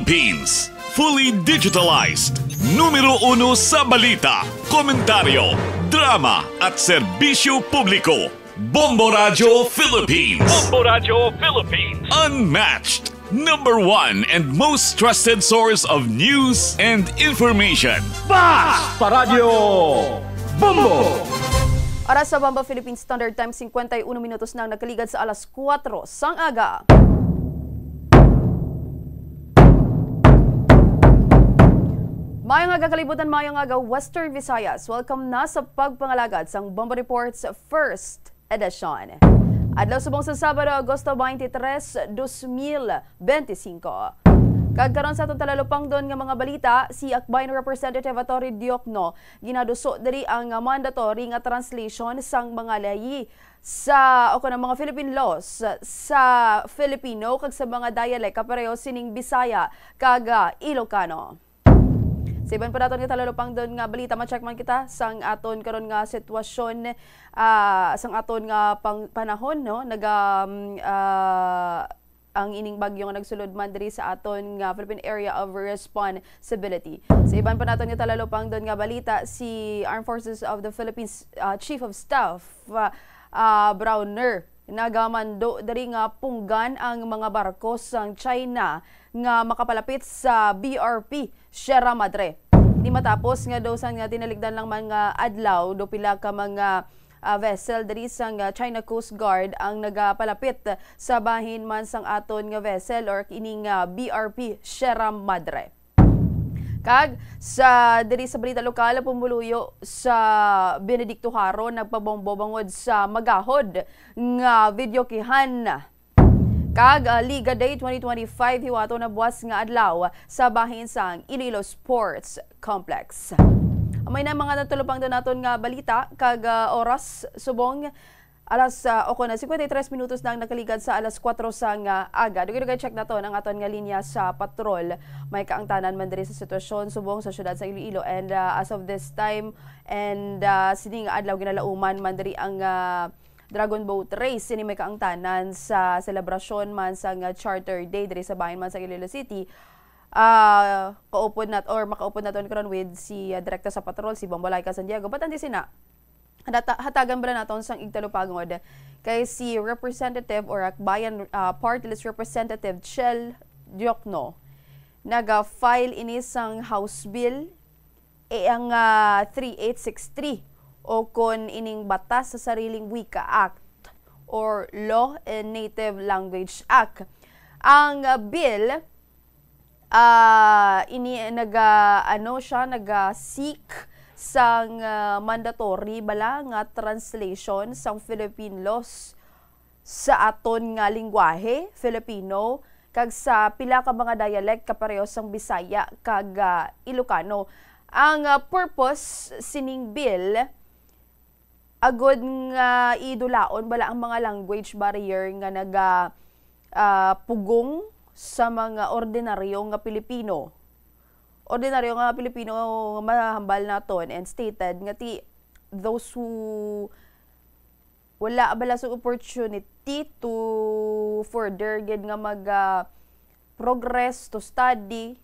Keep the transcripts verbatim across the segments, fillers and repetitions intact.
Philippines. Fully digitalized. Numero uno sa balita, komentaryo, drama, at serbisyo publiko. Bombo Radyo Philippines. Bombo Radyo Philippines. Unmatched. Number one and most trusted source of news and information. Basta Radyo Bombo! Oras sa Bombo Philippine Standard Time, cincuenta y uno minutos na ang nakaligad sa alas kuwatro sang aga. Mayong aga, kalibutan, mayong aga, Western Visayas. Welcome na sa pagpangalagad sang Bombo Reports First Edition. Adlaw subong sa Sabado, Agosto twenty-three, dos mil benti singko. Kag karon sa aton talalupangdon nga mga balita, si Akbayan Representative Atory Diokno ginaduso diri ang mandatory nga translation sang mga layi sa, o kanang mga Philippine laws sa Filipino kag sa mga dialect kapareho sining Bisaya kag, ah, Ilocano. Sa iban pa naton nga talalupangdon nga balita, ma-check man kita sang aton karon nga sitwasyon, ah, sang aton nga pang-, panahon, no? Naga, um, ah, ang ining bagyo nga nagsulod man diri sa aton nga Philippine Area of Responsibility. Sa iban pa naton nga talalupangdon nga balita, si Armed Forces of the Philippines, ah, Chief of Staff, ah, ah, Browner, nagamando diri nga punggan ang mga barko sang China nga makapalapit sa B R P Sierra Madre. Ini matapos nga daw sang, ah, tinalikdan lang man nga adlaw, daw pila ka mga, ah, vessel diri sang, ah, China Coast Guard ang nagapalapit sa bahin man sang aton nga vessel or kining, ah, B R P Sierra Madre. Kag sa, diri sa balita lokal, pumuluyo sa Benedicto Jaro nagpabombo bangod sa magahod nga videokehan. Kag, ah, Liga Day twenty twenty-five, hiwato na buwas nga adlaw sa bahin sang Iloilo Sports Complex. Amo na mga natalupangdon naton nga balita, kag, ah, oras subong alas, ah, o kon cincuenta y tres minutos na ang nakaligad sa alas kuwatro sang aga. Dugay-dugay check naton ang aton nga linya sa patrol. May kaangtanan man diri sa sitwasyon subong sa siyudad sa Iloilo. And, ah, as of this time, and, ah, sini nga adlaw, ginalauman man diri ang, ah, Dragon Boat Race. Sini may kaangtanan sa selebrasyon man sang, ah, Charter Day diri sa bahin man sa Iloilo City. Ah, kaupod nat-, or makaupod naton karon with si, ah, Direkta sa Patrol, si Bombolay Casandiego. But antes sina, Hata-, hatagan bala naton sang igtalupangod kay si Representative or Akbayan, ah, Party List Representative Chel Diokno naga-file ini sang House Bill, eh, ang, ah, three eight six three, o kon ining Batas sa Sariling Wika Act or Law and Native Language Act. Ang, ah, bill Ah, ini naga, ano siya, naga-seek sang, ah, mandatory bala nga translation sang Philippine laws sa aton nga lingwahe, Filipino, kag sa pila ka mga dialect kapareho sang Bisaya kag, ah, Ilocano. Ang, ah, purpose sining bill, agod nga idulaon bala ang mga language barrier nga naga, ah, pugong sa mga ordinaryo nga Pilipino. Ordinaryo nga Pilipino nga mahambal naton and stated nga ti those who wala bala sa opportunity to further gid nga mag, ah, progress, to study.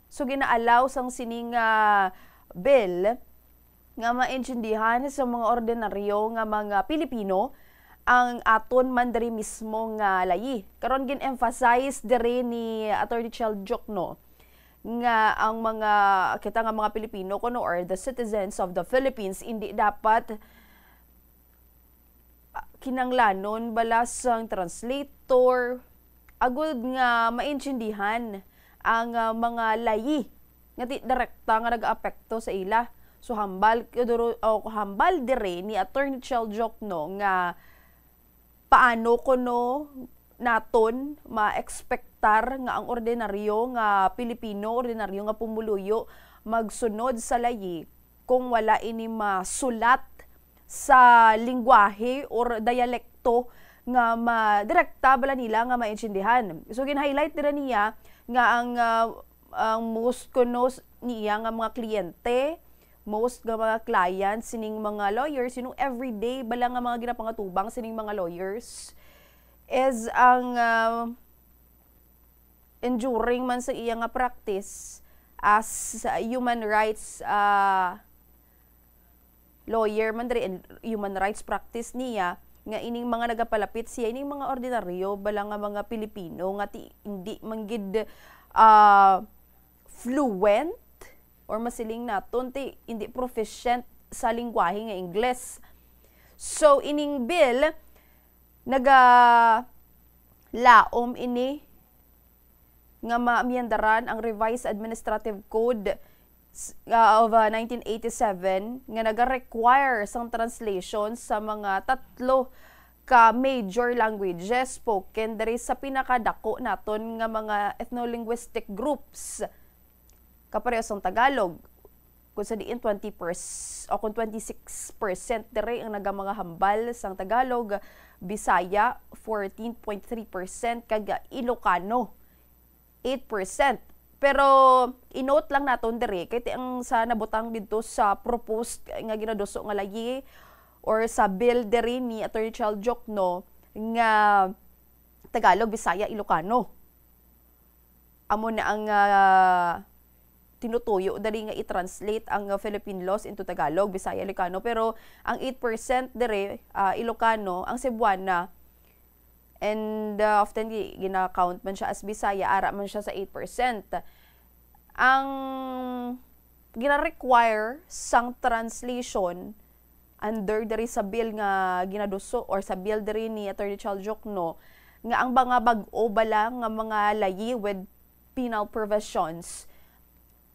So, gina-allow sang sining, ah, bill nga maintindihan sa mga ordinaryo nga mga Pilipino ang aton man diri mismo nga layi. Karon gin-emphasize diri ni Attorney Chel Diokno nga ang mga, kita nga mga Pilipino kuno or the citizens of the Philippines, indi dapat ah, kinanglanon bala sang translator, agud nga maintindihan ang, ah, mga layi nga di direkta nga nagaapekto sa ila. So, hambal, kuduro-, o, hambal dire ni Attorney Chel Diokno nga paano kuno naton ma-expectar nga ang ordinaryo nga Pilipino, ordinaryo nga pumuluyo magsunod sa layi kung wala ini masulat sa lingwahe or dialekto nga ma-, direkta bala nila nga maintindihan. So, gin-highlight dira niya nga ang, ah, ang most kuno s-, niya nga mga kliyente, most nga mga clients sining mga lawyers, you know, everyday bala nga mga ginapangatubang sining mga lawyers is ang, ah, enduring man sa iya nga practice as human rights, ah, lawyer man diri and human rights practice niya, nga ining mga nagapalapit siya, ining mga ordinaryo bala nga mga Pilipino nga ti, hindi man gid, ah, fluent or masiling naton ti hindi proficient sa lingwahe nga Ingles. So, ining bill, naga laom ini nga maamyendaran ang Revised Administrative Code s-, uh, of, uh, nineteen eighty-seven nga naga-require sang translation sa mga tatlo ka major languages spoken diri sa pinakadako naton nga mga ethno-linguistic groups, kapareho sang Tagalog, kung sa diin twenty percent o kung twenty-six percent diri ang naga-, mga hambal sang Tagalog, Bisaya, fourteen point three percent, kag Ilocano, eight percent. Pero i-note lang naton diri, kay ti ang sa nabutang didto sa proposed nga ginaduso nga layi or sa bill diri ni Attorney Chel Diokno nga Tagalog, Bisaya, Ilocano. Amo na ang, ah, tinutuyo dali nga i-translate ang, ah, Philippine laws into Tagalog, Bisaya, Ilocano. Pero ang eight percent diri, ah, Ilocano, ang Cebuana, and, ah, often gi-, gina-count man siya as Bisaya, ara man siya sa eight percent. Ang gina-require sang translation under diri sa bill nga ginaduso or sa bill diri ni Attorney Chel Diokno nga ang mga bag-o bala nga mga layi with penal provisions,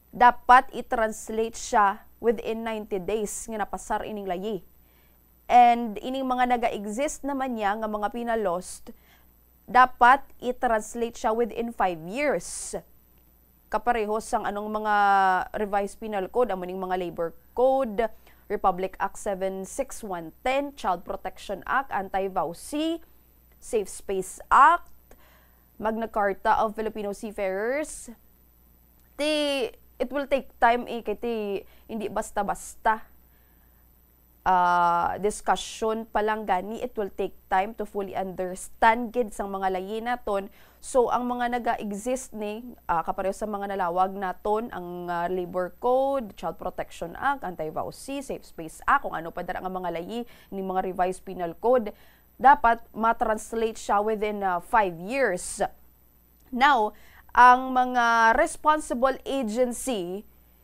dapat i-translate siya within ninety days nga napasar ining layi. And ining mga naga-exist naman niya nga mga penal laws, dapat i-translate siya within five years. Kapareho sang anong mga Revised Penal Code, amo ning mga Labor Code, Republic Act seven six one ten, Child Protection Act, Anti-VAWC, Safe Space Act, Magna Carta of Filipino Seafarers. Ti, it will take time eh, kay ti, hindi basta-basta, ah, discussion pa lang gani, it will take time to fully understand gid sang mga layi naton. So, ang mga naga-exist ni, ah, kapareho sa mga nalawag naton, ang, ah, Labor Code, Child Protection Act, Anti-VAWC, Safe Space Act, kung ano pa dira nga mga layi ni mga Revised Penal Code, dapat ma-translate siya within, ah, five years. Now, ang mga responsible agency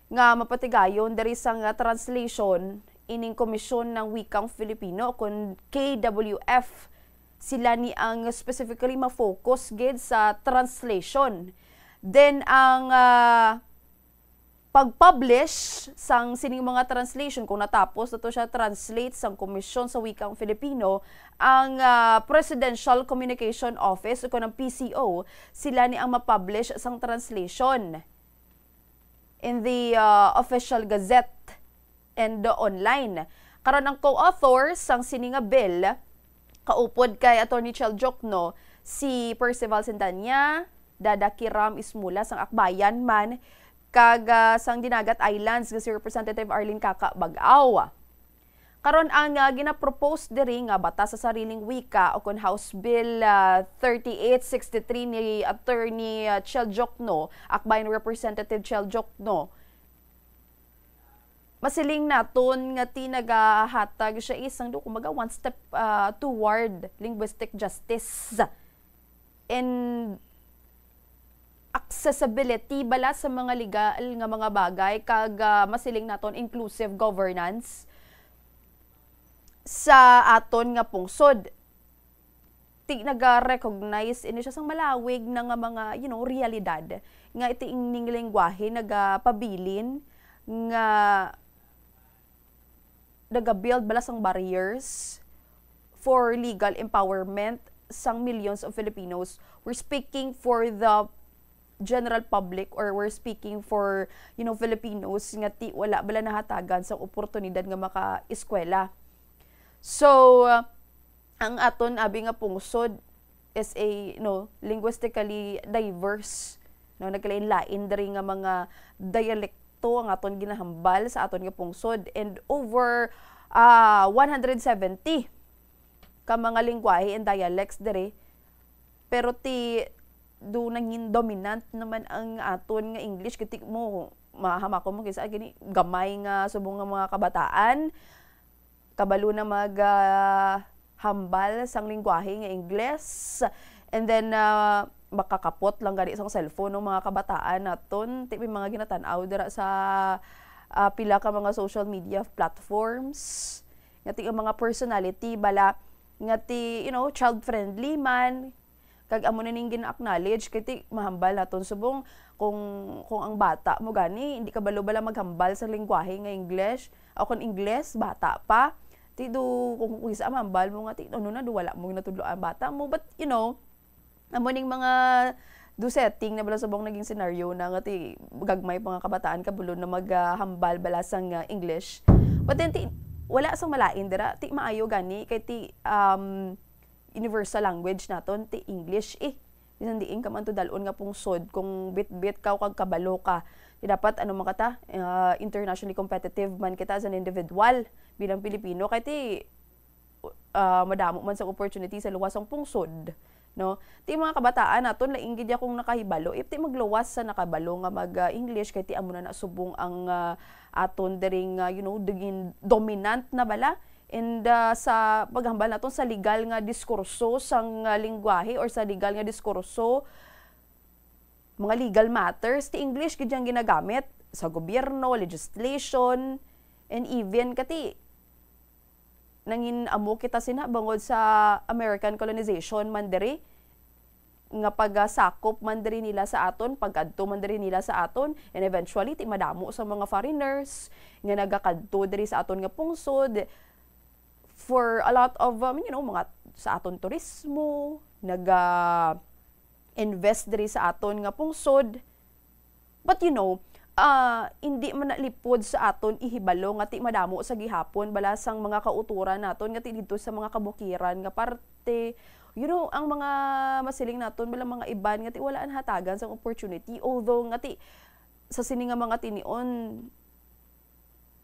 nga mapatigayon diri sang translation, ining Komisyon ng Wikang Filipino, kun K W F, sila ni ang specifically ma-focus gid sa translation. Then, ang, ah, pag-publish sang sining mga translation, kung natapos na to siya translate sang Komisyon sa Wikang Filipino, ang, ah, Presidential Communication Office o ang P C O, sila ni ang ma-publish sang translation in the, ah, official gazette and online. Karon, ang co-author sang sini nga bill, kaupod kay Attorney Chel Diokno, si Percival Sendanya, Dada Kiram Ismula sang Akbayan man, kag, ah, sang Dinagat Islands nga si Representative Arlene Kaka Bag-aw. Karon, ang, ah, ginapropose diri nga Batas sa Sariling Wika o kon House Bill, ah, thirty-eight sixty-three ni Attorney, ah, Chel Diokno, Akbayan Representative Chel Diokno, masiling naton nga ti nagahatag siya isang do, kumbaga, one step, ah, toward linguistic justice and accessibility bala sa mga legal nga mga bagay, kag, ah, masiling naton inclusive governance sa aton nga pungsod. Ti naga-recognize ini siya sang malawig na nga mga, you know, realidad nga iti ining lengguwahe nagapabilin nga naga-build bala sang barriers for legal empowerment sang millions of Filipinos. We're speaking for the general public, or we're speaking for, you know, Filipinos nga ti wala bala nahatagan sang oportunidad nga maka-eskwela. So, uh, ang aton abi nga pungsod is a, no, linguistically diverse, no, nagkalain-lain diri nga mga dialekto ang aton ginahambal sa aton nga pungsod, and over, ah, one hundred seventy ka mga lengguwahe and dialects diri. Pero ti do nangin dominant naman ang aton nga English, kay ti mo, mahamakon mo kisa gini, gamay nga subong nga mga kabataan kabalo na mag, ah, hambal sang lengguwahe nga Ingles. And then, ah, makakapot lang gani sang cellphone ng mga kabataan naton. Ti may mga ginatan-aw dira sa, ah, pila ka mga social media platforms. Nga ti ang mga personality bala nga ti, you know, child-friendly man. Kag amo na ning gina-acknowledge kay ti mahambal naton subong kung, kung ang bata mo gani hindi kabalo bala maghambal sa lengguwahe nga English o kung Ingles, bata pa. Ti do kung, kung isa mahambal mo nga ti ano na do wala mo ginatudlo ang bata mo. But, you know, amo ning mga do setting na bala subong naging senaryo na nga ti gagmay pa nga kabataan kabalo na maghambal bala sang, ah, English. But then ti wala sang malain dira, ti maayo gani kay ti, um, universal language naton ti English eh. Bisan diin ka man to dal-on nga pungsod, kung bitbit ka o kag kabalo ka, ti dapat ano man ka ta, ah, internationally competitive man kita as an individual bilang Pilipino. Kay ti, ah, madamo man sang opportunity sa luwas sang pungsod, no? Ti mga kabataan naton, lain gid akong nakahibalo. If ti magluwas sa nakabalo nga mag, ah, English, kay ti amo na na subong ang, ah, aton diri nga, you know, dagin dominant na bala. And, ah, sa paghambal naton sa legal nga diskurso sang, ah, lengguwahe or sa legal nga diskurso, mga legal matters, ti English gid yang ginagamit sa gobyerno, legislation, and even kati nangin amo kita sina bangod sa American colonization man diri, nga pagasakop man diri nila sa aton, pag-adto man diri nila sa aton, and eventually ti madamo sa mga foreigners nga nagakadto diri sa aton nga pungsod for a lot of, um, you know, mga sa aton turismo, naga-invest diri sa aton nga pungsod. But, you know, ah, indi man na lipod sa aton ihibalo nga ti madamo sa gihapon bala sang mga kauturan naton nga ti didto sa mga kabukiran nga parte. You know, ang mga masiling naton bala mga iban nga ti wala nahatagan sang opportunity, although nga ti sa sini nga mga tinion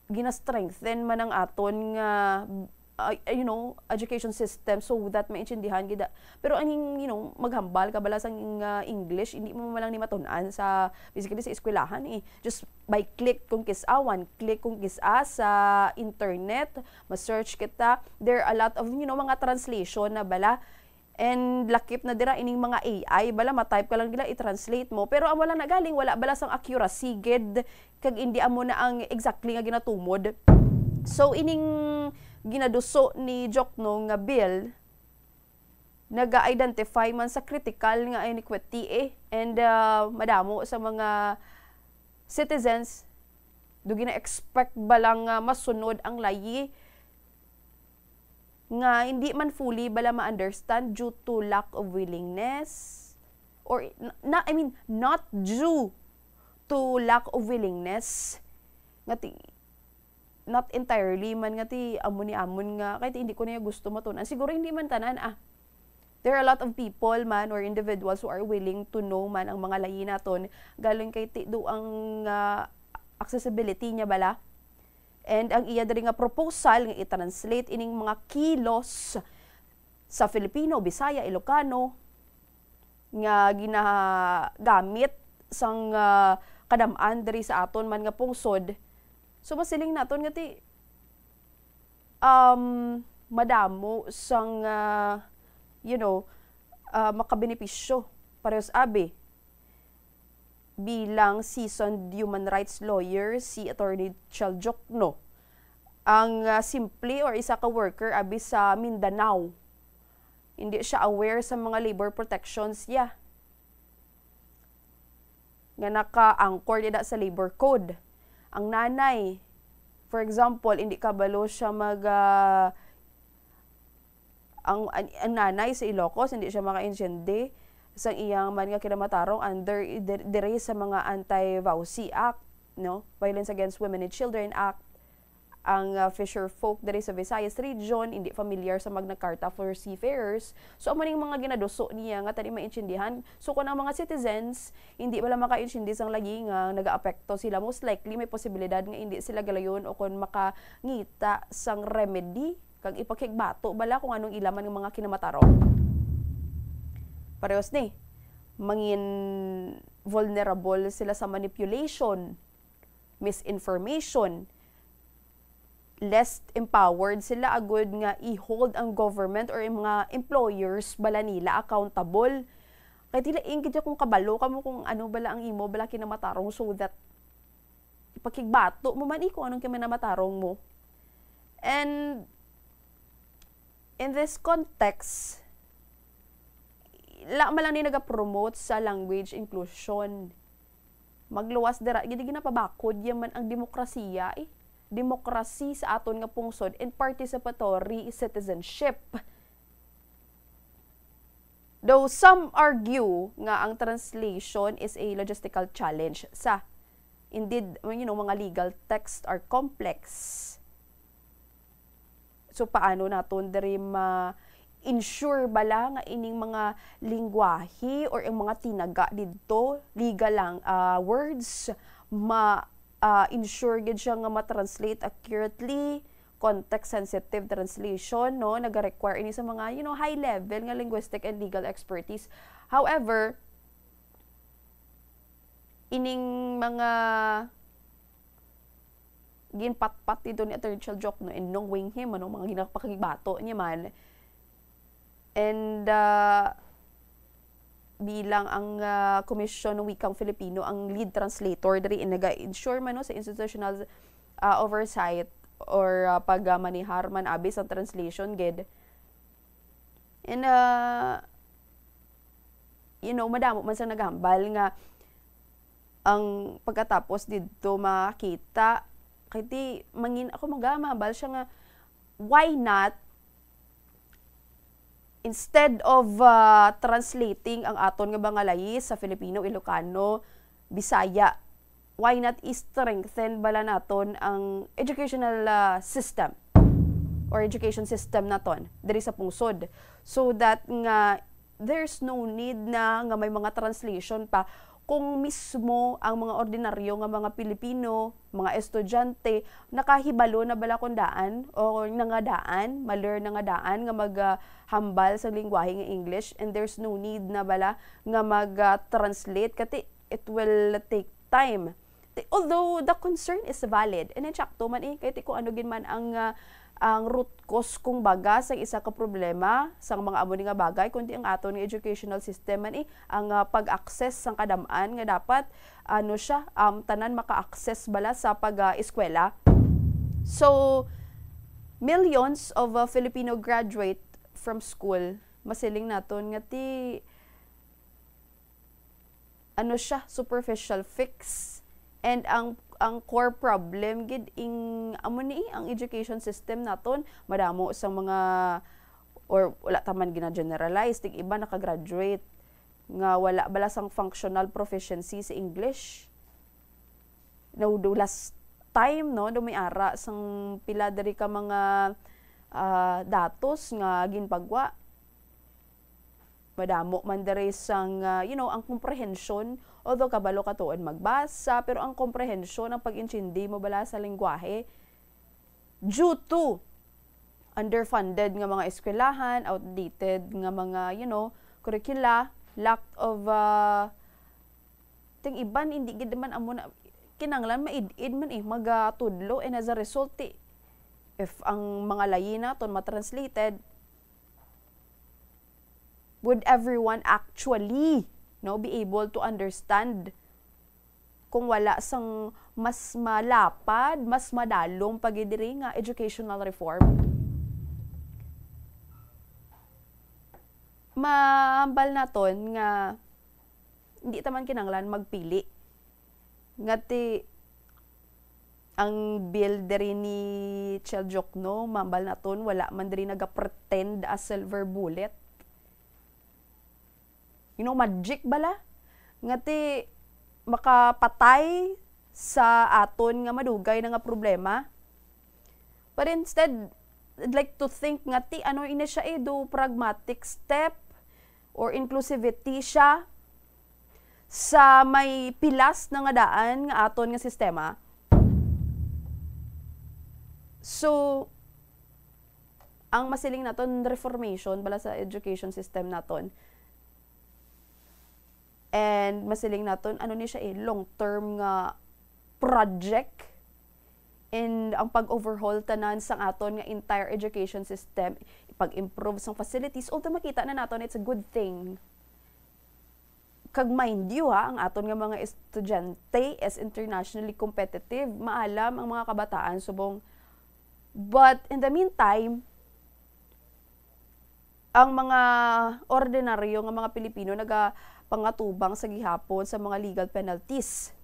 gina-strengthen man ang aton nga, uh, you know, education system so that maintindihan gid. Pero aning, you know, maghambal ka bala sang, ah, English, hindi mo man lang ni matun-an sa, basically, sa eskwelahan eh. Just by click kung kis-a, one click kung kis-a sa internet, ma-search kita. There are a lot of, you know, mga translation na bala. And lakip na dira ining mga A I, bala, ma-type ka lang nila, i-translate mo. Pero amo lang na galing, wala bala sang accuracy gid, kag indi amo na ang exactly nga ginatumod. So, ining ginaduso ni Jokno nga bill, naga-identify man sa critical nga iniquity eh. And, ah, madamo sa mga citizens, do gina-expect bala nga masunod ang layi nga hindi man fully bala ma-understand due to lack of willingness or n-, na, I mean, not due to lack of willingness nga ti, not entirely man nga ti amo ni amon nga kay ti hindi ko niya gusto matun-an. Siguro hindi man tanan ah. There are a lot of people man or individuals who are willing to know man ang mga layi naton. Galon kay ti do ang, ah, accessibility niya bala. And ang iya diri nga proposal nga i-translate ining mga kilos sa Filipino, Bisaya, Ilocano nga ginagamit sang, ah, kadam-an diri sa aton man nga pungsod. So, masiling naton nga ti, um, madamo sang, ah, you know, ah, makabenepisyo parehas abi. Bilang seasoned human rights lawyer, si Attorney Chel Jokno, ang, ah, simple or isa ka worker abi sa Mindanao, hindi siya aware sa mga labor protections niya nga naka-anchor dida sa labor code. Ang nanay, for example, hindi kabalo siya mag, ah, ang, ang, ang nanay sa Ilocos, hindi siya makaintindi sa iyang man nga kinamatarong under i-, dir-, diri sa mga Anti-V A W C Act, no? Violence Against Women and Children Act. Ang, ah, fisher folk diri sa Visayas Region, hindi familiar sa Magna Carta for seafarers. So, amo ning mga ginaduso niya nga tani maintindihan. So, kung ang mga citizens, hindi bala makaintindi sang lagi nga nagaapekto sila, most likely may posibilidad nga hindi sila galayon o kung makangita sang remedy kag ipakigbato bala kung anong ila man nga mga kinamatarong. Parehos ni, mangin vulnerable sila sa manipulation, misinformation, less empowered sila agud nga i-hold ang government or ang mga employers bala nila accountable. Kay tila ingkit kung kabalo kamo kung ano bala ang imo bala kinamatarong, so that ipakigbato mo man, eh, kung anong kinamatarong mo. And in this context, la man lang ni nagapromote sa language inclusion. Magluwas dira, gid ginapabakod yaman ang demokrasiya, eh. Demokrasi sa aton nga pungsod and participatory citizenship. Though some argue nga ang translation is a logistical challenge, sa, indeed, you know, mga legal texts are complex. So, paano naton diri ma-ensure bala nga ining mga lingwahe or ang mga tinaga didto, legal lang, ah, words, ma, ah, ensure gid siya nga ma-translate accurately, context-sensitive translation, no? Naga-require ini sa mga, you know, high level nga linguistic and legal expertise. However, ining mga ginpatpat dito ni Attorney Chel Diokno, and knowing him, ano, mga ginapakigbato niya man. And, ah, bilang ang, ah, Komisyon ng Wikang Filipino ang lead translator diri, and naga-ensure man, no, sa institutional, ah, oversight or, ah, pagmanihar man abi sa translation gid. And, ah, you know, madamo man sa naghambal nga ang pagkatapos didto makita, kay ti mangin-, ako maga-, mahambal siya nga, why not, instead of, ah, translating ang aton nga mga layi sa Filipino, Ilocano, Bisaya, why not i-strengthen bala naton ang educational, ah, system or education system naton diri sa pungsod, so that nga there's no need na nga may mga translation pa kung mismo ang mga ordinaryo nga mga Pilipino, mga estudyante, nakahibalo na bala kung daan o nangadaan, ma-learn na nga daan nga mag, ah, hambal sa lingwahe nga English, and there's no need na bala nga mag, ah, translate, kati it will take time. Ti-, although the concern is valid, and insakto man, eh, kay ti kung ano gid man ang, ah, ang root cause, kung baga, sa isa ka problema sang mga amo ni nga bagay, kundi ang aton nga educational system man, eh, ang, ah, pag-access sang kadam-an nga dapat, ano siya, um, tanan maka-access bala sa pag, ah, eskwela. So, millions of, ah, Filipino graduate from school, masiling naton nga ti ano siya, superficial fix. And ang, ang core problem gid ing, amo ni, ang education system naton, madamo sa mga, or wala ta man gina-generalize, tig iba naka-graduate nga wala bala sang functional proficiency sa English. No, the last time, no, do may ara sang pila diri ka mga, ah, datos nga ginpagwa. Madamo man diri sang, ah, you know, ang komprehensyon, although kabalo ka tuod magbasa, pero ang komprehensyon, ang pag-intindi mo bala sa lengguwahe, due to underfunded nga mga eskwelahan, outdated nga mga, you know, curricula, lack of, ah, ting iban, hindi gid man amo na, kinanglan maid-id man, eh, magatudlo, and as a result, eh, if ang mga layi naton matranslated, would everyone actually, no, be able to understand kung wala sang mas malapad, mas madalom pa gid diri nga educational reform? Mahambal naton nga hindi ta man kinahanglan magpili. Nga ti ang bill diri ni Chel Diokno, mahambal naton, wala man diri naga-pretend as silver bullet. You know, magic bala. Nga ti makapatay sa aton nga madugay na nga problema. But instead, I'd like to think nga ti ano ini siya, eh, do pragmatic step or inclusivity siya sa may pilas na nga daan nga aton nga sistema. So, ang masiling naton, reformation bala sa education system naton, And masiling naton, ano ni siya eh, long-term nga project. And ang pag-overhaul tanan sang aton nga entire education system, pag-improve sang facilities, although makita na naton it's a good thing. Kag mind you ha, ang aton nga mga estudyante is internationally competitive, maalam ang mga kabataan subong. But in the meantime, ang mga ordinaryo nga mga Pilipino nagapangatubang sa gihapon sa mga legal penalties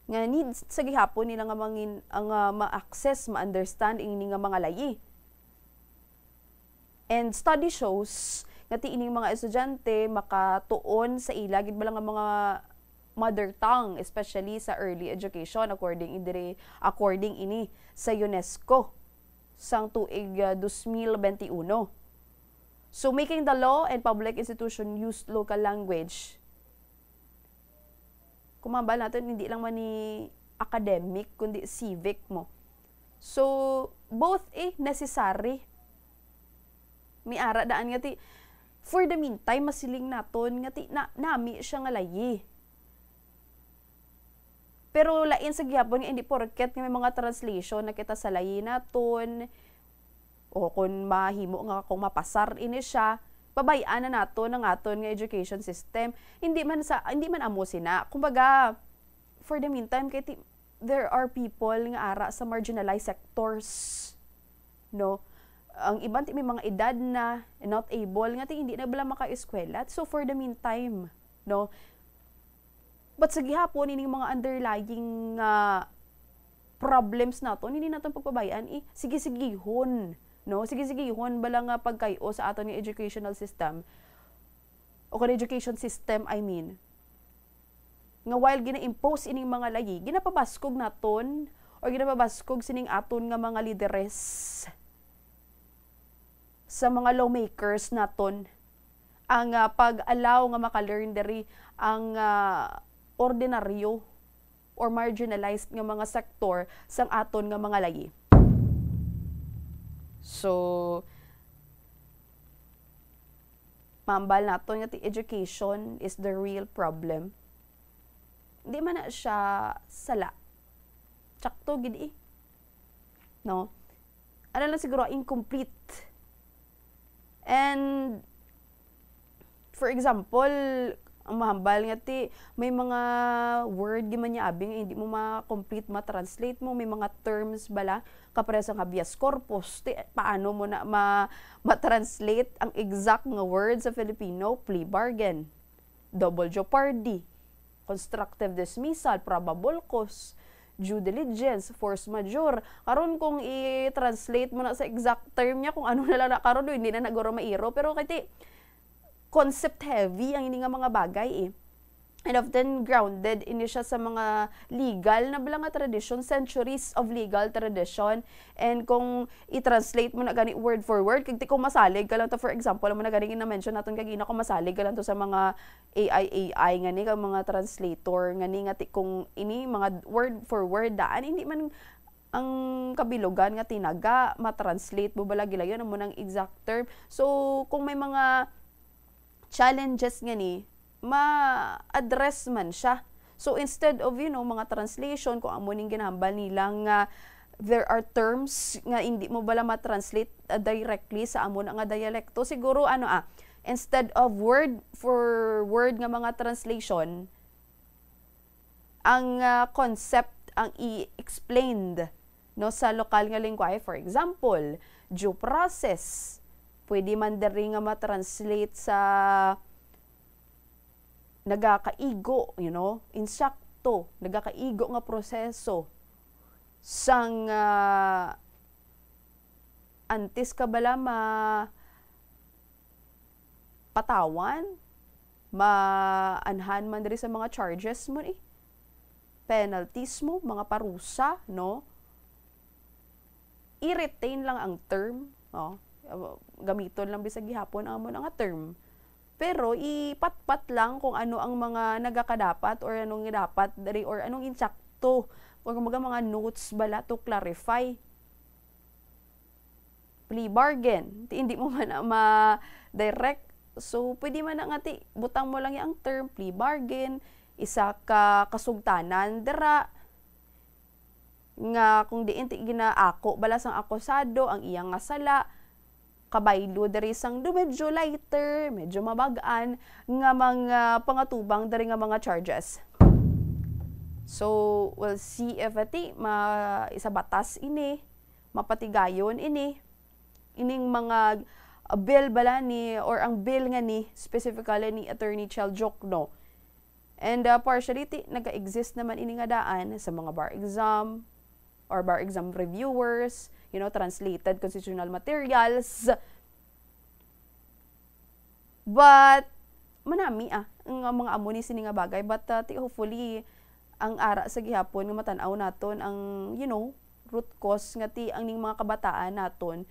nga need sa gihapon nila nga mangin-, nga ma-access, ma-understand ini nga mga layi. And study shows nga ti ining mga estudyante makatuon sa ila gid bala nga mga mother tongue, especially sa early education, according diri, according ini sa UNESCO sang tuig, ah, dos mil benti uno. So, making the law and public institution use local language. Kung mabal natin, hindi lang man ni academic, kundi civic mo. So, both eh necessary. May ara daan nga ti, for the meantime, masiling naton nga ti, na, nami siya nga layi. Pero lain sa gihapon nga hindi porket nga may mga translation na kita sa layi naton, o kung mahimo nga kung mapasar ini siya, pabay-an na naton ang aton nga education system. Hindi man sa, hindi man amo sina. Kumbaga, for the meantime, kay ti-, there are people nga ara sa marginalized sectors, no? Ang iban ti may mga edad na, not able, nga ti hindi na bala maka-eskwela. So, for the meantime, no? But sa gihapon, ining mga underlying nga problems naton, hindi naton pagpabay-an, eh, sige-sigihon, no? Sige-sigihon bala nga pagkay-o sa aton nga educational system, o kon education system, I mean, nga while gina-impose ining mga layi, ginapabaskog naton or ginapabaskog sining aton nga mga lideres sa mga lawmakers naton ang, ah, pag-allow nga maka-learn diri ang, ah, ordinaryo or marginalized nga mga sektor sang aton nga mga layi. So, mambal naton nga ti education is the real problem. Di man na siya sala. Tsakto gid eh. No? Ano lang siguro, incomplete. And, for example, ang mahambal nga ti, may mga word di man niya abi nga hindi mo ma-complete, ma-translate mo, may mga terms bala, kapareha sang habeas corpus, ti, paano mo na ma-, ma-translate ang exact nga word sa Filipino? Plea bargain, double jeopardy, constructive dismissal, probable cause, due diligence, force majeure. Karon kung i-translate mo na sa exact term niya, kung ano na lang na karon, hindi na naguro mairo. Pero kay ti, concept heavy ang ini nga mga bagay eh. And often grounded ini siya sa mga legal na bala nga tradition, centuries of legal tradition. And kung i-translate mo na gani word for word, kag ti kung masalig ka lang to, for example, mo na gani na-mention naton kagina, kung masalig ka lang to sa mga A I A I nga ni, kag mga translator nga ni, nga ti kung ini mga word for word daan, hindi man ang kabilugan nga tinaga, ma-translate mo bala gilayon amo nang exact term. So, kung may mga challenges nga ni, ma-address man siya. So, instead of, you know, mga translation, kung amo ning ginahambal nila nga there are terms nga hindi mo bala ma-translate, ah, directly sa amo na nga dialekto, siguro, ano, ah, instead of word for word nga mga translation, ang, ah, concept ang i-explained, no, sa lokal nga lengguwahe. For example, due process. Pwede man diri nga ma-translate sa nagakaigo, you know, insakto, nagakaigo nga proseso sang, ah, antes ka bala ma-, patawan, maanhan man diri sa mga charges mo, eh, penalties mo, mga parusa, no? I-retain lang ang term, no? Gamiton lang bisag gihapon ang amo na nga term. Pero ipatpat lang kung ano ang mga nagakadapat or anong dapat diri or anong insakto. Kung mga, mga notes bala to clarify. Plea bargain. Ti hindi mo man na ma-direct So, pwede man na nga ti, butang mo lang ang term, plea bargain, isa ka kasugtanan dira, nga kung diin ti ginaako bala sang akusado ang iya nga sala, kabaylo diri sang do medyo lighter, medyo mabag-an nga mga pangatubang diri nga mga charges. So, we'll see if ati ma isa batas ini, mapatigayon ini, ining mga, uh, bill bala ni, or ang bill nga ni specifically ni Attorney Chel Diokno. And, uh, partially, ti, nag-exist naman ini nga daan sa mga bar exam or bar exam reviewers, you know, translated constitutional materials. But, manami, ah, nga mga amo ni sini nga bagay. But, uh, ti, hopefully, ang ara sa gihapon nga matan-aw naton ang, you know, root cause nga ti ang ning mga kabataan naton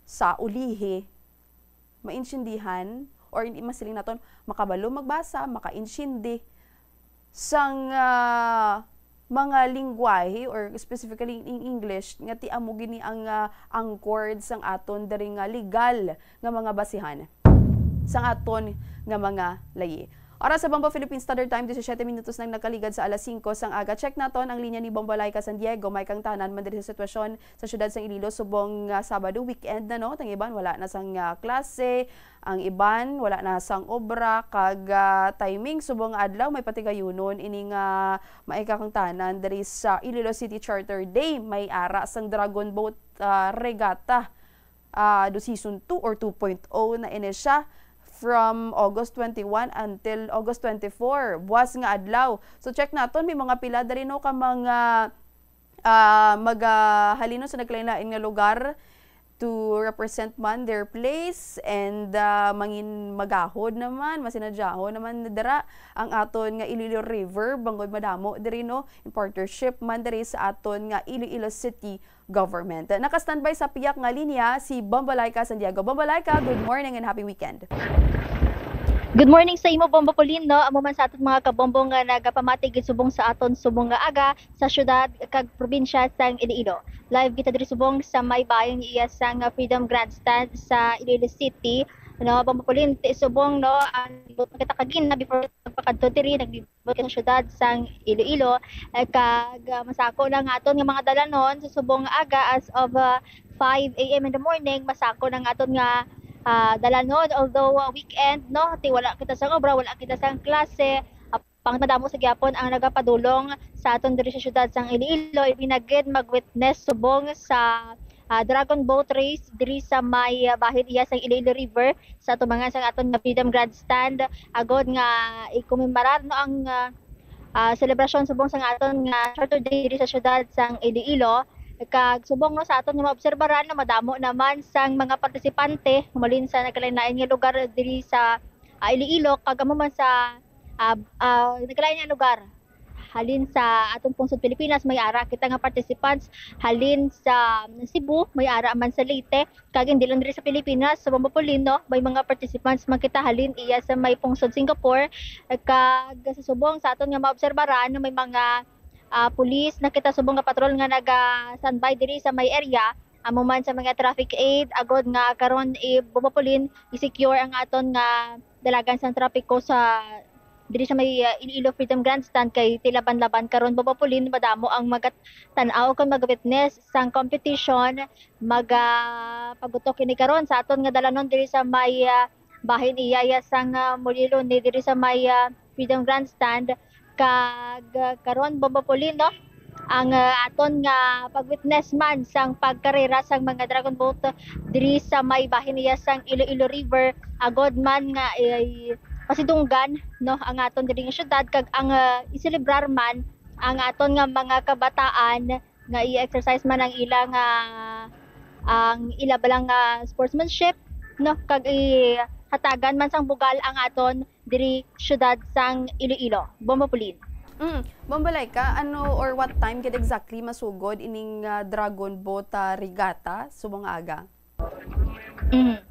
sa ulihi maintindihan, or hindi masiling naton, makabalo magbasa, makaintindi sang, ah, mga lingwahe, or specifically in English, nga ti amo gini ang, ah, angkor sang aton diri nga legal nga mga basihan sang aton nga mga layi. Oras sa Bombo Philippine Standard Time, disisiete minutos nang nakaligad sa alas singko sang aga. Check naton ang linya ni Bombo Laika San Diego. May kang tanan man diri sa sitwasyon sa siyudad sang Iloilo subong nga Sabado, weekend na, no? Ang iban wala na sang, ah, klase, ang iban wala na sang obra, kag, ah, timing subong nga adlaw may patigayunon ini nga maika kang tanan diri sa Iloilo City Charter Day. May ara sang Dragon Boat, ah, Regatta, ah, do season two or two point oh na ini siya, from August twenty-one until August twenty-four, buwas nga adlaw. So, check naton, may mga pila diri, no, ka mga, ah, magahalinon sa nagkalain-lain nga lugar to represent man their place, and, ah, mangin magahod naman, masinadyahon naman dira ang aton nga Iloilo River, bangod madamo diri, no, in partnership man diri sa aton nga Iloilo City government. Naka-standby sa piyak nga linya si Bombo Laika San Diego. Bombo Laika, good morning and happy weekend. Good morning sa imo, Bombo Pauline, no? Amo man sa aton mga kabombo nga nagapamati gid subong sa aton subong nga aga sa siyudad kag probinsya sang Iloilo. Live kita diri subong sa may bahin iya sang Freedom Grandstand sa Iloilo City. No, Bombo Pauline, ti subong, no, ang kita kagina before magpakadto diri, nag- buot sa siyudad sang Iloilo, eh, kag, ah, masako lang aton nga mga dalanon sa subong nga aga as of, ah, five a m in the morning, masako lang aton nga, ah, dalanon. Although, ah, weekend, no, ti wala kita sang obra, wala kita sang klase, ah, pang madamo sa gyapon ang nagapadulong sa aton diri sa siyudad sang Iloilo, ibinagid mag-witness subong sa, ah, Dragon Boat Race diri sa may, ah, bahin iya sang Iloilo River. Sa atubangan sang aton nga Freedom Grandstand, agod nga ikomemorar, no, ang, ah, ah, selebrasyon subong sang aton nga Charter Day diri sa siyudad sang Iloilo. Kag subong, no, sa aton nga maobserbaran, no, madamo naman sang mga partisipante, malin sa nagkalain-lain nga lugar diri sa, ah, Iloilo, kag amo man sa, ah, ah, nagkalain nga lugar. Halin sa atong pungsod Pilipinas, may ara kita nga participants halin sa Cebu, may ara man sa Leyte, kag hindi lang diri sa Pilipinas, sa Bombo Pauline, no, may mga participants man kita halin iya sa may pungsod Singapore, kag sa subong sa aton nga maobserbaran, no, may mga, ah, pulis na kita subong nga patrol nga naga-standby diri sa may area, amo man sa mga traffic aid, agod nga karon, i-, Bombo Pauline, i-secure ang aton nga dalagan sang trapiko sa diri sa may, ah, Iloilo Freedom Grandstand, kay ti laban-laban karon, Bombo Pauline, madamo ang magatan-aw kag mag-witness sang competition. Magapagutok kini karon sa aton nga dalanon diri sa may, ah, bahin iya iya sang, ah, Mulilo ni diri sa may, ah, Freedom Grandstand. Kag, ah, karon, Bombo Pauline, no, ang, ah, aton nga pag-witness man sang pagkarera sang mga Dragon Boat diri sa may bahin iya sang Iloilo River, agod man nga, eh, pasidunggan, no, ang aton diri nga syudad, kag ang, ah, iselebrar man ang aton nga mga kabataan nga i-exercise man ang ila nga, ang ila bala nga sportsmanship, no, kag ihatagan man sang bugal ang aton diri syudad sang Iloilo. Bombo Pauline. Mm, Bombo Laika, ano or what time gid exactly masugod ining, ah, Dragon Boat, ah, Regatta subong nga aga? Mm.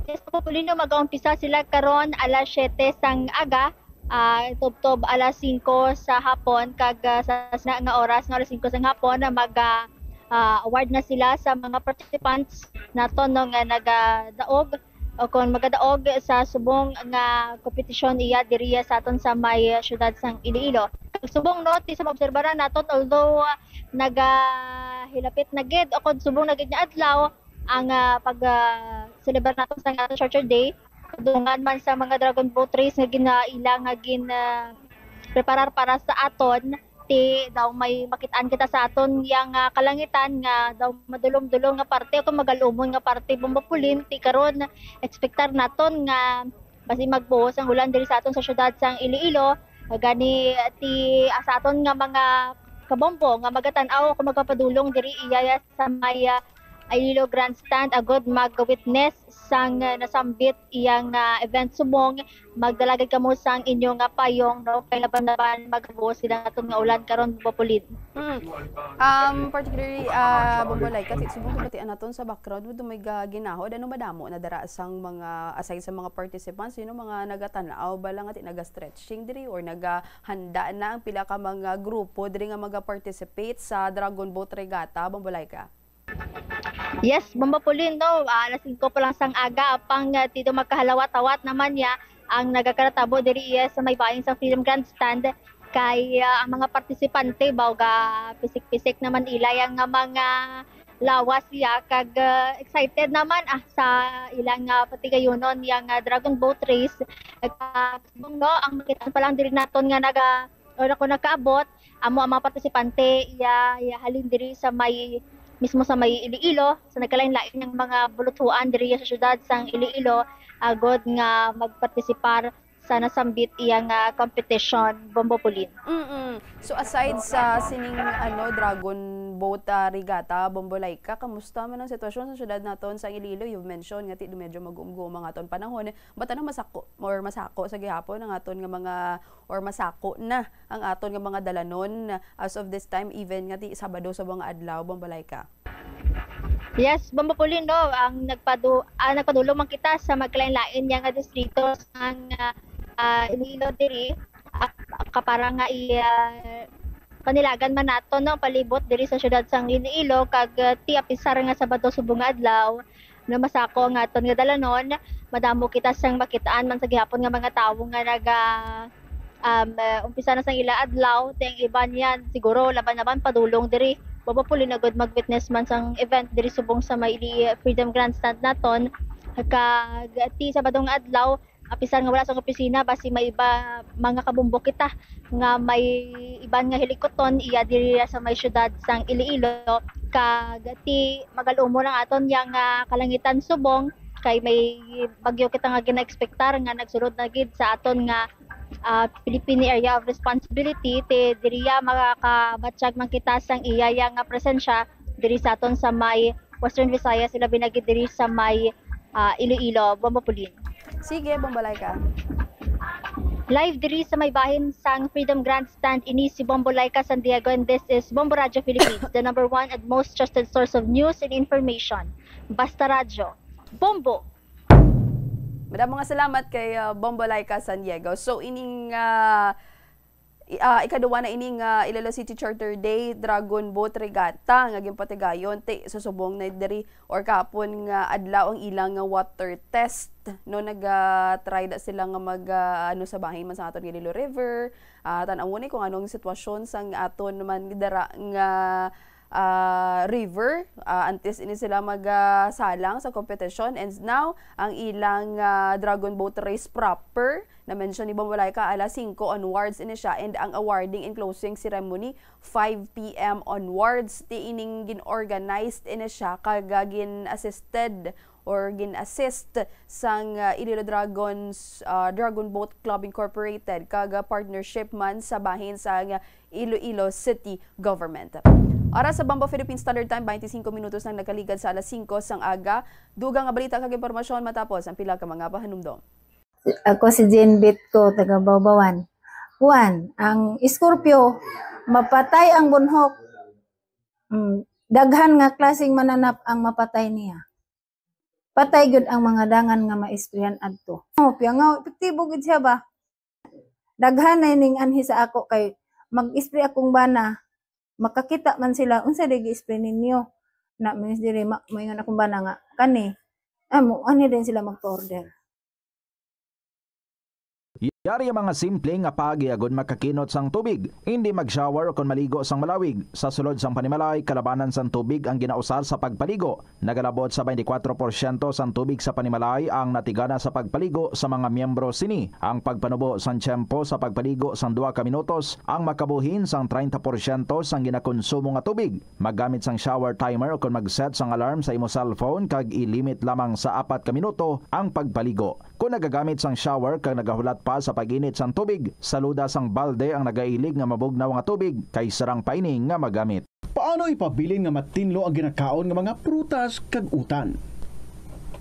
Yes, Bombo Pauline, no, mag-aumpisa sila karon alas siyete sang aga, ah, tubtob alas singko sa hapon, kag, ah, sa, sa nga oras nga alas singko sang hapon na mag, ah, ah, award na sila sa mga participants naton, no, nga nagadaog o kon magadaog sa subong nga kompetisyon iya diriya sa aton sa may, ah, siyudad sang Iloilo. Kag subong, no, ti sa maobserbaran naton, although, ah, nagahilapit na gid o kon subong na gid nga adlaw ang, ah, pag, ah, celebrar naton sa aton Charter Day, dungan man sa mga Dragon Boat Race nga ginaila nga gin, ah, preparar para sa aton, ti daw may makitaan kita sa aton yang, ah, kalangitan nga daw madulom-dulom nga parte o kung magalumon nga parte, Bombo Pauline, ti karon expectar naton nga basi magbuhos ang ulan diri sa aton sa siyudad sang Iloilo. Gani ti, ah, sa aton nga mga kabombo nga magatan-aw o kung magapadulong diri iya sa may, ah, Iloilo Grandstand agud mag-witness sang, ah, nasambit iyang, ah, event subong, magdala gid kamo sang inyo nga payong, no, kay laban-laban magbuhos sila naton nga ulan karon, Bombo Pauline. Mm. Um, particularly, ah, Bombo Laika, ti subong kabatian naton sa background mo, may ga-, ginahod, ano, madamo na dara sang mga, aside sa mga participants, you know, mga nagatan-aw ba lang ati naga-stretching diri or nagahanda na ang pila ka mga grupo diri nga maga-participate sa Dragon Boat Regatta, Bombo Laika? Yes, Bombo Pauline, no? Ah, alas singko pa lang sang aga, apang, ah, ti daw magkahalawat-hawat naman niya ang nagakaratabo diri, yes, sa may bahin sa Freedom Grandstand. Kay, ah, ang mga partisipante, baw ga pisik-pisik naman ila yang nga mga lawas siya, kag, ah, excited naman, ah, sa ilang, ah, patigayunon yang, ah, Dragon Boat Race. Kag, ah, subong, no, ang makitaan pa lang diri naton nga naga, or ako nagkaabot, amo ang mga partisipante, iya, iya halin diri sa may, mismo sa may Iloilo, sa nagkalain-lain nga mga buluthuan diri sa siyudad sang Iloilo, agod nga magpartisipar sa nasambit iya nga competition, Bombo Pauline. Mm-mm. So, aside sa sining, ano, Dragon Boat, ah, Regatta, Bombo Laika, kamusta man ang sitwasyon sa siyudad naton sa Iloilo? You've mentioned nga ti medyo mag-uumguom ang aton panahon. Bata na masako or masako sa gihapon ang aton nga mga, or masako na ang aton nga mga dalanon as of this time, even nga ti Sabado sa mga adlaw, Bombo Laika? Yes, Bombo Pauline, no, ang nagpadu-, ah, nagpadulong man kita sa magkalain-lain niya nga distrito sang, ah, ah, Iloilo diri, ah, kapara nga i-, ah, panilagan man nato, no, palibot diri sa siyudad sang Iloilo, kag, ah, ti apisar nga Sabado subong nga adlaw, no, masako ang aton nga dalanon, madamo kita sang makitaan man sa gihapon nga mga tawo nga naga, um, uh, umpisa na sang ila adlaw, ti ang iban yan, siguro laban-laban padulong diri. Bombo Pauline, agud mag-witness man sang event diri subong sa may ili Freedom Grandstand naton. Kag ti Sabado nga adlaw, apisar nga wala sa opisina, basi may iba, mga kabombo kita nga may iban nga hilikuton iya diri sa may siyudad sang Iloilo. Kag ti magal-umon ang aton yang, ah, kalangitan subong kay may bagyo kita nga gina-expectar nga nagsulod na gid sa aton nga, ah, Philippine Area of Responsibility, ti diriya makakabatyag man kita sang iya yang nga presensya diri sa aton sa may Western Visayas, ilabi na gid diri sa may, ah, Iloilo. Bombo Pauline. Sige, Bombo Laika. Live diri sa may bahin sang Freedom Grandstand, ini si Bombo Laika San Diego, and this is Bombo Radio Philippines, the number one and most trusted source of news and information. Basta Radyo. Bombo! Madamo nga salamat kay, ah, Bombo Laika San Diego. So, ining, ah, i-, ah, ikaduwa na ini nga Iloilo City Charter Day Dragon Boat Regatta nga ginpatigayon ti subong na diri or kahapon nga adlaw ang ilang nga water test, no? Naga-try da sila nga mag, ah, ano, sa bahin man sa aton nga Iloilo River. Ah, tan-awon ni kung anong sitwasyon sang aton man dira nga, ah, river, ah, antes ini sila magasalang sa competition. And now, ang ilang, ah, Dragon Boat Race proper, na-mention ni Bombo Laika, alas singko onwards ini siya, and ang awarding and closing ceremony, five P M onwards. Ti ining gin-organized ini siya, kag, ah, gin-assisted or gin-assist sang, ah, Iloilo Dragons, ah, Dragon Boat Club Incorporated, kag, ah, partnership man sa bahin sa, ah, Iloilo City Government. Oras sa Bombo Philippine Standard Time, twenty-cinco minutos nang nakaligad sa alas singko sang aga. Dugang nga balita kag impormasyon matapos ang pila ka mga pahanumdom. Ako si Jane Bitco, taga Bawbawan. Kuan, ang Scorpio, mapatay ang bunhok. Mm, daghan nga klaseng mananap ang mapatay niya. Patay gyud ang mga dangan nga maisprihan adto. Oh, kaya nga, epektibo gyud siya ba? Daghan na ning anhi sa ako kay mag-spray akong bana, makakita man sila, unsa di gi-spray ninyo? Na, minis diri, ma-, moingon akong bana nga, kani, Amo, ani din sila magpa-order. Yari ang mga simple nga paagi agud makakinot sang tubig. Hindi mag-shower o kon maligo sang malawig. Sa sulod sang panimalay, kalabanan sang tubig ang ginausar sa pagpaligo. Nagalabot sa twenty-four porsyento sang tubig sa panimalay ang natigana sa pagpaligo sa mga miyembro sini. Ang pagpanubo sang tiyempo sa pagpaligo sang duha ka minutos ang makabuhin sang treinta porsyento sang ginakonsumo nga tubig. Maggamit sang shower timer o kon mag-set sang alarm sa imo cellphone kag i-limit lamang sa apat ka minuto ang pagpaligo. Kon nagagamit sang shower kag nagahulat pa sa pag-init sang tubig, saluda sang balde ang nagailig nga mabugnaw nga tubig kay sarang pa ini nga magamit. Paano ipabilin nga matinlo ang ginakaon nga mga prutas kag utan?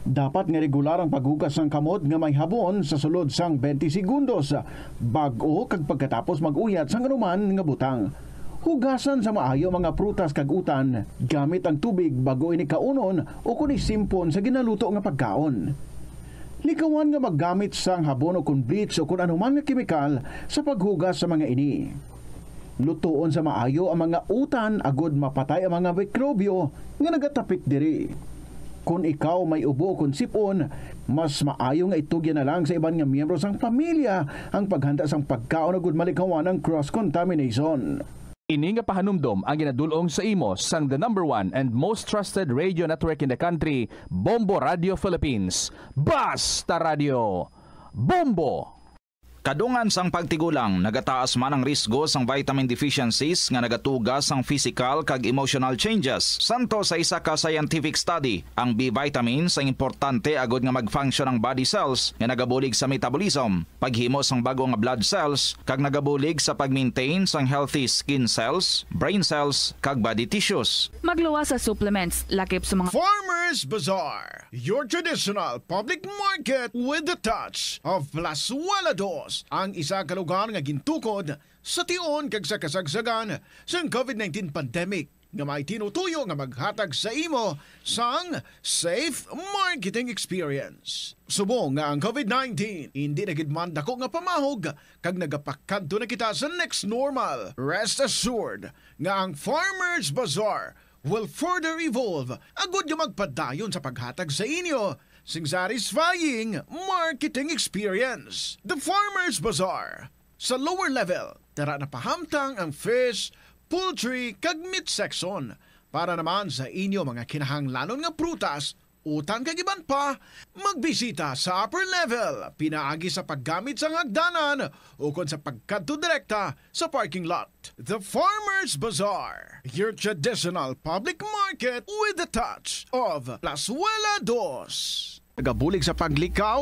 Dapat nga regular ang paghugas sang kamot nga may habon sa sulod sang twenty segundos bag-o kag pagkatapos mag-uyat sang anuman nga butang. Hugasan sa maayo ang mga prutas kag utan gamit ang tubig bag-o ini kaunon o kon isimpon sa ginaluto nga pagkaon. Likawan nga maggamit sang habon o kon bleach o kon anuman nga kemikal sa paghugas sa mga ini. Lutoon sa maayo ang mga utan agud mapatay ang mga mikrobyo nga nagatapik diri. Kon ikaw may ubo o kon sipon, mas maayo nga itugyan na lang sa iban nga miyembro sang pamilya ang paghanda sang pagkaon agud malikawan ang cross-contamination. Ini nga pahanumdom ang ginadul-ong sa imo sang the number one and most trusted radio network in the country, Bombo Radio Philippines. Basta Radio Bombo! Kadungan sang pagtigulang, nagataas man ang risgo sang vitamin deficiencies nga nagatuga sang physical kag emotional changes. Santo sa isa ka scientific study, ang B vitamins ang importante agud nga mag-function ang body cells nga nagabulig sa metabolism, paghimo sang bag-o nga blood cells, kag nagabulig sa pag-maintain sang healthy skin cells, brain cells, kag body tissues. Magluwas sa supplements, lakip sa mga Farmers Bazaar, your traditional public market with the touch of Plazuela Dos, ang isa ka lugar nga gintukod sa tion kag sa kasagsagan sang COVID nineteen pandemic, nga may tinutuyo nga maghatag sa imo sang safe marketing experience. Subong nga ang COVID nineteen hindi na gid man dako nga pamahog kag nagapakadto na kita sa next normal, rest assured nga ang Farmers Bazaar will further evolve agud nga magpadayon sa paghatag sa inyo sing satisfying marketing experience. The Farmers Bazaar. Sa lower level, tara na pahamtang ang fish, poultry, kag meat section. Para naman sa inyo mga kinahanglanon nga prutas, utan kag iban pa, magbisita sa upper level pinaagi sa paggamit sang hagdanan ukon sa pagkadto direkta sa parking lot. The Farmers Bazaar, your traditional public market with the touch of Plazuela Dos. Nagabulig sa paglikaw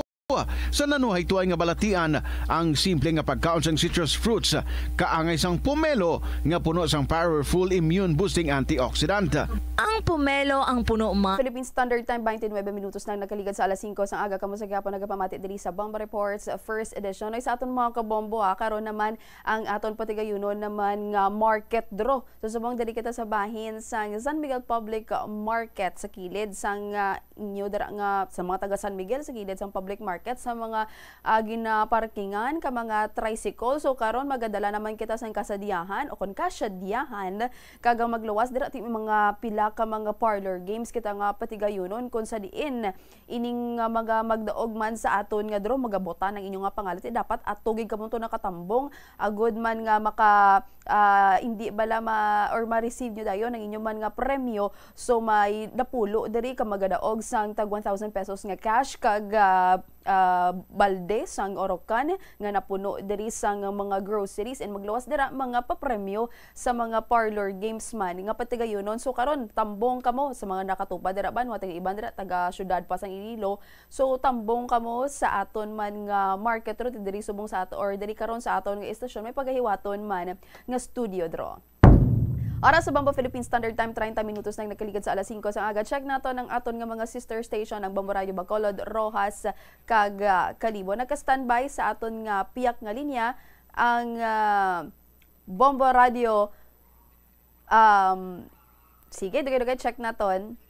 sa nanuhaytoay nga balatian ang simple nga pagkaon sang citrus fruits, kaangay sang pomelo nga puno sang powerful immune boosting antioxidant. Ang pomelo ang puno ma- Philippine Standard Time, twenty-nine minutos nang nakaligad sa alas singko sang aga. Kamo sa gihapon nagapamati diri sa Bombo Reports First Edition. Ay, sa aton mga kabombo, ah, karon naman ang aton patigayunon naman nga market draw. So, subong diri kita sa bahin sang San Miguel Public Market sa kilid sang, ah, inyo dira nga sa mga taga San Miguel sa kilid sang public market sa mga, ah, ginaparkingan ka mga tricycle. So, karon magadala naman kita sang kasadyahan o kon kasadyahan, kag ang magluwas dira ti mga pila ka mga parlor games kita nga patigayunon, kon sa diin ining, ah, mga magdaog man sa aton nga draw, magabutan ang inyo nga pangalan, ti dapat atugig kamo to nakatambong, agud man nga maka, ah, hindi bala ma-, or ma-receive nyo dayon ang inyo man nga premyo. So, may napulo diri ka magadaog sang tag one thousand pesos nga cash kag, ah, ah, balde sang orokan nga napuno diri sang mga groceries, and magluwas dira mga papremyo sa mga parlor games man nga patigayunon. So, karon, tambong kamo sa mga nakatupa dira ba, no? Taga iban dira, taga syudad pa sang Iloilo. So, tambong kamo sa aton man nga market route diri subong sa ato, or diri karon sa aton nga istasyon, may pagahiwaton man nga studio draw. Oras sa Bombo Philippine Standard Time, treinta minutos nang nakaligad sa alas singko sa aga. Check naton ang aton nga mga sister station, ang Bombo Radio Bacolod, Roxas, kag, ah, Kalibo. Nagka-standby sa aton nga piyak nga linya ang, ah, Bombo Radio. Um, sige, dugay-dugay, check naton.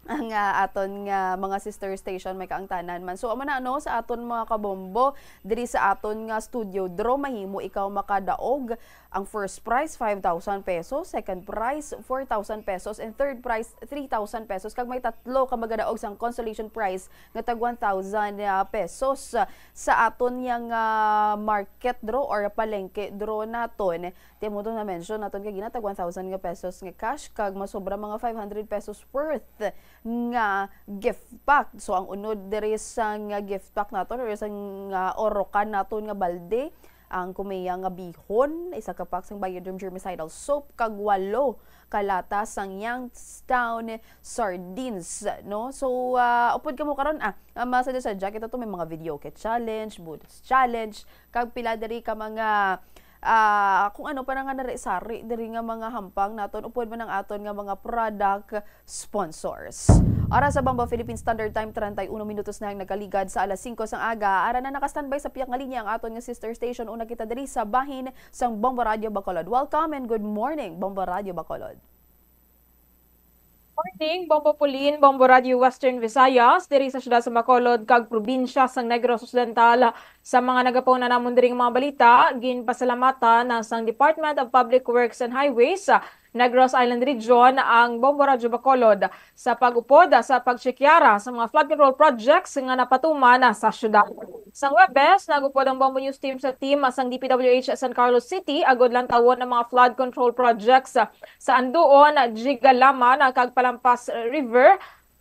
ang, ah, aton nga mga sister station, may kaangtanan man. So, amo na, no, sa aton mga kabombo, diri sa aton nga studio draw, mahimo ikaw makadaog. Ang first prize, five thousand pesos, second prize, four thousand pesos, and third prize, three thousand pesos. Kag may tatlo ka magadaog sang consolation prize nga tag one thousand, ah, pesos. Sa aton yang, ah, market draw or palengke draw naton, di mo to na-mention naton kagina, tag one thousand nga pesos nga cash, kag masobra mga five hundred pesos worth nga gift pack. So, ang unod diri sang gift pack naton or sang, ah, orokan naton nga balde, ang Kumiya nga bihon, isa ka pack sang Bioderm germicidal soap, kag walo ka lata sang Youngstown sardines, no? So, ah, upod kamo karon, ah, ah, masadya-sadya kita to, may mga videoke challenge, boots challenge, kag pila diri ka mga, ah, kung ano pa na nga nari-sari diri nga mga hampang naton, upod man ang aton nga mga product sponsors. Oras sa Bombo Philippine Standard Time, treinta y uno minutos na ang nakaligad sa alas singko sang aga. Ara na, naka-standby sa piyak nga linya ang aton nga sister station. Una kita diri sa bahin sang Bombo Radio Bacolod. Welcome and good morning, Bombo Radio Bacolod. Morning, Bombo Pauline, Bombo Radio Western Visayas, diri sa siyudad sa Bacolod kag probinsya sang Negros Occidental. Sa mga nagapauna namon diri nga mga balita, ginpasalamatan na sang Department of Public Works and Highways, Negros Island Region, ang Bombo Radyo Bacolod sa pag-upod sa pagtsekyara sa mga flood control projects nga napatuman sa syudad. Sang Huwebes, nag-upod ang Bombo News Team sa team sang D P W H San Carlos City agod lantawon ang mga flood control projects sa Anduon, Jigalama, kag Palampas River.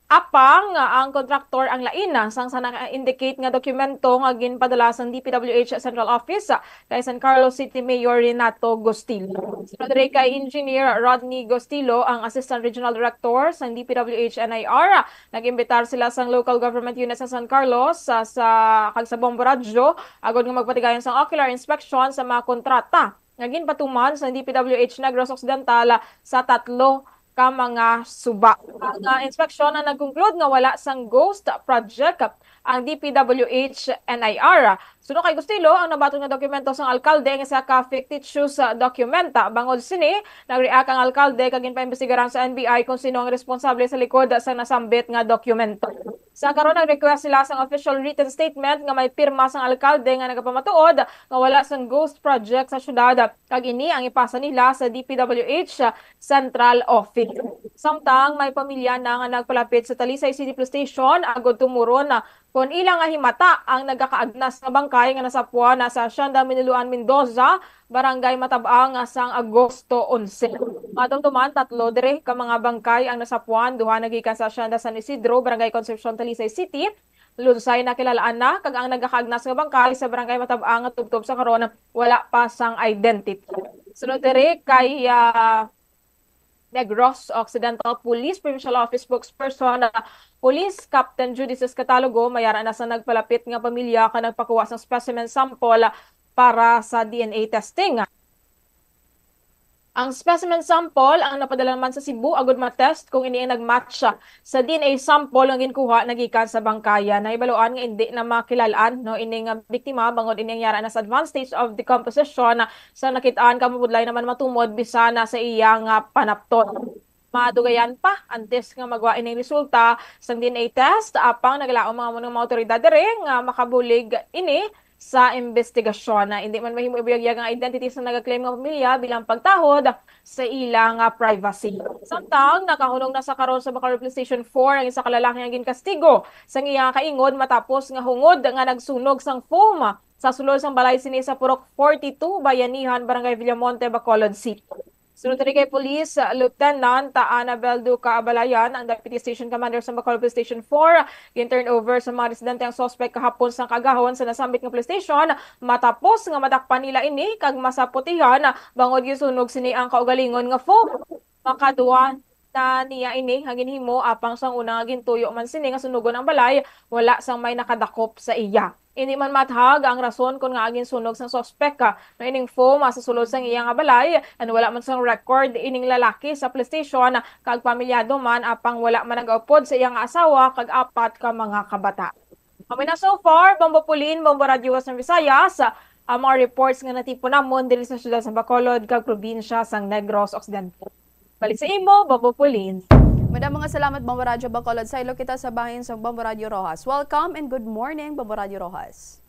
Apang, ah, ang kontraktor ang lain, ah, sang sa naka-indicate nga dokumento nga ginpadala sang D P W H Central Office, ah, kay San Carlos City Mayor Renato Gostillo. Sunod diri kay Engineer Rodney Gostillo, ang Assistant Regional Director sang D P W H N I R, ah, nag-imbitar sila sang local government unit sa San Carlos, sa, sa, kag sa Bombo Radyo, agod nga magpatigayon sang ocular inspection sa mga kontrata nga ginpatuman sang D P W H Negros Occidental sa tatlo ka mga suba. Ang, ah, inspeksyon ang nag-conclude nga wala sang ghost project ang D P W H N I R. Suno kay Gustilo, ang nabaton nga dokumento sang alkalde ang isa ka fictitious, ah, document. Bangod sini, nag-react ang alkalde kag ginpaimbestigaran sa N B I kung sino ang responsable sa likod sa nasambit nga dokumento. Sa karon, nag-request sila sang official written statement nga may pirma sang alkalde nga nagapamatuod nga wala sang ghost project sa syudad, kag ini ang ipasa nila sa D P W H Central Office. Samtang may pamilya na nga nagpalapit sa Talisay City Police Station agod tumuron kon ila nga himata ang nagakaagnas nga bangkay nga nasapuan na sa Hacienda Minuluan Mendoza, Barangay Matab-ang, sang Agosto onse. Matumtuman, tatlo diri ka mga bangkay ang nasapuan, duha nagikan sa Hacienda San Isidro, Barangay Concepcion, Talisay City. Lunsay nakilalaan na, kag ang nagakaagnas nga bangkay sa Barangay Matab-ang nga tubtob sa karon wala pa sang identity. Sunod diri kay, ah, Negros Occidental Police Provincial Office Spokesperson, ah, Police Captain Judices Catalogo, may ara na sa nagpalapit nga pamilya ka nagpakuha sang specimen sample para sa D N A testing. Ang specimen sample ang napadala naman sa Cebu agud ma-test kung ini ang nag-match sa D N A sample nga ginkuha nagikan sa bangkayan. Nahibaluan nga indi na makilal-an, no, ini nga biktima bangod ini ang yara na sa advanced stage of decomposition sa nakit-an, kag mabudlay naman matumod bisan na sa iya nga panapton. Madugayan pa antes nga magwa ining resulta sang D N A test, apang nagalaom ang amo nga mga awtoridad diri nga makabulig ini sa imbestigasyon. Indi man mahimo ibuyagyag ang identity sa nagaklaim nga pamilya bilang pagtahod sa ila nga privacy. Samtang nakahunong na sa karon sa Bacolod Police Station four ang isa ka lalaki nga ginkastigo sang iya nga kaingod matapos nga hungod nga nagsunog sang foam sa sulod sang balay sini sa Purok forty-two, Bayanihan, Barangay Villamonte, Bacolod City. Sunod diri kay Police Lieutenant Annabel Duca Abalayan, ang Deputy Station Commander sa Bacolod Police Station four, gin-turn over sa mga residente ang suspect kahapon sang kaagahon sa nasambit nga police station, matapos nga madakpan nila ini kag masaputihan bangod gisunog sini ang kaugalingon nga foam. Makaduwa na niya ini nga ginhimo, apang sang una nga gintuyo man sini nga sunugon ang balay, wala sang may nakadakop sa iya. Indi man maathag ang rason kon ngaa ginsunog sang suspek, ah, no, ining foam, ah, sa sulod sang iya nga balay, and wala man sang record ining lalaki sa police station, ah, kag pamilyado man, apang wala man nagaupod sa iya nga asawa kag apat ka mga kabata. Kami na so far, Bombo Pauline, Bombo Radyo Western Visayas, ah, ang mga reports nga natipon namon diri sa siyudad sa Bacolod kag probinsya sang Negros Occidental. Balik sa imo, Bombo Pauline. Damo nga salamat, Bombo Radyo Bacolod. Saylo kita sa bahin sang Bombo Radyo Roxas. Welcome and good morning, Bombo Radyo Roxas.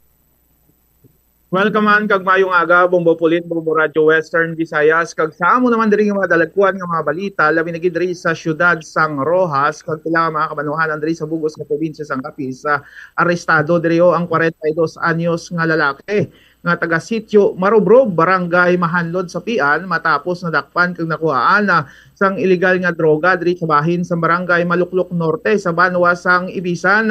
Welcome man kag maayong aga, Bombo Pulin, Bombo Radyo Western Visayas, kag sa amo naman diri nga mga dalagkuan nga mga balita, labi na gid diri sa siyudad sang Roxas, kag pila nga mga kabanuhanan diri sa bugos nga probinsya sang Capiz. Ah, arestado diri, oh, ang kwarenta y dos anyos nga lalaki nga taga Sitio Marubrob, Barangay Mahanlod, Sapian, matapos nadakpan kag nakuhaan na sang iligal nga droga diri sa bahin sa Barangay Maluklok Norte sa banwa sang Ibisan.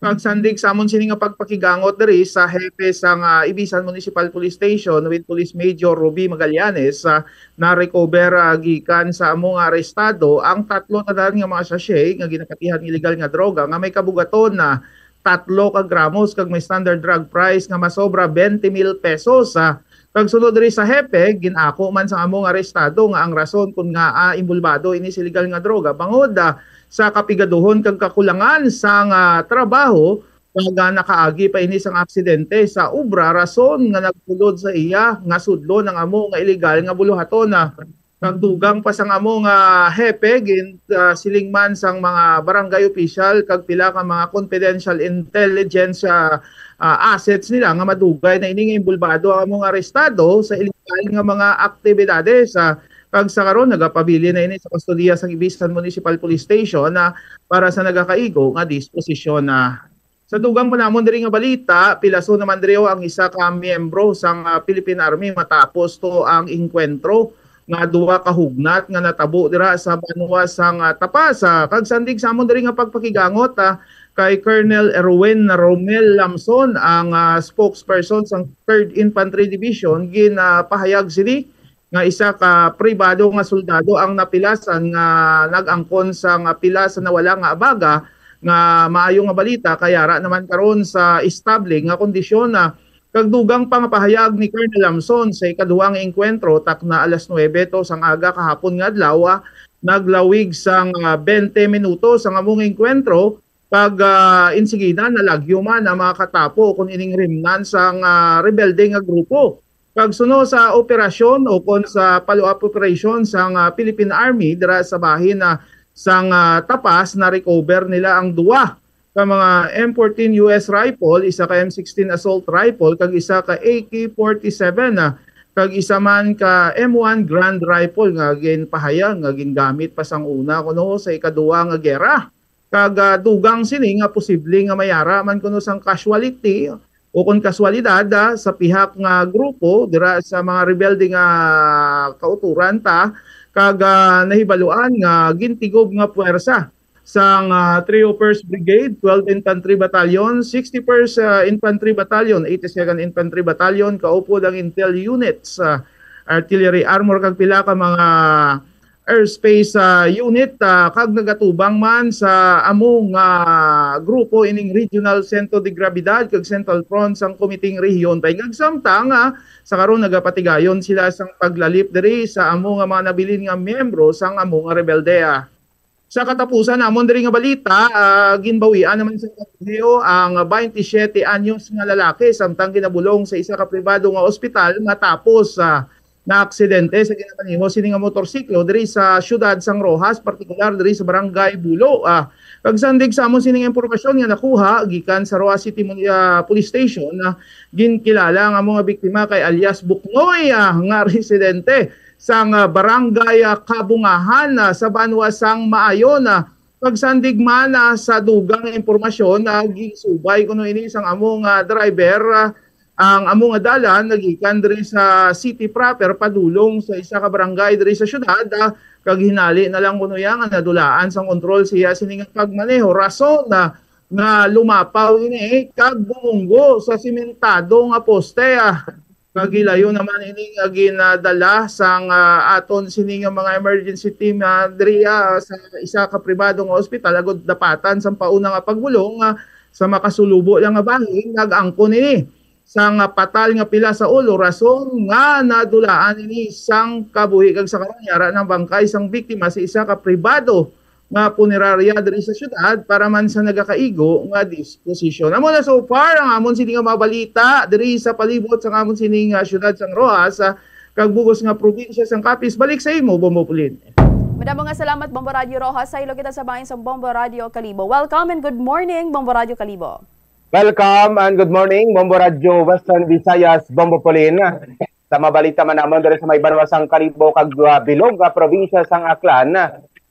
Kag sandig sa amon sini nga pagpakigangot diri sa hepe sang, ah, Ibisan Municipal Police Station with Police Major Ruby Magallanes, ah, na-recover, ah, gikan sa amo nga arestado ang tatlo na dan nga mga sachet nga ginapatihan nga iligal nga droga nga may kabugaton na tatlo ka gramos kag may standard drug price nga masobra twenty mil pesos. Ah, kag sunod diri sa hepe, gin-ako man sang amo nga arestado nga ang rason kon ngaa inbolbado ini sa iligal nga droga bangod, ah, sa kapigaduhon kag kakulangan sang, ah, trabaho, kag, ah, nakaagi pa ini sang aksidente sa obra, rason nga nagsulod sa iya nga sudlon ang amo nga iligal nga buluhaton. Ah, kag dugang pa sang amo nga hepe, gin, ah, siling man sang mga barangay official kag pila ka mga confidential intelligence, ah, ah, assets nila nga madugay na ini nga inbolbado ang amo nga arestado sa iligal nga mga aktibidades. Ah, kag sa karon nagapabilin na ini sa kustodiya sang Ibisan Municipal Police Station, ah, para sa nagakaigo nga disposisyon. Ah, sa dugang pa namon diri nga balita, pilaso naman diri ang isa ka miyembro sang, ah, Philippine Army matapos to ang engkwentro nga duha ka hugnat nga natabo dira sa banwa sang, ah, Tapas. Ah, kag sandig sa amon diri nga pagpakigangot, ah, kay Colonel Erwin Romel Lamson, ang, ah, spokesperson sang Third Infantry Division, ginapahayag sini nga isa ka pribado nga soldado ang napilasan nga nag-angkon sang pila sa nawala nga abaga, nga maayo nga balita kay ara naman karon sa estable nga kondisyon na. Kag dugang pa nga pahayag ni Colonel Lamson, sa ikaduha nga engkwentro, takna alas nuebe to sang aga kahapon nga adlaw, ah, naglawig sang, ah, twenty minutos ang among engkwentro, kag, ah, insigida nalagyo man ang mga katapo kon ining remnant sang, ah, rebelde nga grupo. Kag suno sa operasyon o kon sa follow-up operation sang, ah, Philippine Army dira sa bahin, ah, sang, ah, Tapas, na-recover nila ang duwa ka mga M fourteen U S rifle, isa ka M sixteen assault rifle, kag isa ka A K forty-seven, ah, kag isa man ka M one Garand rifle nga ginpahayag nga gingamit pa sang una kuno sa ikaduha nga gera. Kag, ah, dugang sini nga posible nga may ara man kuno sang casualty o kon kaswalidad, ah, sa pihak nga grupo dira sa mga rebelde nga kauturan ta, kag, ah, nahibaluan nga gintigob nga puwersa sang, ah, Trio First Brigade, Twelve Infantry Battalion, Sixty-first, ah, Infantry Battalion, Eighty-second Infantry Battalion, kaupod ang intel units, ah, artillery armor, kag pila ka mga airspace, ah, unit, ah, kag nagatubang man sa amo nga grupo ining Regional Centro de Gravidad kag Central Front sang Komiting Rehiyon Taingag, samtang, ah, sa karon nagapatigayon sila sang paglalip diri sa amo nga mga nabilin nga miyembro sang amo nga rebelde, ah. Sa katapusan namon diri nga balita, ah, ginbawian naman sa kabuhi ang twenty-seven anyos nga lalaki samtang ginabulong sa isa ka pribado nga ospital matapos, ah, na aksidente sa ginamaneho sini nga motorsiklo diri sa siyudad sang Roxas, partikular diri sa Barangay Bulo. Ah, kag sandig sa amon sining impormasyon nga nakuha gikan sa Roxas City Mun-, ah, Police Station, ah, ginkilala ang amo nga biktima kay alias Buknoy, ah, nga residente sang, ah, Barangay, ah, Kabungahan, ah, sa banwa sang Maayon. Ah, pagsandig man, ah, sa dugang nga impormasyon, ah, ginsubay kuno ini sang amo nga driver, ah, ang amo nga dalan nagikan diri sa city proper padulong sa isa ka barangay diri sa syudad, ah, kag hinali na lang kuno iya nga nadulaan sang kontrol siya sini nga pagmaneho, rason na nga lumapaw ini kag bumunggo sa simentado nga poste, ah. Kag gilayon naman ini nga ginadala sang, ah, aton sini nga mga emergency team, ah, diri, ah, sa isa ka pribado nga ospital agud dapatan sang pauna nga pagbulong, ah, sa makasulubo lang nga bahin, nag-angkon ini sang, ah, patal nga pila sa ulo, rason nga nadulaan ini sang kabuhi, kag sa karon yara ng bangkay sang biktima sa isa ka pribado nga punerarya diri sa syudad para man sa nagakaigo nga disposisyon. Amo na so far ang amon sini nga mga balita diri sa palibot sang amon sini nga syudad sang Roxas, ah, kag bugos nga probinsya sang Capiz. Balik sa imo, Bombo Pulin. Madamo nga salamat, Bombo Radio Roxas. Saylo kita sa bahin sang Bombo Radio Kalibo. Welcome and good morning, Bombo Radio Kalibo. Welcome and good morning, Bombo Radio Western Visayas, Bombo Polin. Sa mabalita man namon diri sa may banwa sang Kalibo kag, ah, bilog nga probinsya sang Aklan,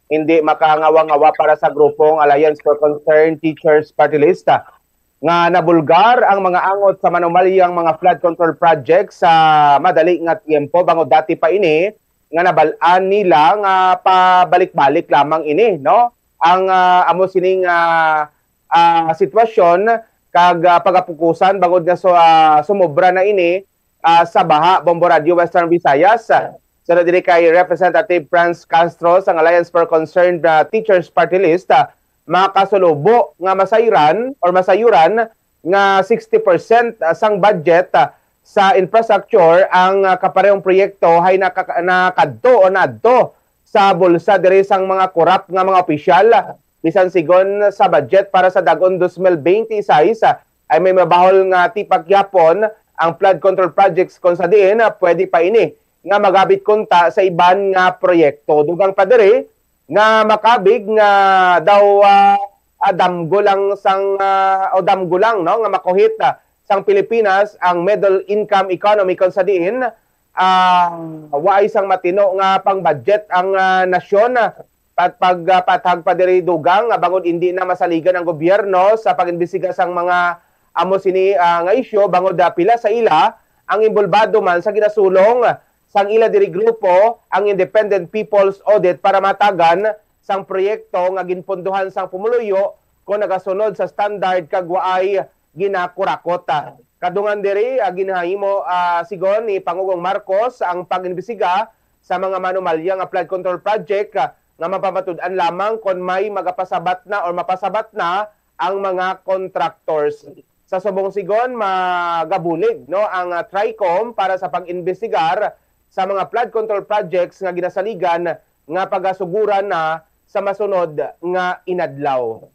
hindi makangawa-ngawa para sa grupong Alliance for Concerned Teachers Party List nga nabulgar ang mga angot sa manumalyang mga flood control projects sa madali nga tiyempo, bangod dati pa ini nga nabal-an nila nga pabalik-balik lamang ini, no? Ang, ah, amo sining, ah, ah, sitwasyon kag, ah, pagapukusan, bangod nga so, ah, sumobra na ini, ah, sa baha, Bombo Radio Western Visayas. Sunod diri kay Representative Franz Castro sang Alliance for Concerned, ah, Teachers Party List, ah, makasulubo nga masayran or masayuran nga sixty percent sang budget, ah, sa infrastructure ang, ah, kaparehong proyekto hay naka-, nakadto o naadto sa bulsa diri sang mga korap nga mga opisyal. Bisan sigon sa budget para sa dag-on dos mil bente y seis, ah, ay may mabahol nga tipak gihapon ang flood control projects, kon sa diin, ah, pwede pa ini nga magabit kunta sa iban nga proyekto. Dugang pa diri nga makabig nga daw, ah, ah, damgo lang sang, ah, o damgo lang, no, nga makuhit, ah, sang Pilipinas ang middle income economy, kon sa diin, ah, waay sang matino nga pang-budget ang, ah, nasyon, ah, pag, pag, ah, patag pa diri dugang, ah, bangod indi na masaligan ang gobyerno sa pag-imbestiga sang mga amo sini, ah, nga isyu, bangod, ah, pila sa ila ang inbolbado man sa ginasulong sang ila diri grupo ang Independent People's Audit para matagan sang proyekto nga ginpondohan sang pumuluyo kon nagasunod sa standard kag waay ginakurakot. Kadungan diri, ah, ginahimo, ah, sigon ni Pangulong Marcos ang pag-imbestiga sa mga manumalya nga flood control project, ah, nga mapamatud-an lamang kon may magapasabat na or mapasabat na ang mga contractors. Sa subong sigon, magabulig, no, ang, ah, TRICOM para sa pag-imbestigar sa mga flood control projects nga ginasaligan nga pagasuguran na sa masunod nga inadlaw.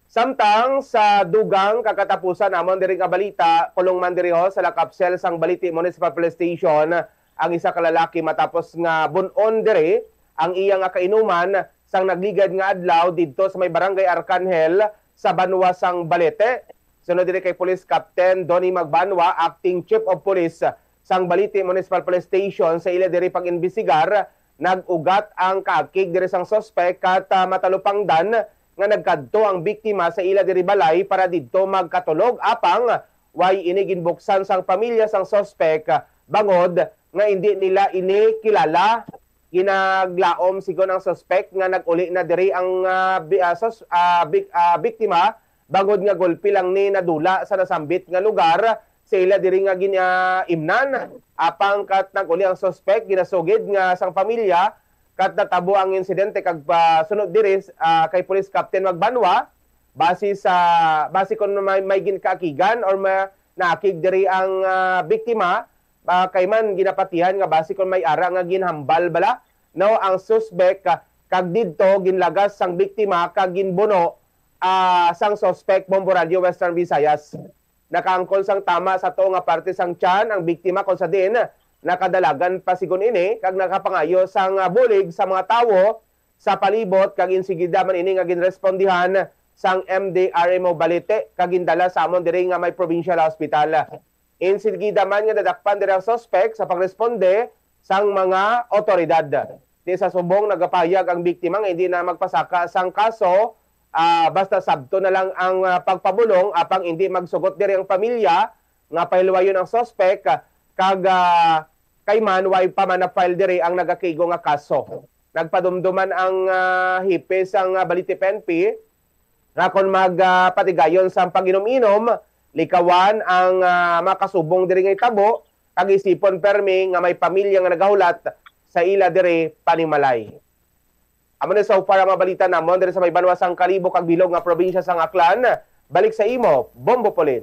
Samtang sa dugang kag katapusan namon diri nga balita, kulong man diri ho sa lock-up cell sang Balite Municipal Police Station ang isa ka lalaki matapos nga bun-on diri ang iya nga kainuman sang nagligad nga adlaw didto sa may Barangay Arcangel sa banwa sang Balete. Sunod diri kay Police Captain Donny Magbanwa, Acting Chief of Police sang Balite Municipal Police Station, sa ila diri pag-imbestigar, nag-ugat ang kaakig diri sang suspek kat, ah, matalupangdan nga nagkadto ang biktima sa ila diri balay para didto magkatulog, apang way ini ginbuksan sang pamilya sang suspek, bangod nga indi nila ini kilala. Ginaglaom sigon ang suspek nga nag-uli na diri ang, ah, bi-, ah, sus-, ah, bik-, ah, biktima, bangod nga gulpi lang ni nadula sa nasambit nga lugar sa ila diri nga gin-, ah, imnan. Apang kat nag-uli ang suspek, ginasugid nga sang pamilya kat natabo ang insidente kag pasunod diri, ah, kay Police Captain Magbanwa, base sa, base kon may, may ginkaakigan or ma-, naakig diri ang, ah, biktima, ah, kay man ginapatihan nga base kon may ara nga ginhambal bala, no, ang suspek, ah, kag didto ginlagas sang biktima kag ginbuno, ah, sang suspek, Bombo Radio Western Visayas. Nakaangkon sang tama sa tuo nga parte sang tiyan ang biktima, kon sa diin nakadalagan pa sigon ini kag nakapangayo sang, ah, bulig sa mga tawo sa palibot, kag insigida man ini nga ginrespondihan sang M D R M O Balite kag gindala sa amon diri nga may provincial hospital. Insigida man nga nadakpan diri ang suspek sa pagresponde sang mga awtoridad. Di sa subong, nagapahayag ang biktima nga hindi na magpasaka sang kaso, ah, basta sabton na lang ang, ah, pagpabulong, apang hindi magsugot diri ang pamilya nga pahilwayon ang suspek, kag, ah, kay man, way pa man na-file diri ang nagakigo nga kaso. Nagpadumduman ang, ah, hepe sang, ah, Balite P N P nga kon mag, ah, patigayon sang pag-inom-inom, likawan ang, ah, makasubong diri nga itabo, kag isipon permi nga may pamilya nga nagahulat sa ila diri panimalay. Amo na so far ang mga balita namon diri sa may banwa sang Kalibo kag bilog nga probinsya sang Aklan. Balik sa imo, Bombo Polin.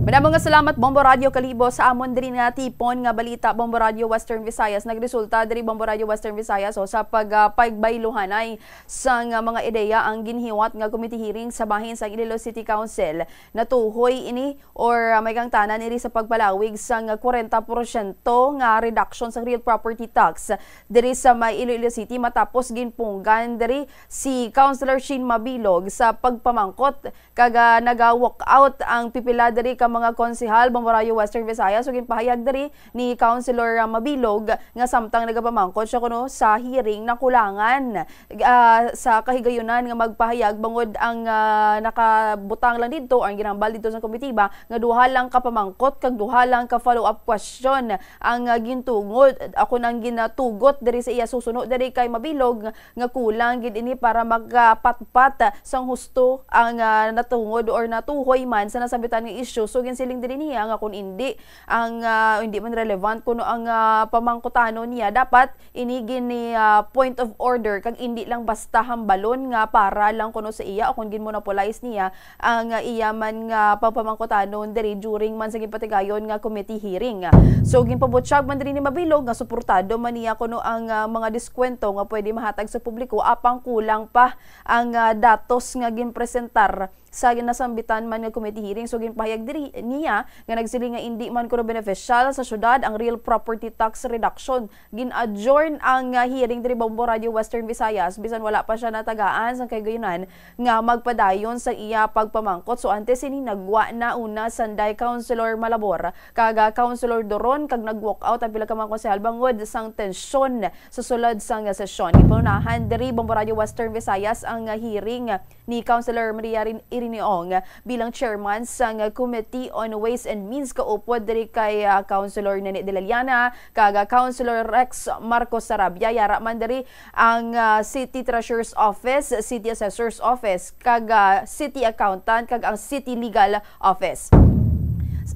Madamo nga salamat, Bombo Radio Kalibo, sa amon diri nga tipon nga balita. Bombo Radio Western Visayas, nagresulta diri, Bombo Radio Western Visayas, o sa pag, ah, pagbayluhanay sang, ah, mga ideya ang ginhiwat nga committee hearing sa bahin sang Iloilo City Council. Natuhoy ini or, ah, may kangtanan ini sa pagpalawig sang kwarenta porsyento nga reduction sa real property tax diri sa may Iloilo City, matapos ginpunggan diri si Councilor Sheen Mabilog sa pagpamangkot kag, ah, naga-walk out ang pipila diri ka mga konsehal, Bombo Radio Western Visayas, ug ginpahayag diri ni Councilor, ah, Mabilog nga samtang nagapamangkot siya kuno sa hearing, nakulangan, ah, sa kahigayunan nga magpahayag bangod ang, ah, nakabutang lang didto, ang ginambal didto sa komitiba nga duha lang ka pamangkot kag duha lang ka follow-up question ang, ah, gintungod, ako nang ginatugot diri sa iya susuno diri kay Mabilog nga kulang gid ini para magapatpat sang husto ang, ah, natungod or natuhoy man sa nasambitan nga isyu. So, ginsiling diri niya nga kung indi ang, ah, hindi man relevant kuno ang, ah, pamangkutano niya, dapat ini gini, ah, point of order kag indi lang basta hambalon nga para lang kuno sa iya o kung ginmonopolize niya ang, ah, iya man nga pagpamangkutanon diri during man sa ginpatigayon nga committee hearing. So, ginpabutyag man diri ni Mabilog nga suportado man niya kuno ang, ah, mga diskwento nga pwede mahatag sa publiko, apang kulang pa ang, ah, datos nga ginpresentar sa nasambitan man nga committee hearing. So, ginpahayag diri niya nga nagsiling nga indi man kuno beneficial sa syudad ang real property tax reduction. Gin-adjourn ang, ah, hearing diri, Bombo Radio Western Visayas, bisan wala pa siya natagaan sang kahigayunan nga magpadayon sa iya pagpamangkot. So, antes ini, nagwa na una sanday Councilor Malabor kag, ah, Councilor Doron, kag nag-walk out ang pila ka mga konsehal bangod sang tensyon sa sulod sang sesyon. Gipanunahan diri, Bombo Radio Western Visayas, ang, ah, hearing ni Councilor Maria Rin-, Iriniong bilang chairman sang Committee on Ways and Means, kaupod diri kay, ah, Councilor Nene de la Llana kag, ah, Councilor Rex Marcos Sarabia. Yara man diri ang, ah, City Treasurer's Office, City Assessor's Office, kag, ah, City Accountant, kag ang City Legal Office.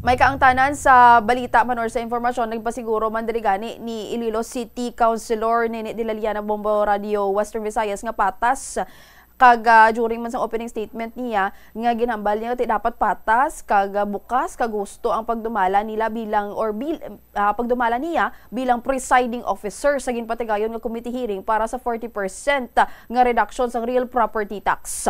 May kaangtanan sa balita man or sa impormasyon, nagpasiguro man diri gani ni Iloilo City Councilor Nene de la Llana, Bombo Radio Western Visayas, nga patas kag, ah, during man sa opening statement niya nga ginhambal niya nga ti dapat patas kag, ah, bukas kag husto ang pagdumala nila bilang or bil-, ah, pagdumala niya bilang presiding officer sa ginpatigayon nga committee hearing para sa forty percent nga reduction sa real property tax.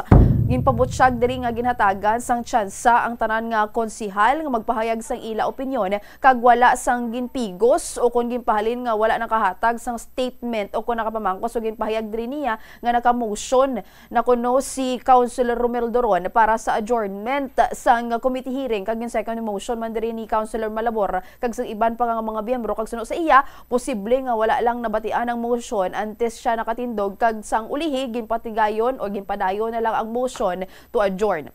Ginpabutyag diri nga ginhatagan sang tsansa ang tanan nga konsihal nga magpahayag sang ila opinyon kag wala sang ginpigos o kon ginpahalin nga wala nakahatag sang statement o kon nakapamangkot. So, ginpahayag diri niya nga naka-motion na kuno si Councilor Romel Doron para sa adjournment sang committee hearing, kag yung second motion man diri ni Councilor Malabor kag sa iban pa nga mga miyembro, kag suno sa iya, posible nga wala lang nabatian ang motion antes siya nakatindog, kag sang ulihi ginpatigayon o ginpadayon na lang ang motion to adjourn.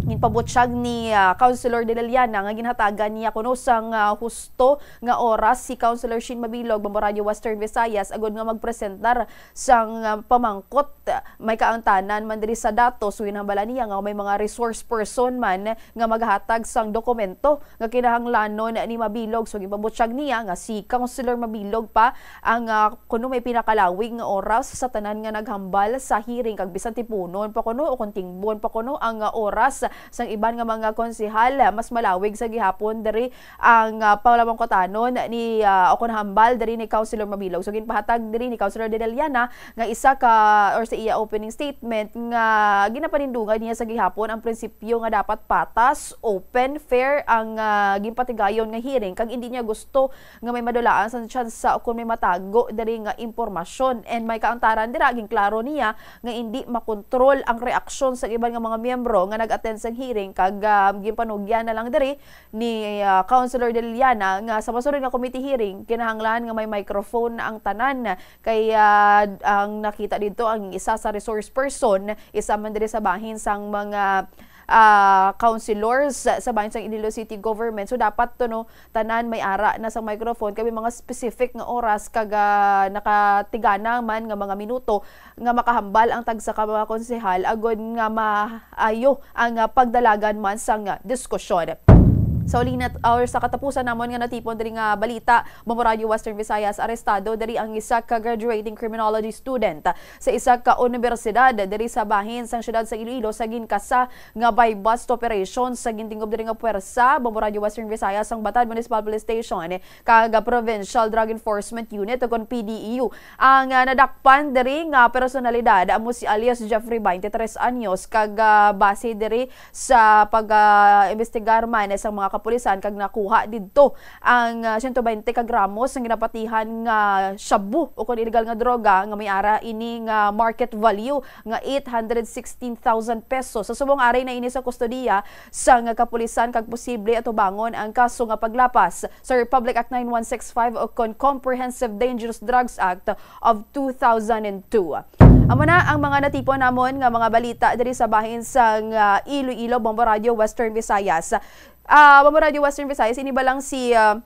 Ginpabutyag ni, ah, Councilor De La Llana nga ginhatagan niya kuno sang, ah, husto nga oras si Councilor Sheen Mabilog, Bombo Radio Western Visayas, agud nga magpresentar sang, ah, pamangkot. May kaangtanan man diri sa datos, ginhambala niya nga may mga resource person man nga maghatag sang dokumento nga kinahanglanon ni Mabilog. So, ginpabutyag niya nga si Councilor Mabilog pa ang, ah, kuno may pinakalawig nga oras sa tanan nga naghambal sa hearing, kag bisan tipunon pa kuno o kon tingbon pa kuno ang, ah, oras sang iban nga mga konsehal, mas malawig sa gihapon diri ang, ah, palamangkutanon ni, ah, o kon hambal diri ni Councilor Mabilog. So, ginpahatag diri ni Councilor De La Llana nga isa ka, or sa iya opening statement, nga ginapanindungan niya sa gihapon ang prinsipyo nga dapat patas, open, fair ang, ah, ginpatigayon nga hearing, kag indi niya gusto nga may madulaan sa tsansa o kon may matago diri nga impormasyon. And may kaangtaran dira, ginklaro niya nga indi makontrol ang reaksyon sa iban nga mga miyembro nga nag-attend sa hearing, kag, ah, ginpanugyan na lang diri ni, ah, Councilor De Liliana nga sa masunod nga committee hearing, kinahanglan nga may microphone ang tanan. Kay, ah, ang nakita didto, ang isa sa resource person, isa man diri sa bahin sang mga, ah, councilors sa bahin sang Iloilo City Government. So, dapat to, no, tanan may ara na sa microphone, kay may mga specific nga oras kag, ah, nakatigana man nga mga minuto nga makahambal ang tagsa ka mga konsehal agud nga maayo ang, ah, pagdalagan man sang, ah, diskusyon. Sa uli na, or sa katapusan namon nga natipon diri nga balita, Bombo Radyo Western Visayas, arestado diri ang isa ka graduating criminology student sa isa ka universidad diri sa bahin sang siyudad sa Iloilo sa ginkasa nga buy-bust operation sa gintingob diri nga puwersa, Bombo Radyo Western Visayas, sang Batad Municipal Police Station kag Provincial Drug Enforcement Unit o kon P D E U. Ang, ah, nadakpan diri nga personalidad amo si alias Jeffrey, twenty-three anyos, kag, ah, base diri sa pag, ah, imbestigar man sa mga kapulisan kag nakuha didto ang, ah, siyento bente ka gramos nga ginapatihan nga shabu o kon illegal nga droga nga may ara ini nga market value nga eight hundred sixteen thousand pesos. Sa subong ari na ini sa kustodiya sang kapulisan kag posible atubangon ang kaso nga paglapas sa Republic Act nine one six five o kon Comprehensive Dangerous Drugs Act of two thousand and two. Amo na ang mga natipon namon nga mga balita diri sa bahin sang, ah, Iloilo, Bombo Radyo Western Visayas. Ah, Bombo Radyo Western Visayas, ini ba lang si, ah,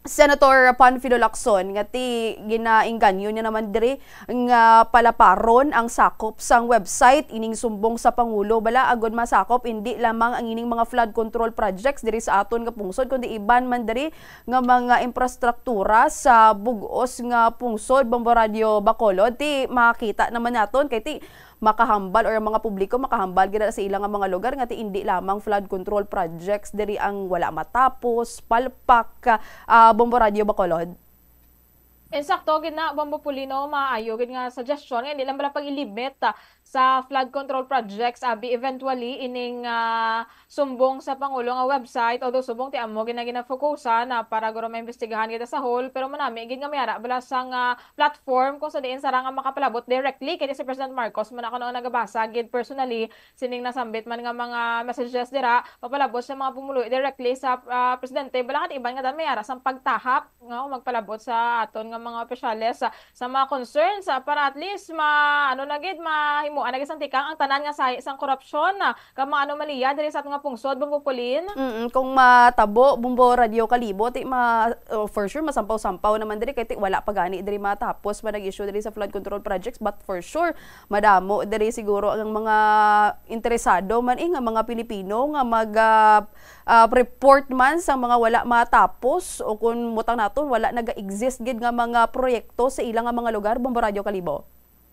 Senator Panfilo Lacson nga ti ginaingganyo niya naman diri nga palaparon ang sakop sang website ining sumbong sa Pangulo bala agud masakop indi lamang ang ining mga flood control projects diri sa aton nga pungsod kundi iban man diri nga mga infrastruktura sa bug-os nga pungsod, Bombo Radyo Bacolod. Ti makita naman naton kay ti makahambal or ang mga publiko makahambal gid sa ila nga mga lugar nga ti indi lamang flood control projects diri ang wala matapos, palpak, ah, Bombo Radyo Bacolod. Insakto gid na, Bombo Polino, maayo gid nga suggestion nga hindi lang bala pag-ilimit, ah, sa flood control projects, abi eventually ining, ah, sumbong sa Pangulo nga website, although subong ti amo gid na ginafokusan na para guro maimbestigahan kita sa whole, pero manami gid nga may ara bala sang, ah, platform kung sa diin sara nga makapalabot directly kay si President Marcos man ako noon nagabasa gid personally sining nasambit man nga mga messages dira, mapalabot sa mga pumuluyo directly sa, ah, presidente. Bala nga ti iban nga dan may ara sang pagtahap nga magpalabot sa aton nga mga opisyales sa, sa mga concerns, ah, para at least ma, ano na gid, mahimuan na gid sang tikang ang tanan nga sahi sang korupsyon, ah, kag mga anomalya diri sa aton nga pungsod, Bombo Polin. Mm, kung matabo, Bombo Radyo Kalibo, ti ma, oh, for sure, masampaw-sampaw naman diri, kay ti wala pa gani diri matapos man nag-issue diri sa flood control projects, but for sure, madamo diri siguro ang mga interesado man, eh, nga mga Pilipino nga mag, ah, ah, report man sa mga wala matapos o kung mutang naton, wala naga-exist gid nga mga proyekto sa ila nga mga lugar, Bombo Radyo Kalibo.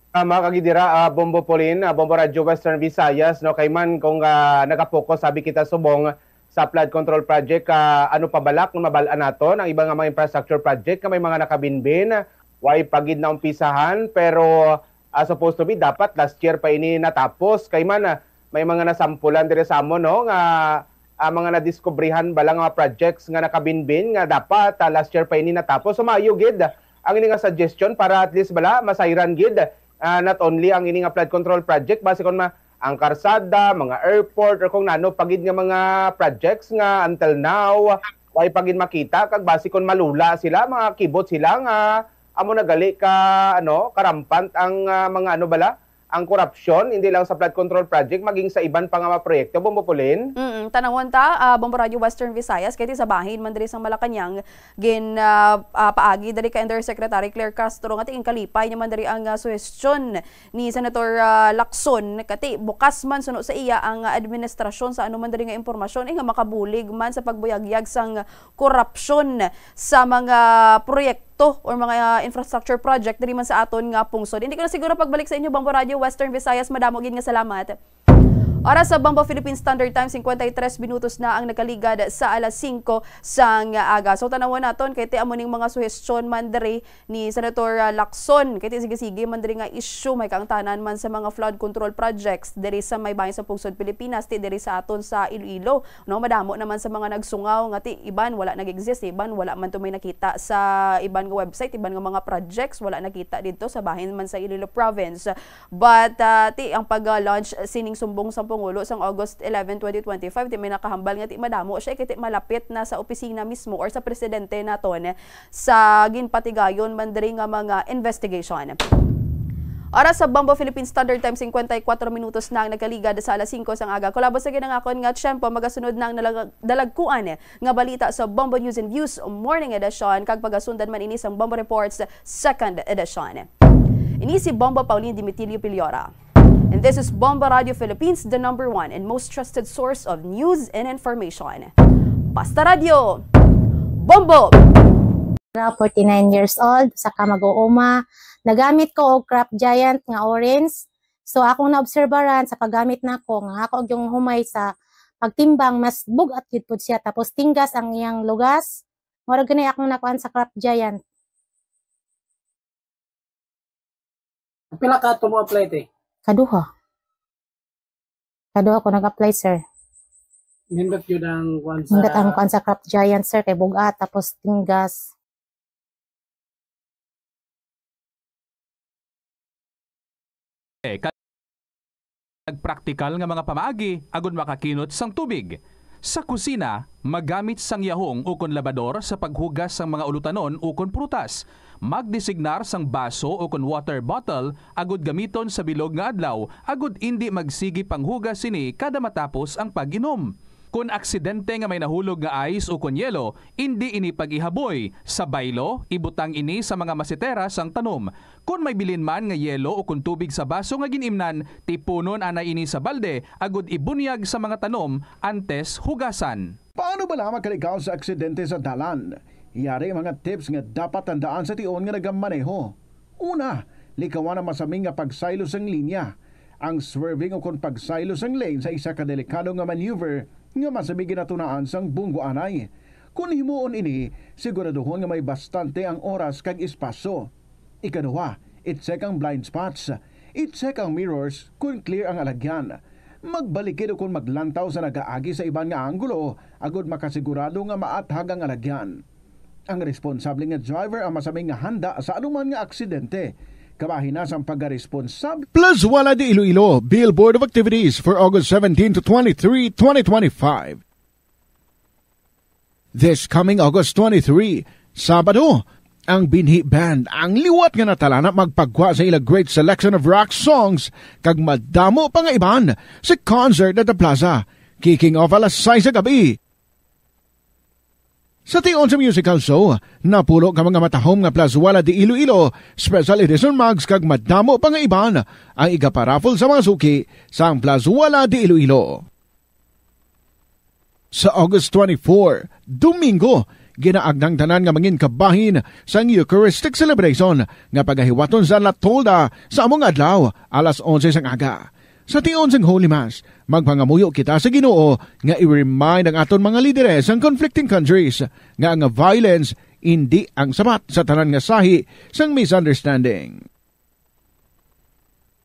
Tama ka gid dira, ah, Bombo Polin, ah, Bombo Radyo Western Visayas, no, kay man kung, ah, nagapokus sabi kita subong sa flood control project, ah, ano pa bala kung mabal-an naton ang iba nga mga infrastructure project nga may mga nakabinbin, way pa gid naumpisahan, pero, ah, supposed to be dapat last year pa ini natapos kay man, ah, may mga nasampulan diri sa amon, no, nga, ah, mga nadiskubrihan bala nga projects nga nakabinbin nga dapat, ah, last year pa ini natapos. So maayo gid ang ini nga suggestion para at least bala masayran gid, ah, not only ang ini nga flood control project, basi kon ma-, ang karsada, mga airport, or kung nano pa gid nga mga projects nga until now, way pa gid makita, kag basi kon malula sila, makakibot sila nga amo na gali ka, ano, karampant ang, ah, mga ano bala, ang korupsyon, hindi lang sa flood control project, maging sa iban pa nga mga proyekto, Bombo Polin. Mm, tanawon ta, ah, Bombo Radyo Western Visayas, kay ti sa bahin man diri sa Malacañang, gin, ah, ah, paagi diri kay Undersecretary Claire Castro nga ti ginkalipay niya man diri ang, ah, suhestyon ni Senator, ah, Lacson, kay ti bukas man suno sa iya ang, ah, administrasyon sa anuman diri nga impormasyon, eh, nga makabulig man sa pagbuyagyag sang korupsyon sa mga proyekto or mga infrastructure project diri man sa aton nga pungsod. Hindi ko na siguro pagbalik sa inyo, Bombo Radyo Western Visayas. Madamo gid nga salamat. Oras sa Bombo Philippine Standard Time, cincuenta y tres minutos na ang nakaligad sa alas singko sang aga. So, tanawon naton kay ti amo ning mga suhestyon man diri ni Senator, ah, Lacson, kay ti sige-sige man diri nga issue, may kaangtanan man sa mga flood control projects diri sa may bahin sa pungsod Pilipinas, ti diri sa aton sa Iloilo, no? Madamo naman sa mga nagsungaw nga ti iban wala nag-exist, iban wala man to may nakita sa iban nga website, iban nga mga projects, wala nakita didto sa bahin man sa Iloilo Province. But, ah, ti ang pag-launch sining sumbong sa Pangulo sang August eleven, twenty twenty-five, ti may nakahambal nga ti madamo siya, kay ti malapit na sa opisina mismo or sa presidente naton sa ginpatigayon man diri nga mga investigation. Oras sa Bombo Philippine Standard Time, cincuenta y cuatro minutos na ang nagkaligad sa alas singko sang aga. Kulabo sa ginangakon nga tiyempo, magasunod na ang nalag-, dalagkuan nga balita sa Bombo News and Views Morning Edition, kag pagasundan man ini sang Bombo Reports Second Edition. Ini si Bombo Pauline Dimitilio Piliora. And this is Bombo Radio Philippines, the number one and most trusted source of news and information. Pasta Radio. Bombo! Ra, forty-nine years old, usa ka mag-uuma. Nagamit ko og Crop Giant nga orange. So, akong naobserbaran sa paggamit nako, nga ako gyung humay sa pagtimbang, mas bug-at gyud pud siya. Tapos, tinggas ang iyang lugas. Mura gani akong nakuan sa Crop Giant. Pila ka to mo apply, te? Kaduha. Kaduha ko nag-apply, sir. Nindot yun ang kuwan sa Nindot ang kuwan sa Crop Giant, sir, kay bug-at, tapos tinggas. Eh, ka-, kag praktikal nga mga pamaagi agud makakinot sang tubig. Sa kusina, magamit sang yahong ukon labador sa paghugas sang mga ulutanon ukon prutas. Magdesignar sang baso ukon water bottle agud gamiton sa bilog nga adlaw agud indi magsigi panghugas sini kada matapos ang pag-inom. Kon aksidente nga may nahulog nga ice ukon yelo, indi ini pag-ihaboy. Sa baylo, ibutang ini sa mga masetera sang tanom. Kon may bilin man nga yelo ukon tubig sa baso nga gin-imnan, tipunon anay ini sa balde agud ibunyag sa mga tanom antes hugasan. Paano bala makalikaw sa aksidente sa dalan? Yari ang mga tips nga dapat tandaan sa tion nga nagamaneho. Una, likawan ang masami nga pagsaylo sang linya. Ang swerving ukon pagsaylo sang lane sa isa ka delikado nga maneuver nga masami ginatunaan sang bunggo anay. Kon himuon ini, siguraduhon nga may bastante ang oras kag espasyo. Ikaduha, i-check ang blind spots. I-check ang mirrors kon clear ang alagyan. Magbalikid ukon maglantaw sa nagaagi sa iban nga anggulo agud makasigurado nga maathag ang alagyan. Ang responsable nga driver ang masami nga handa sa anuman nga aksidente. Kabahin na sang pagkaresponsable. Plazuela de Iloilo, Bill Board of Activities for August seventeen to twenty-three, twenty twenty-five. This coming August twenty-three, Sabado, ang Binhi Band, ang liwat nga natalana, magpagwa sa ila great selection of rock songs, kag madamo pa nga iban sa concert at the plaza, kicking off alas sais sa gabi. Sa tion sa musical show, napulo ka mga matahom nga Plazuela de Iloilo Special Edition mugs kag madamo pa nga iban ang igaparaffle sa mga suki sang Plazuela de Iloilo. Sa August twenty-four, Domingo, ginaagnang tanan nga mangin kabahin sang Eucharistic celebration nga pagahiwaton sa La Tolda sa amo nga adlaw, alas onse sang aga. Sa tion sang Holy Mass, magpangamuyo kita sa Ginoo nga i-remind ang aton mga lideres sang conflicting countries nga ang violence indi ang sabat sa tanan nga sahi sang misunderstanding.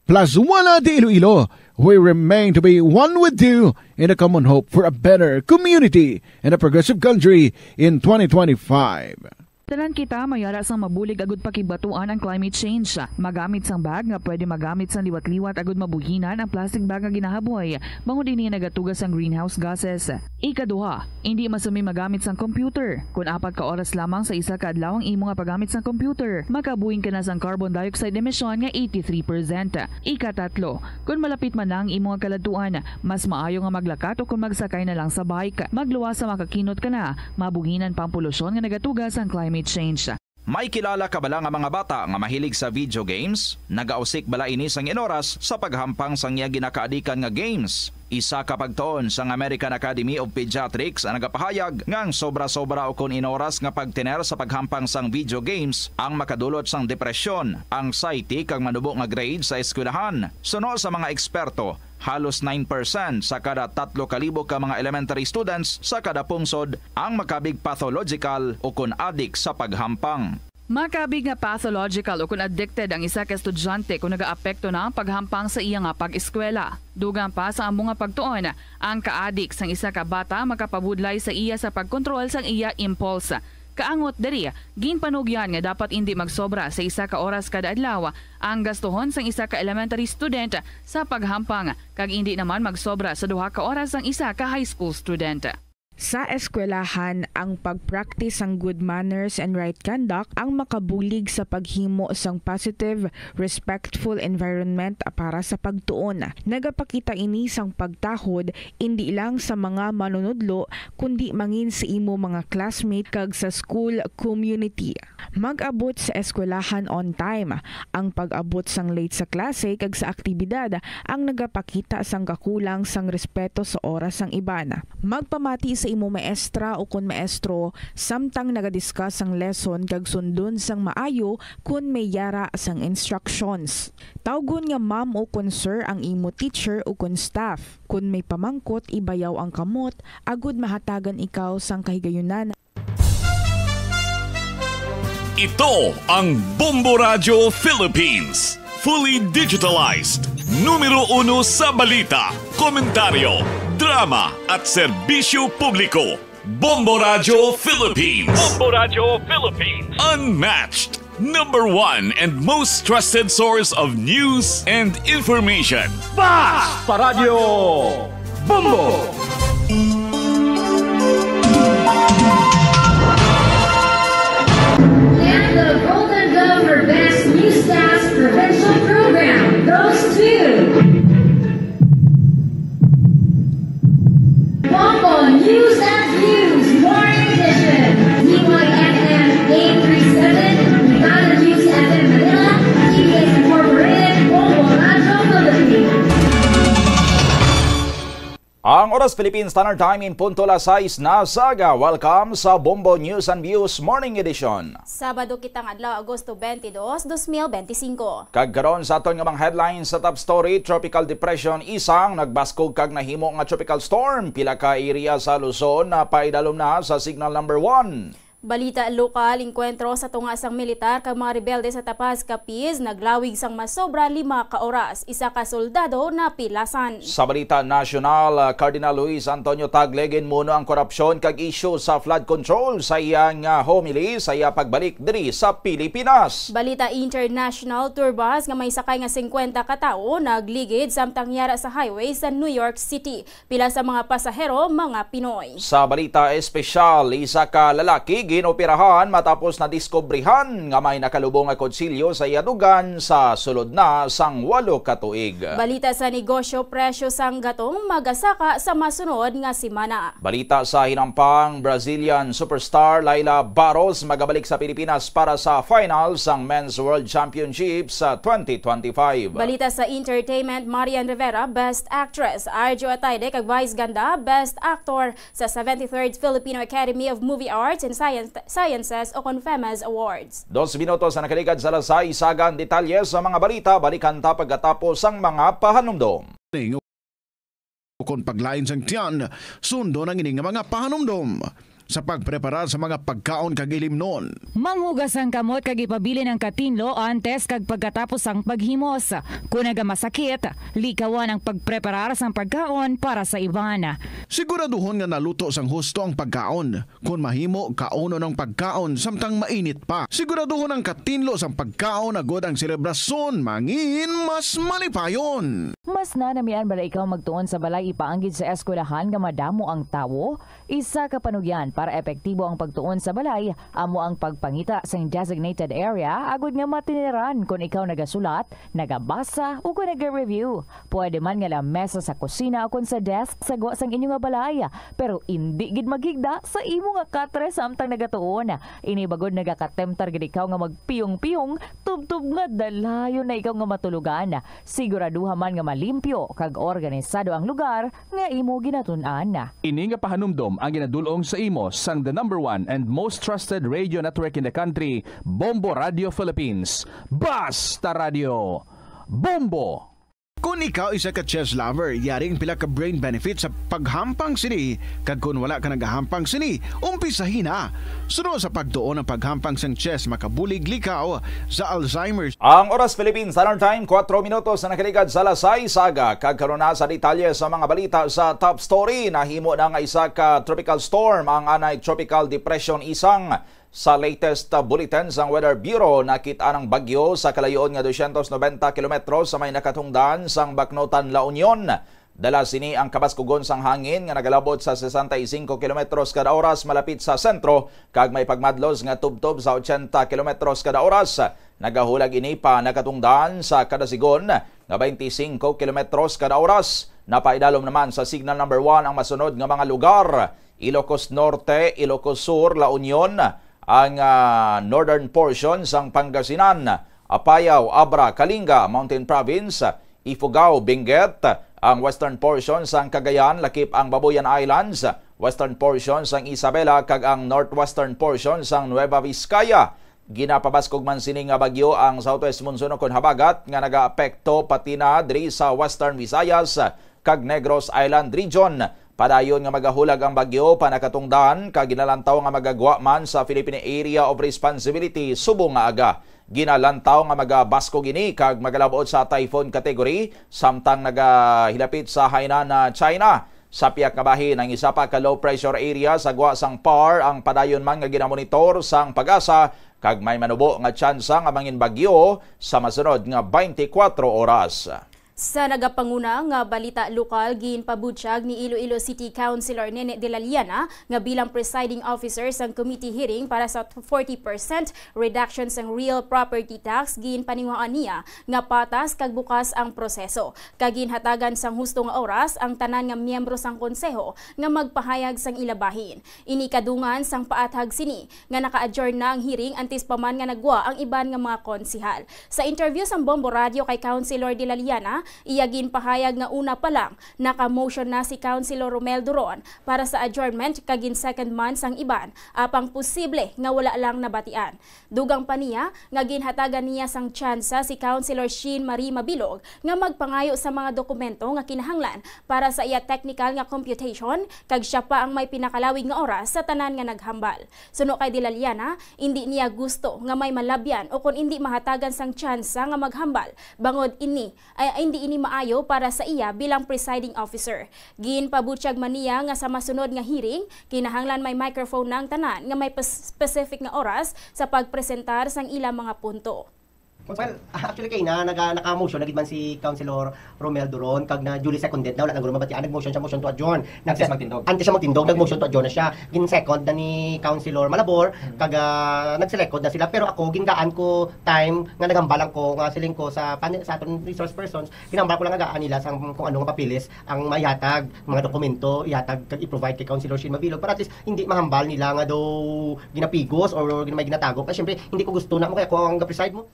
Plazuela de Iloilo, we remain to be one with you in a common hope for a better community and a progressive country in twenty twenty-five. Tanan kita mayara sang mabulig agud pakigbatuan ang climate change. Magamit sang bag nga pwede magamit sang liwat-liwat agud mabuhinan ang plastic bag nga ginahaboy, bangod ini nagatuga sang greenhouse gases. Ikaduha, indi masami magamit sang computer. Kon apat ka oras lamang sa isa ka adlaw ang imo nga paggamit sang computer, makabuhin ka na sang carbon dioxide emission nga eighty-three percent. Ikatatlo, kon malapit man na ang imo nga kaladtuan, mas maayo nga maglakat o kon magsakay na lang sa bike. Magluwas sa makakinot ka na, mabuhinan pa ang polusyon nga nagatuga sang climate change. May kilala ka bala nga mga bata nga mahilig sa video games? Nagausik bala ini sang inoras sa paghampang sang iya ginakaadikan nga games? Isa ka pagtuon sang American Academy of Pediatrics ang nagapahayag nga ang sobra-sobra ukon inoras nga pagtener sa paghampang sang video games ang makadulot sang depresyon, anxiety, kag manubo nga grade sa eskwelahan. Suno sa mga eksperto, halos nine percent sa kada tatlo ka libo ka mga elementary students sa kada pungsod ang makabig pathological ukon adik sa paghampang. Makabig nga pathological ukon addicted ang isa ka estudyante kon nagaapekto na ang paghampang sa iya nga pag-eskwela. Dugang pa sa amo nga pagtuon, ang kaadik sang isa ka bata makapabudlay sa iya sa pagkontrol sang iya impulse. Kaangot diri, ginpanugyan nga dapat indi magsobra sa isa ka oras kada adlaw ang gastuhon sang isa ka elementary student sa paghampang, kag indi naman magsobra sa duha ka oras sang isa ka high school student. Sa eskwelahan, ang pag-practice sang good manners and right conduct ang makabulig sa paghimo sang positive, respectful environment para sa pagtuon. Nagapakita ini sang pagtahod indi lang sa mga manunudlo, kundi mangin sa imo mga classmate kag sa school community. Mag-abot sa eskwelahan on time. Ang pag-abot sang late sa klase kag sa aktibidad ang nagapakita sang kakulang sang respeto sa oras sang iban. Magpamati sa imo maestra o kon maestro samtang nagadiscuss ang lesson kag sundon sang maayo kon may yara sang instructions. Tawgon nga ma'am o kon sir ang imo teacher o kon staff. Kon may pamangkot, ibayaw ang kamot agud mahatagan ikaw sang kahigayunan. Ito ang Bombo Radyo Philippines. Fully digitalized. Numero uno sa balita, komentaryo, drama, at serbisyo publiko. Bombo Radyo Philippines. Bombo Radyo Philippines. Unmatched. Number one and most trusted source of news and information. Basta Radyo Bombo! And the Golden Glove for Best Newscast Provincial Program goes to Bombo News and Views Morning Edition, D Y N M eight three seven, Brigada News F M Manila, T V S Incorporated, Bombo Radyo Philippines. Ang oras, Philippine Standard Time, in punto las sais na sa aga. Welcome sa Bombo News and Views Morning Edition. Sabado kita nga adlaw, Agosto twenty-two, dos mil benti singko. Kag karon sa aton nga mga headlines sa top story, Tropical Depression Isang nagbaskog kag nahimo nga tropical storm. Pila ka area sa Luzon napaidalom na sa signal number one. Balita lokal, engkwentro sa tunga sang militar kag mga rebelde sa Tapaz, Capiz, naglawig sang masobra lima ka oras. Isa ka soldado napilasan. Sa balita nasyonal, ah, Cardinal Luis Antonio Tagle ginmuno ang korupsyon kag isyu sa flood control sa iyang, ah, homily sa iya pagbalik diri sa Pilipinas. Balita international, tour bus nga may sakay nga singkwenta ka tawo nagligid samtang yara sa highway sa New York City. Pila sa mga pasahero, mga Pinoy. Sa balita espesyal, isa ka lalaki ginoperahan matapos nadiskubrihan nga may nakalubong nga kutsilyo sa iya dugan sa sulod na sang walo ka tuig. Balita sa negosyo, presyo sang gatong magasaka sa masunod nga semana. Balita sa hinampang, Brazilian superstar Laila Barros magabalik sa Pilipinas para sa final sang Men's World Championship sa twenty twenty-five. Balita sa entertainment, Marian Rivera, Best Actress, Arjo Ataide kag Vice Ganda, Best Actor sa seventy-third Filipino Academy of Movie Arts and Science- Sciences o kon FEMAS Awards. Dos minutos na nakaligad sa alas sais, aga ang detalye sa mga balita. Balikan ta pagkatapos ang mga pahanumdom. Kon paglain sang tiyan, sundon ang ini nga mga pahanumdom sa pagpreparar sa mga pagkaon kag ilimnon. Manghugas ang kamot kag ipabilin ang katinlo antes kag pagkatapos sang paghimos. Kon nagamasakit, likawan ang pagpreparar sang pagkaon para sa iban. Siguraduhon nga naluto sang husto ang pagkaon. Kon mahimo, kaunon ang pagkaon samtang mainit pa. Siguraduhon ang katinlo sang pagkaon agod ang selebrasyon mangin mas malipayon. Mas nanamian bala ikaw magtuon sa balay ipaanggid sa eskwelahan nga madamo ang tawo? Isa ka panugyan para epektibo ang pagtuon sa balay amo ang pagpangita sing designated area agud nga matiniran kon ikaw nagasulat, nagabasa, ukon naga-review. Pwede man nga lamesa sa kusina ukon sa desk sa gwa sang inyo nga balay, pero indi gid maghigda sa imo nga katre samtang nagatuon. Ini bangod nagakatemptar gid ikaw nga magpiyong-piyong tubtob nga dalayon na ikaw nga matulogan. Siguraduha man nga malimpyo kag organisado ang lugar nga imo ginatun-an. Ini nga pahanumdom ang ginadul-ong sa imo sang the number one and most trusted radio network in the country, Bombo Radio Philippines. Basta Radio! Bombo! Kon ikaw isa ka chess lover, yari ang pila ka brain benefits sa paghampang sini, kag kon wala ka nagahampang sini, umpisahi na. Suno sa pagtuon ang paghampang sang chess makabulig likaw sa Alzheimer's. Ang oras, Philippine Standard Time, kuwatro minutos na nakaligad sa alas sais sa aga. Kag karon na sa detalye sa mga balita sa top story. Nahimo na nga isa ka tropical storm ang anay Tropical Depression Isang. Sa latest, uh, bulletin sang Weather Bureau, nakit-an ang bagyo sa kalayoon nga dosyentos nobenta kilometro sa may nakatungdan sang Baknotan, La Union. Dala sini ang kabaskugon sang hangin nga nagalabot sa sesenta y cinco kilometros kada oras malapit sa sentro, kag may pagmadlos nga tubtob sa ochenta kilometros kada oras. Nagahulag ini pa nakatungdan sa kada sigon nga twenty-cinco kilometros kada oras. Napaidalom naman sa signal number one ang masunod nga mga lugar: Ilocos Norte, Ilocos Sur, La Union, ang, ah, northern portion sang Pangasinan, Apayao, Abra, Kalinga, Mountain Province, Ifugao, Benguet, ang western portion sang Cagayan, lakip ang Babuyan Islands, western portion sang Isabela kag ang northwestern portion sang Nueva Vizcaya. Ginapabaskog man sini nga bagyo ang southwest monsoon ukon habagat nga nagaapekto pati na diri sa Western Visayas kag Negros Island Region. Padayon nga magahulag ang bagyo pa nakatungdan kag ginalantaw nga magagwa man sa Philippine Area of Responsibility subong nga aga. Ginalantaw nga magabaskog ini kag magalabot sa typhoon category samtang nagahilapit sa Hainan, ah, China. Sa pihak nga bahin, ang isa pa ka low pressure area sa gwa sang par ang padayon man nga ginamonitor sang PAGASA kag may manubo nga tsansa nga mangin bagyo sa masunod nga twenty-four oras. Sa nagapanguna nga balita lokal, ginpabutyag ni Iloilo City Councilor Nene de la Liana nga bilang presiding officer sang committee hearing para sa forty percent reduction sang real property tax, ginpaninguhaan niya nga patas kag bukas ang proseso, kag ginhatagan sang husto nga oras ang tanan nga miyembro sang konseho nga magpahayag sang ila bahin. Ini kadungan sang paathag sini nga naka-adjourn na ang hearing antes pa man nga nagwa ang iban nga mga konsehal. Sa interview sang Bombo Radio kay Councilor de la Liana, iya ginpahayag nga una pa lang naka-motion na si Councilor Romel Duron para sa adjournment kag gin-second man sang iban, apang posible nga wala lang nabatian. Dugang pa niya nga ginhatagan niya sang tsansa si Councilor Sheen Marie Mabilog nga magpangayo sa mga dokumento nga kinahanglan para sa iya technical nga computation, kag siya pa ang may pinakalawig nga oras sa tanan nga naghambal. Suno kay de la Liana, indi niya gusto nga may malabyan o kon indi mahatagan sang tsansa nga maghambal, bangod ini ay indi ini maayo para sa iya bilang presiding officer. Ginpabutyag man niya nga sa masunod nga hearing, kinahanglan may microphone na ang tanan nga may pes-, specific nga oras sa pagpresentar sang ila mga punto. Well, actually, kay na, naga-, naka-motion na gid man si Councilor Romel Duron, kag na duly seconded na, wala na guro mabatian, nag-motion siya, motion to adjourn. Antes magtindog. Antes siya magtindog, nag-motion to adjourn na siya. Gin-second na ni Councilor Malabor, kag, ah, nagselekod na sila. Pero ako, gindaan ko time nga naghambal lang ko, nga siling ko sa pan-, sa aton resource persons, ginambal ko lang nga gaan nila sang kung ano nga papeles ang maihatag, mga dokumento ihatag kag i-provide kay Councilor Sheen Mabilog, para at least hindi mahambal nila nga daw ginapigos or gina-, may ginatago. Kay syempre, hindi ko gusto na mo kaya ko ang ga-preside mo.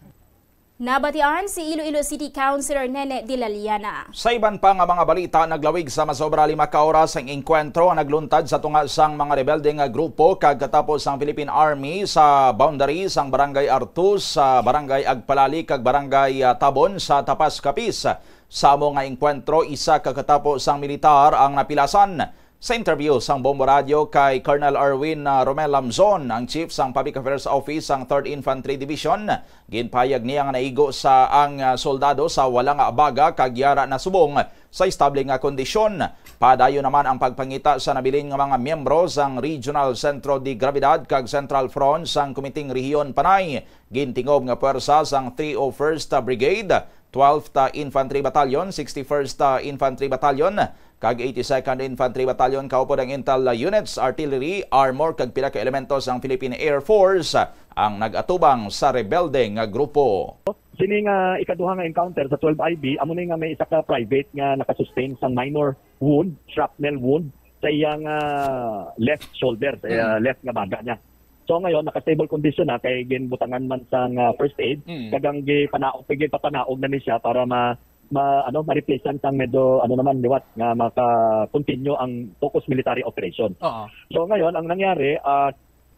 Nabatian si Iloilo City Councilor Nene de la Liana. Sa iban pa nga mga balita, naglawig sa masobra lima ka oras ang engkwentro nga nagluntad sa tunga sang mga rebelde nga grupo kag katapos sang Philippine Army sa boundary sang Barangay Artus, sa Barangay Agpalali kag Barangay, ah, Tabon sa Tapas, Capiz. Sa amo nga engkwentro, isa ka katapo sang militar ang napilasan. Sa interview sang Bombo Radio kay Colonel Erwin, ah, Romel Lamzon, ang chief sang Public Affairs Office sang Third Infantry Division, ginpahayag niya nga naigo sa ang, ah, soldado sa wala nga abaga kag yara nasubong sa estable nga kondisyon. Padayon naman ang pagpangita sa nabilin nga mga miyembro sang Regional Centro de Gravidad kag Central Front sang Kumiting Rehiyon Panay. Gintingob nga puwersa sang three oh first Brigade, twelfth Infantry Battalion, sixty-first Infantry Battalion, kag eighty-second Infantry Battalion, kaupod ang Intel Units, Artillery, Armor, kag pila ka elemento sang Philippine Air Force ang nag-atubang sa rebelde nga grupo. Sini nga ikaduha nga encounter sa twelve I B, amo ni nga may isa ka private nga nakasustain sang minor wound, shrapnel wound, sa iyang, ah, left shoulder, sa, ah, left nga baga niya. So ngayon, naka-stable condition na kay ginbutangan man sang, ah, first aid, kag ang gipanaog, gipapanaog na ni siya para ma-, ma-, ano, ma-replacean sang medyo, ano naman, liwat nga maka-continue ang focus military operation. Oo. So ngayon, ang nangyari, ah,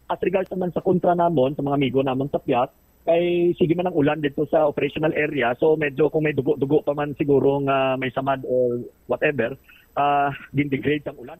as regards naman sa kontra namon, sa mga amigo namon sa Piat, kay sige man ang ulan dito sa operational area, so medyo kung may dugo-dugo pa man siguro nga may samad or whatever, ah, gin-degrade ang ulan.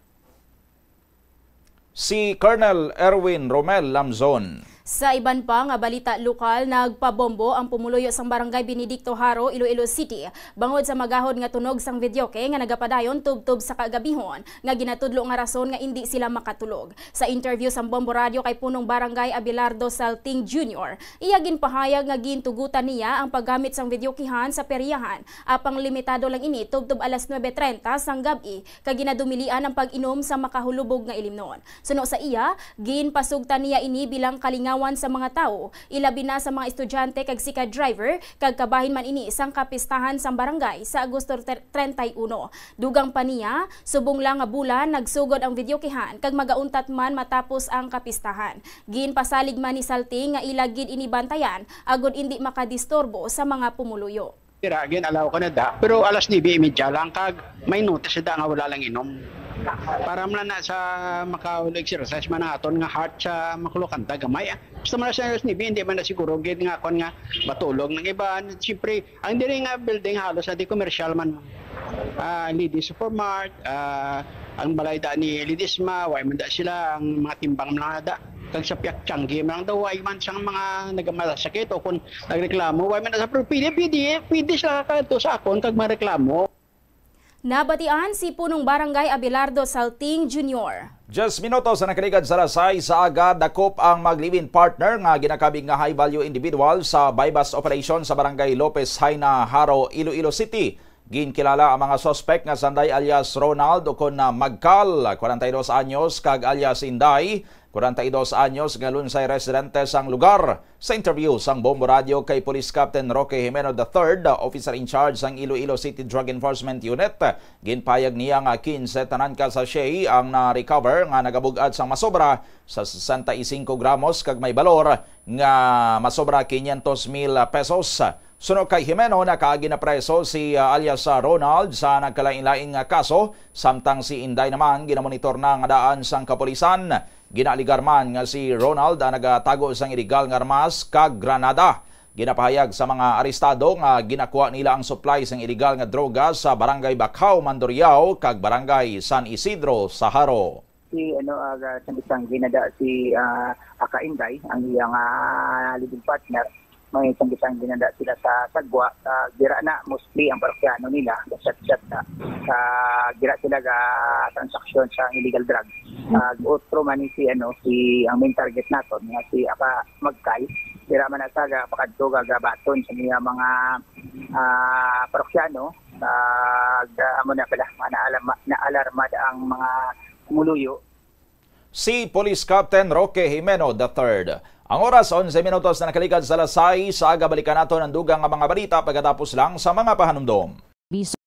Si Colonel Erwin Romel Lamzon. Sa iban pa nga balita lokal, nagpabombo ang pumuluyo sang Barangay Benedicto Jaro, Iloilo City, bangod sa magahod nga tunog sang videoke nga nagapadayon tubtob sa kagabihon, nga ginatudlo nga rason nga indi sila makatulog. Sa interview sang Bombo Radio kay Punong Barangay Abelardo Salting Junior, iya ginpahayag nga gintugutan niya ang paggamit sang videokehan sa peryahan, apang limitado lang ini tubtob alas nuebe treinta sang gab-i, kag ginadumilian ang pag-inom sa makahulubog nga ilimnon. Suno sa iya, ginpasugtan niya ini bilang kalingawan sa mga tawo, ilabi na sa mga estudyante kag sikad driver, kag kabahin man ini sang kapistahan sang barangay sa Agosto tre-, treinta y uno. Dugang pa niya, subong lang nga bulan nagsugod ang videokehan kag magauntat man matapos ang kapistahan. Ginpasalig man ni Salting nga ila gid ini bantayan agod indi makadisturbo sa mga pumuluyo. Dira, gin-allow ko na da. Pero alas nuebe y media lang, kag may notice da nga wala lang inom. Para man na sa maka-exercise man ang aton nga heart sa makulukanta gamay. Basta man sa S N B, hindi man na siguro gid nga kon nga matulog ng iba. Siyempre, ang diri nga building halos na di commercial man. Ah, Lady Supermart, ah, ang balay da ni Ledesma, way man da sila, ang mga timbang man lang da. Kag sa Piak Changi man lang daw, way man sang mga nagmalasakit o kung nagreklamo, way man da sa, pero pwede, pwede, pwede sila kadto sa akon kag mareklamo. Nabatian si Punong Barangay Abelardo Salting Junior. Diyes minutos na nakaligad sa alas sais sa aga, dakop ang mag-live-in partner nga ginakabig nga high-value individual sa buy-bust operation sa Barangay Lopez Jaena, Jaro, Iloilo City. Ginkilala ang mga suspek nga sanday alias Ronald ukon na Magkal, kwarenta y dos anyos, kag alias Inday, kwarenta y dos anyos, nga lunsay residente sang lugar. Sa interview sang Bombo Radio kay Police Captain Roque Jimeno the third, officer in charge sang Iloilo City Drug Enforcement Unit, ginpahayag niya nga kinse tanan ka sachet ang na-recover nga nagabug-at sang masobra sa sesenta y cinco gramos kag may balor nga masobra quinientos mil pesos. Suno kay Jimeno, nakaagi na preso si, ah, alias, ah, Ronald sa nagkalain-lain nga kaso, samtang si Inday naman ginamonitor na nga daan sang kapulisan. Ginaaligar man nga si Ronald ang nagatago sang iligal nga armas kag granada. Ginapahayag sa mga arestado nga ginakuha nila ang supply sang iligal nga droga sa Barangay Bacau, Mandurriao, kag Barangay San Isidro sa Jaro. Si, ano, ah, ga-, sang isang ginada si, ah, Aka Inday, ang iyang, ah, living partner. May isang isang ginada sila sa Sagwa, ah, dira na mostly ang parokyano nila, sa chat-chat na. Sa dira sila ga transaksyon sa illegal drugs. Ah, otro man ni si, ano, si, ang main target naton, nga si Aka Magkal, dira man na sa ga-, pakadto ga-, gabaton sa niya mga, ah, parokyano, ah, ga-, amo na pala, mga naalarma, naalarma ang mga muluyo. Si Police Captain Roque Jimeno the third. Ang oras, onse minutos na nakaligad sa alas sais. Sa aga, balikan naton ang dugang nga mga balita pagkatapos lang sa mga pahanumdom. Biso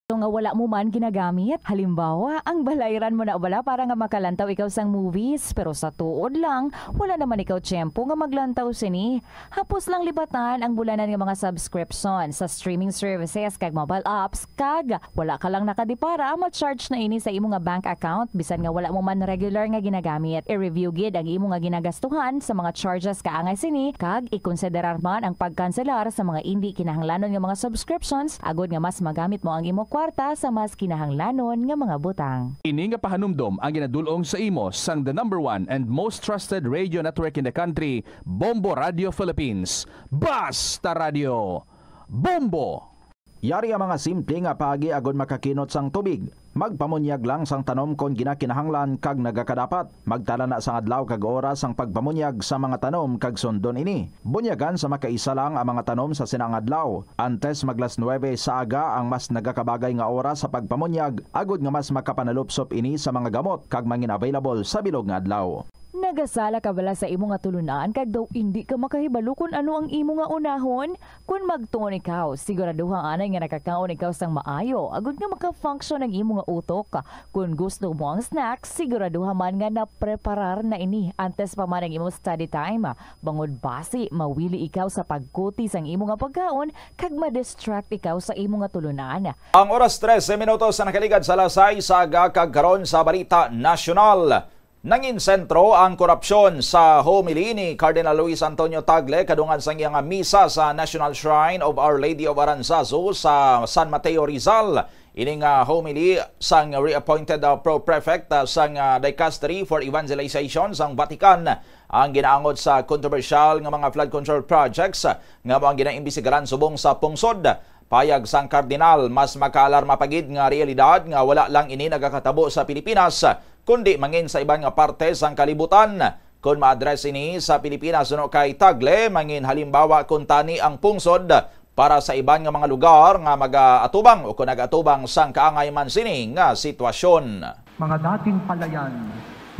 nga wala mo man ginagamit. Halimbawa, ang balayran mo na bala para nga makalantaw ikaw sang movies, pero sa tuod lang, wala naman ikaw tiyempo nga maglantaw sini. Hapos lang libatan ang bulanan nga mga subscription sa streaming services kag mobile apps, kag wala ka lang nakadipara, ma-charge na ini sa imo nga bank account bisan nga wala mo man regular nga ginagamit. I-review gid ang imo nga ginagastuhan sa mga charges kaangay sini, kag ikonsiderar man ang pagkanselar sa mga indi kinahanglanon nga mga subscriptions, agod nga mas magamit mo ang imo kwarta sa mas kinahanglanon nga mga butang. Ini nga pahanumdom ang ginadul-ong sa imo sang the number one and most trusted radio network in the country, Bombo Radio Philippines. Basta Radio Bombo! Yari ang mga simple nga paagi agod makakinot sang tubig. Magpamunyag lang sang tanom kon ginakinahanglan kag nagakadapat. Magtala na sang adlaw kag oras sang pagpamunyag sa mga tanom kag sundon ini. Bunyagan sa makaisa lang ang mga tanom sa sina nga adlaw. Antes mag las nuebe sa aga ang mas nagakabagay nga oras sa pagpamunyag, agod nga mas makapanalupsop ini sa mga gamot kag mangin-available sa bilog nga adlaw. Nagasala ka bala sa imo nga tulunan kag daw indi ka makahibalo kon ano ang imo nga unahon? Kon magtuon ikaw, siguraduha anay nga nakakaon ikaw sang maayo, agud nga maka-function ang imo nga utok. Kon gusto mo ang snack, siguraduha man nga napreparar na ini antes pa man ang imo study time, bangod basi mawili ikaw sa pagkuti sang imo nga pagkaon kag ma-distract ikaw sa imo nga tulunan. Ang oras, trese minutos na nakaligad sa alas sais sa aga, kag karon sa balita nasyonal. Nangin sentro ang korupsyon sa homily ni Cardinal Luis Antonio Tagle kadungan sang iyang misa sa National Shrine of Our Lady of Aranzazu sa San Mateo, Rizal. Ining, ah, homily sang reappointed, ah, Pope Prefect, ah, sang, ah, Dicastery for Evangelization sang Vatican ang ginaangot sa kontrobersyal nga mga flood control projects, ah, nga mao ang ginaimbestigaran subong sa pungsod. Payag sang Kardinal, mas makaalarma pa gid nga realidad nga wala lang ini nagakatabo sa Pilipinas, kundi mangin sa iban nga parte sang kalibutan. Kon ma-address ini sa Pilipinas, suno kay Tagle, mangin halimbawa kuntani ang pungsod para sa iban nga mga lugar nga mag-aatubang o kon nag-atubang sang kaangay man sini nga sitwasyon. Mga dating palayan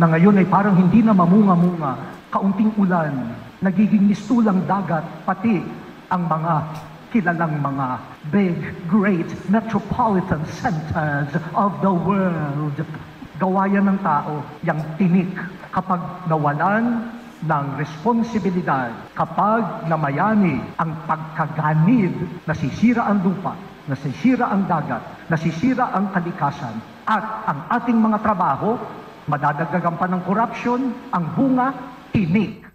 na ngayon ay parang hindi na mamunga-munga, kaunting ulan, nagiging mistulang dagat, pati ang mga kilalang mga big, great metropolitan centers of the world. Gawa yan ng tao, yang tinik. Kapag nawalan ng responsibilidad, kapag namayani ang pagkaganid, nasisira ang lupa, nasisira ang dagat, nasisira ang kalikasan, At ang ating mga trabaho, madadagdagan pa ng korupsyon, ang bunga, tinik.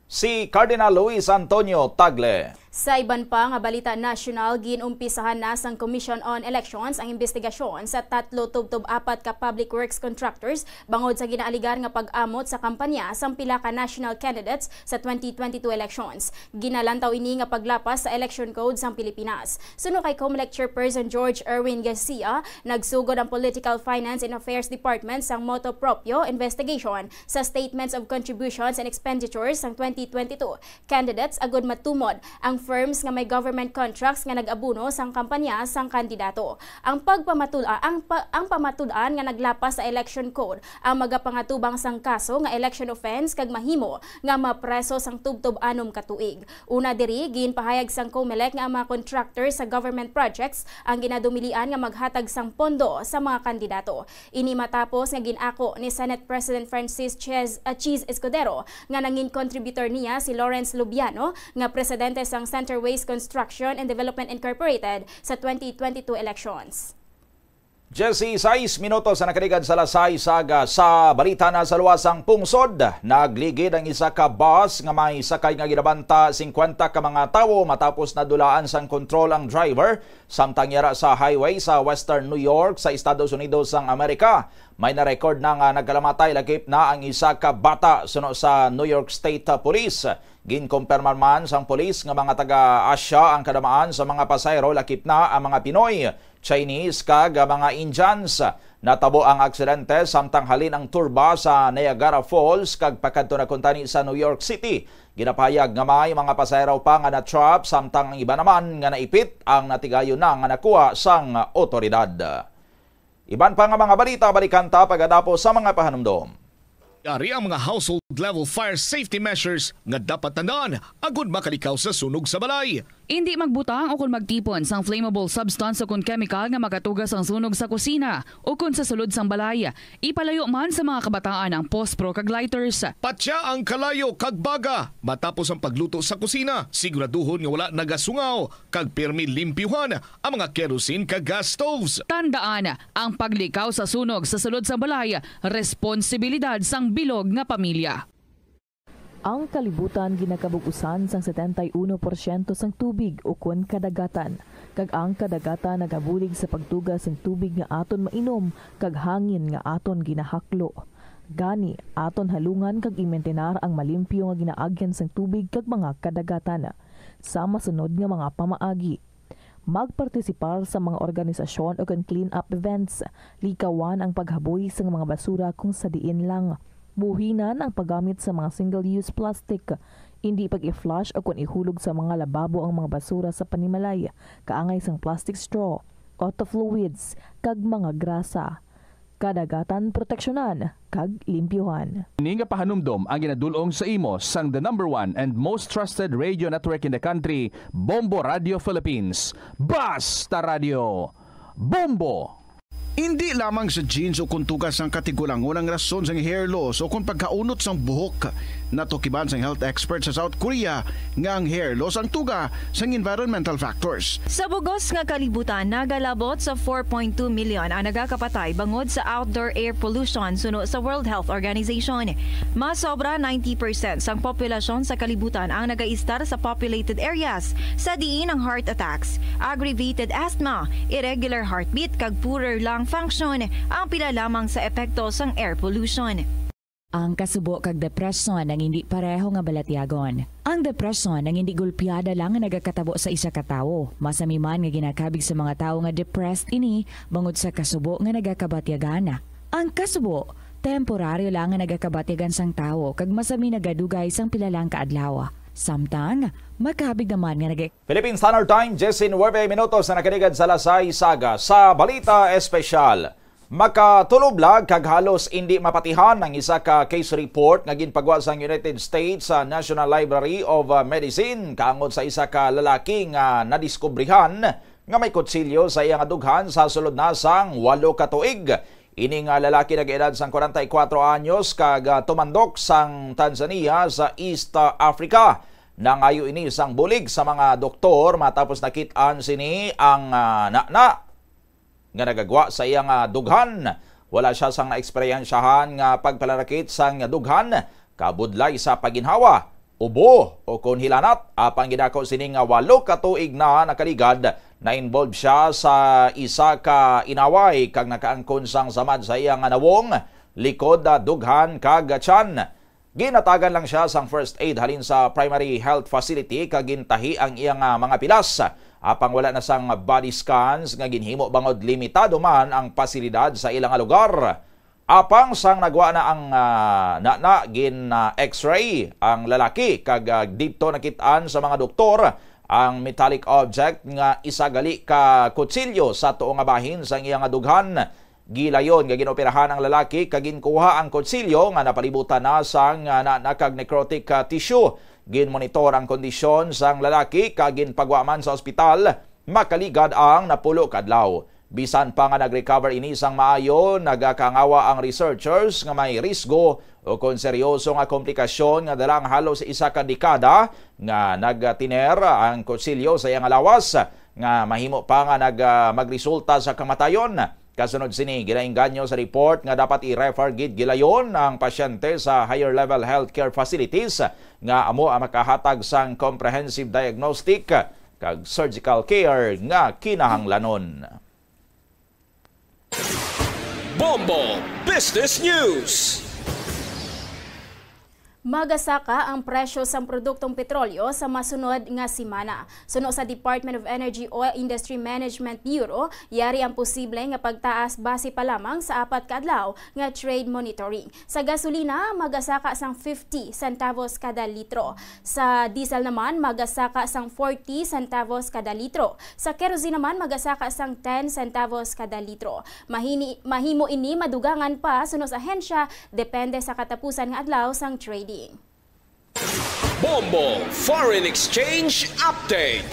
Si Cardinal Luis Antonio Tagle. Sa iban pa nga balita nasyonal, ginumpisahan na sang Commission on Elections ang imbestigasyon sa tatlo tubtob apat ka public works contractors bangod sa ginaaligar nga pag-amot sa kampanya sang pila ka national candidates sa twenty twenty-two elections. Ginalantaw ini nga paglapas sa election code sang Pilipinas. Suno kay Comelec Chairperson George Erwin Garcia, nagsugod ang Political Finance and Affairs Department sang motu proprio investigation sa statements of contributions and expenditures sang twenty twenty-two candidates agud matumod ang firms nga may government contracts nga nag-abono sang kampanya sang kandidato. Ang pagpamatul-, ah, ang pa-, ang pamatud-an nga naglapas sa election code ang magapangatubang sang kaso nga election offense kag mahimo nga mapreso sang tubtob anom ka tuig. Una diri, ginpahayag sang Comelec nga ang mga contractor sa government projects ang ginadumilian nga maghatag sang pondo sa mga kandidato. Ini matapos nga gin-ako ni Senate President Francis Chez-, ah, Chiz Escudero nga nangin contributor niya si Lawrence Lubiano nga presidente sang Center Waste Construction and Development Incorporated sa twenty twenty-two elections. Jesse, sais minutos sa nakaligad sa alas sais sa aga. Sa balita na sa luwas sang pungsod, nagligid ang isa ka bus nga may sakay nga ginabanta singkwenta ka mga tawo matapos nadulaan sang kontrol ang driver samtang yara sa highway sa Western New York sa Estados Unidos sang Amerika. May na-record na nga nagkalamatay, lakip na ang isa ka bata, suno sa New York State Police. Ginkumpirmar man sang pulis nga mga taga-Asia ang kadamaan sa mga pasahero, lakip na ang mga Pinoy, Chinese, kag mga Indians. Natabo ang aksidente samtang halin ang tour bus sa Niagara Falls kag pakadto na kuntani sa New York City. Ginapahayag nga may mga pasahero pa nga na-trap, samtang ang iba naman nga naipit ang natigayon na nga nakuha sang otoridad. Iban pa nga mga balita, balikan ta pagkatapos sa mga pahanumdom. Yari ang mga household level fire safety measures nga dapat tandaan agud makalikaw sa sunog sa balay. Indi magbutang o kon magtipon sang flammable substance o kon chemical nga makatuga sang sunog sa kusina o kon sa sulod sang balay. Ipalayo man sa mga kabataan ang pospro kag lighters. Patya ang kalayo kag baga matapos ang pagluto sa kusina. Siguraduhon nga wala nagasungaw kag pirmi limpyuhan ang mga kerosene kag gas stoves. Tandaan, ang paglikaw sa sunog sa sulod sang balay, responsibilidad sang bilog nga pamilya. Ang kalibutan ginakabug-usan sang setenta y uno porsyento sang tubig ukon kadagatan, kag ang kadagatan nagabulig sa pagtuga sang tubig nga aton mainom kag hangin nga aton ginahaklo. Gani, aton halungan kag imintinar ang malimpyo nga ginaagyan sang tubig kag mga kadagatan. Sa masunod nga mga pamaagi, magpartisipar sa mga organisasyon ukon clean-up events. Likawan ang paghaboy sang mga basura kung sa diin lang. Buhinan ang paggamit sa mga single-use plastic. Indi pag-i-flush ukon ihulog sa mga lababo ang mga basura sa panimalay, kaangay sang plastic straw, auto fluids, kag mga grasa. Kadagatan proteksyonan kag limpyuhan. Ini nga pahanumdom ang ginadul-ong sa imo sang the number one and most trusted radio network in the country, Bombo Radio Philippines. Basta Radio, Bombo! Indi lamang sa genes o kon tuga sang katigulangon ang rason sang hair loss o kon pagkaunot sang buhok. Natukiban sang health expert sa South Korea nga ang hair loss ang tuga sang environmental factors. Sa bug-os nga kalibutan, nagalabot sa four point two million ang nagakapatay bangod sa outdoor air pollution, suno sa World Health Organization. Masobra ninety percent sang populasyon sa kalibutan ang nagaistar sa populated areas, sa diin ang heart attacks, aggravated asthma, irregular heartbeat, kag poorer lung function ang pila lamang sa epekto sang air pollution. Ang kasubo kag depresyon ang indi pareho nga balatyagon. Ang depresyon ang indi golpeada lang nga nagakatabo sa isa ka tawo. Masami man nga ginakabig sa mga tawo nga depressed ini bangod sa kasubo nga nagakabatyagan. Ang kasubo, temporaryo lang nga nagakabatyagan sang tawo kag masami nagadugay sang pila lang ka adlaw. Samtang, makabig naman nga nag- Philippine Standard Time, diyes nuwebe minutos na nakaligad sa alas sais sa aga. Sa balita espesyal, makatuloblag kag halos indi mapatihan ang isa ka case report nga ginpagwa sang United States sa National Library of, uh, Medicine kaangod sa isa ka lalaki nga nadiskubrihan nga may kutsilyo sa iya nga dughan sa sulod na sang walo ka tuig. Ini nga lalaki nag-edad sang kwarenta y kuwatro anyos kag, ah, tumandok sang Tanzania sa East, ah, Africa. Nangayo ini sang bulig sa mga doktor matapos nakit-an sini ang, ah, nana. nga nagagwa sa iya nga dughan. Wala siya sang naeksperyensyahan nga pagpalarakit sang dughan, kabudlay sa paginhawa, ubo, o kon hilanat. Apang gidako sini nga walo ka tuig na nakaligad, na-involve siya sa isa ka inaway kag nakaangkon sang samad sa iya nga nawong, likod, ah, dughan, kag tiyan. Ginatagan lang siya sang first aid halin sa primary health facility kag gintahi ang iya nga mga pilas. Apang wala na sang body scans nga ginhimo bangod limitado man ang pasilidad sa ila nga lugar. Apang sang nagwa na ang, ah, na, na gin, ah, X-ray ang lalaki kag, ah, didto nakit-an sa mga doktor ang metallic object nga isa gali ka kutsilyo sa tuo nga bahin sang iya nga dughan. Gilayon nga gin-operahan ang lalaki kag ginkuha ang kutsilyo nga napalibutan na sang, ah, na, na kag necrotic, ah, tissue. Ginmonitor ang kondisyon sang lalaki kag ginpagwa man sa ospital. Makaligad ang napulo ka adlaw. Bisan pa nga nag-recover ini sang maayo, nagakaangawa ang researchers nga may risgo o kon seryoso nga komplikasyon nga dala ang halos isa ka dekada nga nagtiner ang kutsilyo sa iyang lawas, nga mahimo pa nga nag-, ah, magresulta sa kamatayon. Kasunod sini, ginaengganyo sa report nga dapat i-refer gid gilayon ang pasyente sa higher level healthcare facilities nga amo ang makahatag sang comprehensive diagnostic kag surgical care nga kinahanglanon. Bombo Business News. Magasaka ang presyo sang produktong petrolyo sa masunod nga semana. Suno sa Department of Energy Oil Industry Management Bureau, yari ang posible nga pagtaas base pa lamang sa apat ka adlaw nga trade monitoring. Sa gasolina, magasaka sang fifty centavos kada litro. Sa diesel naman, magasaka sang forty centavos kada litro. Sa kerosene naman, magasaka sang ten centavos kada litro. Mahini-, mahimo ini madugangan pa suno sa ahensya, depende sa katapusan nga adlaw sang trading. Bombo Foreign Exchange Update.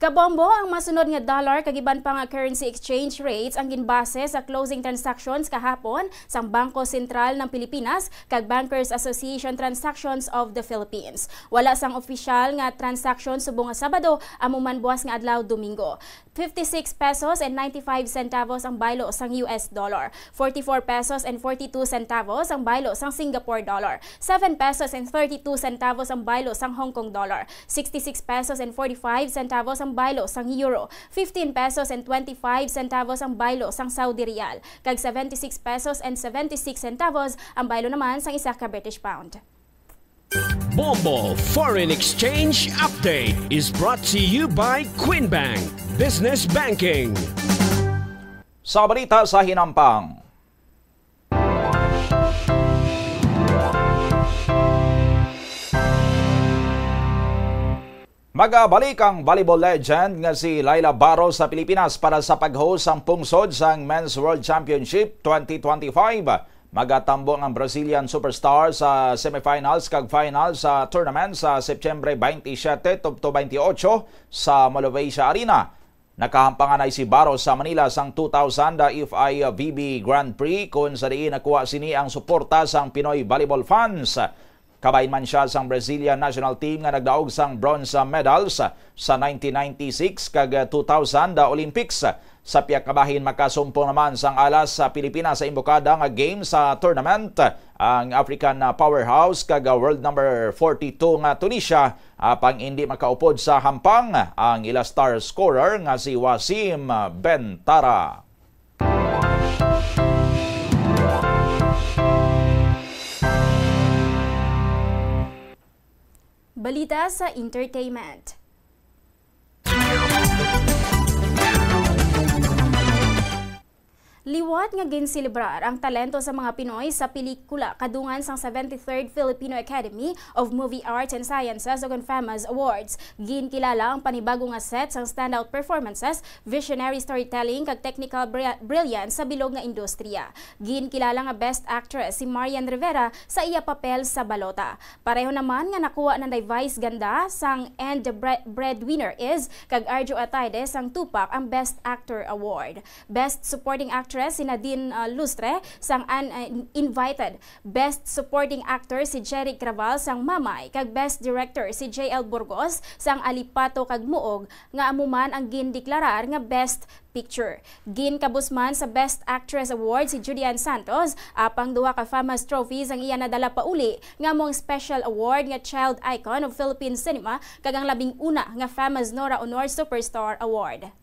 Kabombo, ang masunod nga dollar kag iban pa nga currency exchange rates ang ginbase sa closing transactions kahapon sang Bangko Sentral ng Pilipinas kag Bankers Association Transactions of the Philippines. Wala sang opisyal nga transaksyon subong nga Sabado, amo man buas nga adlaw, Domingo. Fifty-six pesos and ninety-five centavos ang baylo sang U S dollar. Forty-four pesos and forty-two centavos ang baylo sang Singapore dollar. Seven pesos and thirty-two centavos ang baylo sang Hong Kong dollar. Sixty-six pesos and forty-five centavos ang baylo sang euro. Fifteen pesos and twenty-five centavos ang baylo sang Saudi riyal. Kag seventy-six pesos and seventy-six centavos ang baylo naman sang isa ka British pound. Bombo Foreign Exchange Update is brought to you by Queen Bank Business Banking. Sa balita sa hinampang, magabalik ang volleyball legend nga si Laila Barros sa Pilipinas para sa pag-host sang pungsod sang Men's World Championship twenty twenty-five. Magatambong ang Brazilian superstar sa semifinals kag finals sa tournament sa Setyembre twenty-seven tubtob twenty-eight sa Malavisia Arena. Nakahampangan ay si Barros sa Manila sang two thousand F I V B Grand Prix, kung sa diin nakuha sini ang suporta sang Pinoy volleyball fans. Kabahin man siya sang Brazilian national team nga nagdaog sang bronze medals sa nineteen ninety-six kag two thousand Olympics. Sa pihak nga bahin, makasumpong naman sang alas sa Pilipinas sa imbokada nga game sa tournament ang African powerhouse kag world number forty-two nga Tunisia, apang indi makaupod sa hampang ang ila star scorer nga si Wasim Bentara. Balita sa entertainment. Liwat nga ginselebrar ang talento sa mga Pinoy sa pelikula kadungan sang seventy-third Filipino Academy of Movie Arts and Sciences o kon FAMAS Awards. Ginkilala ang panibago nga set sang standout performances, visionary storytelling, kag technical bri-, brilliance sa bilog nga industriya. Ginkilala nga Best Actress si Marian Rivera sa iya papel sa Balota. Pareho naman nga nakuha nanday Vice Ganda sang And the Bre-, Breadwinner Is kag Arjo Ataide sang Tupac ang Best Actor Award. Best Supporting Actress si Nadine, ah, Lustre sang Uninvited. Best Supporting Actor si Jerry Craval sang Mamay, kag Best Director si J L Burgos sang Alipato kag Muog, nga amo man ang gindeklarar nga Best Picture. Ginkabusman sa Best Actress Award si Judy Ann Santos, apang duha ka FAMAS trophies ang iya nadala pauli, nga amo ang Special Award nga Child Icon of Philippine Cinema kag ang labing una nga FAMAS Nora Honor Superstar Award.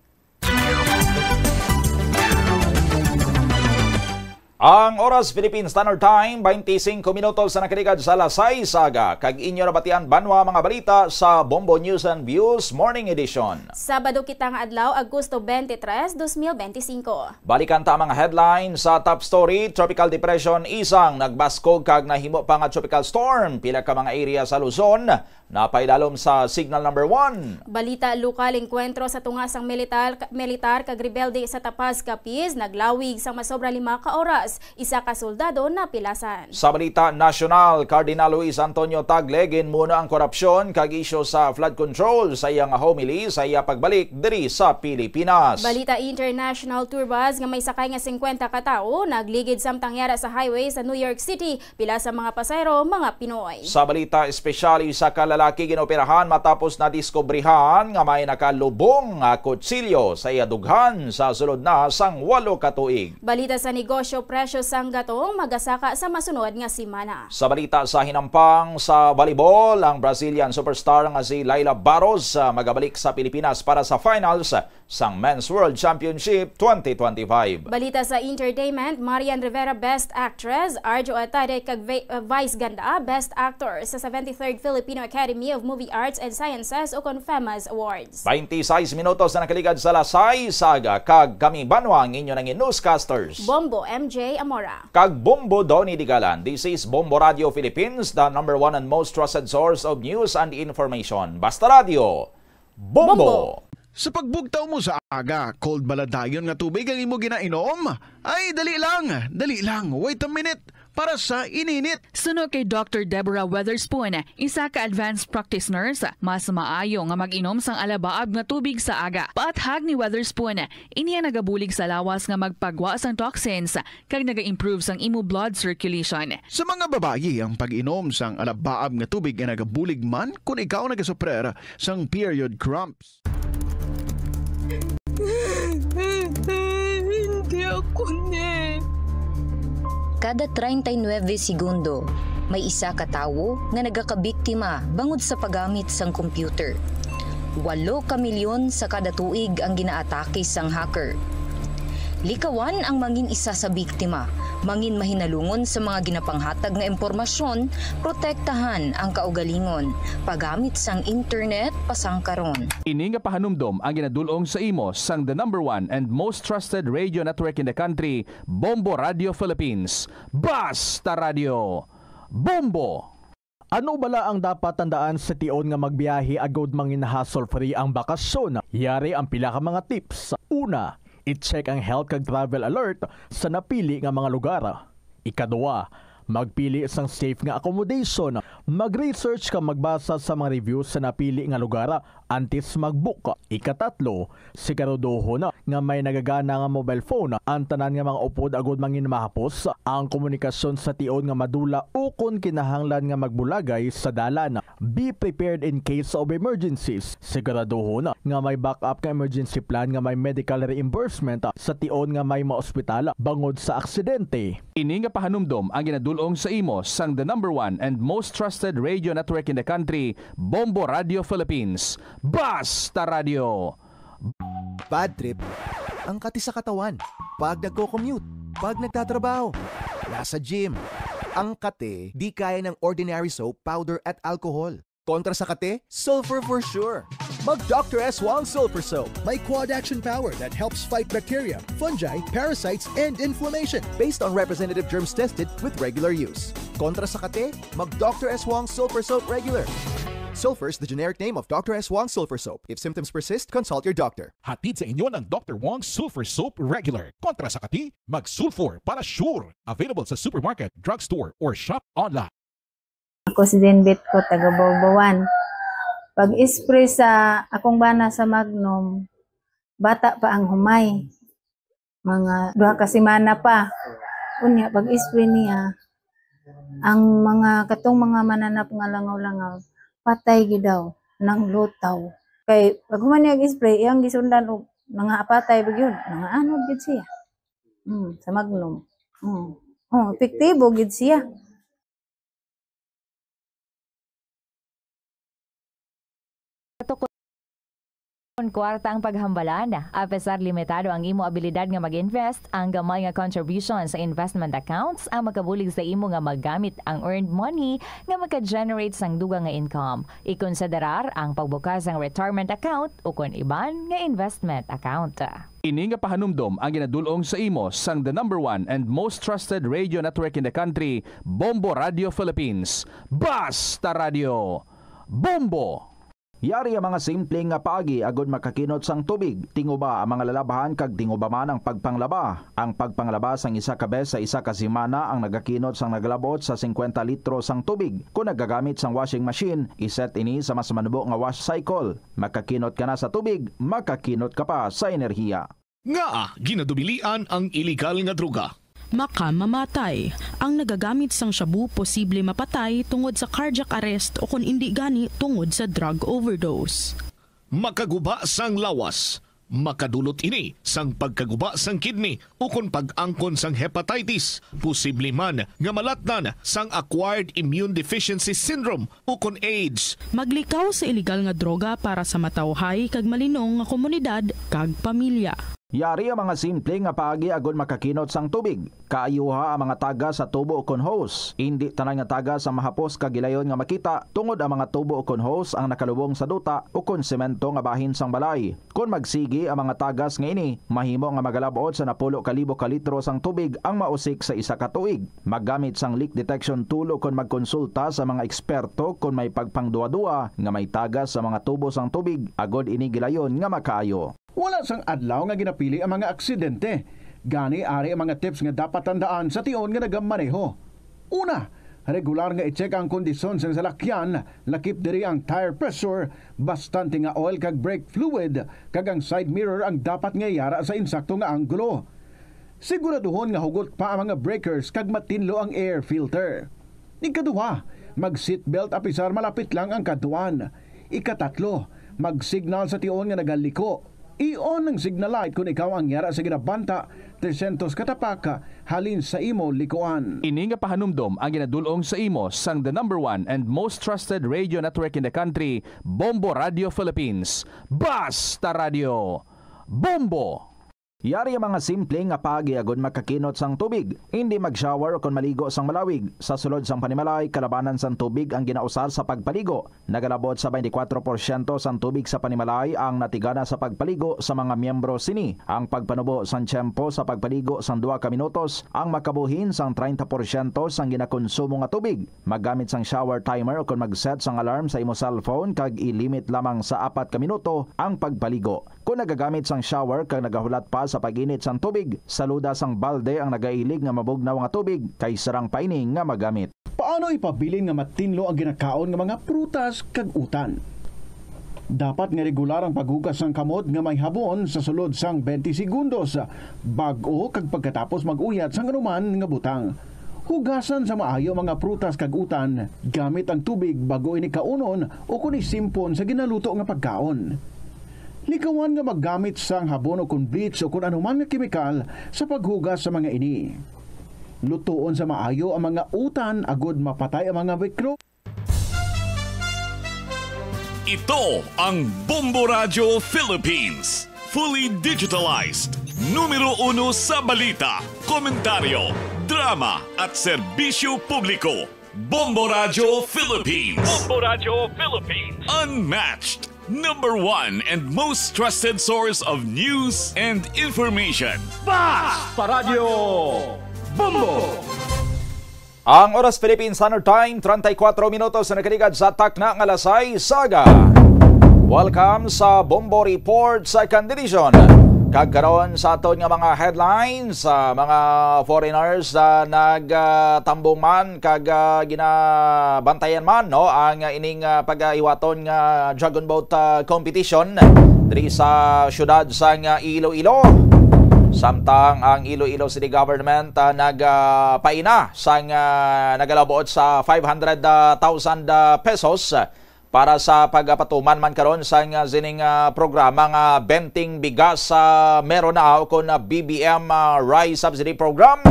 Ang oras, Philippine Standard Time, twenty-five minutos na nakaligad sa alas sais sa aga, kag inyo nabatian banwa mga balita sa Bombo News and Views Morning Edition. Sabado kita nga adlaw, Agosto twenty-three, dos mil benti singko. Balikan ta ang mga headlines sa top story: Tropical Depression Isang nagbaskog kag nahimo pa nga tropical storm. Pila ka mga area sa Luzon napailalom sa signal number one. Balita lokal: engkwentro sa tunga sang militar, militar kag rebelde sa Tapaz, Capiz naglawig sang masobra lima ka oras. Isa ka soldado napilasan. Sa balita nasyonal, Cardinal Luis Antonio Tagle ginmuno ang korupsyon kag isyu sa flood control sa iya nga homily sa iya pagbalik diri sa Pilipinas. Balita international: tour bus nga may sakay nga singkwenta ka tawo nagligid samtang yara sa highway sa New York City. Pila sa mga pasahero mga Pinoy. Sa balita espesyal, isa ka lalaki ginaoperahan matapos nadiskubrihan nga may nakalubong nga kutsilyo sa iya dughan sa sulod na sang walo ka tuig. Balita sa negosyo: presyo sang gatong magasaka sa masunod nga semana. Sa balita sa hinampang sa volleyball, ang Brazilian superstar nga si Laila Barros, ah, magabalik sa Pilipinas para sa finals sang Men's World Championship twenty twenty-five. Balita sa entertainment: Marian Rivera, Best Actress; Arjo Atade kag Vi-, uh, Vice Ganda, Best Actor sa seventy-third Filipino Academy of Movie Arts and Sciences, ukon FAMAS Awards. Twenty-six minutos na nakaligad sa alas sais sa aga, kag kami banwa ang inyo nangin newscasters, Bombo M J Amora kag Bombo Donny Digalan. This is Bombo Radio Philippines, the number one and most trusted source of news and information. Basta Radio, Bombo. Bombo. Sa pagbugtaw mo sa aga, cold bala dayon nga tubig ang imo ginainom? Ay, dali lang, dali lang. Wait a minute. Para sa ininit. Suno kay Doctor Deborah Weatherspoon, isa ka advanced practice nurse, mas maayo nga mag-inom sang alabaab nga tubig sa aga. Paathag ni Weatherspoon, ini ang nagabulig sa lawas nga magpagwa sang toxins kag naga-improve sang imo blood circulation. Sa mga babayi, ang pag-inom sang alabaab nga tubig ay nagabulig man kon ikaw nagasuprer sang period cramps. Hindi ako ni. Kada treinta y nueve segundo, may isa ka tawo nga nagakabiktima bangod sa paggamit sang computer. Walo ka milyon sa kada tuig ang ginaatake sang hacker. Likawan ang mangin isa sa biktima, mangin mahinalungon sa mga ginapanghatag nga impormasyon, protektahan ang kaugalingon, paggamit sang internet pasangkaron. Ini nga pahanumdom ang ginadul-ong sa imo sang the number one and most trusted radio network in the country, Bombo Radio Philippines. Basta Radio, Bombo! Ano bala ang dapat tandaan sa tion nga magbiyahe agud mangin hassle-free ang bakasyon? Yari ang pila ka mga tips. Una, i-check ang health kag travel alert sa napili nga mga lugar. Ikaduha, magpili sang safe nga accommodation. Mag-research kag magbasa sa mga reviews sa napili nga lugar antes mag-book. Ikatatlo, siguraduhon nga may nagagana nga mobile phone ang tanan nga mga upod agud mangin mahapos ang komunikasyon sa tion nga madula ukon kinahanglan nga magbulagay sa dalan. Be prepared in case of emergencies. Siguraduhon nga may backup nga emergency plan nga may medical reimbursement sa tion nga may maospital bangod sa aksidente. Ini nga pahanumdom ang ginadul-ong sa imo sang the number one and most trusted radio network in the country, Bombo Radio Philippines. Basta Radio! Bad trip ang kati sa katawan. Pag nagko-commute, pag nagtatrabaho, nasa gym. Ang kati di kaya ng ordinary soap, powder at alcohol. Kontra sa kati, sulfur for sure. Mag Doctor S Wong Sulfur Soap. May quad action power that helps fight bacteria, fungi, parasites, and inflammation. Based on representative germs tested with regular use. Kontra sa kati, mag Doctor S Wong Sulfur Soap regular. Sulfur is the generic name of Doctor S Wong Sulfur Soap. If symptoms persist, consult your doctor. Hatid sa inyo ng Doctor Wong Sulfur Soap Regular. Kontra sa kati, mag-sulfur para sure. Available sa supermarket, drugstore, or shop online. Ako si Denbet ko, taga Bawbawan. Pag-spray sa akong bana sa Magnum, bata pa ang humay. Mga duha ka semana pa. Unya, pag-spray niya, ang mga, katong mga mananap nga langaw-langaw, patay gyud daw, nanglutaw. Kay pag human niya spray, iyang gisundan og nangapatay ba gyud? Nangaanod gyud siya. Mm, sa Magnum. Mm. Oh, epektibo gyud siya. Tukon kwarta ang paghambalan. Apesar limitado ang imo abilidad nga mag-invest, ang gamay nga contribution sa investment accounts ang makabulig sa imo nga magamit ang earned money nga maka-generate sang dugang nga income. Ikonsiderar ang pagbukas sang retirement account ukon iban nga investment account. Ini nga pahanumdom ang ginadul-ong sa imo sang the number one and most trusted radio network in the country, Bombo Radio Philippines. Basta Radio! Bombo! Yari ang mga simple nga paagi agod makakinot sang tubig. Tinguba ang mga lalabhan kag tinguba man ang pagpanglaba. Ang pagpanglaba sang isa ka bes sa isa ka semana ang nagakinot sang nagalabot sa singkwenta litro sang tubig. Kon nagagamit sang washing machine, iset ini sa mas manubo nga wash cycle. Makakinot ka na sa tubig, makakinot ka pa sa enerhiya. Ngaa ginadubilian ang iligal nga droga? Makamamatay. Ang nagagamit sang shabu posible mapatay tungod sa cardiac arrest o kon indi gani tungod sa drug overdose. Makaguba sang lawas. Makadulot ini sang pagkaguba sang kidney ukon pag-angkon sang hepatitis, posible man nga malatnan sang acquired immune deficiency syndrome ukon AIDS. Maglikaw sa iligal nga droga para sa matawhay kag malinong nga komunidad kag pamilya. Yari ang mga simple nga paagi agod makakinot sang tubig. Kaayuha ang mga tagas sa tubo ukon hose. Indi tanan nga tagas ang mahapos kag gilayon nga makita, tungod ang mga tubo ukon hose ang nakalubong sa duta ukon semento nga bahin sang balay. Kon magsigi ang mga tagas nga ini, mahimo nga magalab-ot sa napulo ka libo ka litro sang tubig ang mausik sa isa ka tuig. Maggamit sang leak detection tool ukon magkonsulta sa mga eksperto kon may pagpangduadua nga may tagas sa mga tubo sang tubig agod ini gilayon nga makaayo. Wala sang adlaw nga ginapili ang mga aksidente. Gani, ari ang mga tips nga dapat tandaan sa tion nga nagamaneho. Una, regular nga i-check ang kondisyon sang salakyan, lakip diri ang tire pressure, bastante nga oil kag brake fluid, kag ang side mirror ang dapat nga yara sa insakto nga anggulo. Siguraduhon nga hugot pa ang mga breakers kag matinlo ang air filter. Ikaduha, mag-seatbelt apisar malapit lang ang kadtuan. Ikatatlo, mag-signal sa tion nga nagaliko. I-on ang signal light kon ikaw ang yara sa ginabanta tresyentos ka tapak halin sa imo likuan. Ini nga pahanumdom ang ginadul-ong sa imo sang the number one and most trusted radio network in the country, Bombo Radio Philippines. Basta Radio! Bombo! Yari ang mga simple nga paagi agod makakinot sang tubig. Indi mag-shower ukon maligo sang malawig. Sa sulod sang panimalay, kalabanan sang tubig ang ginausar sa pagpaligo. Nagalabot sa twenty-four porsyento sang tubig sa panimalay ang natigana sa pagpaligo sa mga miyembro sini. Ang pagpanubo sang tiyempo sa pagpaligo sang duha ka minutos ang makabuhin sang treinta porsyento sang ginakonsumo nga tubig. Maggamit sang shower timer ukon mag-set sang alarm sa imo cellphone kag i-limit lamang sa apat ka minuto ang pagpaligo. Kon nagagamit sang shower kag nagahulat pa sa pag-init sang tubig, saluda sang balde ang nagailig nga mabugnaw nga tubig kay sarang pa ini nga magamit. Paano ipabilin nga matinlo ang ginakaon nga mga prutas kag utan? Dapat nga regular ang paghugas sang kamot nga may habon sa sulod sang twenty segundos bag-o kag pagkatapos mag-uyat sang anuman nga butang. Hugasan sa maayo ang mga prutas kag utan gamit ang tubig bag-o ini kaunon ukon isimpon sa ginaluto nga pagkaon. Likawan nga maggamit sang habon ukon bleach ukon anuman nga kemikal sa paghugas sa mga ini. Lutoon sa maayo ang mga utan agod mapatay ang mga mikro. Ito ang Bombo Radyo Philippines. Fully digitalized. Numero uno sa balita, komentaryo, drama at serbisyo publiko. Bombo Radyo Philippines. Bombo Radyo Philippines. Unmatched. Number one and most trusted source of news and information. Basta Radyo Bombo! Ang oras, Philippine Standard Time, treinta y cuatro minutos na nakaligad sa takna nga alas sais sa aga. Welcome sa Bombo Report sa Kandilisyon. Kag karon sa aton nga mga headlines, sa mga foreigners na nagtambong man kag ah, ginabantayan man, no, ang ining ah, pagahiwaton nga Dragon Boat ah, Competition diri sa siyudad sang ah, Iloilo. Samtang ang Iloilo City Government, ah, nagapaina sang, ah, nagalabuot sa five hundred thousand, ah, pesos para sa pagpatuman man karon sang, ah, sining, ah, programa nga Benting Bigas sa Meron Na, o kon, ah, B B M, ah, Rice Subsidy Program.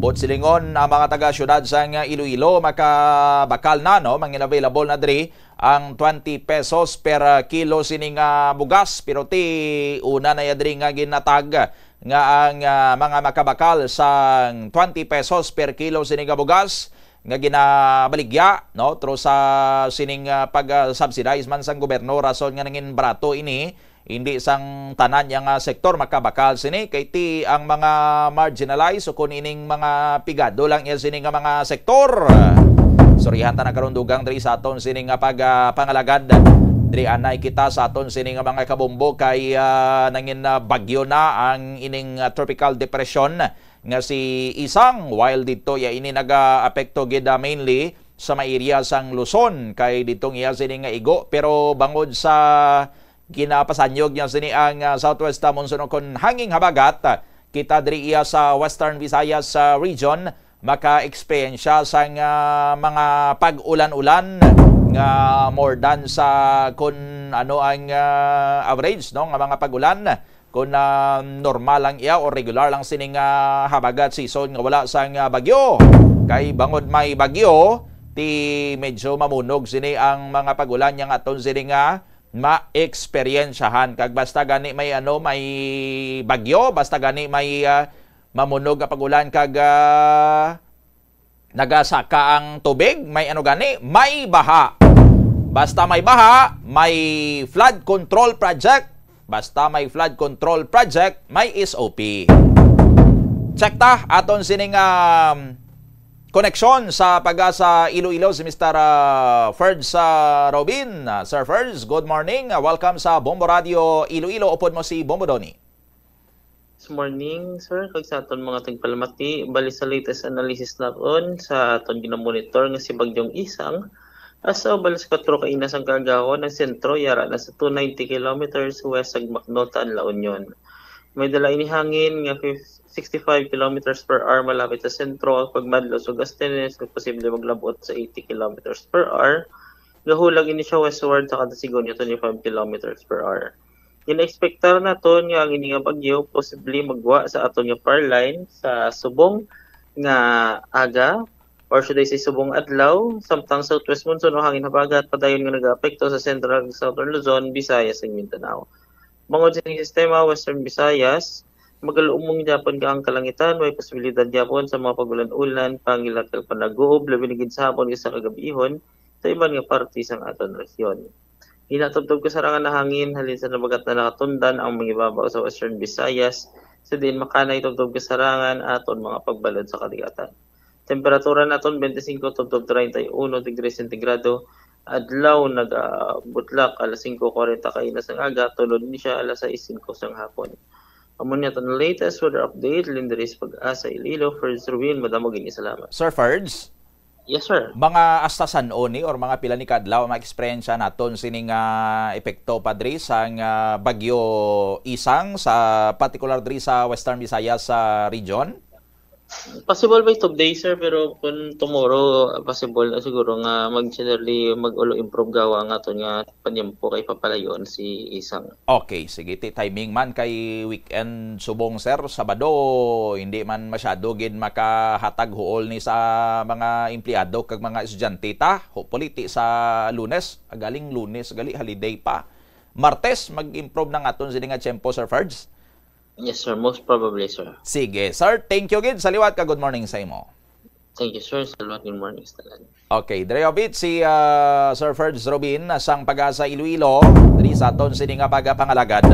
Buot silingon, ang mga taga-siyudad sang, ah, Iloilo makabakal na, no, mangin-available na diri ang twenty pesos per, ah, kilo sini nga bugas, pero ti una na ya diri nga ginatag nga ang, ah, mga makabakal sang twenty pesos per kilo sini nga bugas nga ginabaligya, no, through sa sining, ah, pag-subsidize man sang gobyerno, rason nga nangin barato ini, hindi sang tanan ya nga sektor makabakal sini, kay ti ang mga marginalized o kun ining mga pigado lang ya sini nga mga sektor. Surihan ta na karon dugang diri sa aton sini nga pag, ah, pangalagad. Diri anay kita sa aton sini nga mga kabombo kay, ah, nangin, ah, bagyo na ang ining, ah, tropical depression nga si Isang, while dito ya ini nagaapekto gid, ah, mainly sa may area sang Luzon, kay didto iya sini nga igo, pero bangod sa ginapasanyog niya sini ang, ah, southwest, ah, monsoon o kon hanging habagat, ah, kita diri iya sa Western Visayas, ah, region, maka-eksperyensya sang, ah, mga pag-ulan-ulan nga more than sa kun ano ang, ah, average, no, nga mga pag-ulan, kun, ah, normal lang iya o regular lang sini nga habagat season nga wala sang, ah, bagyo. Kay bangod may bagyo, ti medyo mamunog sini ang mga pag-ulan niya nga aton sini nga maeksperiensyahan. Kag basta gani may ano, may bagyo, basta gani may, ah, mamunog nga pag-ulan kag, ah, nagasaka ang tubig, may ano gani, may baha. Basta may baha, may flood control project. Basta may flood control project, may S O P. Check ta aton sining, um, koneksyon sa PAGASA Iloilo, si Mister, ah, Ferds, ah, Robin. Ah, Sir Ferds, good morning. Ah, welcome sa Bombo Radio Iloilo. Upod mo si Bombo Donny. Good morning, sir. Kag sa aton mga tagpalamati, bali sa latest analysis naton sa aton ginamonitor nga si Bagyong Isang, as of alas kuwatro kaina sang kaagahon, ang sentro yara na sa two ninety kilometers west sa Macno, La Union. May dala ini hangin nga fif-, sixty-five kilometers per hour malapit sa sentro, kag pagmadlog sa Gastelnes nga posible maglabot sa eighty kilometers per hour. Gahulag ini siya westward sa kada segundo, twenty-five kilometers per hour. Ginaekspektar naton nga ang ini nga bagyo posible maggwa sa aton nga far line sa subong nga aga, or should I say, subong adlaw, samtang southwest monsoon o hangin habagat padayon nga nagaapekto sa Central ug Southern Luzon, Visayas, ug Mindanao. Bangod sa sistema, Western Visayas, magaluumong gyapon ka ang kalangitan, may posibilidad gyapon sa mga pag-ulan-ulan, pangilak kag panaguob, labi na gid sa hapon kag sa kagab-ihon sa iban nga parte sang aton rehiyon. Hinatubtob kasarangan na hangin halin sa nabagat na nakatundan ang mangibabaw sa Western Visayas, sa diin makanay tubtob kasarangan aton mga pagbalod sa kadagatan. Temperatura naton, twenty-five tubtob treinta y uno degrees centigrado, adlaw nagabutlak alas singko kwarenta kaina sang aga, tulod ni siya alas sais singko sang hapon. Amo ni aton latest weather update, halin diri sa PAGASA Iloilo, Ferds Rubin, madamo gid nga salamat. Sir Ferds? Yes, sir. Mga hasta san-o ni or mga pila ni ka adlaw ang ma-eksperyensya naton sini nga epekto pa diri sang, ah, Bagyo Isang, sa partikular diri sa Western Visayas, sa region? Possible by today, sir, pero kung tomorrow, possible na siguro nga mag-, generally mag-ulo improve gawa nga aton nga panyempo kay papalayon si Isang. Okay, sige, ti timing man kay weekend subong, sir, Sabado, hindi man masyado gid makahatag huol ni sa mga empleyado kag mga estudyante ta. Hopefully, ti sa Lunes, agaling Lunes, gali holiday pa. Martes, mag-improve na nga aton sini nga tiyempo, Sir Ferds. Yes, sir. Most probably, sir. Sige, sir. Thank you gid sa liwat ka. Good morning sa imo. Thank you, sir. Salamat. Good morning sa tanan. Okay, Dreovit, si, ah, Sir Ferds Robin, ah, sang PAGASA Iloilo, diri sa aton sini nga pagapangalagad.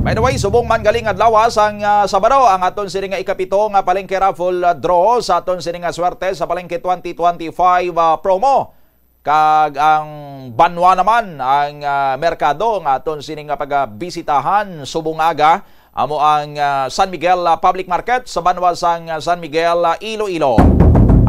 By the way, subong man galing adlaw, ah, sang, ah, Sabado, ang aton sini nga ikapito nga Palengke Raffle, ah, Draw sa aton sini nga Swerte sa Palengke twenty twenty-five, ah, promo. Kag ang banwa naman, ang, ah, merkado nga aton sini nga pagabisitahan subong aga, amo ang, ah, San Miguel, ah, Public Market sa banwa sang, ah, San Miguel, ah, Iloilo.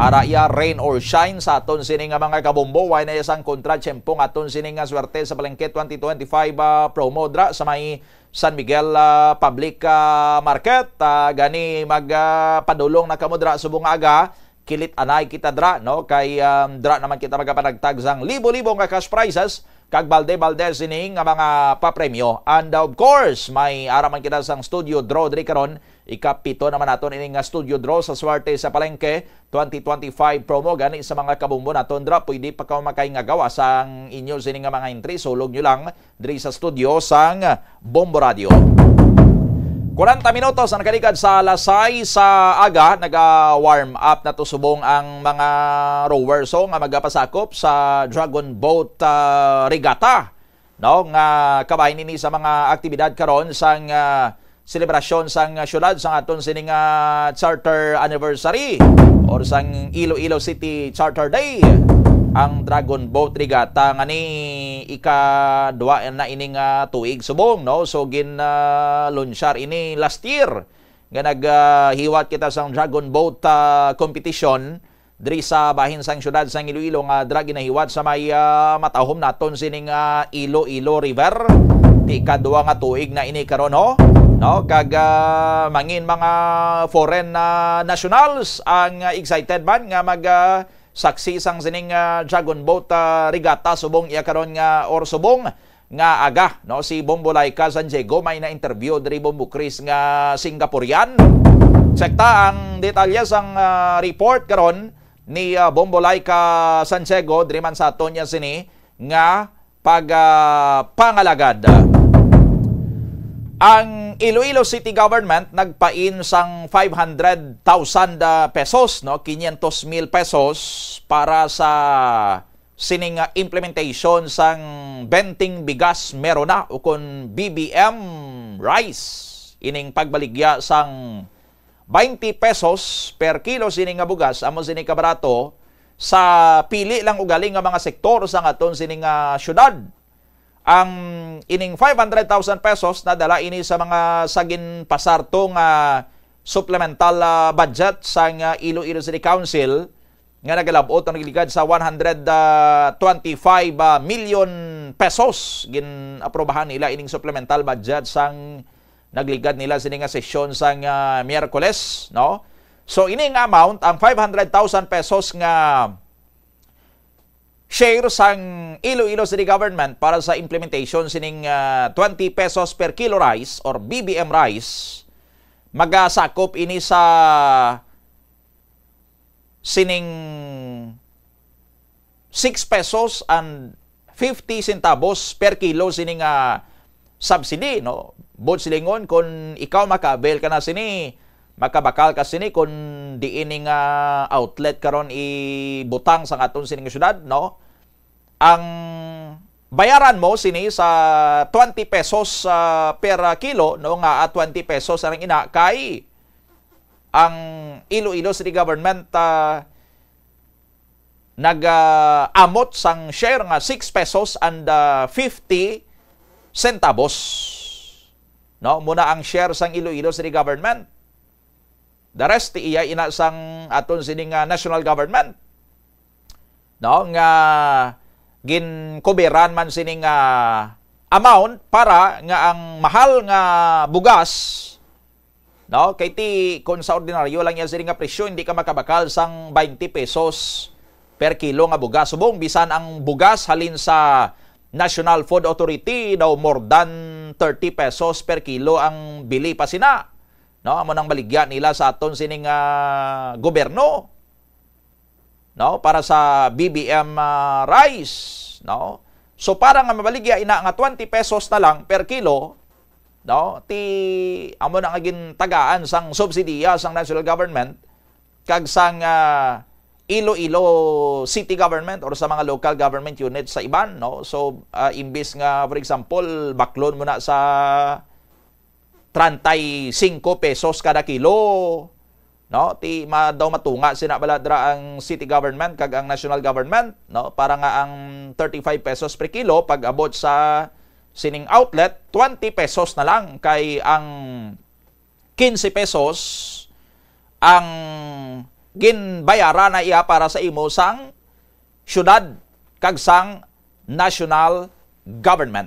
Ara iya, rain or shine, sa aton sini nga mga kabombo, way na iya sang kontra, tiyempo nga aton sini nga swerte sa palengke twenty twenty-five, ah, promo dra sa may San Miguel, ah, Public, ah, Market. Ah, gani mag, ah, padulong na kamo dra subong nga aga, kilit anay kita dra, no? Kay, um, dra naman kita magapanagtag sang libo-libo nga cash prizes kag balde-balde sini nga mga papremyo. And of course, may ara man kita sang studio draw diri karon. Ikapito naman naton ini nga studio draw sa Swerte sa Palengke twenty twenty-five promo. Gani sa mga kabombo naton dra, pwede pa ka makay nga gawa sang inyo sini nga mga entry. Sulog nyo lang diri sa studio sang Bombo Radio. Kwarenta minutos ang nakaligad sa alas sais sa aga, naga-warm up na to subong ang mga rowers, so, nga magapasakop sa Dragon Boat, ah, Regatta, no, nga kabahin ini sa mga aktibidad karon sang, ah, selebrasyon sang syudad sang aton sining, ah, charter anniversary or sang Iloilo City Charter Day. Ang Dragon Boat Regatta nga ni ikadwa na ining, ah, tuig subong, no? So, gin, ah, launchar ini last year nga nag, ah, hiwat kita sang Dragon Boat, ah, Competition diri sa bahin sang syudad sang Iloilo nga dra ginahiwat sa may, ah, matahom naton sining, ah, Iloilo River. Ti kadwa nga tuig na ini karon, ho, no? Kag, ah, mangin mga foreign, ah, nationals ang, ah, excited man nga mag, ah, saksi sang sining, ah, Dragon Boat, ah, Regatta subong iya karon nga or subong nga aga, no? Si Bombo Laika San Diego may na-interview diri, Bombo Chris, nga Singaporean. Check ta ang detalye sang, ah, report karon ni, ah, Bombo Laika San Diego diri man sa aton niya sini nga pag, ah, pangalagad. Ang Iloilo City Government nagpain sang five hundred thousand, ah, pesos, no, quinientos mil pesos para sa sining, ah, implementation sang Benteng Bigas Merona, ukon B B M rice. Ining pagbaligya sang twenty pesos per kilo sini nga bugas, amo sini kabarato sa pili lang ugali nga mga sektor sa aton sini nga syudad. Ang ining five hundred thousand pesos nadala ini sa mga sa ginpasarto nga supplemental, ah, budget sang, ah, Iloilo City Council nga nagalab-ot ang nagligad sa one hundred twenty-five million pesos. Gin-aprobahan nila ining supplemental budget sang nagligad nila sini nga sesyon sang, ah, Miyerkules, no? So, ini nga amount, ang five hundred thousand pesos nga share sang Iloilo City Government para sa implementation sining, ah, twenty pesos per kilo rice or B B M rice, magasakop ini sa sining six pesos and fifty centavos per kilo sini nga subsidy, no? Buot silingon, kung ikaw maka-avail ka na sini, makabakal ka sini kung diin ni nga outlet karon ibutang sa aton sini nga syudad, no? Ang bayaran mo sini sa twenty pesos, ah, per, ah, kilo, no, nga, ah, twenty pesos ang ina kay ang Iloilo City Government, ah, nag, ah, amot sang share nga six pesos and, ah, fifty centavos. No, muna ang share sang Iloilo City Government. The rest, ti iya ina sang aton sini nga national government, no, nga ginkuberan man sini nga amount para nga ang mahal nga bugas, no, kay ti kung sa ordinaryo lang yan sini nga presyo, hindi ka makabakal sang twenty pesos per kilo nga bugas. Subong, bisan ang bugas halin sa National Food Authority daw more than thirty pesos per kilo ang bili pa sina. No, amo nang baligya nila sa aton sining, ah, gobyerno, no, para sa B B M, ah, rice, no. So, para nga mabaligya ina nga twenty pesos na lang per kilo, no, ti amo na nga gintagaan sang subsidiya sang national government kag sang, ah, Iloilo City Government or sa mga local government units sa iban, no. So, ah, imbis nga, for example, baklon mo na sa treinta y cinco pesos kada kilo, no? Ti ma-, daw matunga sina bala dira ang city government kag ang national government, no? Para nga ang thirty-five pesos per kilo, pag abot sa sining outlet, twenty pesos na lang, kay ang quince pesos ang ginbayaran na iya para sa imo sang syudad kag sang national government.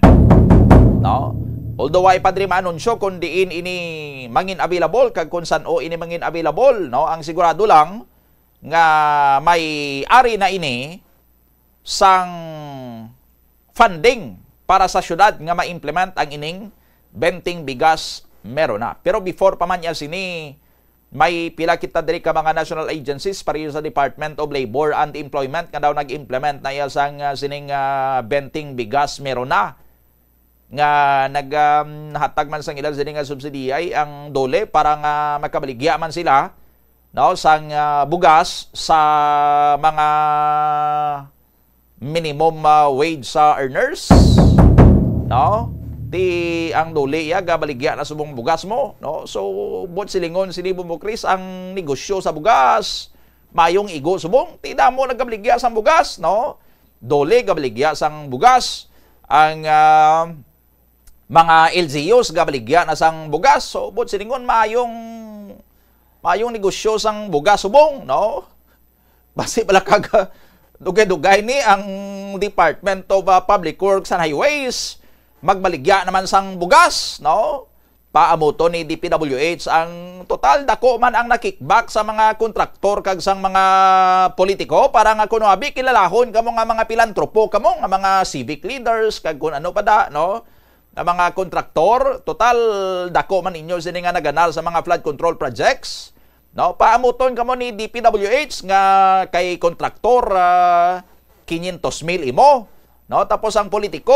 No? Although ay padre maanunsyo kung diin ini mangin available kag kung san-o ini mangin available, no? Ang sigurado lang nga may ari na ini sang funding para sa syudad nga ma-implement ang ining Benteng Bigas Meron Na. Pero before pa man niya sini, may pila kita diri ka mga national agencies, pareho sa Department of Labor and Employment, nga daw nag-implement na iya sang, ah, sining, ah, Benteng Bigas Meron Na, nga nag, um, hatag man sang ila sini nga subsidiya ang DOLE para nga makabaligya man sila, no, sang, ah, bugas sa mga minimum, ah, wage sa earners, no? Ti ang DOLE iya gabaligya na subong bugas mo, no? So, buot silingon sini, Bombo Chris, ang negosyo sa bugas mayong igo subong ti damo nagabaligya sang bugas, no? DOLE gabaligya sang bugas, ang, ah, mga L G Us gabaligya na sang bugas. So, buot silingon, mayong, mayong negosyo sang bugas subong, no? Basi pala kag dugay-dugay ni ang Department of, ah, Public Works and Highways magbaligya naman sang bugas, no? Paamuton ni D P W H ang total, dako man ang nakickback sa mga kontraktor kag sang mga politiko para nga kuno abi kilalahon kamo nga mga pilantropo kamo nga mga civic leaders kag kun ano pa da, no? Nga mga kontraktor, total dako man ninyo sini nga naganar sa mga flood control projects, no? Paamuton kamo ni D P W H nga kay kontraktor, ah, quinientos mil imo, no? Tapos ang politiko,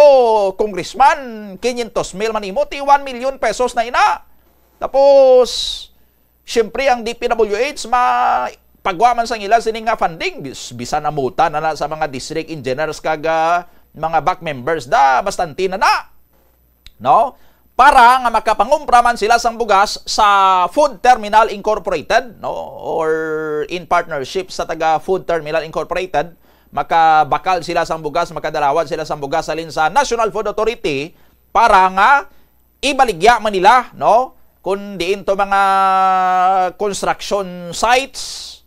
congressman, quinientos mil man imo, ti one million pesos na ina. Tapos, siyempre, ang D P W H, ma-, pagwa man sang ila sini nga funding, bis-, bisan amutan na na sa mga district engineers kag, ah, mga back members da, bastante na na, no? Para nga makapangumpra man sila sang bugas sa Food Terminal Incorporated, no? Or in partnership sa taga Food Terminal Incorporated, makabakal sila sang bugas, makadalawat sila sang bugas halin sa National Food Authority para nga ibaligya man nila, no? Kung diin to mga construction sites,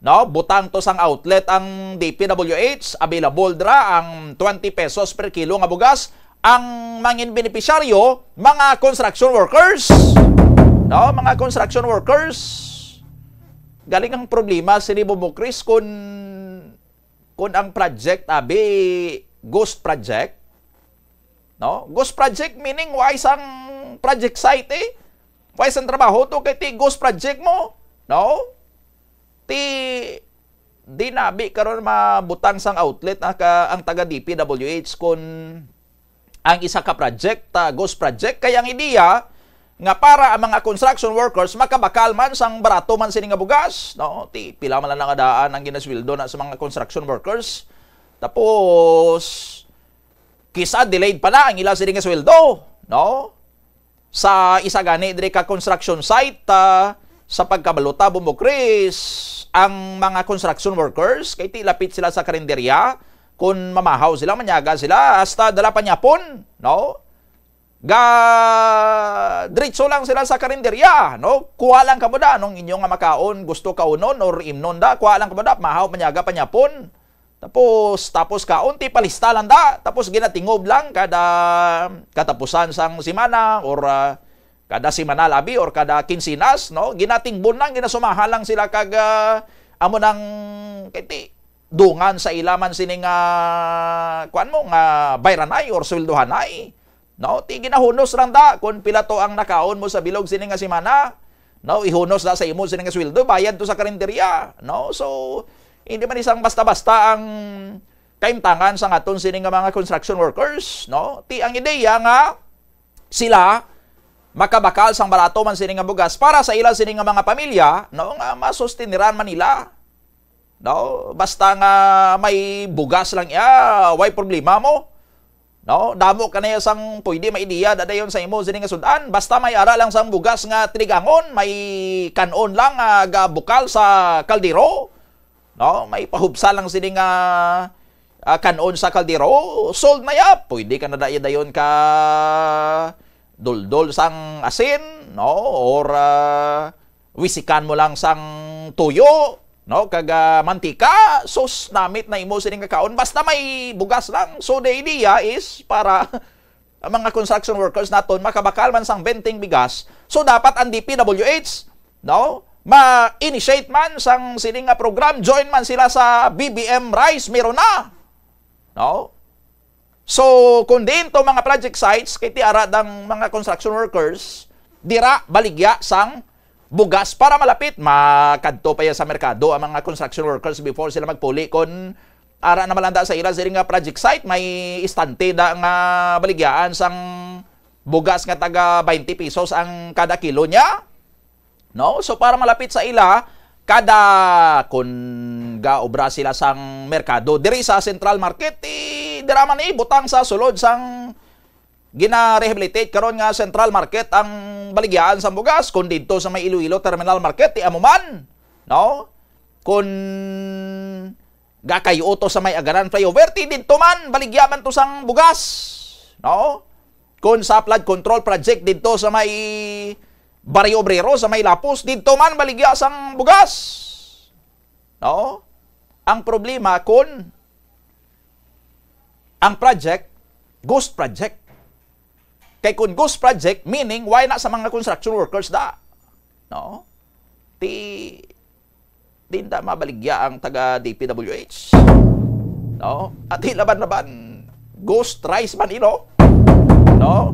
no? Butang to sang outlet ang D P W H, available dira ang twenty pesos per kilo nga bugas. Ang mangin benepisyaryo, mga construction workers, no? Mga construction workers. Galing ang problema sini, Bombo Chris, kun, kun ang project abi ghost project, no? Ghost project meaning wa sang project site, eh. Wa sang trabaho to kay ti ghost project mo, no? Ti di na abi karon mabutang sang outlet ang ka, ang taga D P W H kun ang isa ka project, ah, ghost project. Kay ang ideya nga para ang mga construction workers makabakal man sang barato man sini nga bugas, no? Ti pila man lang nga daan ang ginasweldo na sa mga construction workers. Tapos, kisa delayed pa na ang ila sini nga sweldo, no? Sa isa gani diri ka construction site, ah, sa pagkabalota, Bombo Chris, ang mga construction workers, kay ti lapit sila sa karinderya, kun mamahaw sila, manyaga sila, hasta dala panyapon, no? Ga, diretso lang sila sa karinderya, no? Kuha lang kamo da, anong inyo nga makaon, gusto kaunon or imnon da, kuha lang kamo da, mahaw, manyaga, panyapon. Tapos, tapos kaon, ti palista lang da. Tapos ginatingob lang kada katapusan sang semana or, ah, kada semanal abi or kada kinsinas, no? Ginatingbon lang, ginasumahan lang sila kag, ah, amo nang kay ti dungan sa ila man sini nga, kuan mo, nga bayranay or sweldohanay. No, ti ginahunos lang da kung pila to ang nakaon mo sa bilog sini nga semana. No, ihunos da sa imo sini nga sweldo, bayad to sa karinderya. No, so hindi man isang basta-basta ang kaimtangan sa aton sini nga mga construction workers. No, ti ang ideya nga sila makabakal sang barato man sini nga bugas para sa ila sini nga mga pamilya, no, nga masustiniran man nila. No? Basta nga may bugas lang iya, way problema mo. No? Damo ka na iya sang pwede maideya da dayon sa imo sini nga sud-an. Basta may ara lang sang bugas nga tinigangon, may kan-on lang nga gabukal sa kaldero. No? May pahubsa lang sini nga, ah, kan-on sa kaldero. Sold na iya. Pwede ka na da iya dayon ka duldol sang asin, no? Or, ah, wisikan mo lang sang tuyo, no? Kag, ah, mantika, sus, namit na imo sini nga kaon. Basta may bugas lang. So, the idea is para ang mga construction workers naton makabakal man sang benteng bigas. So, dapat ang D P W H, no? Ma-initiate man sang sini nga program, join man sila sa B B M Rice, meron na. No? So, kung diin to mga project sites, kay ti ara dang mga construction workers, dira baligya sang bugas para malapit. Makadto pa ya sa merkado ang mga construction workers before sila magpuli. Kung ara na malanda sa ila sila nga project site, may istante da nga baligyaan sang bugas nga taga twenty pesos ang kada kilo niya. No? So, para malapit sa ila, kada kun gaobra sila sang merkado diri sa Central Market, eh, dira man ibutang sa sulod sang gina-rehabilitate karon nga Central Market ang baligyaan sang bugas, kun didto sa may Iloilo Terminal Market, ti amo man, no? Kun gakay-o to sa may Agaran Flyover, ti didto man, baligya man to sang bugas, no? Kun sa flood control project didto sa may Barrio Obrero, sa may Lapus, didto man baligya sang bugas, no? Ang problema, kun ang project, ghost project. Kay kun ghost project, meaning, why na sa mga construction workers da? No? Ti, di na mabaligya ang taga D P W H. No? At hilaban-laban, ghost rice man ino. No?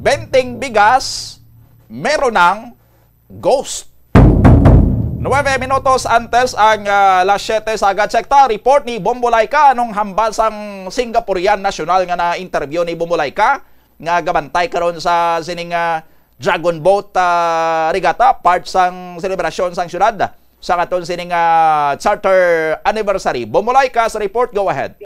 Benteng bigas, meron ng ghost. Nuebe minutos antes ang, ah, las siyete sa aga. Check ta, report ni Bombo Laika anong hambal sang Singaporean national nga na-interview ni Bombo Laika nga gabantay karon sa sining, ah, Dragon Boat, ah, Regatta, part sang selebrasyon sang syudad sa katon sining, ah, charter anniversary. Bombo Laika sa report, go ahead.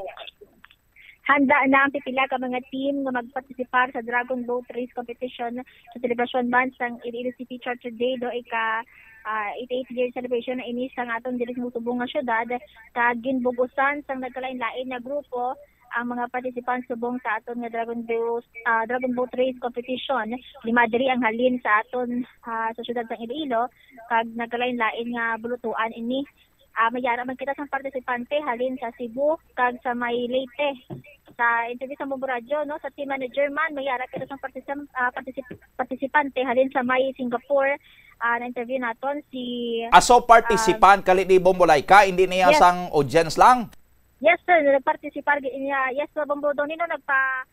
Handa na ang pipila ka mga team nga magpartisipar sa Dragon Boat Race Competition sa selebrasyon month sang Iloilo City Charter Day, do ika, ah, eighty-eight year celebration na ini sang aton diri sa subong nga syudad, kag ginbugusan sang nagkalain-lain nga grupo ang mga participants subong sa aton nga Dragon Boat, ah, Dragon Boat Race Competition. Lima diri ang halin sa aton, ah, sa syudad sang Iloilo, kag nagkalain-lain nga bulutuan ini. Ah, may ara man kita sang partisipante halin sa Cebu kag sa may Leyte. Sa interview sa Bombo Radyo, no, sa team manager man, may ara kita sang partisip-, ah, partisip-, partisipante halin sa may Singapore. Ah, na-interview naton si, Ah, so ah, participant kali ni Bombo Laika, hindi niya Yes. sang audience lang? Yes, sir. Nagpartisipar gid niya. Yes, sir, Bombo Donnie, no, nagpa-,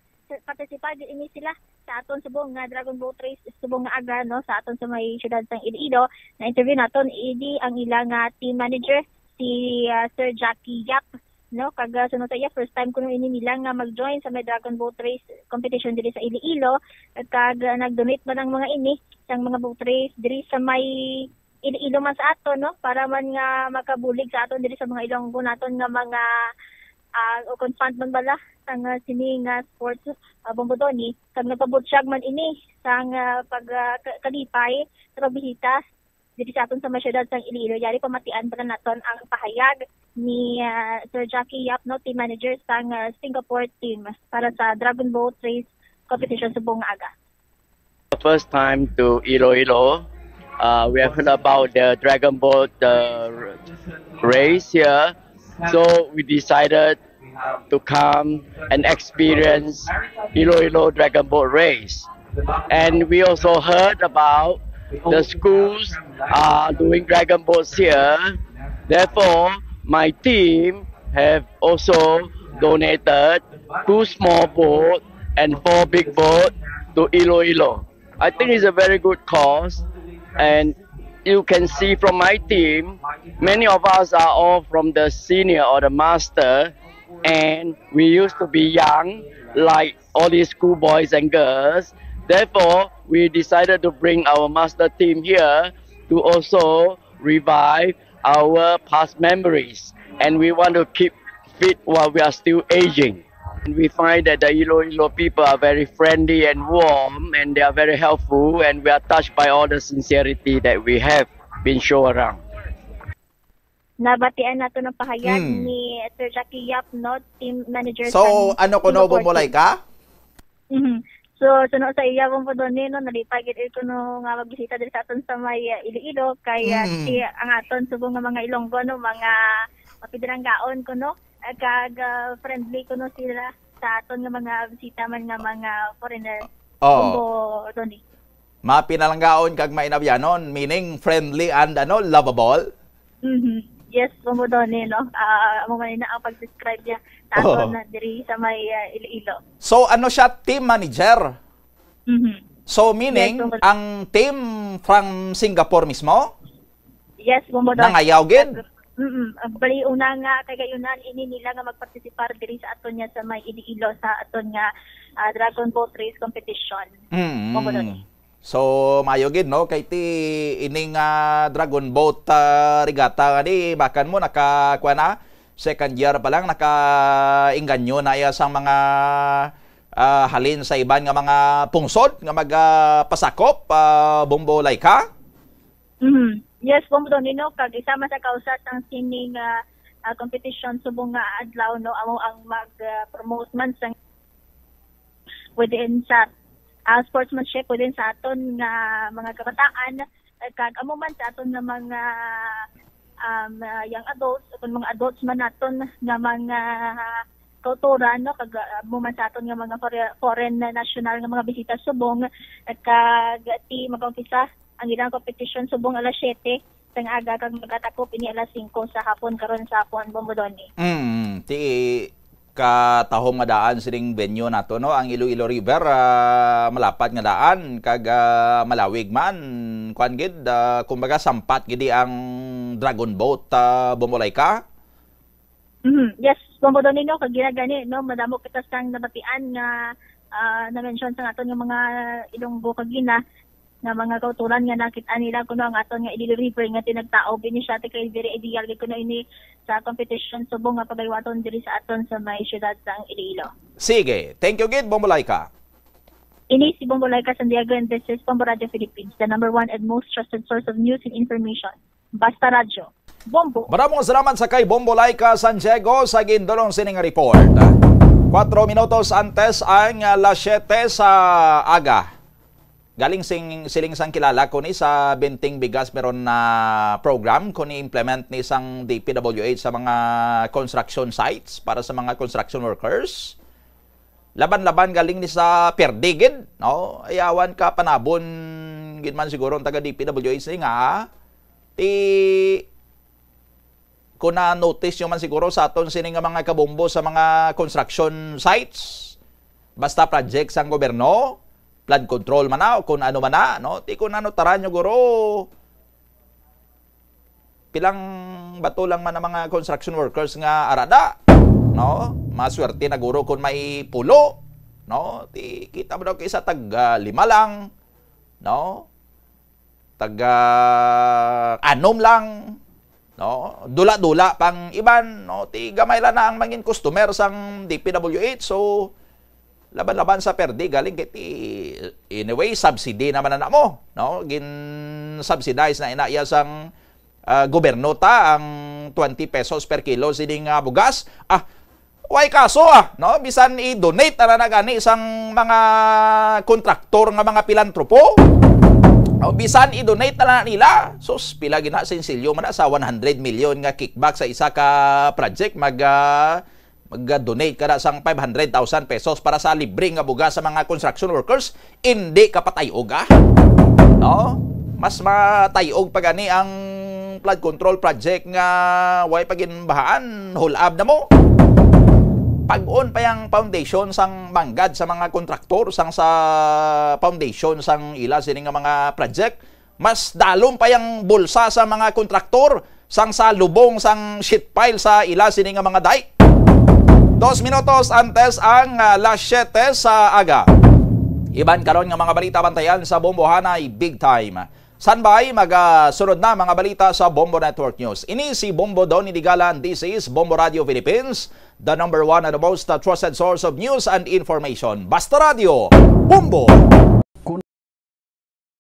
partisipar gid ini sila sa aton subong nga Dragon Boat Race, subong nga aga, no, sa aton sa may syudad sang Iloilo. Na-interview naton, idi ang ila nga team manager, si, ah, Sir Jackie Yap, no, kag, ah, sunod sa iya, first time kuno ini nila nga mag-join sa may Dragon Boat Race competition diri sa Iloilo, kag, ah, nag-donate man ang mga ini sang mga boat race diri sa may Iloilo man sa aton, no, para man nga makabulig sa aton diri sa mga Ilonggo naton nga mga, ah, o kung fund man bala sang, ah, sini nga sports, ah, Bombo Donnie, kag nagpabutyag man ini sang, ah, pag, ah, ka-, kalipay sa pagbisita diri sa aton sa may syudad sang Iloilo. Yari pamatian pa naton ang pahayag ni, ah, Sir Jackie Yap, no, team manager sang, ah, Singapore team para sa Dragon Boat Race Competition subong nga aga. The first time to Iloilo. Uh, we have heard about the Dragon Boat, uh, r-, race here. So we decided to come and experience Iloilo Dragon Boat Race. And we also heard about the schools are doing Dragon Boats here. Therefore, my team have also donated two small boat and four big boat to Iloilo. I think it's a very good cause, and you can see from my team, many of us are all from the senior or the master, and we used to be young, like all these schoolboys and girls. Therefore, we decided to bring our master team here to also revive our past memories, and we want to keep fit while we are still aging. And we find that the Iloilo people are very friendly and warm, and they are very helpful, and we are touched by all the sincerity that we have been shown around. Nabatian nato ng pahayag Hmm. ni Sir Jackie Yap, no, team manager So, sa ano ko, no, Singapore Bombo team. Laika? Mhm. So, suno sa iya, Bombo Donnie, no, nalipay gid ko, no, nga magbisita diri sa aton sa may, ah, Iloilo, kay, ah, Mm. si, ang aton subong nga mga Ilonggo, no, mga mapidalanggaon ko, no, ah, kag, ah, friendly ko, no, sila sa aton nga mga bisita man nga mga foreigner, Oo. Bombo Donnie. Mapinalanggaon kag mainabyanon, meaning friendly and, ano, lovable. Mhm. Yes, Bombo Donnie, no? Ah, amo man na ang pag-describe niya sa Oo. aton na diri sa may, ah, Iloilo. So, ano siya, team manager? Mhm. So, meaning, Yes, Bombo. ang team from Singapore mismo? Yes, Bombo Donnie. Nangayaw gid? Mm-mm. Ang bali, una nga, kay gayunan, ini nila nga magpartisipar diri sa aton niya sa may Iloilo, sa aton nga, ah, Dragon Boat Race Competition. Mm. Bombo Donnie. So, maayo gid, no? Kay ti ining, ah, Dragon Boat, ah, Regatta nga di, bakan mo, naka, kuwan na, second year pa lang, naka-inganyo na iya sang mga, ah, halin sa iban nga mga pungsod nga mag, ah, pasakop, ah, Bombo Laika? Mhm. Yes, Bombo Donnie, no? Kag isa man sa kausa sang sining, ah, ah, competition subong nga adlaw, no? Amo ang mag, ah, promote man sa within sa, ah, sportsmanship within sa aton nga mga kabataan, eh, kag amo man sa aton nga mga, um, ah, young adults, o kung mga adults man naton nga mga kautoran, no, kag, ah, amo man sa aton nga mga fore-, foreign na national nga mga bisita subong, eh, kag ti mag-umpisa ang ilang competition subong alas siyete sang aga kag magatakop ini alas singko sa hapon karon sa hapon, Bombo Donnie. Mm, ti katahom nga daan sining venue nato, no, ang Iloilo River, ah, malapad nga daan kag, ah, malawig man, kuan gid, ah, kumbaga sampat gid ang Dragon Boat, ah, Bombo Laika. Mhm. Yes, Bombo Donnie, no, kag ginagani, no, madamo kita sang nabatian nga, ah, na-mention sa aton nga mga Ilonggo kagina nga mga kautoran nga nakit-an nila kuno ang aton nga Iloilo River nga tinagtaob ini siya, ti kay very ideal gid kuno ini sa competition subong nga pagaywaton diri sa aton sa may siyudad sang Iloilo. Sige, thank you gid, Bombo Laika. Ini si Bombo Laika Santiago, and this is Bombo Radio Philippines, the number one and most trusted source of news and information. Basta Radyo. Bombo. Maramong salamat sa kay Bombo Laika Santiago sa gindulong sining report. Kuwatro minutos antes ang, ah, alas siyete sa aga. Galing sing, siling sang kilala ko ni sa Binting Bigas meron na program ko ni implement ni sang D P W H sa mga construction sites para sa mga construction workers. Laban-laban galing ni sa perdi gid, no? Ayawan ka panabon gid man siguro ang taga D P W H ni nga, ti, kung na-notice nyo man siguro sa aton sini nga mga kabombo sa mga construction sites, basta project sang gobyerno, flood control man na, o kung ano man na, no? Ti kung ano tara nyo guro, pilang bato lang man ang mga construction workers nga arada, no? Maswerte na guro kung may pulo, no? Ti kita mo daw kay isa tag, ah, lima lang, no? Tag, ah, anom lang, no? Dula-dula pang iban, no? Ti gamay lang na ang mangin customer sang D P W H. So, laban-laban sa perdi galing kay ti, anyway, subsidy naman na mo, no? Gin-subsidize na ina iya sang, ah, gobyerno ta ang twenty pesos per kilo sini nga bugas. Ah, way kaso, ah, no? Bisan i-donate na na gani sang mga kontraktor nga mga pilantropo. O bisan i-donate na na nila. Sus, pila gina sensilyo man na sa one hundred million nga kickback sa isa ka project mag, ah, mag-donate ka na sang five hundred thousand pesos para sa libre nga bugas sa mga construction workers, indi ka patayog, ah. No? Mas matayog pa gani ang flood control project nga way pa ginbahaan, hulab na mo. Pag-on pa yang foundation sang manggad sa mga kontraktor, sang sa foundation sang ila sini nga mga project, mas dalom pa yang bulsa sa mga kontraktor sang sa lubong sang sheet pile sa ila sini nga mga dike. Dos minutos antes ang, ah, las siyete sa aga. Iban karon nga mga balita bantayan sa Bombohanay Big Time. Standby, magasunod na mga balita sa Bombo Network News. Ini si Bombo Donny Digalan. This is Bombo Radio Philippines, the number one and the most, uh, trusted source of news and information. Basta Radio, Bombo!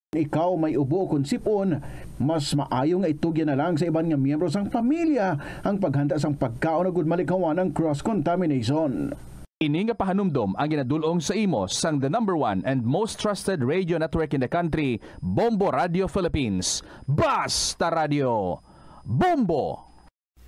Ikaw may ubo kon sipon, mas maayo nga itugyan na lang sa iban nga miyembro sang pamilya ang paghanda sang pagkaon agud malikawan ang cross contamination. Ini nga pahanumdom ang ginadul-ong sa imo sang the number one and most trusted radio network in the country, Bombo Radio Philippines. Basta Radio Bombo!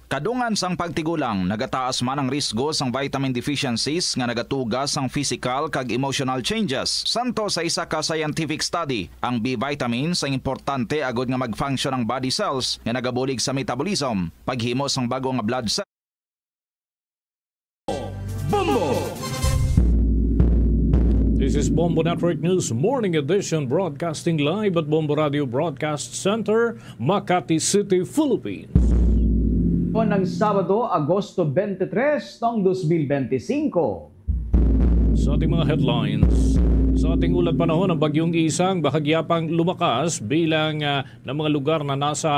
Kadungan sang pagtigulang, nagataas man ang risgo sang vitamin deficiencies nga nagatuga sang physical kag emotional changes. Santo sa isa ka scientific study, ang B vitamins ang importante agod nga mag-function ang body cells nga nagabulig sa metabolism, paghimo sang bag-o nga blood cells. Bombo! This is Bombo Network News Morning Edition, broadcasting live at Bombo Radio Broadcast Center, Makati City, Philippines. Ng Sabado, Agosto twenty-three, taong dos mil benti singko. Sa ating mga headlines, sa ating ulat panahon, ang Bagyong Isang bahagya pang lumakas bilang, ah, ng mga lugar na nasa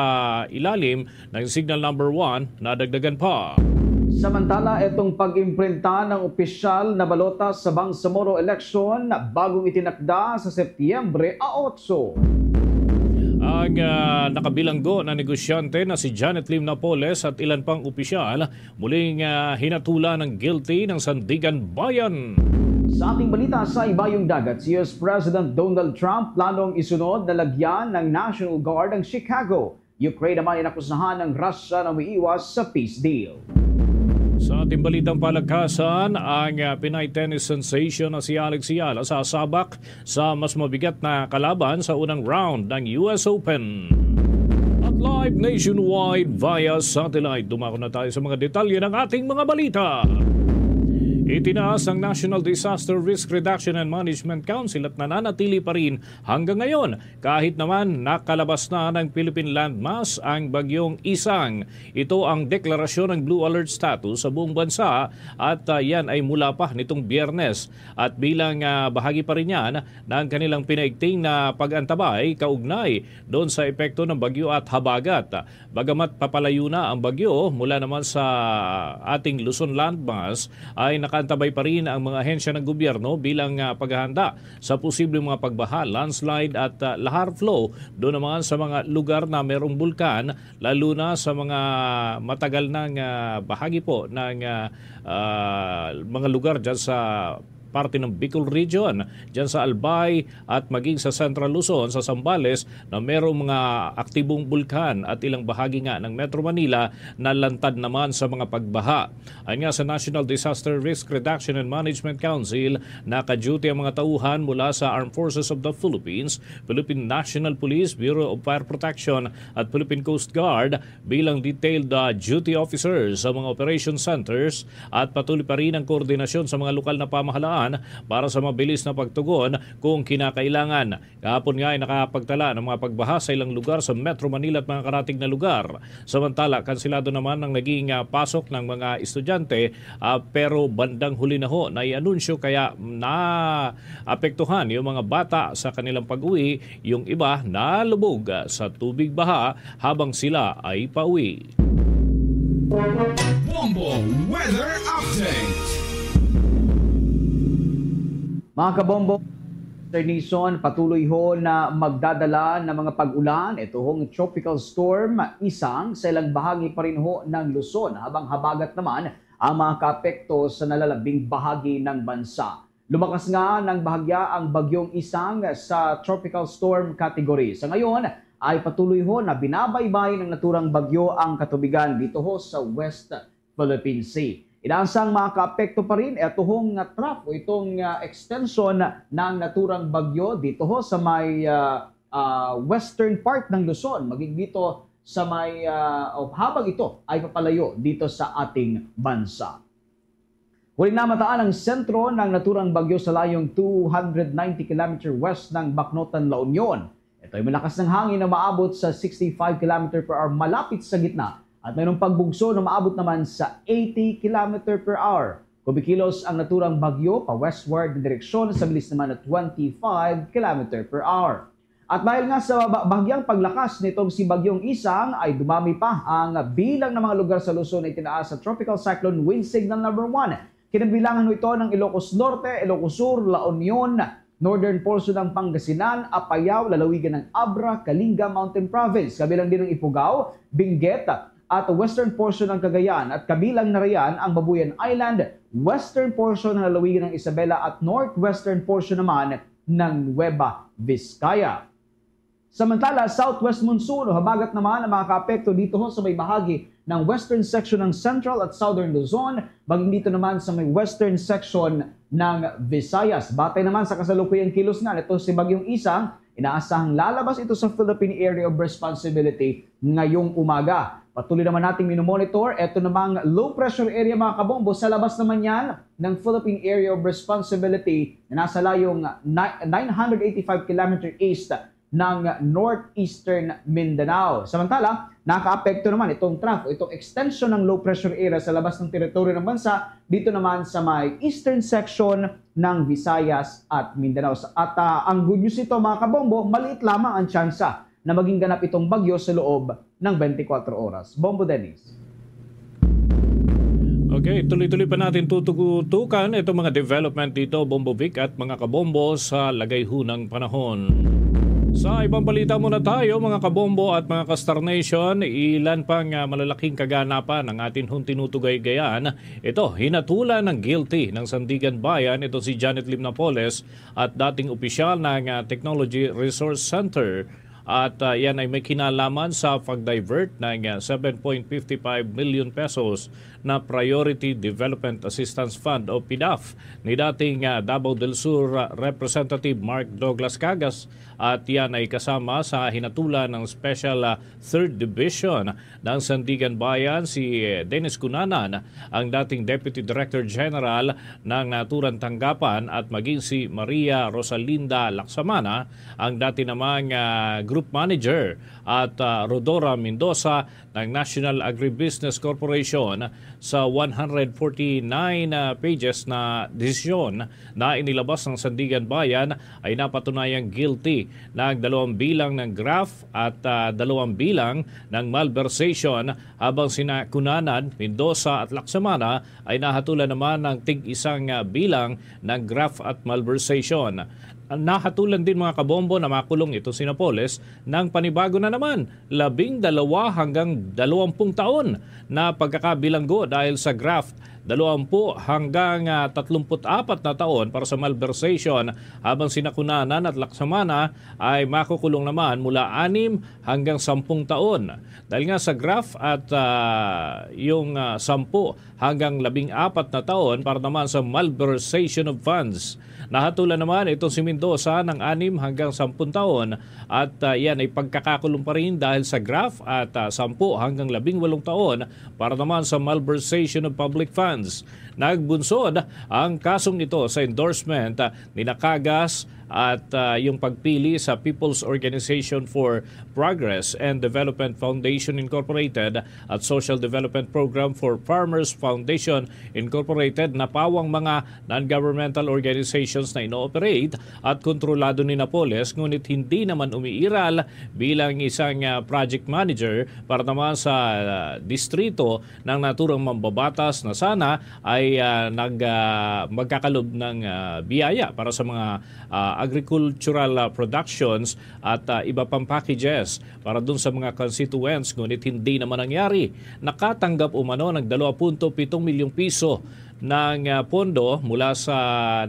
ilalim ng signal number one nadagdagan pa. Samantala, itong pag-imprinta ng opisyal na balota sa Bangsamoro election bagong itinakda sa Setyembre otso. Ang, ah, nakabilanggo na negosyante na si Janet Lim Napoles at ilan pang opisyal muling, ah, hinatulan ng guilty ng Sandiganbayan. Sa ating balita sa Ibayong Dagat, si U S President Donald Trump planong isunod na lagyan ng National Guard ang Chicago. Ukraine naman inakusahan ng Russia na umiiwas sa peace deal. Sa ating balitang palakasan, ang, ah, Pinay tennis sensation na si Alex Eala sasabak sa mas mabigat na kalaban sa unang round ng U S Open. At live nationwide via satellite, dumako na tayo sa mga detalye ng ating mga balita. Itinaas ng National Disaster Risk Reduction and Management Council at nananatili pa rin hanggang ngayon, kahit naman nakalabas na ng Philippine landmass ang Bagyong Isang. Ito ang deklarasyon ng Blue Alert status sa buong bansa at, ah, yan ay mula pa nitong Biyernes. At bilang, ah, bahagi pa rin yan ng kanilang pinaigting na pag-antabay kaugnay doon sa epekto ng bagyo at habagat. Bagamat papalayo na ang bagyo mula naman sa ating Luzon landmass, ay nakaantabay pa rin ang mga ahensya ng gobyerno bilang, ah, paghahanda sa posibleng mga pagbaha, landslide at, ah, lahar flow doon naman sa mga lugar na merong bulkan, lalo na sa mga matagal nang, ah, bahagi po ng, ah, ah, mga lugar dyan sa parte ng Bicol Region, dyan sa Albay at maging sa Central Luzon, sa Zambales, na merong mga aktibong bulkan at ilang bahagi nga ng Metro Manila na lantad naman sa mga pagbaha. Ayon nga sa National Disaster Risk Reduction and Management Council, naka-duty ang mga tauhan mula sa Armed Forces of the Philippines, Philippine National Police, Bureau of Fire Protection at Philippine Coast Guard bilang detailed, ah, duty officers sa mga operation centers at patuloy pa rin ang koordinasyon sa mga lokal na pamahalaan para sa mabilis na pagtugon kung kinakailangan. Kahapon nga ay nakapagtala ng mga pagbaha sa ilang lugar sa Metro Manila at mga karatig na lugar. Samantala, kansilado naman ang naging, ah, pasok ng mga estudyante, ah, pero bandang huli na ho na i-anunsyo kaya naapektuhan yung mga bata sa kanilang pag-uwi, yung iba nalubog, ah, sa tubig baha habang sila ay pauwi. Bombo Weather Update. Mga kabombo, Sir Nison, patuloy ho na magdadala ng mga pag-ulan ito hong Tropical Storm Isang sa ilang bahagi pa rin ho ng Luzon, habang habagat naman ang mga kaapekto sa nalalabing bahagi ng bansa. Lumakas nga ng bahagya ang Bagyong Isang sa Tropical Storm Category. Sa ngayon ay patuloy ho na binabaybay ng naturang bagyo ang katubigan dito ho sa West Philippine Sea. Inaasang makaapekto pa rin ito hong, ah, trough o itong, ah, extension ng naturang bagyo dito ho sa may, ah, ah, western part ng Luzon, maging dito sa may, ah, o habang ito ay papalayo dito sa ating bansa. Huli na mataan ang sentro ng naturang bagyo sa layong two hundred ninety kilometer west ng Baknotan, La Union. Ito ay malakas ng hangin na maabot sa sixty-five kilometer per hour malapit sa gitna at mayroong pagbugso na maabot naman sa eighty kilometer per hour. Kumikilos ang naturang bagyo pa westward na direksyon sa bilis naman na twenty-five kilometer per hour. At dahil nga sa ba-, bahagyang paglakas nitong si Bagyong Isang, ay dumami pa ang bilang ng mga lugar sa Luzon na itinaas sa Tropical Cyclone Wind Signal number one. Kinabilangan ho ito ng Ilocos Norte, Ilocos Sur, La Union, northern portion ng Pangasinan, Apayao, lalawigan ng Abra, Kalinga, Mountain Province, kabilang din ang Ifugao, Benguet, at western portion ng Cagayan at kabilang na riyan ang Babuyan Island, western portion ng lalawigan ng Isabela at northwestern portion naman ng Nueva Vizcaya. Samantala, southwest monsoon o habagat naman ang makakaapekto dito ho sa may bahagi ng western section ng Central at Southern Luzon, maging dito naman sa may western section ng Visayas. Batay naman sa kasalukuyang kilos nga nito si Bagyong Isang, inaasahang lalabas ito sa Philippine Area of Responsibility ngayong umaga. Patuloy naman nating minomonitor. Ito namang low pressure area, mga kabombo, sa labas naman yan ng Philippine Area of Responsibility na nasa layong ni-, nine hundred eighty-five kilometer east ng northeastern Mindanao. Samantala, nakaapekto naman itong trough o itong extension ng low pressure area sa labas ng teritoryo ng bansa dito naman sa may eastern section ng Visayas at Mindanao. Sa-, at, ah, ang good news nito, mga kabombo, maliit lamang ang tsansa na maging ganap itong bagyo sa loob ng twenty-four oras. Bombo Dennis. Okay, tuloy-tuloy pa natin tutugutukan itong mga development dito, Bombo Vic at mga kabombo, sa lagay ho ng panahon. Sa ibang balita muna tayo, mga kabombo at mga ka-Star Nation, ilan pang, ah, malalaking kaganapan ang atin hong tinutugay-gayan. Ito, hinatulan ng guilty ng Sandigan Bayan, ito si Janet Lim Napoles at dating opisyal ng, ah, Technology Resource Center. At, ah, yan ay may kinalaman sa pag-divert ng, ah, seven point fifty-five million pesos na Priority Development Assistance Fund o PDAF ni dating, ah, Davao del Sur, ah, Representative Mark Douglas Cagas. At yan ay kasama sa hinatulan ng Special, ah, Third Division ng Sandigan Bayan, si, eh, Dennis Cunanan, ang dating Deputy Director General ng naturang tanggapan, at maging si Maria Rosalinda Laksamana, ang dati namang, ah, Group Manager, at, ah, Rodora Mendoza ng National Agribusiness Corporation. Sa one hundred forty-nine, ah, pages na desisyon na inilabas ng Sandigan Bayan, ay napatunayang guilty ng dalawang bilang ng graft at, ah, dalawang bilang ng malversation, habang sina Cunanan, Mendoza at Laksamana ay nahatulan naman ng tig-isang, ah, bilang ng graft at malversation. Nahatulan din, mga kabombo, na makulong ito si Napoles ng panibago na naman, labing dalawa hanggang dalawampung taon na pagkakabilanggo dahil sa graft, dalawampu hanggang, ah, tatlumpu't apat na taon para sa malversation, habang sina Cunanan at Laksamana ay makukulong naman mula anim hanggang sampung taon. Dahil nga sa graft at, ah, yung, ah, sampu hanggang labing apat na taon para naman sa malversation of funds. Nahatulan naman itong si Mendoza ng anim hanggang sampung taon at, ah, yan ay pagkakakulong pa rin dahil sa graft at, ah, sampu hanggang labing walong taon para naman sa malversation of public funds. Nagbunsod ang kasong ito sa endorsement, ah, ni Cagas at, ah, yung pagpili sa People's Organization for Progress and Development Foundation Incorporated at Social Development Program for Farmers Foundation Incorporated na pawang mga non-governmental organizations na inooperate at kontrolado ni Napoles, ngunit hindi naman umiiral bilang isang, ah, project manager para naman sa, ah, distrito ng naturang mambabatas na sana ay, ah, nag, ah, magkakalob ng, ah, biyaya para sa mga, ah, agricultural, ah, productions at, ah, iba pang packages para dun sa mga constituents, ngunit hindi naman nangyari. Nakatanggap umano ng dalawa punto pitong milyong piso ng, ah, pondo mula sa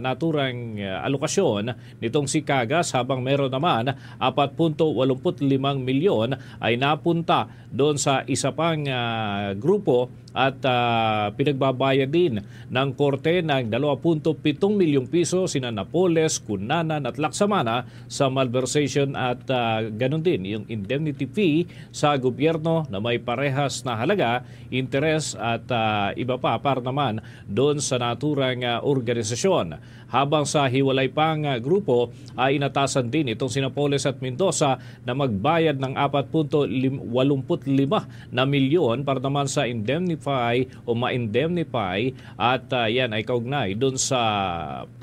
naturang, ah, alokasyon nitong si Cagas, habang meron naman apat punto walumpu't limang milyon ay napunta doon sa isa pang, ah, grupo at, ah, pinagbabayad din ng korte ng dalawa punto pitong milyong piso sina Napoles, Cunanan at Laksamana sa malversation at, ah, ganun din yung indemnity fee sa gobyerno na may parehas na halaga, interes at, ah, iba pa para naman doon sa naturang, ah, organisasyon. Habang sa hiwalay pang, ah, grupo ay inatasan din itong sina Poles at Mendoza na magbayad ng apat punto walumpu't lima na milyon para naman sa indemnify o ma-indemnify at, ah, yan ay kaugnay dun sa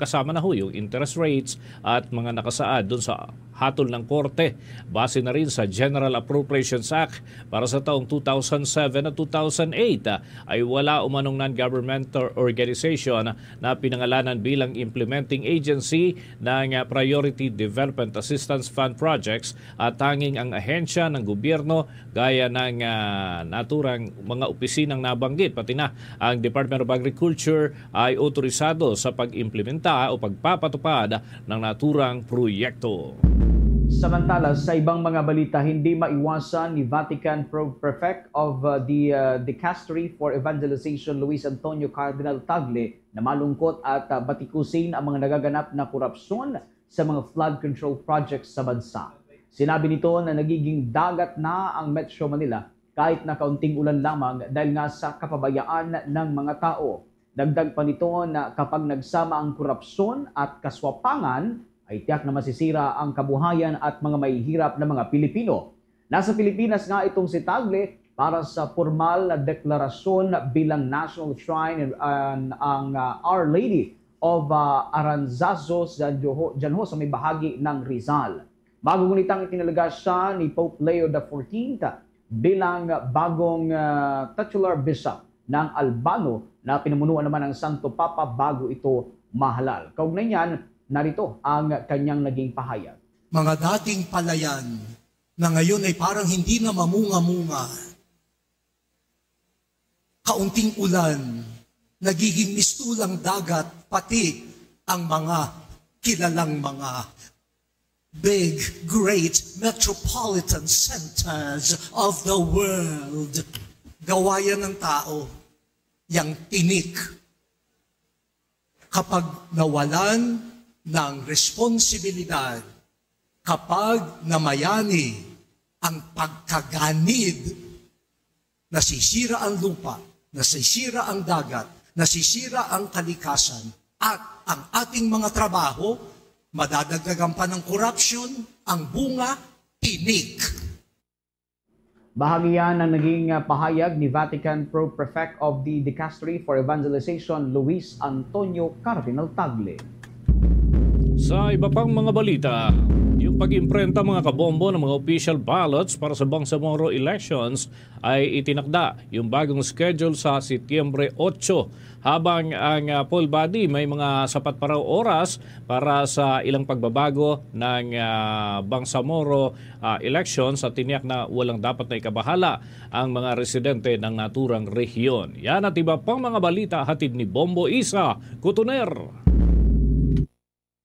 kasama na ho yung interest rates at mga nakasaad dun sa hatol ng korte. Base na rin sa General Appropriations Act para sa taong two thousand seven at two thousand eight, ah, ay wala umanong non-governmental organization na pinangalanan bilang implementing agency ng, ah, Priority Development Assistance Fund projects at tanging ang ahensya ng gobyerno gaya ng, ah, naturang mga opisinang nabanggit, pati na ang Department of Agriculture ay otorisado sa pag-implementa o pagpapatupad ng naturang proyekto. Samantala, sa ibang mga balita, hindi maiwasan ni Vatican Pro-, Prefect of, uh, the, uh, Dicastery for Evangelization, Luis Antonio Cardinal Tagle, na malungkot at, uh, batikusin ang mga nagaganap na korupsyon sa mga flood control projects sa bansa. Sinabi nito na nagiging dagat na ang Metro Manila kahit na kaunting ulan lamang dahil nga sa kapabayaan ng mga tao. Dagdag pa nito na kapag nagsama ang korupsyon at kaswapangan, ay tiyak na masisira ang kabuhayan at mga mahihirap na mga Pilipino. Nasa Pilipinas nga itong si Tagle para sa pormal na deklarasyon bilang National Shrine and, and ang, ah, Our Lady of, ah, Aranzazu sa Joho-, Janho sa may bahagi ng Rizal. Bago ngunitang itinalaga siya ni Pope Leo the fourteenth bilang bagong, ah, titular bishop ng Albano na pinamunuan naman ng Santo Papa bago ito mahalal. Kaugnay niyan, narito ang kanyang naging pahayag. Mga dating palayan na ngayon ay parang hindi na mamunga-munga. Kaunting ulan, nagiging mistulang dagat, pati ang mga kilalang mga big, great metropolitan centers of the world. Gawayan ng tao yang tinik kapag nawalan ng responsibilidad, kapag namayani ang pagkaganid, nasisira ang lupa, nasisira ang dagat, nasisira ang kalikasan, at ang ating mga trabaho, madadagdagan pa ng korupsyon, ang bunga, tinik. Bahagi yan ng naging, ah, pahayag ni Vatican Pro-Prefect of the Dicastery for Evangelization, Luis Antonio Cardinal Tagle. Sa iba pang mga balita, yung pag-imprenta, mga kabombo, ng mga official ballots para sa Bangsamoro elections ay itinakda yung bagong schedule sa Setyembre otso. Habang ang, ah, poll body may mga sapat pa raw oras para sa ilang pagbabago ng, ah, Bangsamoro, ah, election sa tiniyak na walang dapat na ikabahala ang mga residente ng naturang rehiyon. Yan at iba pang mga balita hatid ni Bombo Isa Kutuner.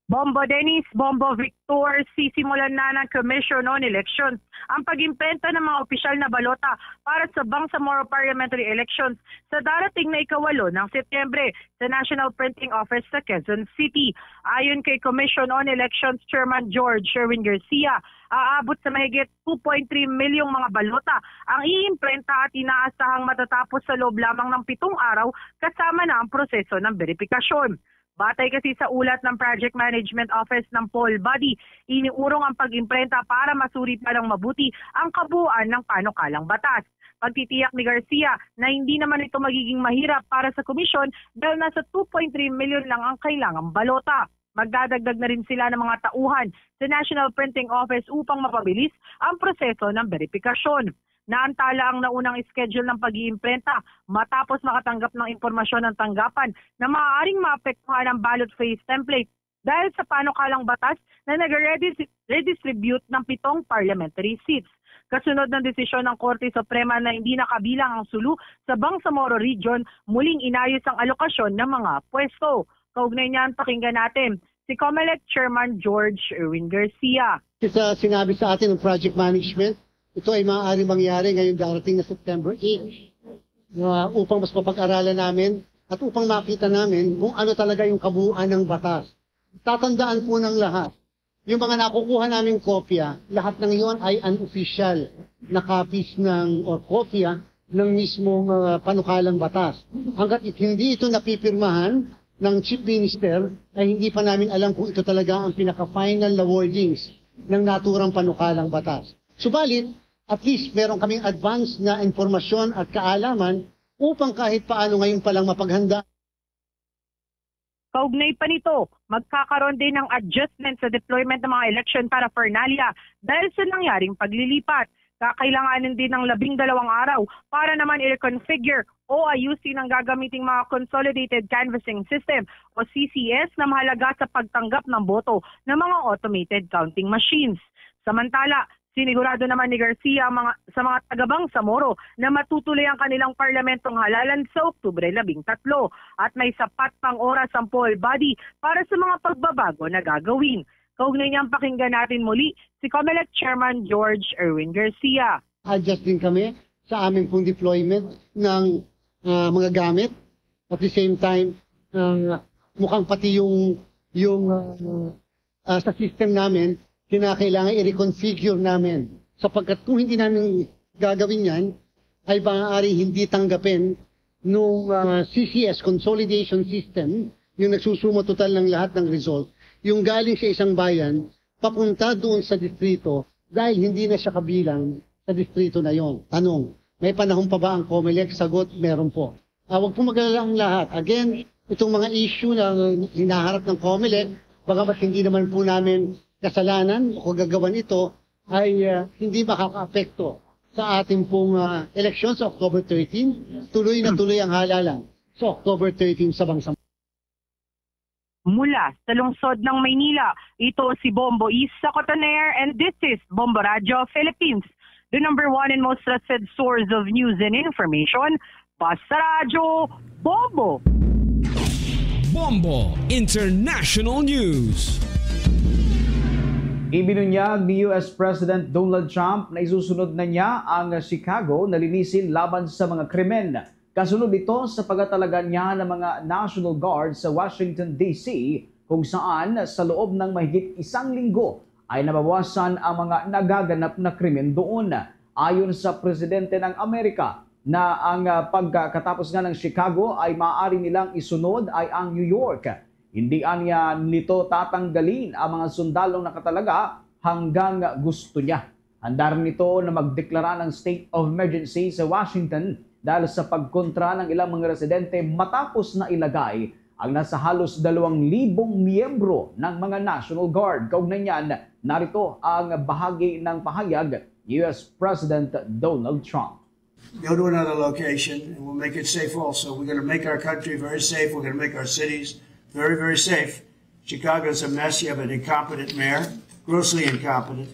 Bombo Dennis, Bombo Victor, sisimulan na ng Commission on Elections ang pag-imprenta ng mga opisyal na balota para sa Bangsamoro Parliamentary Elections sa darating na ikawalo ng Setyembre sa National Printing Office sa Quezon City. Ayon kay Commission on Elections Chairman George Sherwin Garcia, aabot sa mahigit two point three milyong mga balota ang iimprenta at inaasahang matatapos sa loob lamang ng pitong araw kasama na ang proseso ng beripikasyon. Batay kasi sa ulat ng Project Management Office ng poll body, iniurong ang pag-imprenta para masuri pa ng mabuti ang kabuuan ng panukalang batas. Pagtitiyak ni Garcia na hindi naman ito magiging mahirap para sa komisyon dahil nasa two point three million lang ang kailangang balota. Magdadagdag na rin sila ng mga tauhan sa National Printing Office upang mapabilis ang proseso ng beripikasyon. Naantala ang naunang schedule ng pag-iimprenta matapos makatanggap ng impormasyon ng tanggapan na maaaring maapektuhan ang ballot face template dahil sa panukalang batas na nag-redistribute ng pitong parliamentary seats. Kasunod ng desisyon ng Korte Suprema na hindi na kabilang ang Sulu sa Bangsamoro Region, muling inayos ang alokasyon ng mga pwesto. Kaugnay niyan, pakinggan natin si Comelec Chairman George Erwin Garcia. Sa sinabi sa atin ng project management, ito ay maaaring mangyari ngayong darating na September eight, na upang mas mapag-aralan namin at upang makita namin kung ano talaga yung kabuuan ng batas. Tatandaan po ng lahat, yung mga nakukuha naming kopya, lahat ng iyon ay unofficial na copies ng, or kopya ng mismong, ah, panukalang batas. Hanggat it-, hindi ito napipirmahan ng Chief Minister, ay hindi pa namin alam kung ito talaga ang pinaka-final na wordings ng naturang panukalang batas. Subalit, at least meron kaming advance na impormasyon at kaalaman upang kahit paano ngayon palang mapaghanda. Kaugnay pa nito, magkakaroon din ng adjustment sa deployment ng mga election paraphernalia dahil sa nangyaring paglilipat. Kakailanganin din ng labing dalawang araw para naman i-reconfigure o ayusin ang gagamiting mga Consolidated Canvassing System o C C S na mahalaga sa pagtanggap ng boto ng mga automated counting machines. Samantala, sinigurado naman ni Garcia ang mga, sa mga taga-Bangsamoro na matutuloy ang kanilang parlamentong halalan sa Oktubre labing tatlo at may sapat pang oras ang poll body para sa mga pagbabago na gagawin. Kaugnay niyan, pakinggan natin muli si Comelec Chairman George Erwin Garcia. Adjust din kami sa aming pong deployment ng, ah, mga gamit. At the same time, ah, mukhang pati yung, yung, ah, ah, sa system namin, kinakailangan i-reconfigure namin. Sapagkat kung hindi namin gagawin yan, ay maaaring hindi tanggapin nung, ah, C C S consolidation system, yung nagsusuma total ng lahat ng result, yung galing sa isang bayan, papunta doon sa distrito dahil hindi na siya kabilang sa distrito na yon. Tanong, may panahon pa ba ang Comelec? Sagot, meron po. Ah, wag po mag-alala ang lahat. Again, itong mga issue na hinaharap ng Comelec, bagamat hindi naman po namin kasalanan o kagagawan ito, ay, ah, hindi makakaapekto sa ating pong, ah, eleksyon sa October thirteen. Tuloy na tuloy ang halalan sa October thirteen sa bangsa. Mula sa lungsod ng Maynila, ito si Bombo Isa Cotoner, and this is Bombo Radyo Philippines, the number one and most trusted source of news and information. Basta Radyo, Bombo! Bombo International News. Ibinunyag ni U S President Donald Trump na isusunod na niya ang Chicago na linisin laban sa mga krimen. Kasunod ito sa pagkatalaga niya ng mga National Guard sa Washington, D C, kung saan sa loob ng mahigit isang linggo ay nabawasan ang mga nagaganap na krimen doon. Ayon sa Presidente ng Amerika, na ang, ah, pagkatapos nga ng Chicago ay maaari nilang isunod ay ang New York. Hindi anya nito tatanggalin ang mga sundalong nakatalaga hanggang gusto niya. Handa rin ito na magdeklara ng state of emergency sa Washington dahil sa pagkontra ng ilang mga residente matapos na ilagay ang nasa halos dalawang libong miyembro ng mga National Guard. Kaugnay niyan, narito ang bahagi ng pahayag ni U S President Donald Trump. Go to another location, and we'll make it safe also. We're gonna make our country very safe. We're gonna make our cities very, very safe. Chicago's a mess. You have an incompetent mayor, grossly incompetent.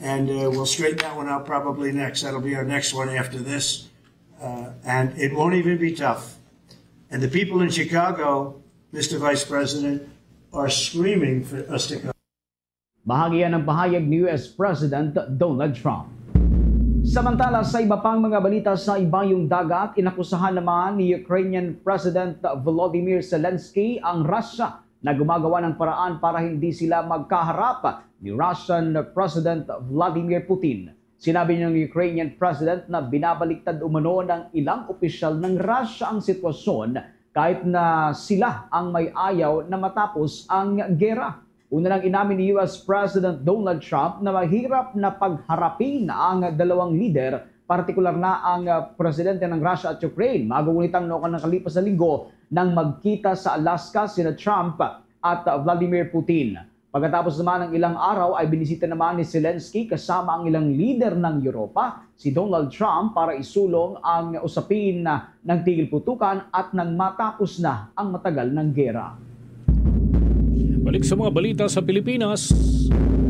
And, uh, we'll straighten that one out probably next. That'll be our next one after this. Uh, and it won't even be tough. And the people in Chicago, Mister Vice President, are screaming for us to go. Bahagi yan ng pahayag ni U S President Donald Trump. Samantala, sa iba pang mga balita sa Ibayong Dagat, inakusahan naman ni Ukrainian President Volodymyr Zelensky ang Russia na gumagawa ng paraan para hindi sila magkaharap ni Russian President Vladimir Putin. Sinabi ng Ukrainian President na binabaliktad umano ng ilang opisyal ng Russia ang sitwasyon kahit na sila ang may ayaw na matapos ang gera. Una nang inamin ni U S President Donald Trump na mahirap na pagharapin ang dalawang lider, partikular na ang, ah, presidente ng Russia at Ukraine. Magugunit ang nakalipas na linggo nang magkita sa Alaska sina Trump at Vladimir Putin. Pagkatapos naman ng ilang araw ay binisita naman ni Zelensky kasama ang ilang lider ng Europa, si Donald Trump, para isulong ang usapin na ng tigil putukan at nang matapos na ang matagal ng gera. Balik sa mga balita sa Pilipinas.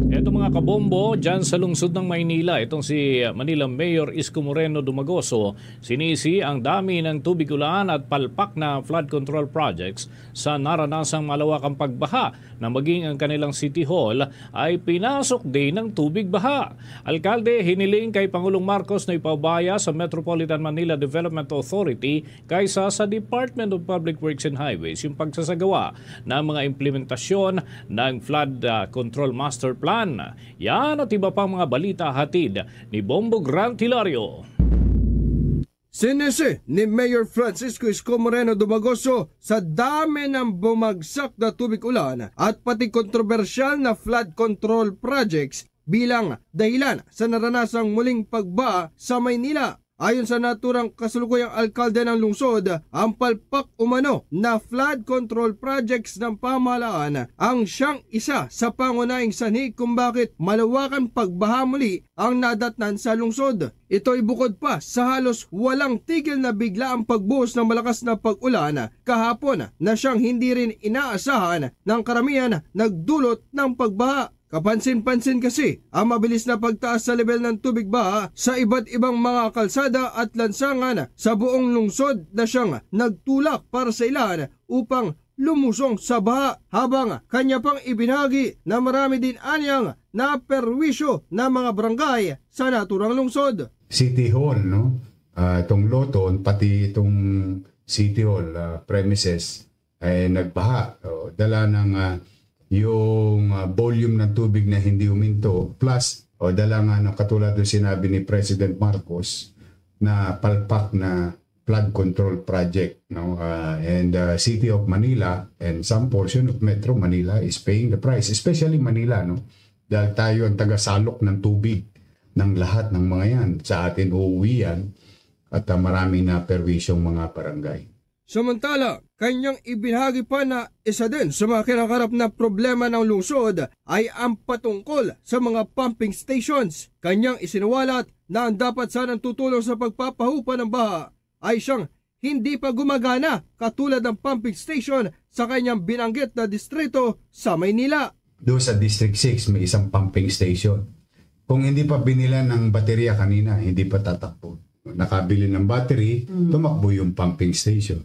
Eto, mga kabombo, dyan sa lungsod ng Maynila, itong si Manila Mayor Isko Moreno Dumagoso, sinisi ang dami ng tubig ulan at palpak na flood control projects sa naranasang malawakang pagbaha na maging ang kanilang City Hall ay pinasok din ng tubig baha. Alkalde, hiniling kay Pangulong Marcos na ipaubaya sa Metropolitan Manila Development Authority kaysa sa Department of Public Works and Highways yung pagsasagawa ng mga implementasyon ng Flood, ah, Control Master Plan. Yan at iba pang mga balita hatid ni Bombo Grant Hilario. Sinisi ni Mayor Francisco Isko Moreno Dumagoso sa dami ng bumagsak na tubig ulan at pati kontrobersyal na flood control projects bilang dahilan sa naranasang muling pagbaha sa Maynila. Ayon sa naturang kasulukuyang alkalde ng lungsod, ang palpak umano na flood control projects ng pamahalaan ang siyang isa sa pangunahing sanhi kung bakit malawakan pagbaha muli ang nadatnan sa lungsod. Ito'y bukod pa sa halos walang tigil na biglaang pagbuhos ng malakas na pag-ulan kahapon na siyang hindi rin inaasahan ng karamihan nagdulot ng pagbaha. Kapansin-pansin kasi ang mabilis na pagtaas sa level ng tubig baha sa iba't ibang mga kalsada at lansangan sa buong lungsod na siyang nagtulak para sa ilan upang lumusong sa baha, habang kanya pang ibinahagi na marami din anyang naperwisyo na mga barangay sa naturang lungsod. City Hall, no? Ah, itong Loton, pati itong City Hall, ah, premises ay nagbaha. O, dala ng, ah, yung, ah, volume ng tubig na hindi huminto, plus, o, dala nga ng katulad ng sinabi ni President Marcos na palpak na flood control project, no? Ah, and, ah, City of Manila and some portion of Metro Manila is paying the price, especially Manila, no? Dahil tayo ang tagasalok ng tubig ng lahat ng mga yan. Sa atin uuwi yan at, ah, maraming naperwisyong mga barangay. Samantala, kanyang ibinahagi pa na isa din sa mga kinakarap na problema ng lungsod ay ang patungkol sa mga pumping stations. Kanyang isiniwalat na ang dapat sanang tutulong sa pagpapahupa ng baha ay siyang hindi pa gumagana, katulad ng pumping station sa kanyang binanggit na distrito sa Maynila. Doon sa District six, may isang pumping station. Kung hindi pa binila ng baterya kanina, hindi pa tatakbo. Nakabili ng battery, Mm. tumakbo yung pumping station.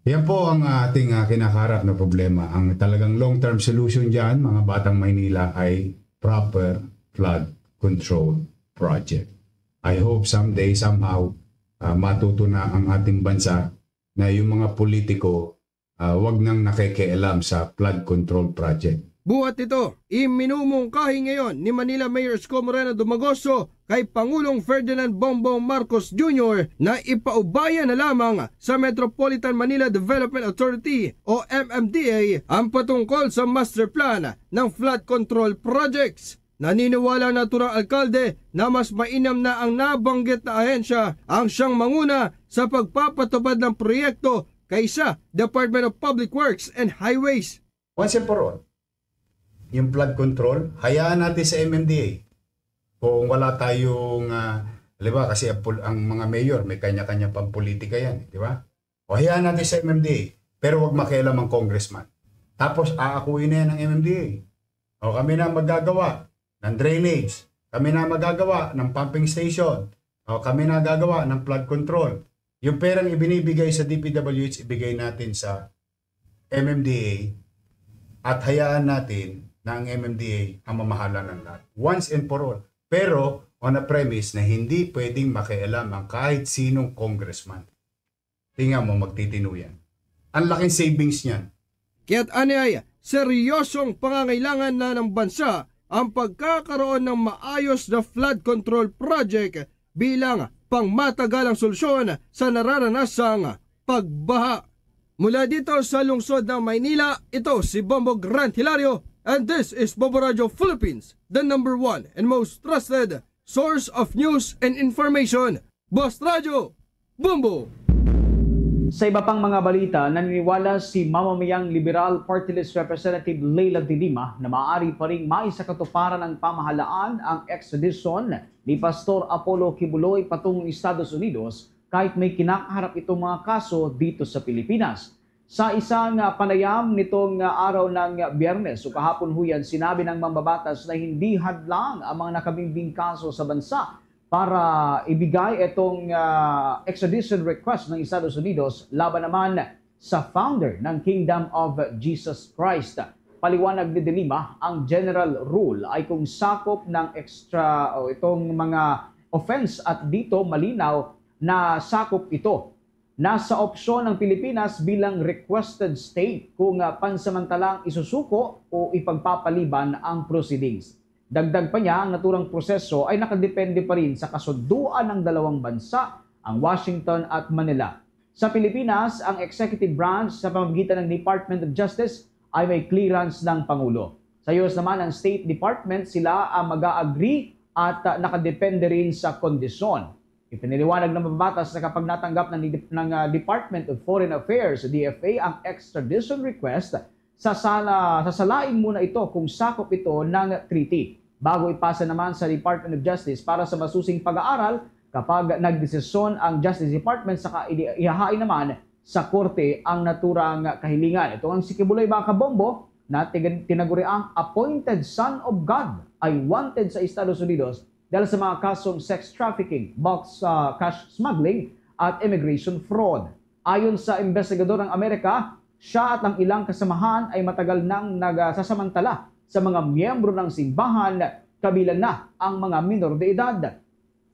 Yan po ang ating, ah, kinakarap na problema. Ang talagang long-term solution dyan, mga batang Maynila, ay proper flood control project. I hope someday, somehow, ah, matuto na ang ating bansa na yung mga politiko, ah, wag nang nakikialam sa flood control project. Buhat nito, iminumungkahi ngayon ni Manila Mayor Isko Moreno Dumagoso kay Pangulong Ferdinand Bongbong Marcos Junior na ipaubaya na lamang sa Metropolitan Manila Development Authority o M M D A ang patungkol sa master plan ng flood control projects. Naniniwala ang naturang alkalde na mas mainam na ang nabanggit na ahensya ang siyang manguna sa pagpapatupad ng proyekto kaysa Department of Public Works and Highways. Once and for all, yung flood control, hayaan natin sa M M D A. Kung wala tayong, ah, di ba, kasi ang pol-, ang mga mayor may kanya-kanya pang politika yan, di ba? O hayaan natin sa M M D A, pero wag makialam ang congressman. Tapos aakuin na yan ng M M D A. O kami na magagawa ng drainage, kami na magagawa ng pumping station, o kami na gagawa ng flood control. Yung perang ibinibigay sa D P W H, ibigay natin sa M M D A at hayaan natin na ang M M D A ang mamahala ng lahat. Once and for all. Pero on a premise na hindi pwedeng makialam ang kahit sinong congressman. Tingnan mo, magtitinuyan. Ang laking savings niyan. Kaya't ani ay seryosong pangangailangan na ng bansa ang pagkakaroon ng maayos na flood control project bilang pangmatagalang solusyon sa nararanasang pagbaha. Mula dito sa lungsod ng Maynila, ito si Bombo Grant Hilario, and this is Bombo Radio Philippines, the number one and most trusted source of news and information. Boss Radyo, Bombo! Sa iba pang mga balita, naniniwala si Mamamayang Liberal Party List Representative Leila de Lima na maaari pa ring maisakatuparan ng pamahalaan ang extradition ni Pastor Apollo Quiboloy patungong Estados Unidos kahit may kinakaharap itong mga kaso dito sa Pilipinas. Sa isang, ah, panayam nitong, ah, araw ng Biyernes o kahapon huyan, sinabi ng mambabatas na hindi hadlang ang mga nakabimbing kaso sa bansa para ibigay itong, ah, extradition request ng Estados Unidos laban naman sa founder ng Kingdom of Jesus Christ. Paliwanag ni De Lima, ang general rule ay kung sakop ng extra o itong mga offense at dito malinaw na sakop ito. Nasa opsyon ang Pilipinas bilang requested state kung, ah, pansamantalang isusuko o ipagpapaliban ang proceedings. Dagdag pa niya, ang naturang proseso ay nakadepende pa rin sa kasunduan ng dalawang bansa, ang Washington at Manila. Sa Pilipinas, ang executive branch sa pamamagitan ng Department of Justice ay may clearance ng Pangulo. Sa U S naman, ang State Department, sila ang mag-a-agree at, ah, nakadepende rin sa kondisyon. Ipinaliwanag ng mababatas na kapag natanggap ng, ng, ah, Department of Foreign Affairs, D F A, ang extradition request, sasala, sasalain muna ito kung sakop ito ng treaty. Bago ipasa naman sa Department of Justice para sa masusing pag-aaral, kapag nagdesisyon ang Justice Department, saka ini-, ihahain naman sa korte ang naturang kahilingan. Ito ang si Kibuloy, mga kabombo, na tigan-, tinaguriang appointed son of God, ay wanted sa Estados Unidos dahil sa mga kasong sex trafficking, bulk, ah, cash smuggling, at immigration fraud. Ayon sa investigador ng Amerika, siya at ang ilang kasamahan ay matagal nang nagsasamantala sa mga miyembro ng simbahan, kabilang na ang mga minor de edad.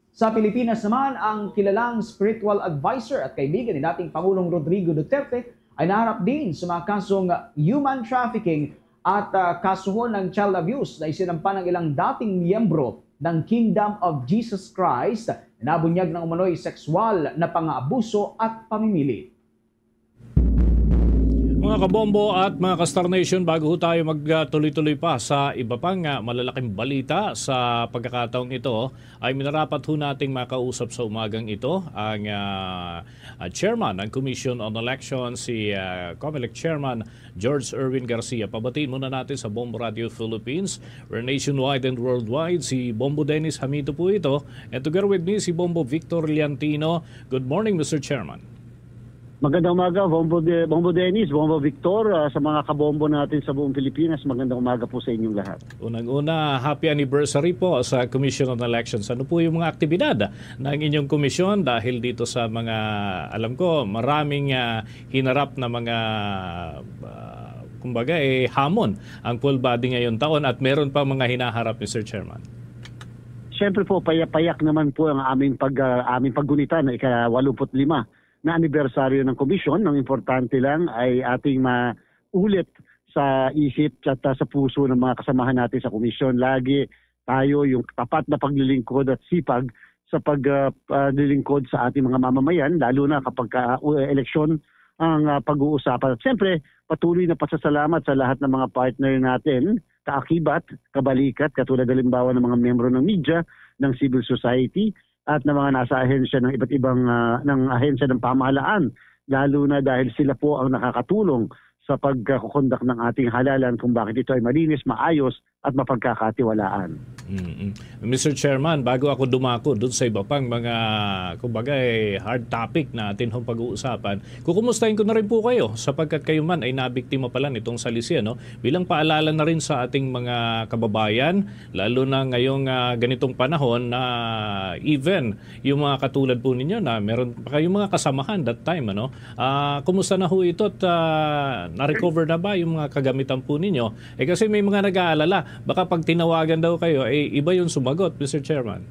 Sa Pilipinas naman, ang kilalang spiritual adviser at kaibigan ni dating Pangulong Rodrigo Duterte ay naharap din sa mga kasong human trafficking at, ah, kasuhon ng child abuse na isinampa ng ilang dating miyembro ng Kingdom of Jesus Christ na nabunyag ng umano'y sexual na pang-aabuso at pamimili. Mga kabombo at mga ka-Star Nation, bago ho tayo magtuloy-tuloy pa sa iba pang, ah, malalaking balita sa pagkakataong ito, ay minarapat ho nating makausap sa umagang ito ang, ah, ah, chairman ng Commission on Elections, si, ah, Comelec Chairman George Erwin Garcia. Pabatiin muna natin sa Bombo Radio Philippines. We're nationwide and worldwide. Si Bombo Dennis Hamito po ito. And together with me, si Bombo Victor Liantino. Good morning, Mister Chairman. Magandang umaga, Bombo De-, Bombo Dennis, Bombo Victor, ah, sa mga kabombo natin sa buong Pilipinas, magandang umaga po sa inyong lahat. Unang-una, happy anniversary po sa Commission on Elections. Ano po yung mga aktibidad ng inyong komisyon dahil dito sa mga, alam ko, maraming, ah, hinarap na mga, ah, kumbaga, eh, hamon ang full body ngayon taon at meron pa mga hinaharap, Mister Chairman? Siyempre po, payak-payak naman po ang aming pag-, ah, aming paggunitan na ika-walumput lima na anibersaryo ng komisyon. Ang importante lang ay ating maulit sa isip at, ah, sa puso ng mga kasamahan natin sa komisyon. Lagi tayo yung tapat na paglilingkod at sipag sa pag, ah, ah, lilingkod sa ating mga mamamayan, lalo na kapag ka, uh, eleksyon ang, ah, pag-uusapan. At siyempre, patuloy na pasasalamat sa lahat ng mga partner natin, kaakibat, kabalikat, katulad halimbawa ng mga miyembro ng media, ng civil society, at ng mga nasa ahensya ng iba't ibang, ah, ng ahensya ng pamahalaan, lalo na dahil sila po ang nakakatulong sa pagkakondak ng ating halalan kung bakit ito ay malinis, maayos, at mapagkakatiwalaan. Mm-mm. Mister Chairman, bago ako dumako dun sa iba pang mga, kumbaga, eh, hard topic na atin hong pag-uusapan, kukumustahin ko na rin po kayo sapagkat kayo man ay nabiktima pala nitong salisi, no? Bilang paalala na rin sa ating mga kababayan, lalo na ngayong, ah, ganitong panahon na even yung mga katulad po ninyo na meron pa kayong mga kasamahan that time, ano? Ah, kumusta na ho ito at, ah, na-recover na ba yung mga kagamitan po ninyo? Eh, kasi may mga nag-aalala, baka pag tinawagan daw kayo, eh, iba yung sumagot, Mister Chairman.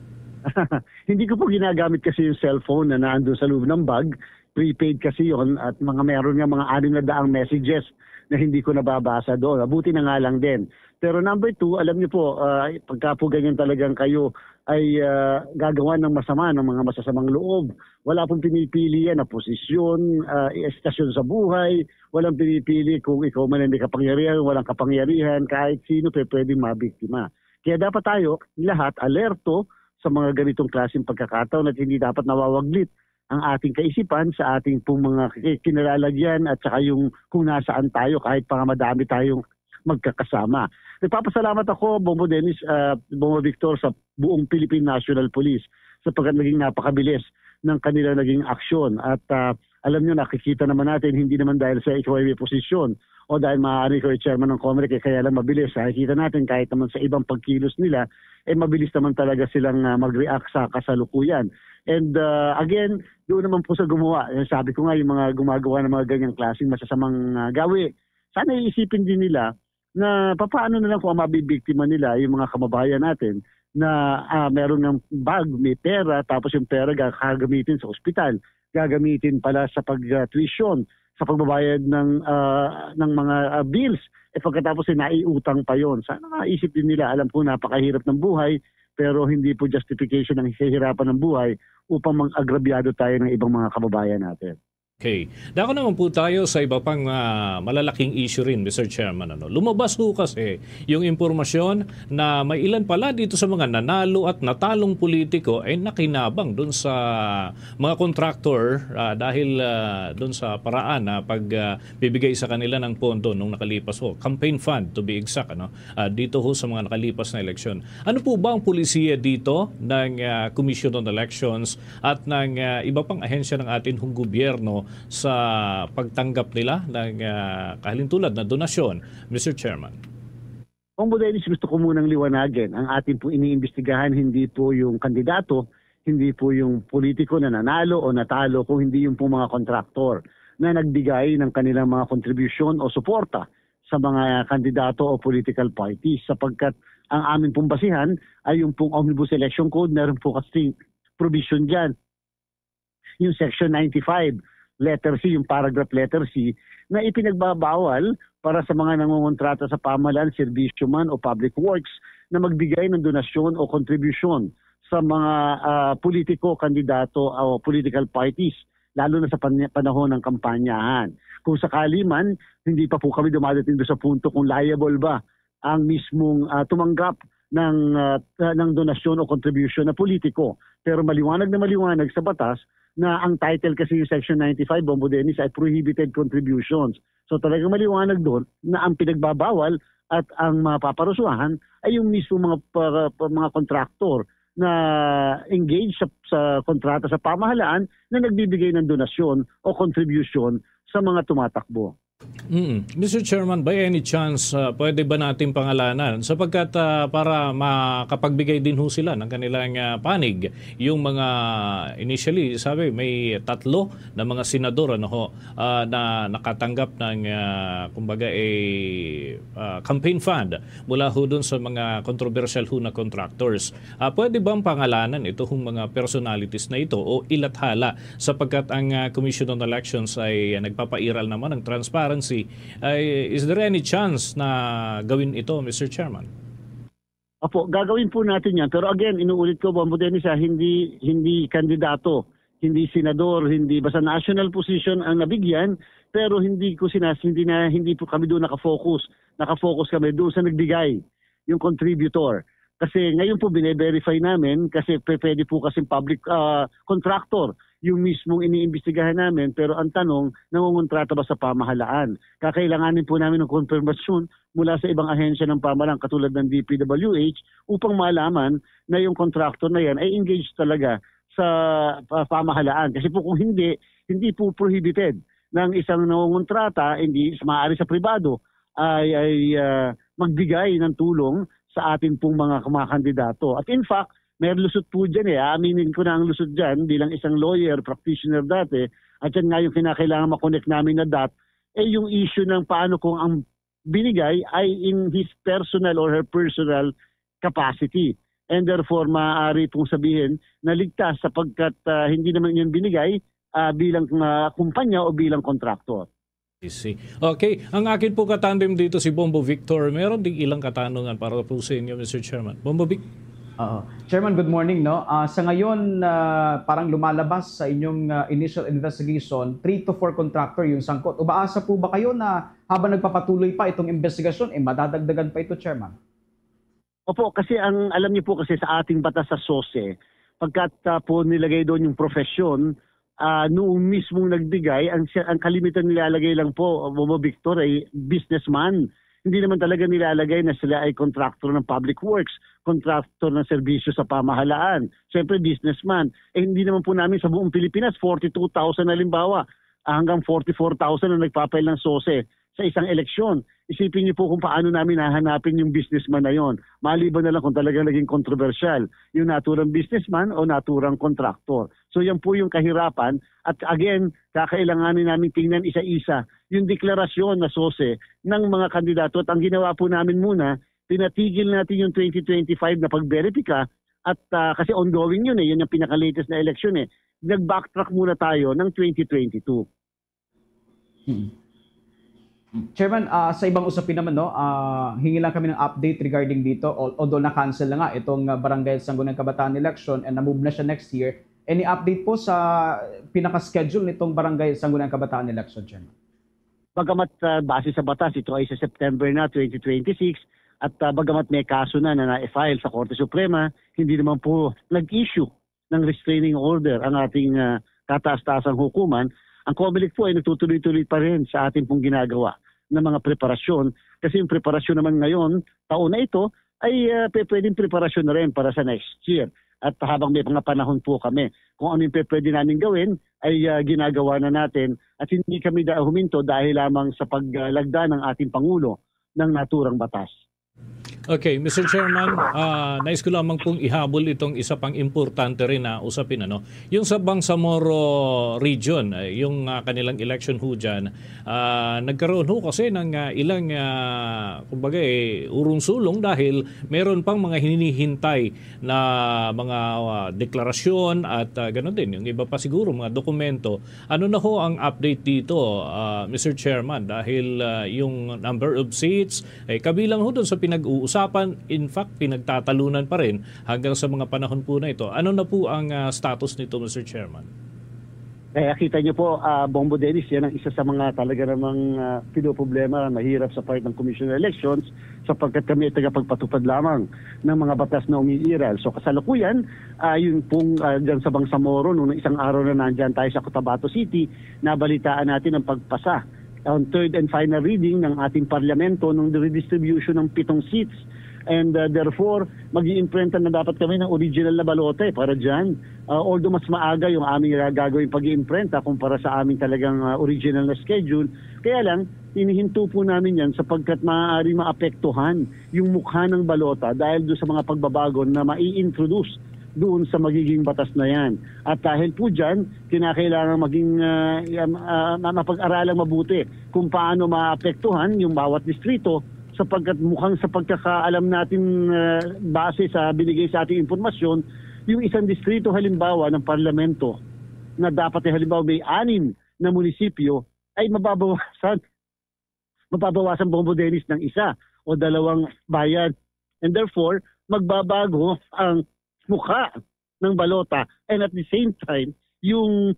Hindi ko po ginagamit kasi yung cellphone na naandun sa loob ng bag. Prepaid kasi yon at mga meron nga mga anim na daang messages na hindi ko nababasa doon. Mabuti na nga lang din. Pero number two, alam niyo po, ah, pagka po ganyan talagang kayo ay, ah, gagawa ng masama, ng mga masasamang loob, wala pong pinipili yan na posisyon, ah, estasyon sa buhay, walang pinipili kung ikaw man ay may kapangyarihan, walang kapangyarihan, kahit sino pe-, pwedeng mabiktima. Kaya dapat tayo lahat alerto sa mga ganitong klaseng pagkakataon at hindi dapat nawawaglit ang ating kaisipan sa ating pong mga ki-, kinalalagyan at saka yung kung nasaan tayo kahit pa nga madami tayong magkakasama. Nagpapasalamat ako, Bombo Dennis, ah, Bombo Victor, sa buong Philippine National Police sapagkat naging napakabilis ng kanilang naging aksyon. At, ah, alam nyo, nakikita naman natin, hindi naman dahil sa ikaw ay may posisyon o dahil maaari ikaw ay chairman ng Comelec, eh, kaya lang mabilis. Nakikita natin kahit naman sa ibang pagkilos nila, eh, mabilis naman talaga silang, ah, mag-react sa kasalukuyan. And, ah, again, doon naman po sa gumawa. Eh, sabi ko nga, yung mga gumagawa ng mga ganyang klaseng masasamang, ah, gawi, sana iisipin din nila na papaano na lang kung ang mabibiktima nila yung mga kababayan natin na, ah, meron ng bag, may pera, tapos yung pera gagamitin sa ospital, gagamitin pala sa pag, ah, tuition, sa pagbabayad ng, ah, ng mga, ah, bills. Eh, pagkatapos, eh, naiutang pa yon. Sana maisip din nila, alam ko napakahirap ng buhay, pero hindi po justification ang kahirapan ng buhay upang mag-agrabyado tayo ng ibang mga kababayan natin. Okay. Dako naman po tayo sa iba pang, ah, malalaking issue rin, Mister Chairman, ano. Lumabas ho kasi yung impormasyon na may ilan pala dito sa mga nanalo at natalong politiko ay nakinabang dun sa mga contractor, ah, dahil, ah, dun sa paraan na pag, ah, bibigay sa kanila ng pondo nung nakalipas ho, campaign fund to be exact, ano, ah, dito ho sa mga nakalipas na eleksyon. Ano po ba ang polisiya dito ng, ah, Commission on Elections at ng, ah, iba pang ahensya ng atin hong gobyerno sa pagtanggap nila ng, ah, kahalintulad na donasyon, Mister Chairman? Kung Budenis, gusto ko munang liwanagin, ang ating pong iniimbestigahan hindi po yung kandidato, hindi po yung politiko na nanalo o natalo, kung hindi yung pong mga kontraktor na nagbigay ng kanilang mga kontribusyon o suporta sa mga kandidato o political parties, sapagkat ang amin pong basihan ay yung pong Omnibus Election Code. Meron po kasi provision dyan, yung Section ninety-five, letter C, yung paragraph letter C, na ipinagbabawal para sa mga nangungontrata sa pamahalaan, serbisyo man o public works, na magbigay ng donasyon o kontribusyon sa mga, ah, politiko, kandidato o political parties, lalo na sa pan-, panahon ng kampanyahan. Kung sakali man, hindi pa po kami dumadating doon sa punto kung liable ba ang mismong, ah, tumanggap ng, ah, ng donasyon o kontribusyon na politiko. Pero maliwanag na maliwanag sa batas na ang title kasi yung Section ninety-five, Bombo Dennis, ay prohibited contributions. So, talagang maliwanag doon na ang pinagbabawal at ang mapaparusahan ay yung mismo mga pa-, pa-, mga kontraktor na engaged sa, sa kontrata sa pamahalaan na nagbibigay ng donasyon o kontribusyon sa mga tumatakbo. Mm. Mister Chairman, by any chance, ah, pwede ba nating pangalanan? Sapagkat, ah, para makapagbigay din ho sila ng kanilang, ah, panig. Yung mga, initially, sabi, may tatlo na mga senador, ano ho, ah, na nakatanggap ng, ah, kumbaga, eh, ah, campaign fund mula ho dun sa mga controversial ho na contractors. Ah, pwede bang pangalanan ito hong mga personalities na ito o ilathala? Sapagkat ang, ah, Commission on Elections ay, ah, nagpapairal naman ng transparency. Ay, is there any chance na gawin ito, Mister Chairman? Opo, gagawin po natin yan. Pero again, inuulit ko, Bombo Dennis, ah, hindi, hindi kandidato, hindi senador, hindi basta national position ang nabigyan, pero hindi ko sinas-, hindi na, hindi po kami doon nakafocus. Nakafocus kami doon sa nagbigay, yung contributor. Kasi ngayon po, bine-verify namin kasi pe-, pwede po kasing public, ah, contractor yung mismong iniimbestigahan namin, pero ang tanong, nangungontrata ba sa pamahalaan? Kakailanganin po namin ng konfirmasyon mula sa ibang ahensya ng pamahalaan katulad ng D P W H upang malaman na yung contractor na yan ay engaged talaga sa pa-, pamahalaan. Kasi po kung hindi, hindi po prohibited ng isang nangungontrata, hindi maaari sa pribado ay, ay, ah, magbigay ng tulong sa atin pong mga, mga kandidato. At in fact, may lusot po dyan eh. Aaminin ko na ang lusot dyan bilang isang lawyer, practitioner dati. At yan nga yung kinakailangan makonect namin na dot, eh yung issue ng paano kung ang binigay ay in his personal or her personal capacity. And therefore, maaari pong sabihin na ligtas sapagkat, ah, hindi naman yun binigay, ah, bilang, ah, kumpanya o bilang kontraktor. I see. Okay, ang akin po katandem dito si Bombo Victor. Meron ding ilang katanungan para po sa inyo, Mister Chairman. Bombo Vic? Oo. Chairman, good morning, no? Ah, sa ngayon, ah, parang lumalabas sa inyong, ah, initial investigation, three to four contractor yung sangkot. Umaasa po ba kayo na habang nagpapatuloy pa itong investigasyon, eh, madadagdagan pa ito, Chairman? Opo, kasi ang alam niyo po kasi sa ating batas sa SOSE, pagkat, ah, po nilagay doon yung profesyon, ah, noong mismong nagbigay, ang siya, ang kalimitan nilalagay lang po, Bobo Victor, ay businessman. Hindi naman talaga nilalagay na sila ay contractor ng public works, contractor ng serbisyo sa pamahalaan. Siyempre, businessman. Eh, hindi naman po namin sa buong Pilipinas, forty-two thousand halimbawa, hanggang forty-four thousand ang nagpa-file ng SOSE sa isang eleksyon. Isipin niyo po kung paano namin hahanapin yung businessman na yon. Maliban na lang kung talagang naging kontrobersyal yung naturang businessman o naturang kontraktor. So, yan po yung kahirapan. At again, kakailanganin namin tingnan isa-isa yung deklarasyon na SOSE ng mga kandidato. At ang ginawa po namin muna, pinatigil natin yung twenty twenty-five na pagberipika at, ah, kasi ongoing yun eh, yun ang pinaka-latest na eleksyon eh. Nag-backtrack muna tayo ng twenty twenty-two. Hmm. Chairman, ah, sa ibang usapin naman, no, ah, hingi lang kami ng update regarding dito. Al-, although na-cancel na nga itong, ah, Barangay Sangguniang Kabataan election and na-move na siya next year, Any update po sa pinaka-schedule nitong Barangay Sangguniang Kabataan election, Chairman? Bagamat, ah, base sa batas, ito ay sa September na twenty twenty-six, at, ah, bagamat may kaso na na na-file sa Korte Suprema, hindi naman po nag-issue ng restraining order ang ating, ah, kataas-taasang hukuman. Ang Comelec po ay nagtutuloy-tuloy pa rin sa ating pong ginagawa ng mga preparasyon. Kasi yung preparasyon naman ngayon, taon na ito, ay, ah, pe-, pwedeng preparasyon na rin para sa next year. At habang may mga panahon po kami, kung ano yung pe-, pwede namin gawin, ay, ah, ginagawa na natin at hindi kami da-, huminto dahil lamang sa paglagda ng ating Pangulo ng naturang batas. Okay, Mister Chairman, ah, nais ko lamang pong ihabol itong isa pang importante rin na usapin, ano. Yung sa Bangsamoro region, eh, yung, ah, kanilang election ho dyan, ah, nagkaroon ho kasi ng, ah, ilang, ah, kumbaga, eh, urong-sulong dahil meron pang mga hinihintay na mga, ah, deklarasyon at, ah, ganun din, yung iba pa siguro mga dokumento. Ano na ho ang update dito, ah, Mister Chairman? Dahil, ah, yung number of seats, eh, kabilang ho dun sa pinag-uusapan, in fact, pinagtatalunan pa rin hanggang sa mga panahon po na ito. Ano na po ang, ah, status nito, Mister Chairman? Kaya kita niyo po, ah, Bombo Dennis, yan ang isa sa mga talaga namang, ah, pinoproblema, mahirap sa part ng Commission on Elections sapagkat kami ay tagapagpatupad lamang ng mga batas na umiiral. So kasalukuyan, ah, yun pong, ah, dyan sa Bangsamoro, nung isang araw na nandyan tayo sa Cotabato City, nabalitaan natin ang pagpasa, ang third and final reading ng ating parlamento nung redistribution ng pitong seats. And, ah, therefore, mag-iimprenta na dapat kami ng original na balota, eh, para dyan. Ah, although mas maaga yung aming gagawing pag-iimprenta kumpara sa aming talagang, ah, original na schedule. Kaya lang, hinihinto po namin yan sapagkat maaari maapektuhan yung mukha ng balota dahil doon sa mga pagbabago na mai-introduce doon sa magiging batas na yan. At dahil po dyan, kinakailangan maging, ah, um, ah, ma-, mapag-aralang mabuti kung paano maapektuhan yung bawat distrito, sapagkat mukhang sa pagkakaalam natin, ah, base sa binigay sa ating impormasyon, yung isang distrito halimbawa ng parlamento na dapat ay halimbawa may anim na munisipyo ay mababawasan, mababawasan, Bombo Dennis, ng isa o dalawang bayan. And therefore, magbabago ang mukha ng balota, and at the same time, yung,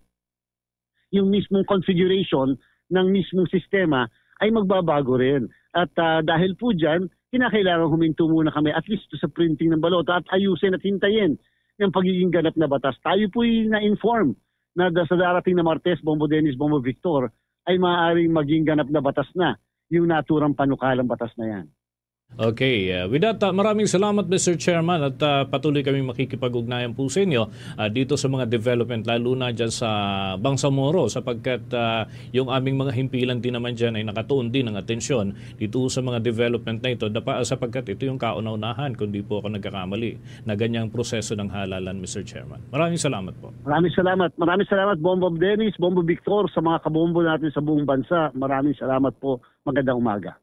yung mismong configuration ng mismong sistema ay magbabago rin. At, ah, dahil po dyan, kinakailangan huminto muna kami at least sa printing ng balota at ayusin at hintayin yung pagiging ganap na batas. Tayo po'y na-inform na da-, sa darating na Martes, Bombo Dennis, Bombo Victor, ay maaaring maging ganap na batas na yung naturang panukalang batas na yan. Okay, uh, with that, uh, maraming salamat, Mister Chairman, at, uh, patuloy kami makikipag-ugnayan po sa inyo, uh, dito sa mga development, lalo na dyan sa Bangsamoro, sapagkat, uh, yung aming mga himpilan din naman dyan ay nakatuon din ang atensyon dito sa mga development na ito, dapa-, sapagkat ito yung kauna-unahan, kung di po ako nagkakamali, na ganyang proseso ng halalan, Mister Chairman. Maraming salamat po. Maraming salamat. Maraming salamat, Bombo Dennis, Bombo Victor, sa mga kabombo natin sa buong bansa. Maraming salamat po. Magandang umaga.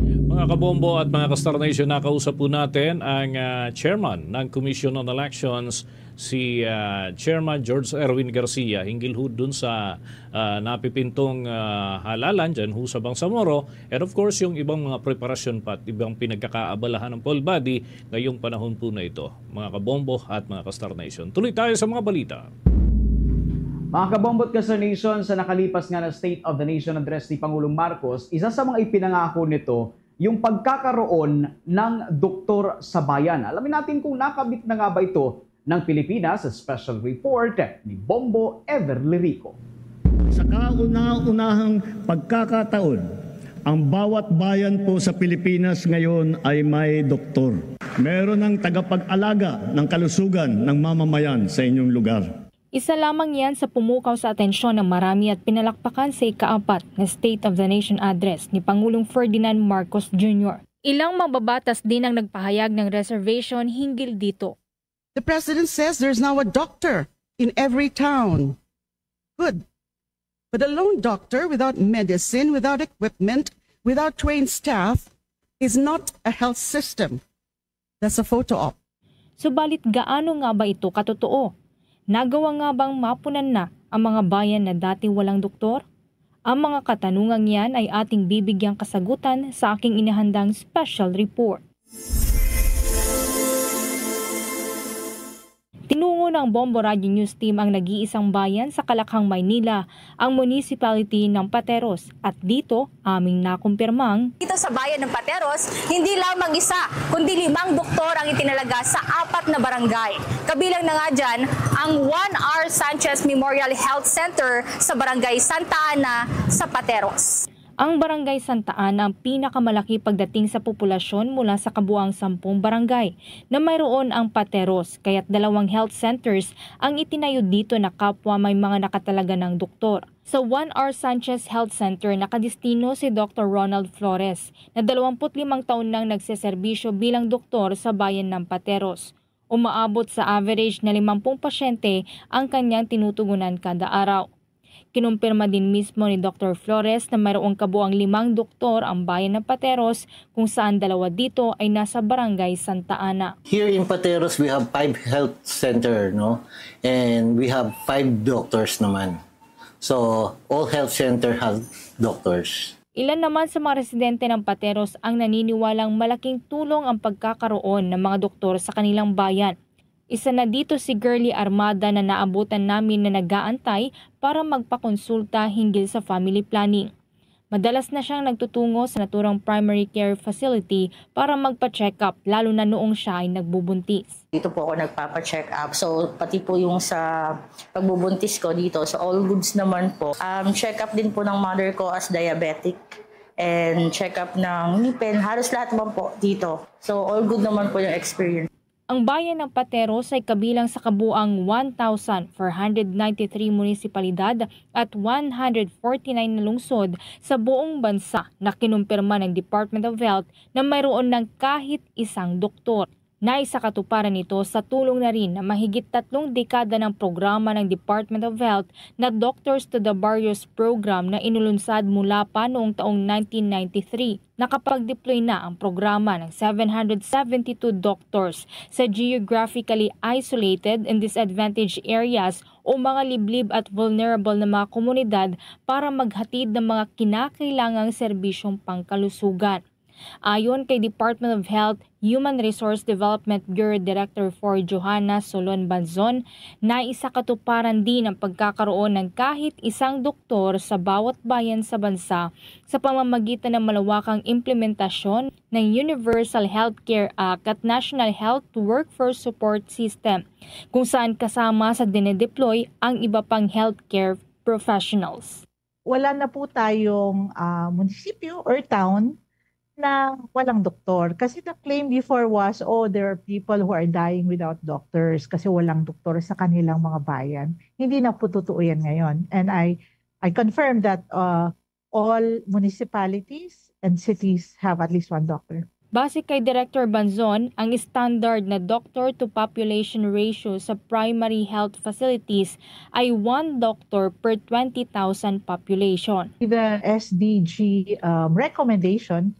Mga kabombo at mga ka-Star Nation, nakausap po natin ang, ah, chairman ng Commission on Elections, si, ah, Chairman George Erwin Garcia, hinggil ho dun sa, ah, napipintong, ah, halalan dyan ho sa Bangsamoro, and of course, yung ibang mga preparasyon pa at ibang pinagkakaabalahan ng poll body ngayong panahon po na ito, mga kabombo at mga ka-Star Nation. Tuloy tayo sa mga balita. Mga kabombo at ka-Star Nation, sa nakalipas nga na State of the Nation Address ni Pangulong Marcos, isa sa mga ipinangako nito yung pagkakaroon ng doktor sa bayan. Alamin natin kung nakabit na nga ba ito ng Pilipinas sa special report ni Bombo Everly Rico. Sa kauna-unahang pagkakataon, ang bawat bayan po sa Pilipinas ngayon ay may doktor. Meron ng tagapag-alaga ng kalusugan ng mamamayan sa inyong lugar. Isa lamang yan sa pumukaw sa atensyon ng marami at pinalakpakan sa ikaapat na State of the Nation Address ni Pangulong Ferdinand Marcos Junior. Ilang mambabatas din ang nagpahayag ng reservation hinggil dito. The president says there's now a doctor in every town. Good. But a lone doctor without medicine, without equipment, without trained staff is not a health system. That's a photo op. Subalit, gaano nga ba ito katotoo? Nagawa nga bang mapunan na ang mga bayan na dati walang doktor? Ang mga katanungang yan ay ating bibigyang kasagutan sa aking inihandang special report. Tinungo Ang Bombo Radyo News Team ang nag-iisang bayan sa Kalakhang, Maynila, ang municipality ng Pateros, at dito aming nakumpirmang Dito sa bayan ng Pateros, hindi lamang isa, kundi limang doktor ang itinalaga sa apat na barangay. Kabilang na nga dyan ang Juan R. Sanchez Memorial Health Center sa Barangay Santa Ana sa Pateros. Ang Barangay Santa Ana ang pinakamalaki pagdating sa populasyon mula sa kabuang sampung barangay na mayroon ang Pateros, kaya't dalawang health centers ang itinayo dito na kapwa may mga nakatalaga ng doktor. Sa Juan R. Sanchez Health Center, nakadestino si Doktor Ronald Flores, na dalawampu't limang taon nang nagseserbisyo bilang doktor sa bayan ng Pateros. Umaabot sa average na limampung pasyente ang kanyang tinutugunan kada araw. Kinumpirma din mismo ni Doktor Flores na mayroong kabuang limang doktor ang bayan ng Pateros, kung saan dalawa dito ay nasa Barangay Santa Ana. Here in Pateros, we have five health center, no? And we have five doctors naman. So, all health center have doctors. Ilan naman sa mga residente ng Pateros ang naniniwalang malaking tulong ang pagkakaroon ng mga doktor sa kanilang bayan. Isa na dito si Girly Armada na naabutan namin na nag-aantay para magpakonsulta hinggil sa family planning. Madalas na siyang nagtutungo sa naturang primary care facility para magpa-check-up, lalo na noong siya ay nagbubuntis. Dito po ako nagpapa-check up. So, pati po yung sa pagbubuntis ko dito. So, all goods naman po. Um, check up din po ng mother ko as diabetic. And check up ng ngipin. Halos lahat naman po dito. So, all good naman po yung experience. Ang bayan ng Pateros ay kabilang sa kabuang one thousand four hundred ninety-three munisipalidad at one hundred forty-nine na lungsod sa buong bansa na kinumpirma ng Department of Health na mayroon ng kahit isang doktor. Naisakatuparan ito sa tulong na rin ng mahigit tatlong dekada ng programa ng Department of Health na Doctors to the Barrios Program na inulunsad mula pa noong taong nineteen ninety-three. Nakapag-deploy na ang programa ng seven hundred seventy-two doctors sa geographically isolated and disadvantaged areas o mga liblib at vulnerable na mga komunidad para maghatid ng mga kinakailangang serbisyong pangkalusugan. Ayon kay Department of Health, Human Resource Development Bureau Director four Johanna Solon Banzon, naisakatuparan din ang pagkakaroon ng kahit isang doktor sa bawat bayan sa bansa sa pamamagitan ng malawakang implementasyon ng Universal Healthcare Act at National Health Workforce Support System, kung saan kasama sa dinedeploy ang iba pang healthcare professionals. Wala na po tayong, ah, munisipyo or town na walang doktor. Kasi the claim before was, "Oh, there are people who are dying without doctors kasi walang doktor sa kanilang mga bayan." Hindi na po totoo yan ngayon. And I, I confirm that, uh, all municipalities and cities have at least one doctor. Base kay Director Banzon, ang standard na doctor-to-population ratio sa primary health facilities ay one doctor per twenty thousand population. The S D G, um, recommendation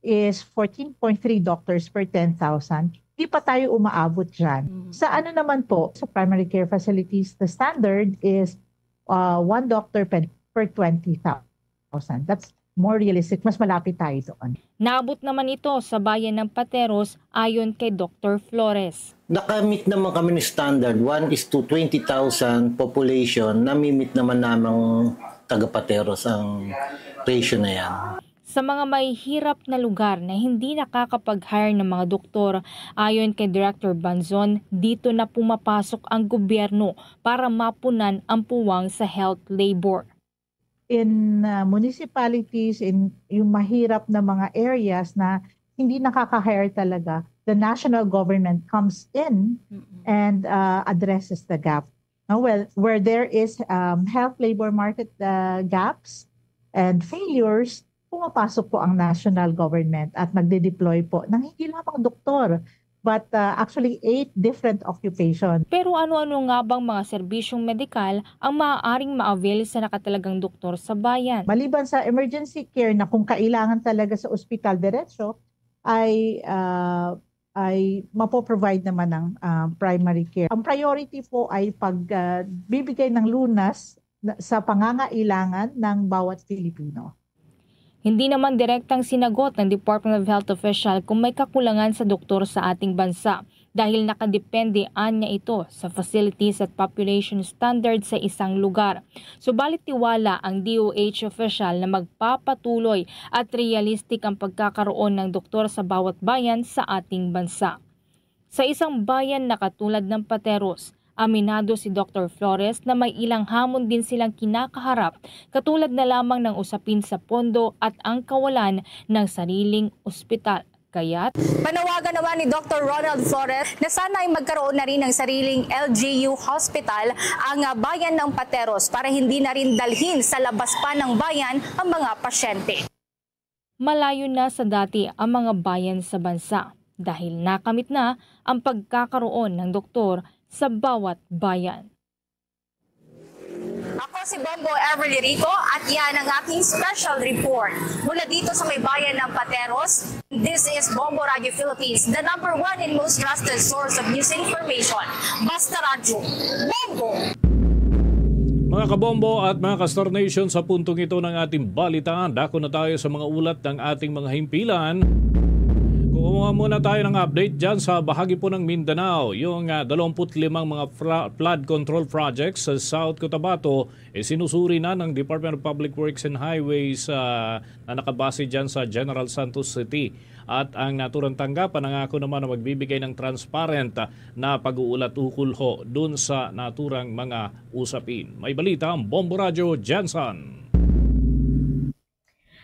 is fourteen point three doctors per ten thousand. Di pa tayo umaabot dyan. Mm. Sa ano naman po, sa primary care facilities, the standard is, uh, one doctor per, per twenty thousand. That's more realistic. Mas malapit tayo doon. Naabot naman ito sa bayan ng Pateros ayon kay Doktor Flores. Nakamit naman kami ni standard, one is to twenty thousand population, namimit naman namang taga Pateros ang ratio na yan. Sa mga mahihirap na lugar na hindi nakakapag-hire ng mga doktor, ayon kay Director Banzon, dito na pumapasok ang gobyerno para mapunan ang puwang sa health labor. In, uh, municipalities, in yung mahirap na mga areas na hindi nakaka-hire talaga, the national government comes in Mm-mm. and, uh, addresses the gap. No, well, where there is, um, health labor market, uh, gaps and failures, pumapasok po ang national government at nagde-deploy po ng hindi lamang doktor, but, uh, actually eight different occupations. Pero ano-ano nga bang mga serbisyong medikal ang maaaring ma-avail sa nakatalagang doktor sa bayan? Maliban sa emergency care na kung kailangan talaga sa ospital diretso, ay, ah, ay mapo-provide naman ng, ah, primary care. Ang priority po ay pag, ah, bibigay ng lunas na, sa pangangailangan ng bawat Pilipino. Hindi naman direktang sinagot ng Department of Health official kung may kakulangan sa doktor sa ating bansa. dahil nakadepende anya ito sa facilities at population standards sa isang lugar. Subalit tiwala ang D O H official na magpapatuloy at realistic ang pagkakaroon ng doktor sa bawat bayan sa ating bansa. Sa isang bayan na katulad ng Pateros, aminado si Doktor Flores na may ilang hamon din silang kinakaharap, katulad na lamang ng usapin sa pondo at ang kawalan ng sariling ospital. Kaya't panawagan naman ni Doktor Ronald Flores na sana ay magkaroon na rin ng sariling L G U hospital ang, ah, bayan ng Pateros para hindi na rin dalhin sa labas pa ng bayan ang mga pasyente. Malayo na sa dati ang mga bayan sa bansa dahil nakamit na ang pagkakaroon ng doktor sa bawat bayan. Ako si Bombo Everly Rico at yan ang aking special report mula dito sa may bayan ng Pateros. This is Bombo Radio Philippines, the number one and most trusted source of news information. Basta Radyo, Bombo! Mga kabombo at mga ka-Star Nation, sa puntong ito ng ating balitaan, dako na tayo sa mga ulat ng ating mga himpilan. Kuha muna tayo ng update dyan sa bahagi po ng Mindanao. Yung, ah, dalawampu't limang mga fra-, flood control projects sa South Cotabato, eh, sinusuri na ng Department of Public Works and Highways, ah, na nakabase dyan sa General Santos City. At ang naturang tanggapan nangako naman na magbibigay ng transparent, ah, na pag-uulat ukol ho dun sa naturang mga usapin. May balita ang Bombo Radyo, Jensen.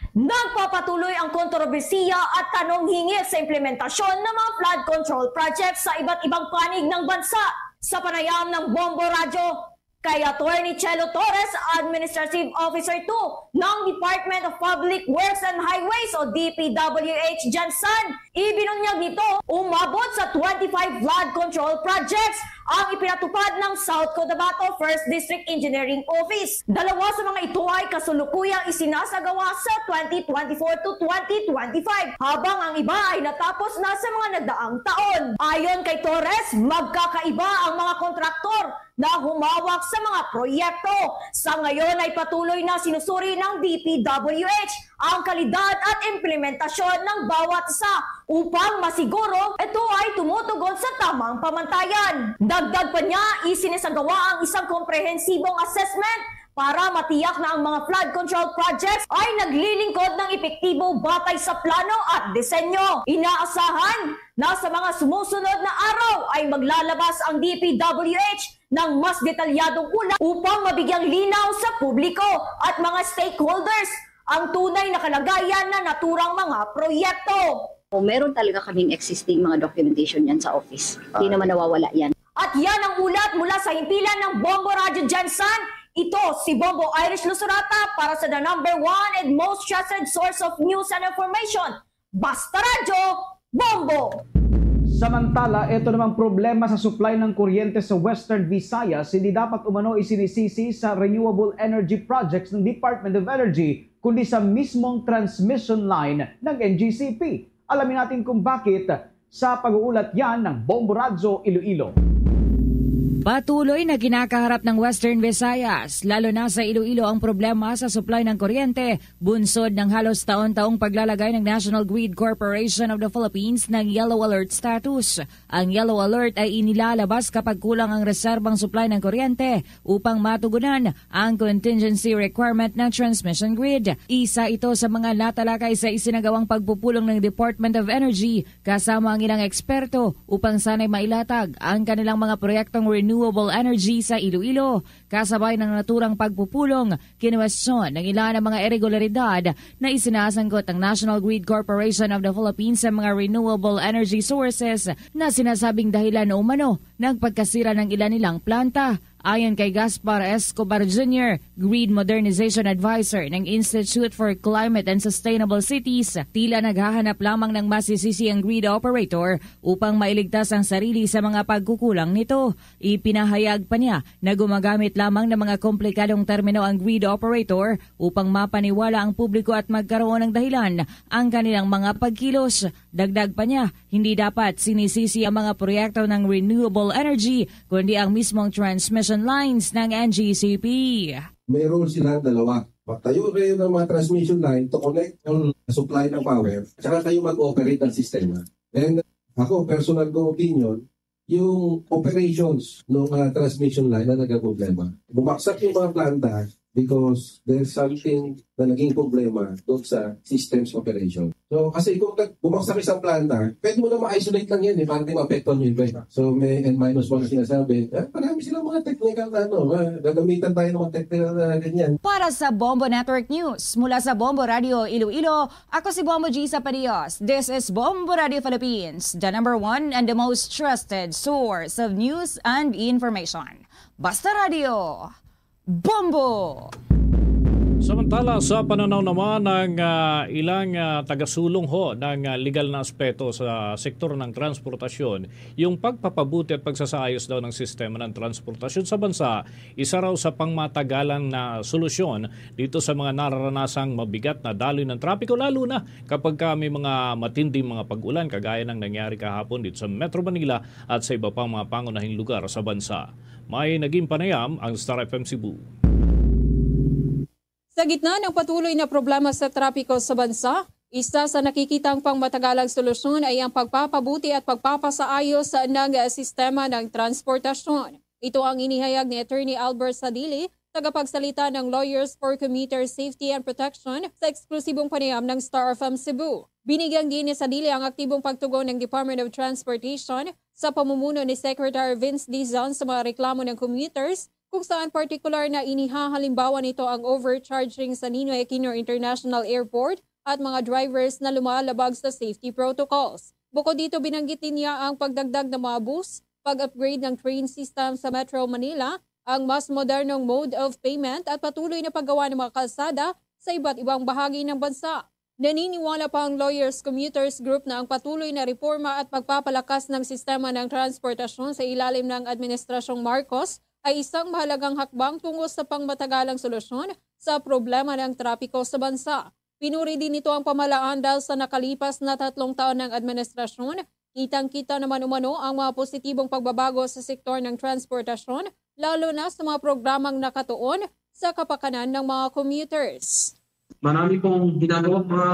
Nagpapatuloy ang kontrobersiya at tanong hinggil sa implementasyon ng mga flood control projects sa iba't ibang panig ng bansa. Sa panayam ng Bombo Radyo kay Attorney Chelo Torres, Administrative Officer two ng Department of Public Works and Highways o D P W H, Jansan, ibinunyag nito, umabot sa twenty-five flood control projects ang ipinatupad ng South Cotabato First District Engineering Office. Dalawa sa mga ito ay kasulukuyang isinasagawa sa twenty twenty-four to twenty twenty-five, habang ang iba ay natapos na sa mga nagdaang taon. Ayon kay Torres, magkakaiba ang mga kontraktor na humawak sa mga proyekto. Sa ngayon ay patuloy na sinusuri ng D P W H ang kalidad at implementasyon ng bawat isa upang masiguro ito ay tumutugon sa tamang pamantayan. Dagdag pa niya, isinasagawa ang isang komprehensibong assessment para matiyak na ang mga flood control projects ay naglilingkod ng epektibo batay sa plano at disenyo. Inaasahan na sa mga sumusunod na araw ay maglalabas ang D P W H ng mas detalyadong ulat upang mabigyang linaw sa publiko at mga stakeholders ang tunay na kalagayan na naturang mga proyekto. O, meron talaga kaming existing mga documentation yan sa office. Hindi Ah, naman okay. Nawawala yan. At yan ang ulat mula sa himpilan ng Bombo Radyo Jansan. Ito si Bombo Irish Lusurata para sa the number one and most trusted source of news and information. Basta Radyo, Bombo! Samantala, ito namang problema sa supply ng kuryente sa Western Visayas hindi dapat umano isinisisi sa renewable energy projects ng Department of Energy, kundi sa mismong transmission line ng N G C P. Alamin natin kung bakit sa pag-uulat yan ng Bombo Radyo Iloilo. Patuloy na kinakaharap ng Western Visayas, lalo na sa Iloilo, ang problema sa supply ng kuryente, bunsod ng halos taon-taong paglalagay ng National Grid Corporation of the Philippines ng Yellow Alert status. Ang Yellow Alert ay inilalabas kapag kulang ang reserbang supply ng kuryente upang matugunan ang contingency requirement ng transmission grid. Isa ito sa mga natalakay sa isinagawang pagpupulong ng Department of Energy kasama ang ilang eksperto upang sanay mailatag ang kanilang mga proyektong renewable energy sa Iloilo. Kasabay ng naturang pagpupulong, kinuwestiyon ng ilan ang mga iregularidad na isinasangkot ng National Grid Corporation of the Philippines sa mga renewable energy sources na sinasabing dahilan umano ng pagkasira ng ilan nilang planta. Ayon kay Gaspar Escobar Junior, Grid Modernization Advisor ng Institute for Climate and Sustainable Cities, tila naghahanap lamang ng masisisi ang grid operator upang mailigtas ang sarili sa mga pagkukulang nito. Ipinahayag pa niya na gumagamit lamang ng mga komplikadong termino ang grid operator upang mapaniwala ang publiko at magkaroon ng dahilan ang kanilang mga pagkilos. Dagdag pa niya, hindi dapat sinisisi ang mga proyekto ng renewable energy, kundi ang mismong transmission lines ng N G C P. May role silang dalawa. Magtayo kayo ng mga transmission line to connect ang supply ng power, tsaka kayo mag-operate ng sistema. And ako, personal kong opinion, yung operations ng ah, transmission line na nagkaproblema. Bumagsak yung mga planta because there's something na naging problema doon sa systems operation. So, kasi kung nag- bumagsak isang planta, pwede mo na ma-isolate lang yan eh, para di maapektuhan yung iba. Eh. So, may N minus one na sinasabi. Eh, marami silang mga technical na ano, ah, gagamitan tayo ng mga technical na ganyan. Para sa Bombo Network News, mula sa Bombo Radio Iloilo, ako si Bombo Gisa Padios. This is Bombo Radio Philippines, the number one and the most trusted source of news and information. Basta Radio, Bombo! Samantala, sa pananaw naman ng ah, ilang ah, tagasulong ho ng ah, legal na aspeto sa sektor ng transportasyon, yung pagpapabuti at pagsasaayos daw ng sistema ng transportasyon sa bansa, isa raw sa pangmatagalan na solusyon dito sa mga nararanasang mabigat na daloy ng trapiko, lalo na kapag ka may mga matinding mga pag-ulan kagaya ng nangyari kahapon dito sa Metro Manila at sa iba pang mga pangunahing lugar sa bansa. May naging panayam ang Star F M Cebu. Sa gitna ng patuloy na problema sa trapiko sa bansa, isa sa nakikitang pangmatagalang solusyon ay ang pagpapabuti at pagpapasaayos ng sistema ng transportasyon. Ito ang inihayag ni Attorney Albert Sadili, tagapagsalita ng Lawyers for Commuter Safety and Protection, sa eksklusibong panayam ng Star F M Cebu. Binigyang diin ni Sadili ang aktibong pagtugon ng Department of Transportation sa pamumuno ni Secretary Vince Dizon sa mga reklamo ng commuters, kung saan partikular na inihahalimbawa nito ang overcharging sa Ninoy Aquino International Airport at mga drivers na lumalabag sa safety protocols. Bukod dito, binanggit din niya ang pagdagdag ng mga bus, pag-upgrade ng train system sa Metro Manila, ang mas modernong mode of payment at patuloy na paggawa ng mga kalsada sa iba't ibang bahagi ng bansa. Naniniwala pa ang Lawyers Commuters Group na ang patuloy na reforma at pagpapalakas ng sistema ng transportasyon sa ilalim ng Administrasyong Marcos ay isang mahalagang hakbang tungo sa pangmatagalang solusyon sa problema ng trapiko sa bansa. Pinuri din nito ang pamahalaan dahil sa nakalipas na tatlong taon ng administrasyon, kitang-kita naman umano ang mga positibong pagbabago sa sektor ng transportasyon, lalo na sa mga programang nakatuon sa kapakanan ng mga commuters. Marami pong ginagawang mga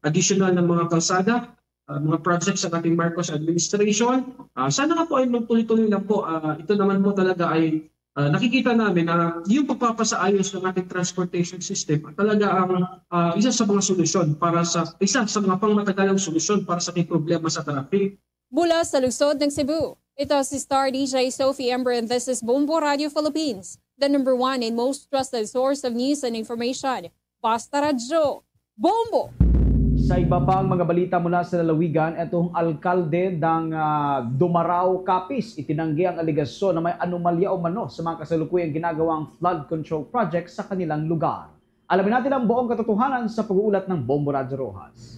additional na mga kalsada, ah, mga projects sa ating Marcos administration. Ah, sana nga po ay magtuloy-tuloy lang po. Ah, ito naman po talaga ay ah, nakikita namin na yung pagpapasaayos ng ating transportation system talaga ang ah, isa sa mga solusyon para sa isa sa mga pangmatagalang solusyon para sa ating problema sa traffic. Mula sa lungsod ng Cebu, ito si Star D J Sophie Ember and this is Bombo Radio Philippines, the number one and most trusted source of news and information. Basta Radyo, Bombo! Sa iba pang mga balita mula sa lalawigan, itong alkalde ng ah, Dumarao, Capiz, itinanggi ang alegasyon na may anomalya umano sa mga kasalukuyang ginagawang flood control project sa kanilang lugar. Alamin natin ang buong katotohanan sa pag-uulat ng Bombo Radyo Rojas.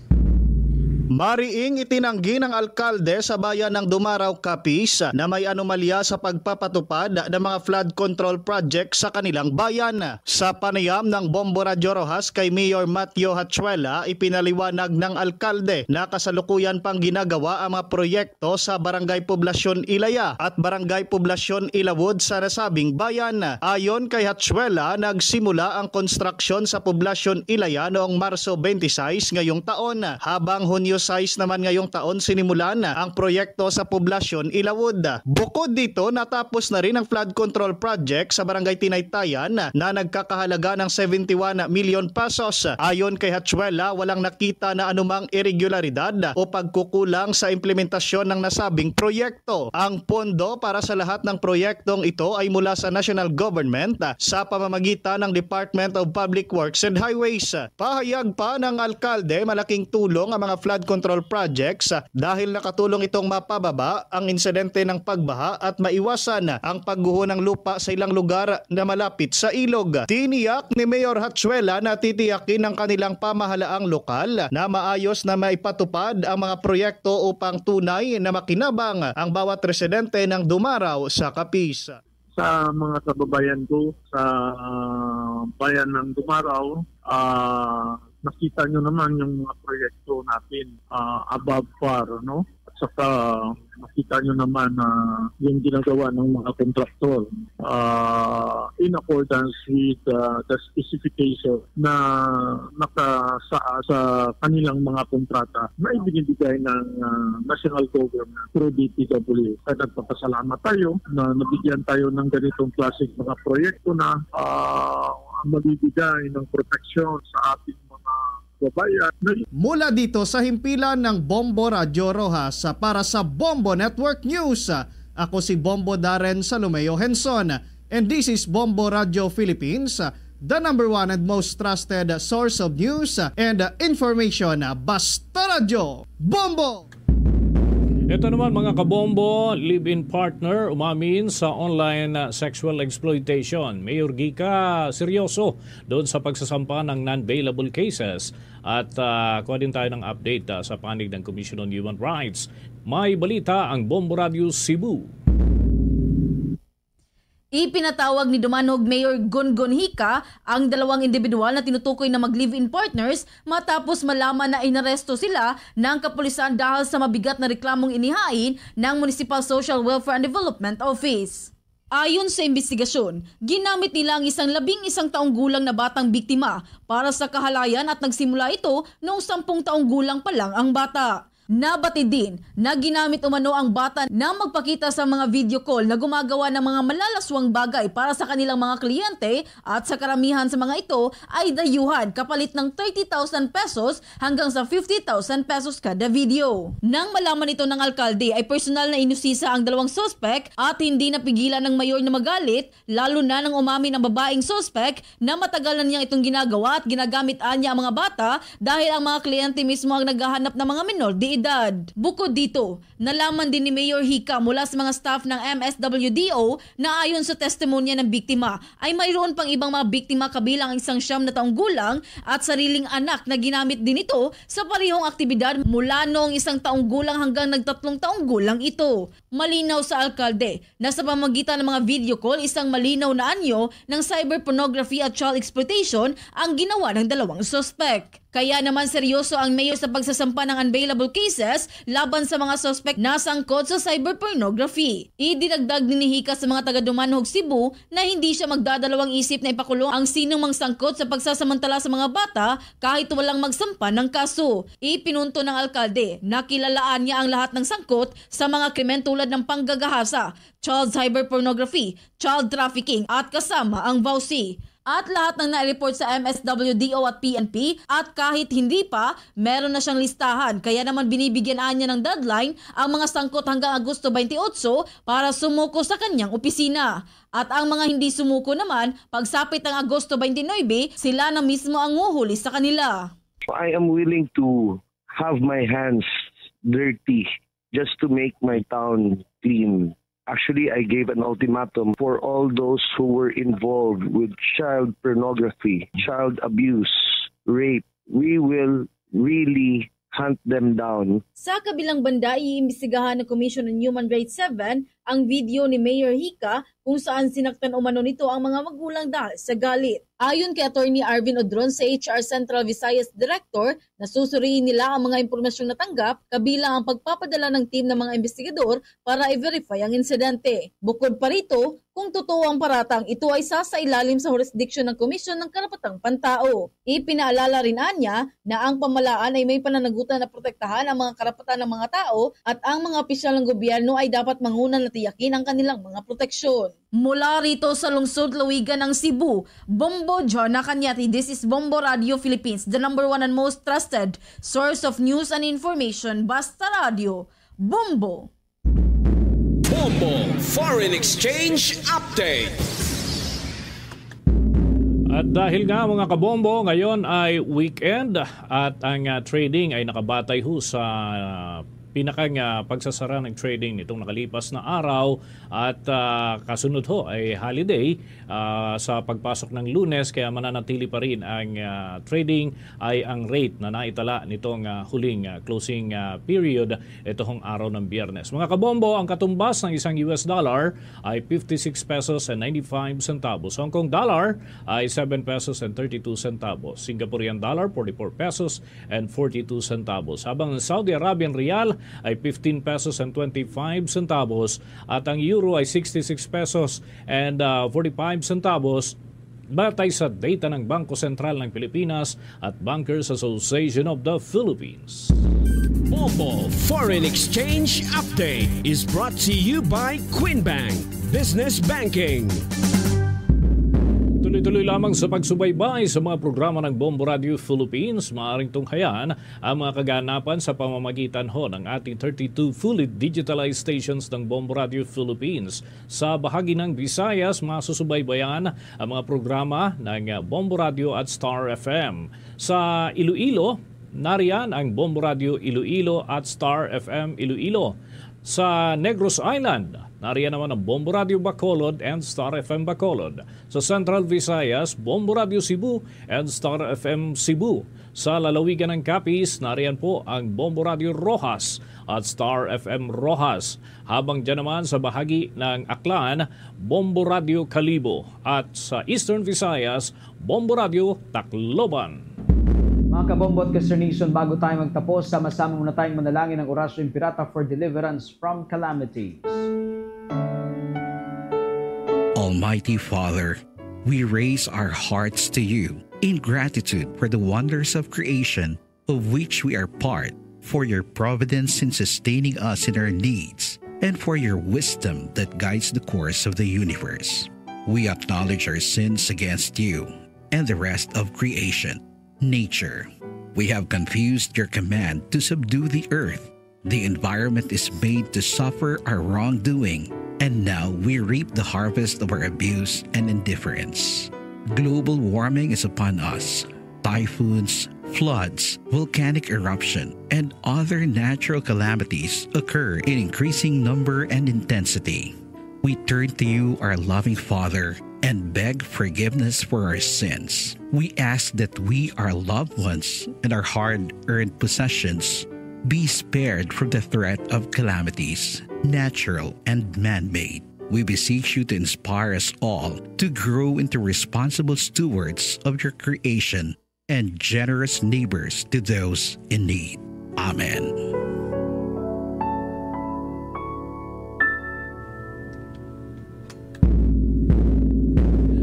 Mariing itinanggi ng alkalde sa bayan ng Dumarao, Capiz na may anomalya sa pagpapatupad ng mga flood control project sa kanilang bayan. Sa panayam ng Bombo Radyo Rojas kay Mayor Mateo Hachuela, ipinaliwanag ng alkalde na kasalukuyan pang ginagawa ang mga proyekto sa Barangay Poblacion Ilaya at Barangay Poblacion Ilawod sa nasabing bayan. Ayon kay Hachuela, nagsimula ang konstruksyon sa Poblacion Ilaya noong Marso twenty-six ngayong taon, habang Hunyo sais naman ngayong taon sinimulan ang proyekto sa Poblacion Ilawod. Bukod dito, natapos na rin ang flood control project sa Barangay Tinaytayan na nagkakahalaga ng seventy-one million pesos. Ayon kay Hachuela, walang nakita na anumang iregularidad o pagkukulang sa implementasyon ng nasabing proyekto. Ang pondo para sa lahat ng proyektong ito ay mula sa national government sa pamamagitan ng Department of Public Works and Highways. Pahayag pa ng alkalde, malaking tulong ang mga flood control projects dahil nakatulong itong mapababa ang insidente ng pagbaha at maiwasan ang pagguho ng lupa sa ilang lugar na malapit sa ilog. Tiniyak ni Mayor Hachuela na titiyakin ng kanilang pamahalaang lokal na maayos na maipatupad ang mga proyekto upang tunay na makinabang ang bawat residente ng Dumarao sa Capiz. Sa mga kababayan ko sa bayan ng Dumarao, ah, nakita nyo naman yung mga proyekto natin, ah, above par, no? At saka nakita nyo naman na yung ginagawa ng mga kontraktor, ah, in in accordance with uh, the specification na nakasaa sa kanilang mga kontrata na ibinibigay ng uh, national government through D P W. Kaya nagpapasalamat tayo na nabigyan tayo ng ganitong klaseng mga proyekto na uh, mabibigay ng proteksyon sa ating mga kababayan. Mula dito sa himpilan ng Bombo Radyo Rojas, para sa Bombo Network News, ako si Bombo Darren Salomeo Henson. And this is Bombo Radyo Philippines, the number one and most trusted source of news and information. Basta Radyo, Bombo! Ito naman, mga kabombo, live-in partner umamin sa online sexual exploitation. Mayor Gica seryoso doon sa pagsasampa ng non-bailable cases. At uh, kuha din tayo ng update uh, sa panig ng Commission on Human Rights. May balita ang Bombo Radio Cebu. Ipinatawag ni Dumanog Mayor Gungun Hica ang dalawang individual na tinutukoy na mag-live-in partners matapos malaman na inaresto sila ng kapulisan dahil sa mabigat na reklamong inihain ng Municipal Social Welfare and Development Office. Ayon sa imbestigasyon, ginamit nila ang isang labing isang taong gulang na batang biktima para sa kahalayan at nagsimula ito noong sampung taong gulang pa lang ang bata. Nabatid din na ginamit umano ang bata na magpakita sa mga video call na gumagawa ng mga malalaswang bagay para sa kanilang mga kliyente at sa karamihan sa mga ito ay dayuhan kapalit ng thirty thousand pesos hanggang sa fifty thousand pesos kada video. Nang malaman ito ng alkalde ay personal na inusisa ang dalawang suspek at hindi napigilan ng mayor na magalit, lalo na nang umamin ang babaeng suspek na matagal na niyang itong ginagawa at ginagamit niya ang mga bata dahil ang mga kliyente mismo ang naghahanap ng mga menor de edad. Bukod dito, nalaman din ni Mayor Hica mula sa mga staff ng M S W D O na ayon sa testimonya ng biktima ay mayroon pang ibang mga biktima kabilang ang isang siyam na taong gulang at sariling anak na ginamit din ito sa parehong aktibidad mula noong isang taong gulang hanggang nagtatlong taong gulang ito. Malinaw sa alkalde na sa pamagitan ng mga video call, isang malinaw na anyo ng cyber pornography at child exploitation ang ginawa ng dalawang suspek. Kaya naman seryoso ang mayor sa pagsasampa ng unbailable cases laban sa mga suspek na sangkot sa cyber pornography. Idinagdag ni Hica sa mga taga Dumanhog Cebu na hindi siya magdadalawang isip na ipakulong ang sinumang sangkot sa pagsasamantala sa mga bata kahit walang magsampa ng kaso. Ipinunto ng alkalde na kilalaan niya ang lahat ng sangkot sa mga krimen tulad ng panggagahasa, child cyber pornography, child trafficking at kasama ang VAWC. At lahat ng na-report sa M S W D O at P N P at kahit hindi pa, meron na siyang listahan kaya naman binibigyan niya ng deadline ang mga sangkot hanggang Agosto twenty-eight para sumuko sa kanyang opisina. At ang mga hindi sumuko naman, pagsapit ng Agosto twenty-nine, sila na mismo ang huhuli sa kanila. I am willing to have my hands dirty just to make my town clean. Actually, I gave an ultimatum for all those who were involved with child pornography, child abuse, rape. We will really hunt them down. Sa kabilang banda, iimbestigahan ng Commission on Human Rights seven ang video ni Mayor Hica kung saan sinaktan umano nito ang mga magulang dahil sa galit. Ayon kay Attorney Arvin Odron sa H R Central Visayas Director, nasusuriin nila ang mga impormasyong natanggap kabilang ang pagpapadala ng team ng mga investigador para i-verify ang insidente. Bukod pa rito, kung totoo ang paratang, ito ay sasailalim sa jurisdiction ng Komisyon ng Karapatang Pantao. Ipinaalala rin niya na ang pamalaan ay may pananagutan na protektahan ang mga karapatan ng mga tao at ang mga opisyal ng gobyerno ay dapat manguna na tiyakin ang kanilang mga proteksyon. Mula rito sa lungsod Lawigan ng Cebu, Bombo Jonah Cañete. This is Bombo Radio Philippines, the number one and most trusted source of news and information. Basta Radio, Bombo! Bombo Foreign Exchange Update. At dahil nga, mga kabombo, ngayon ay weekend at ang uh, trading ay nakabatay ho sa uh, pinakang uh, pagsasara ng trading nitong nakalipas na araw at uh, kasunod ho ay holiday uh, sa pagpasok ng Lunes, kaya mananatili pa rin ang uh, trading ay ang rate na naitala nitong uh, huling uh, closing uh, period ito hong araw ng Biyernes. Mga kabombo, ang katumbas ng isang U S dollar ay fifty-six pesos and ninety-five centavos. Hong Kong dollar ay seven pesos and thirty-two centavos. Singaporean dollar, forty-four pesos and forty-two centavos. Habang ang Saudi Arabian riyal ay fifteen pesos and twenty-five centavos at ang euro ay sixty-six pesos and, ah, forty-five centavos, batay sa data ng Bangko Sentral ng Pilipinas at Bankers Association of the Philippines. Bombo Foreign Exchange Update is brought to you by Queen Bank Business Banking. Tuloy-tuloy lamang sa pagsubaybay sa mga programa ng Bombo Radio Philippines. Maaaring tunghayan ang mga kaganapan sa pamamagitan ho ng ating thirty-two fully digitalized stations ng Bombo Radio Philippines. Sa bahagi ng Visayas, masusubaybayan ang mga programa ng, uh, Bombo Radio at Star F M. Sa Iloilo, nariyan ang Bombo Radio Iloilo at Star F M Iloilo. Sa Negros Island, nariyan naman ang Bombo Radio Bacolod and Star F M Bacolod. Sa Central Visayas, Bombo Radio Cebu and Star F M Cebu. Sa lalawigan ng Capiz, nariyan po ang Bombo Radio Roxas at Star F M Roxas. Habang dyan naman sa bahagi ng Aklan, Bombo Radio Kalibo. At sa Eastern Visayas, Bombo Radio Tacloban. Mga kabombo at ka-Star Nation, bago tayo magtapos, sama-sama muna tayong manalangin ng Oratio Imperata for deliverance from calamities. Almighty Father, we raise our hearts to you in gratitude for the wonders of creation of which we are part, for your providence in sustaining us in our needs, and for your wisdom that guides the course of the universe. We acknowledge our sins against you and the rest of creation, nature. We have confused your command to subdue the earth. The environment is made to suffer our wrongdoing, and now we reap the harvest of our abuse and indifference. Global warming is upon us. Typhoons, floods, volcanic eruption, and other natural calamities occur in increasing number and intensity. We turn to you, our loving Father, and beg forgiveness for our sins. We ask that we, our loved ones, and our hard-earned possessions be spared from the threat of calamities, natural and man-made. We beseech you to inspire us all to grow into responsible stewards of your creation and generous neighbors to those in need. Amen.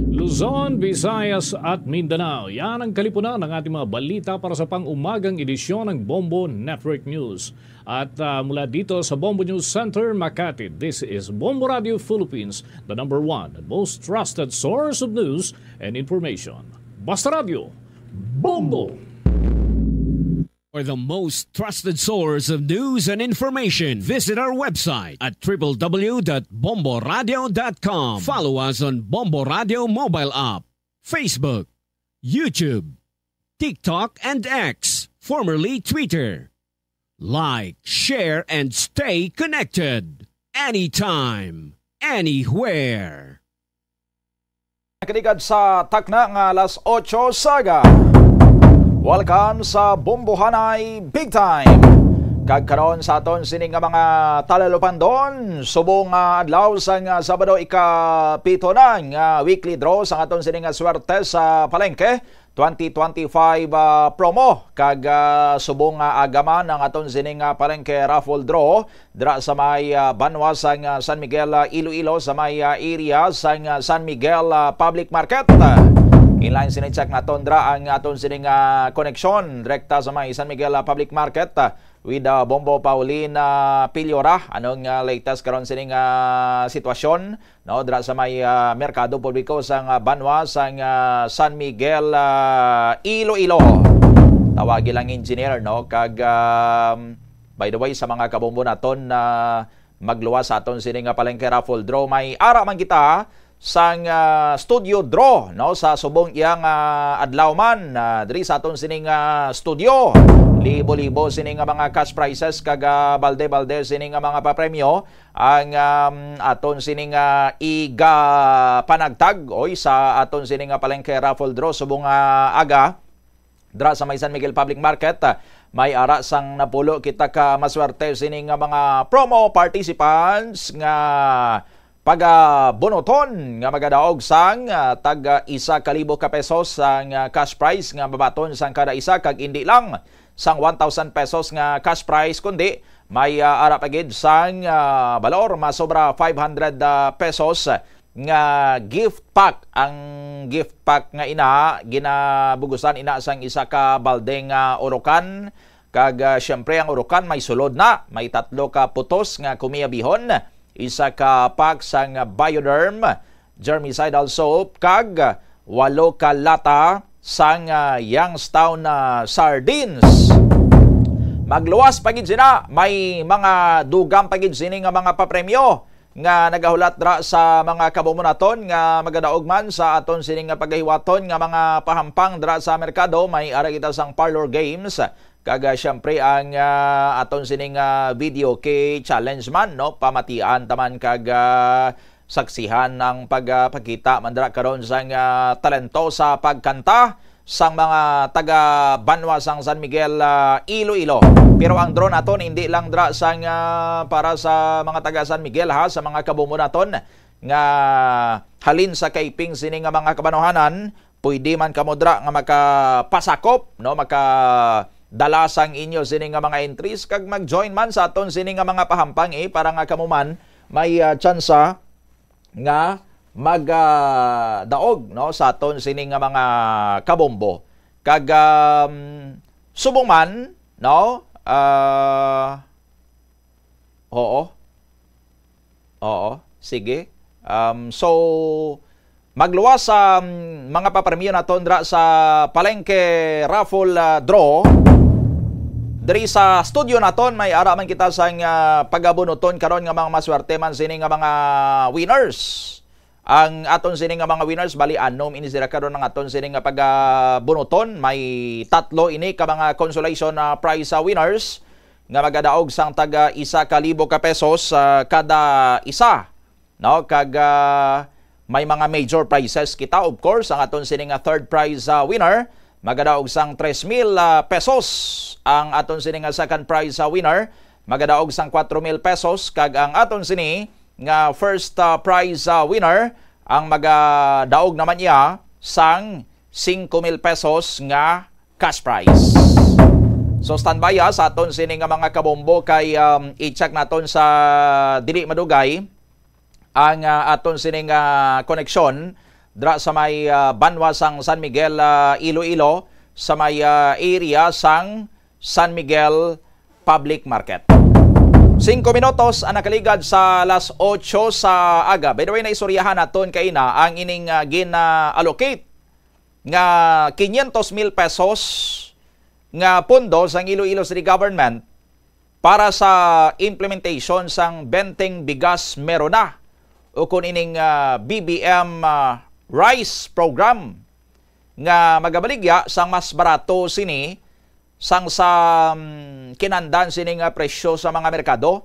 Luzon, Visayas, at Mindanao. Yan ang kalipunan ng ating mga balita para sa pang-umagang edisyon ng Bombo Network News. At, ah, mula dito sa Bombo News Center, Makati, this is Bombo Radio Philippines, the number one and most trusted source of news and information. Basta Radio, Bombo! For the most trusted source of news and information, visit our website at triple w dot bombo radio dot com. Follow us on Bombo Radio mobile app, Facebook, YouTube, TikTok, and X, formerly Twitter. Like, share, and stay connected anytime, anywhere. Nakaligad sa takna nga alas otso sa aga. Welcome sa Bombohanay Big Time. Kag karon sa aton sini nga mga talalupandon, subong nga adlaw sang, ah, Sabado, ika-pito na nga weekly draw sa aton sini nga swerte sa palengke twenty twenty-five, ah, promo. Kag, ah, subong nga aga man ang aton sini nga palengke raffle draw dira sa may, ah, banwa sang, ah, San Miguel, ah, Iloilo, sa may, ah, area sang, ah, San Miguel, ah, Public Market. Inline sini, check naton dira ang aton sini nga koneksyon direkta sa may San Miguel, ah, Public Market, ah, with, ah, Bombo Paulina Piliora. Anong, ah, latest karon sini nga sitwasyon, no, dira sa may, ah, merkado publiko sang, ah, banwa sang, ah, San Miguel, ah, Iloilo? Tawagi lang, engineer, no? Kag, um, by the way, sa mga kabombo naton na magluwas sa aton sini nga palengke raffle draw, may ara man kita sang, ah, studio draw, no, sa subong iyang, ah, adlaw man, ah, diri sa aton sini nga studio. Libo-libo sini nga mga cash prizes kag, ah, balde-balde sini nga mga papremyo ang, um, aton sini nga iga panagtag, oy, sa aton sini nga palengke raffle draw subong nga aga. Dira sa may San Miguel Public Market, ah, may ara sang napulo kita ka maswerte sini nga mga promo participants nga pagabunuton nga magadaog sang, ah, tag, ah, isa ka libo ka pesos sang, ah, cash prize nga mabaton sang kada isa, kag indi lang sang one thousand pesos nga cash prize, kundi May, ah, ara pa gid sang, ah, balor masobra five hundred, ah, pesos nga gift pack. Ang gift pack nga ina, ginabugusan ina sang isa ka baldeng, ah, urukan. Kag, ah, siyempre, ang urukan may sulod na. May tatlo ka putos nga kumiyabihon, isa ka pack sang Bioderm germicidal soap, kag walo ka lata sang, ah, Youngstown, ah, sardines. Magluwas pa gid sina, may mga dugang pa gid sini nga mga papremyo nga nagahulat dira sa mga kabombo naton nga magadaog man sa aton sini nga pagahiwaton nga mga pahampang dira sa merkado. May ara kita sang parlor games, kag, ah, siyempre ang, ah, aton sining, ah, video key challenge man, no? Pamatian taman kag, ah, saksihan ang pagpakita man dira karon sang, ah, talento sa pagkanta sang mga taga banwa sang San Miguel, ah, Iloilo. Pero ang draw naton hindi lang dira sang, ah, para sa mga taga San Miguel, ha, sa mga kabombo naton nga halin sa kaiping sini nga mga kabanwahanan, pwede man kamo dira nga makapasakop, no, makadala sang inyo sini nga mga entries kag mag-join man sa aton sini nga mga pahampang, eh, para nga kamo man may, ah, tsansa nga mag, ah, daog, no, sa aton sini nga mga kabombo. Kag, um, subong man, no, ah, oo. Oo, sige. Um, so, magluwas sa, um, mga papremyo naton dira sa Palengke Raffle, ah, Draw. Diri sa studio naton, may ara man kita sang, ah, pagabunuton karon nga mga maswerte man sini nga mga winners. Ang aton sini nga mga winners, bali anom ini sila karon ang aton sini nga pagabunuton. May tatlo ini ka mga consolation, ah, prize, ah, winners nga magadaog sang taga isa ka libo ka pesos, ah, kada isa, no? Kag, ah, may mga major prizes kita, of course. Ang aton sini nga third prize, ah, winner magadaog sang tres mil, ah, pesos. Ang aton sini nga second prize, ah, winner magadaog sang kwatro mil pesos, kag ang aton sini nga first, ah, prize, ah, winner ang magadaog naman iya sang singko mil pesos nga cash prize. So, standby, ha, sa aton sini nga mga kabombo kay, um, i-check naton sa dili madugay ang, ah, aton sini nga koneksyon dra sa may, ah, banwa sang San Miguel, ah, Iloilo, sa may, ah, area sang San Miguel Public Market. Singko minutos ang nakaligad sa alas otso sa aga. By the way, naistoryahan naton kaina ang ining, ah, gina-allocate nga quinientos mil pesos nga pondo sang Iloilo City Government para sa implementation sang Benteng Bigas Merona, o kun ining, ah, B B M, ah, Rice Program, nga magabaligya sang mas barato sini sang sa, mm, kinandan sini nga presyo sa mga merkado.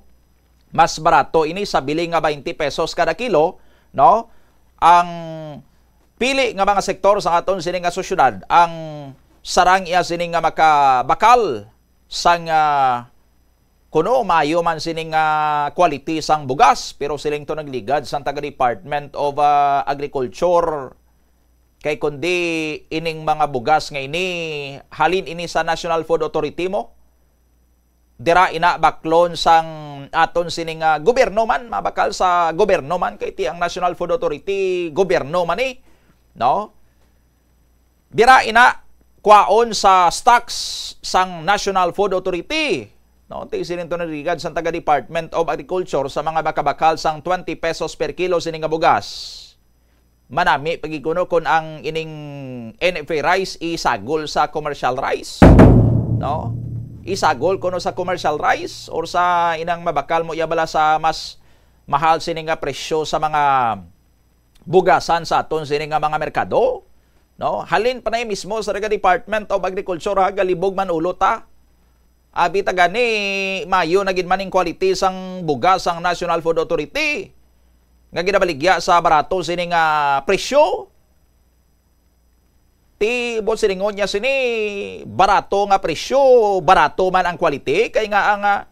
Mas barato ini sa bili nga twenty pesos kada kilo, no? Ang pili nga mga sektor sa aton sini nga sosyedad ang sarang iya sini nga makabakal sang, ah, kuno maayo man sini nga quality sang bugas, pero siling to nagligad sang taga Department of, ah, Agriculture, kay kundi ining mga bugas nga ini, halin ini sa National Food Authority mo. Dira ina baklon sang aton sini nga gobyerno man, mabakal sa gobyerno man, kay ti ang National Food Authority gobyerno man ni, no? Dira ina kwaon sa stocks sang National Food Authority, no? Ti sining to nagligad sang taga Department of Agriculture sa mga makabakal sang twenty pesos per kilo sini nga bugas. Manami pa gid kuno kon ang ining N F A rice isagol sa commercial rice, no? Isagol kuno sa commercial rice or sa inang mabakal mo iya bala sa mas mahal sini nga presyo sa mga bugasan sa aton sini nga mga merkado, no? Halin pa na mismo sa taga Department of Agriculture, ha, galibog man ulo ta. Abi ta gani, maayo na gid man ning quality sang bugas sang National Food Authority nga ginabaligya sa barato sini nga presyo. Ti buot silingon niya sini, barato nga presyo, barato man ang quality, kay nga ang, ah,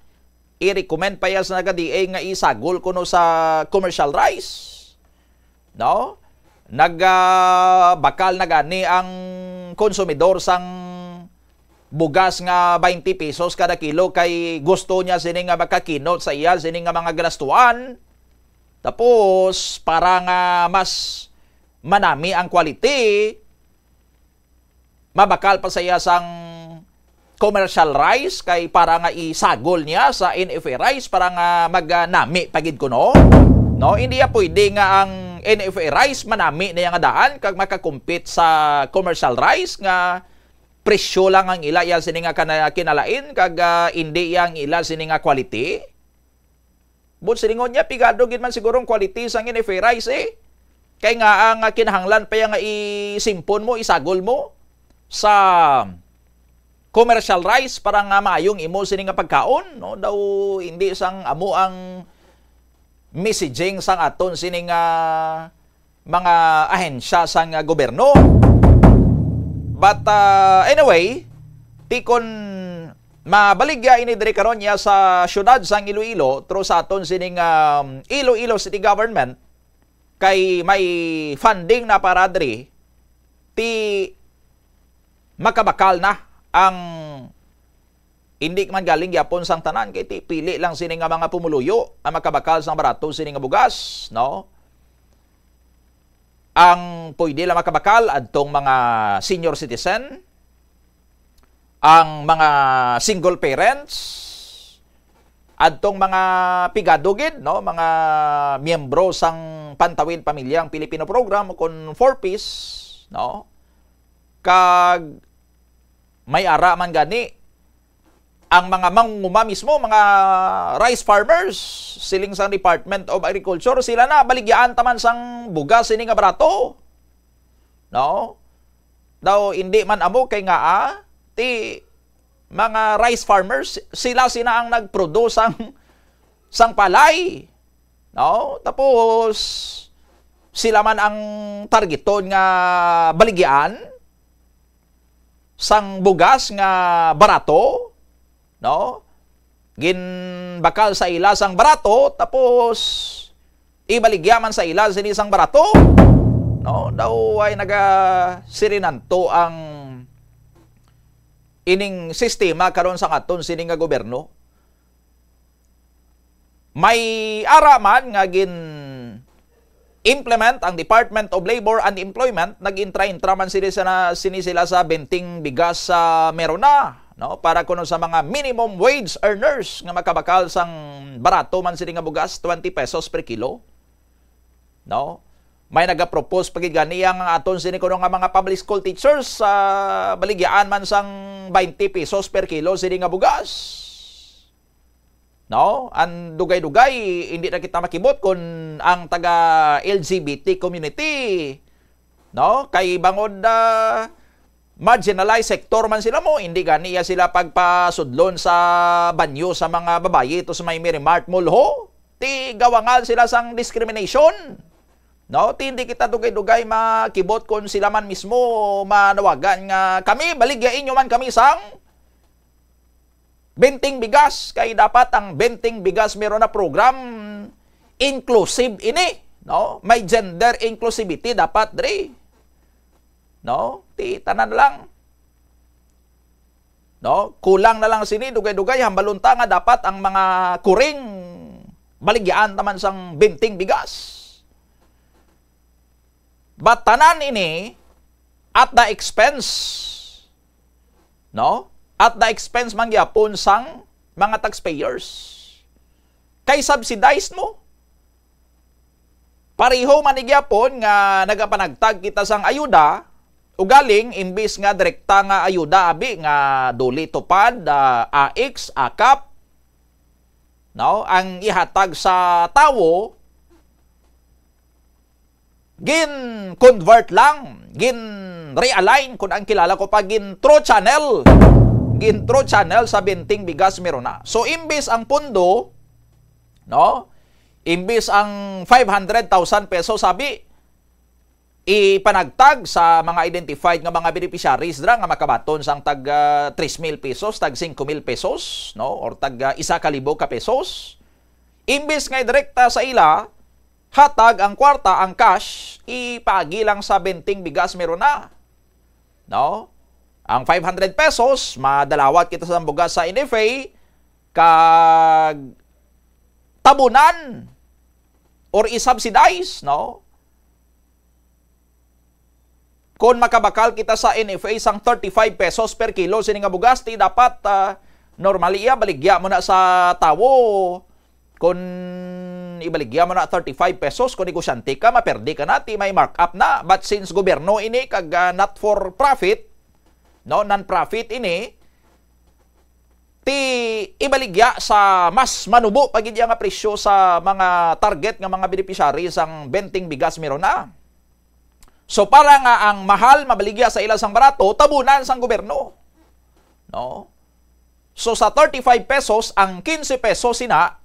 i-recommend pa iya sa naga-D A nga isagol kuno sa commercial rice, no? Nag, ah, bakal na gani ang konsumidor sang bugas nga twenty pesos kada kilo kay gusto niya sini nga makakinot sa iya sini nga mga galastuan. Tapos, para nga mas manami ang quality, mabakal pa sa iya sang commercial rice kay para nga isagol niya sa N F A rice para nga magnami pa gid kuno. No, hindi ya pwede nga ang N F A rice manami na iya nga daan kag makakumpit sa commercial rice nga presyo lang ang ila iya sini nga kana-, kinalain kag, ah, hindi iya ang ila sini nga quality. But silingon niya, pigado gid man siguro ang quality sang N F A rice, eh. Kay nga ang, ah, kinahanglan pa iya nga isimpon mo, isagol mo sa commercial rice para nga maayong imo sini nga pagkaon, no? Daw hindi sang amo ang messaging sang aton sini nga mga ahensya sang, ah, gobyerno. But, ah, anyway, ti kon mabaligya ini diri karon niya sa siyudad sang Iloilo, through sa aton sining, um, Iloilo City Government, kay may funding na para diri, ti makabakal na ang, hindi man galing gyapon sang tanan, kay ti pili lang sini nga mga pumuluyo ang makabakal sang barato sini nga bugas, no? Ang pwede lang makabakal adtong mga senior citizen, ang mga single parents, adtong mga pigado gid, no, mga miyembro sang Pantawid Pamilyang Pilipino Program o kon four Ps, no? Kag may ara man gani ang mga mangunguma mismo, mga rice farmers, siling sang Department of Agriculture, sila na baligyaan ta man sang bugas sini nga barato. No? Daw hindi man amo kay nga, ah, ti mga rice farmers, sila sina ang nag-produce sang, sang palay. No? Tapos, sila man ang targeton nga baligyaan sang bugas nga barato, no? Ginbakal sa ila sang barato, tapos ibaligya man sa ila sini sang barato, no? Daw ay nagasirinanto ang ining sistema karon sang aton sini nga gobyerno. May ara man nga gin-implement ang Department of Labor and Employment, nag-intra-intra man sila sa, sini sila sa benting bigas sa Merona, no? Para kuno sa mga minimum wage earners nga makabakal sang barato man sini nga bugas, twenty pesos per kilo, no? May nagapropose pa gid gani ang aton sini kuno nga mga public school teachers sa baligyaan man sang twenty pesos per kilo sini nga bugas. No? Ang dugay-dugay, hindi na kita makibot kung ang taga L G B T community, no? Kay bangod, ah, marginalized sector man sila mo, hindi gani ya sila pagpasudlon sa banyo sa mga babayi to sa may Merry Mart Mall ho. Ti gawangal sila sang discrimination. No? Ti hindi kita dugay-dugay makibot kung sila man mismo manawagan nga, "Kami, baligya inyo man kami sang benting bigas," kay dapat ang benting bigas meron na program inclusive ini, no? May gender inclusivity dapat diri. No? Ti tanan lang. No? Kulang na lang sini, dugay-dugay, hambalon ta nga dapat ang mga kuring baligyaan naman sang benting bigas. But tanan ini at the expense, no? At the expense man gyapon sang mga taxpayers. Kay subsidized mo. Pareho man ni gyapon nga nagapanagtag kita sang ayuda, ugaling imbis nga direkta nga ayuda abi nga DOLE TUPAD, ah, AICS, AKAP, no, ang ihatag sa tawo, gin-convert lang, gin-realign, kung ang kilala ko pa, gin-through channel. Gin-through channel sa benting bigas meron na. So, imbis ang pundo, no? Imbis ang five hundred thousand pesos, sabi, ipanagtag sa mga identified nga mga beneficiaries dira nga makabaton sang tag, ah, tres mil pesos, tag singko mil pesos, no? Or tag, ah, isa ka libo ka pesos. Imbis nga direkta sa ila, hatag ang kwarta, ang cash, ipaagi lang sa benting bigas meron na. No? Ang five hundred pesos, madalawat kita sa bugas sa N F A, kag tabunan or i-subsidize, no? Kung makabakal kita sa N F A sang thirty-five pesos per kilo sini nga bugas, ti dapat, ah, normally iya, baligya mo na sa tawo. Kung ibaligya mo na thirty-five pesos, kung negosyante ka, maperdi ka na, ti may markup na. But since gobyerno ini kag, ah, not for profit, no, non-profit ini, ti ibaligya sa mas manubo pa gid iya nga presyo sa mga target nga mga beneficiaries ang benteng bigas meron na. So, para nga ang mahal mabaligya sa ila sang barato, tabunan sang gobyerno. No? So, sa thirty-five pesos, ang quince pesos sina,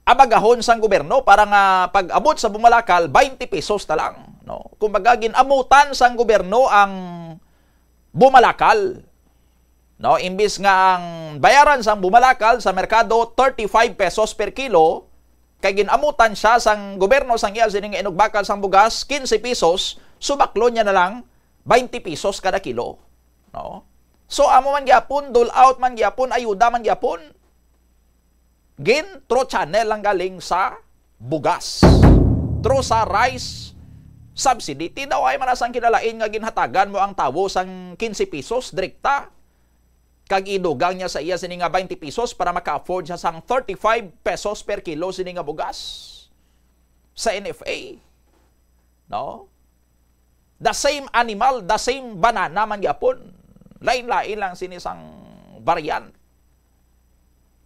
abagahon sang gobyerno para nga pag-abot sa bumalakal, twenty pesos na lang, no? Kumbaga, gin-amutan sang gobyerno ang bumalakal, no? Imbis nga ang bayaran sang bumalakal sa merkado, thirty-five pesos per kilo, kay gin-amutan siya sang gobyerno sang iya sining inugbakal sang bugas, quince pesos, subaklon niya na lang twenty pesos kada kilo, no? So, amo man gyapon, dole out man gyapon, ayuda man gyapon, gin through channel lang galing sa bugas. Through sa rice subsidy. Ti daw ay man sang kinalain nga ginhatagan mo ang tawo sang quince pesos direkta, kag idugang niya sa iya sini nga twenty pesos para maka-afford siya sang thirty-five pesos per kilo sini nga bugas sa N F A. No? The same animal, the same banana man gyapon. Lain-lain lang sini sang variant.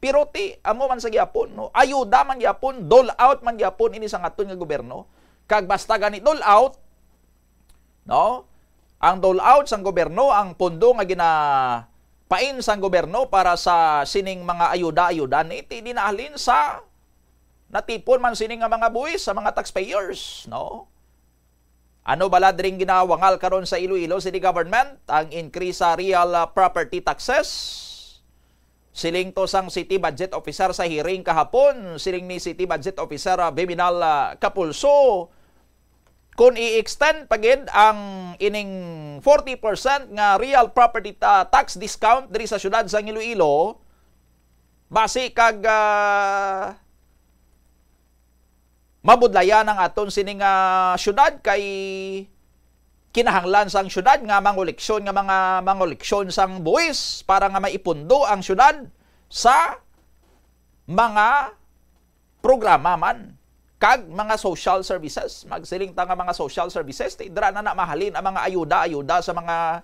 Pero ti, amo man sa gyapon, no? Ayuda man gyapon, dole out man gyapon ini sang aton nga gobyerno. Kag basta gani dole out, no? Ang dole out sang gobyerno, ang pondo nga ginapain sang gobyerno para sa sining mga ayuda-ayuda ni, ti dinahalin sa natipon man sini nga mga buhis sa mga taxpayers, no? Ano bala dring ginawangal karon sa Iloilo City Government ang increase sa real, ah, property taxes? Siling to sang City Budget Officer sa hearing kahapon, siling ni City Budget Officer, ah, Viminal, ah, Capulso, kung i-extend pa gid ang ining forty percent nga real property ta-, tax discount diri sa siyudad sang Iloilo, basi kag, ah, mabudlayan ang aton sini nga syudad, kay kinahanglan sang syudad nga mangoleksyon nga mga mangoleksyon sang buhis para nga maipundo ang syudad sa mga programa man kag mga social services. Magsiling ta nga mga social services, ti dira na, na mahalin ang mga ayuda-ayuda sa mga,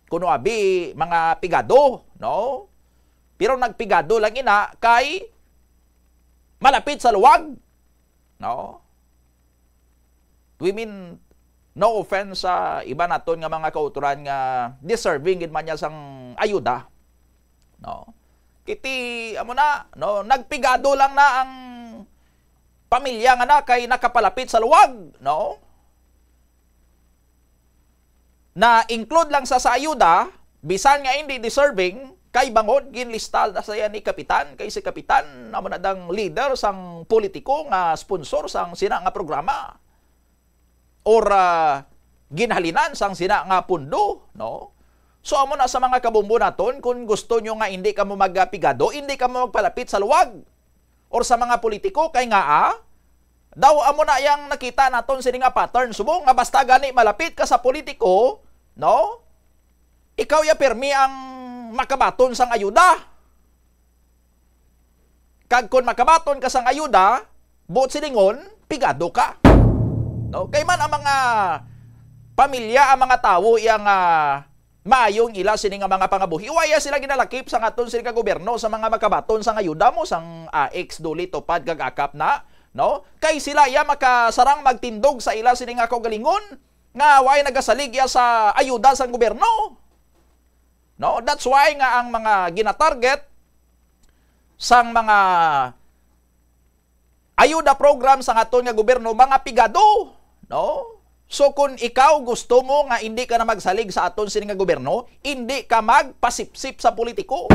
kuno abi, mga pigado, no? Pero nagpigado lang ina kay malapit sa luwag, no? We mean, no offense sa iba naton nga mga kautoran nga deserving gid man niya sang ayuda, no? Kiti, amo na, no, nagpigado lang na ang pamilya nga na kay nakapalapit sa luwag, no? Na-include lang sa, sa ayuda, bisan nga hindi deserving, kay bangod ginlista na siya ni Kapitan, kay si Kapitan amo na dang leader sang politiko nga sponsor sang sina nga programa or, ah, ginhalinan sang sina nga pundo, no? So, amo na sa mga kabombo naton, kung gusto nyo nga hindi kamo magpigado, hindi kamo magpalapit sa luwag or sa mga politiko, kay nga, ah, daw amo na yang nakita naton sini nga pattern, subong nga basta gani malapit ka sa politiko, no? Ikaw ya pirmi ang makabaton sang ayuda. Kag kon makabaton ka sang ayuda, buot silingon, pigado ka. No? Kay man ang mga pamilya, ang mga tawo, iya nga maayong ila sini nga mga pangabuhi. Wa iya sila ginalakip sa aton sini nga gobyerno sa mga makabaton sang ayuda mo, sang A X, DOLE, TUPAD, kag akap na, no? Kay sila iya makasarang magtindog sa ila sini nga kaugalingon nga way nagasalig iya sa ayuda sang gobyerno. No? That's why nga ang mga ginatarget sang mga ayuda program sang aton nga gobyerno, mga pigado, no? So, kung ikaw gusto mo nga hindi ka na magsalig sa aton sini nga gobyerno, hindi ka magpasipsip sa politiko.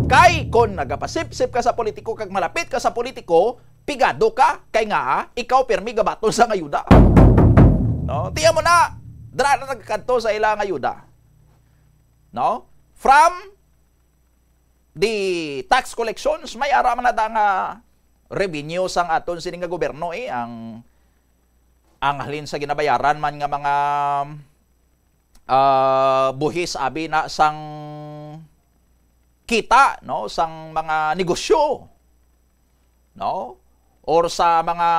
Kay kung nagapasipsip ka sa politiko kag malapit ka sa politiko, pigado ka, kay nga, ah, ikaw pirmi gabaton sang ayuda. No? Tiyan mo na, dira na nagkadto sa ilang ayuda. no? From the tax collections, may ara man na da nga revenue sang aton sini nga gobyerno, eh, ang, ang halin sa ginabayaran man nga mga, ah, buhis abi na sang kita, no, sang mga negosyo, no, or sa mga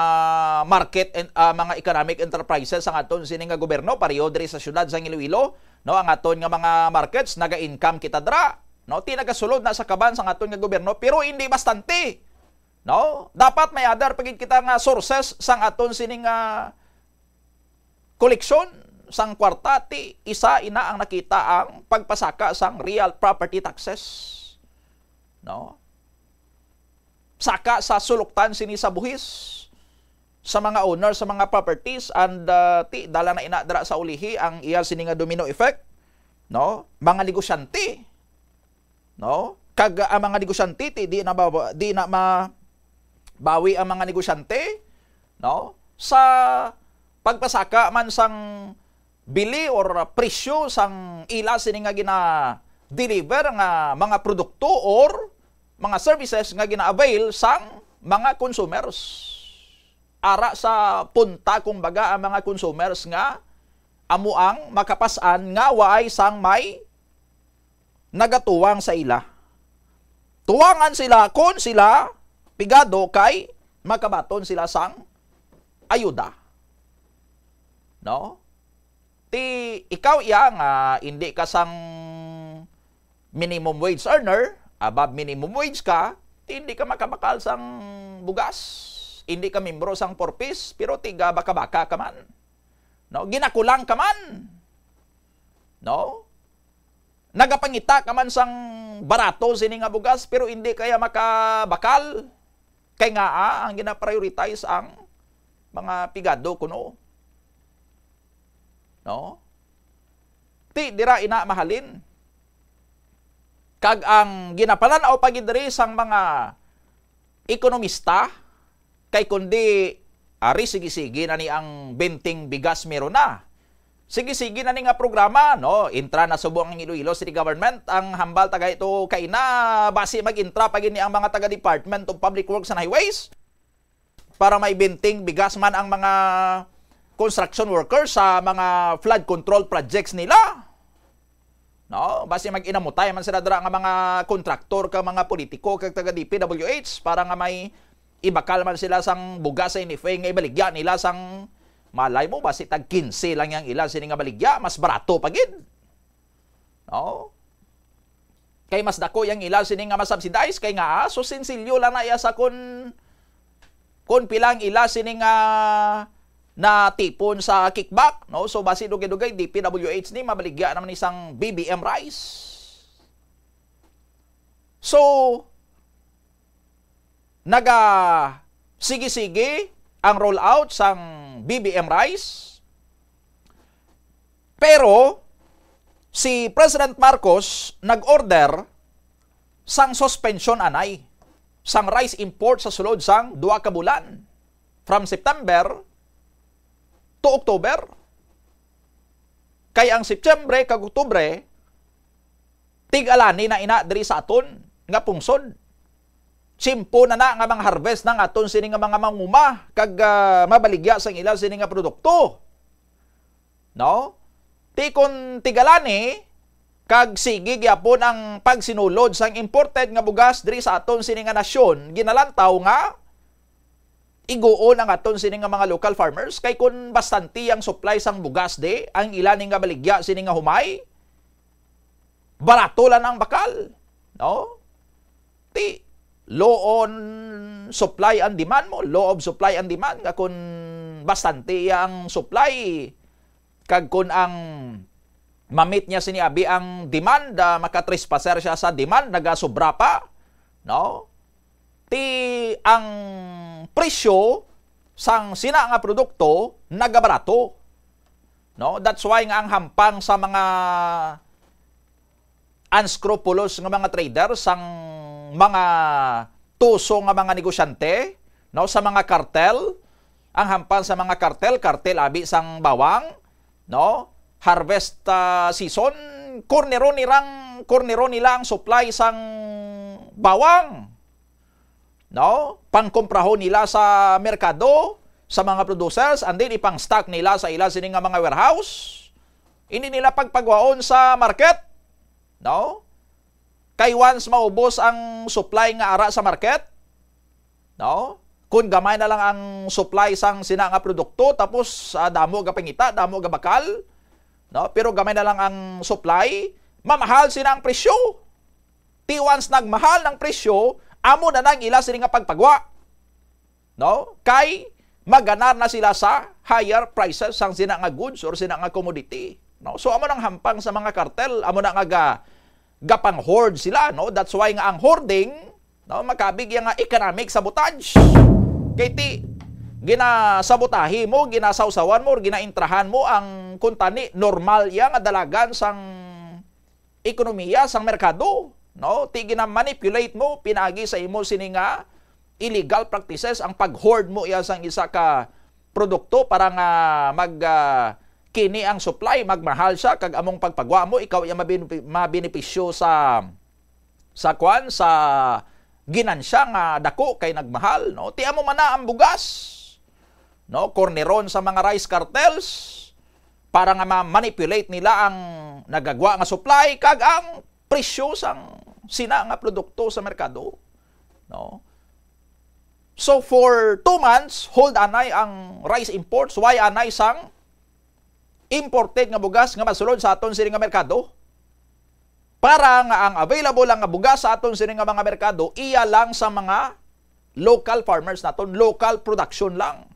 market and, ah, mga economic enterprises ang aton sini nga gobyerno, pareho diri sa siyudad sang Iloilo, no, ang aton nga mga markets, naga-income kita dira, no, ti nagasulod na sa kaban sang aton nga gobyerno, pero hindi bastante, no. Dapat may other pa gid kita nga sources sang aton sini nga koleksyon sang kwarta, ti isa ina ang nakita ang pagpasaka sang real property taxes, no? Saka sa suluktan sini sa buhis sa mga owner sa mga properties, and, uh, ti dala na ina dira sa ulihi ang iya sini nga domino effect, no? Mga negosyante, no? Kag ang mga negosyante, ti, di na ba, di na mabawi ang mga negosyante, no? Sa pagpasaka man sang bili or presyo sang ila sini nga gina-deliver nga mga produkto or mga services nga gina-avail sang mga consumers. Ara sa punta, kumbaga, ang mga consumers nga amo ang makapas-an nga waay sang may nagatuwang sa ila. Tuwangan sila kon sila pigado kay makabaton sila sang ayuda. No? Ti ikaw iya nga hindi ka sang minimum wage earner, above minimum wage ka, ti hindi ka makabakal sang bugas. Hindi ka membro sang Four Ps, pero tiga baka-baka ka man. No? Ginakulang ka man. No? Nagapangita ka man sang barato sini nga bugas, pero hindi kaya makabakal. Kay nga, ah, ang gina-prioritize ang mga pigado kuno. No? Ti dira ina mahalin. Kag ang ginapalan-aw pa gid diri sang mga ekonomista, kay kundi ari sige-sige na ni ang benting bigas meron na. Sige-sige na ni nga programa, no? Intra na subong ang Iloilo City Government, ang hambal taga ito kay na basi mag-intra pa gid ni ang mga taga Department of Public Works and Highways para may benting bigas man ang mga construction workers sa mga flood control projects nila. No, basi mag-inamutay man sila dira nga mga kontraktor kag mga politiko kag taga D P W H para nga may ibakal man sila sang bugas sa N F A nga ibaligya nila sang, malay mo, basi tag kinse lang yang ila sini nga baligya, mas barato pa gid. No? Kay mas dako yang ila sini nga masubsidize kay nga, ah, so sinsilyo lang na iya sa kun, kun pila ang ila sini nga natipon sa kickback, no? So, basi dugay-dugay, D P W H ni, mabaligya naman isang B B M rice. So, naga sige-sige ang rollout sang B B M rice. Pero si President Marcos nag-order sang suspension anay sang rice import sa sulod sang duha ka bulan, from September to October. Kay ang Setyembre kag Oktubre, tig-alani na ina diri sa aton nga pungsod. Tiyempo na na nga mga harvest ng aton sini nga mga manguma kag, ah, mabaligya sang ila sini nga produkto. No? Ti kon tig-alani, kag sige gyapon ang pagsinulod sang imported nga bugas diri sa aton sini nga nasyon, ginalantaw nga iguon ang aton sini nga mga local farmers, kay kun bastante ang supply sang bugas di, ang ila ni nga baligya sini nga humay, barato lang ang bakal, no? Ti, law on supply and demand mo, law of supply and demand, nga kun bastante iya ang supply, kag kun ang mamit niya sini abi ang demand, ah, maka-trespasser siya sa demand, nagasubra pa, no? Ti ang presyo sang sina nga produkto nagabarato, no? That's why nga ang hampang sa mga unscrupulous nga mga trader, sang mga tuso nga mga negosyante, no, sa mga kartel, ang hampang sa mga kartel, kartel abi sang bawang, no, harvest, ah, season, korneron nirang, korneron nila ang supply sang bawang, no? Pangkomprahon nila sa merkado, sa mga producers, and then ipang-stock nila sa ila sini nga mga warehouse. Hindi nila pagpagwaon sa market, no? Kay once maubos ang supply nga ara sa market, no? Kung gamay na lang ang supply sang sina nga produkto, tapos, ah, damo ga pangita, damo ga bakal, no? Pero gamay na lang ang supply, mamahal sina ang presyo. Ti once nagmahal ang presyo, amo na nang ila sini nga pagpagwa, no? Kay maganar na sila sa higher prices sang sina nga goods or sina nga commodity, no? So, amo nang hampang sa mga kartel, amo na nga ga-, gapang-hoard sila, no? That's why nga ang hoarding, no, makabig iya nga economic sabotage. Kay ti, ginasabotahi mo, ginasawsawan mo, or ginaintrahan mo ang kuntani normal iya nga dalagan sang ekonomiya sang merkado, no? Ti gina-manipulate mo pinaagi sa imo sini nga illegal practices ang pag-hoard mo iya sang isa ka produkto para nga mag, ah, kini ang supply, magmahal siya, kag among pagpagwa mo, ikaw iya mabin-, mabenepisyo sa, sa kwan, sa ginansya nga dako kay nagmahal, no? Ti amo man na ang bugas, no? Korneron sa mga rice cartels para nga ma-manipulate nila ang nagagwa nga supply kag ang presyo sang sina nga produkto sa merkado, no? So, for two months, hold anay ang rice imports. Why anay sang imported nga bugas nga masulod sa aton sini nga merkado? Para nga ang available lang nga bugas sa aton sini nga mga merkado, iya lang sa mga local farmers naton, local production lang.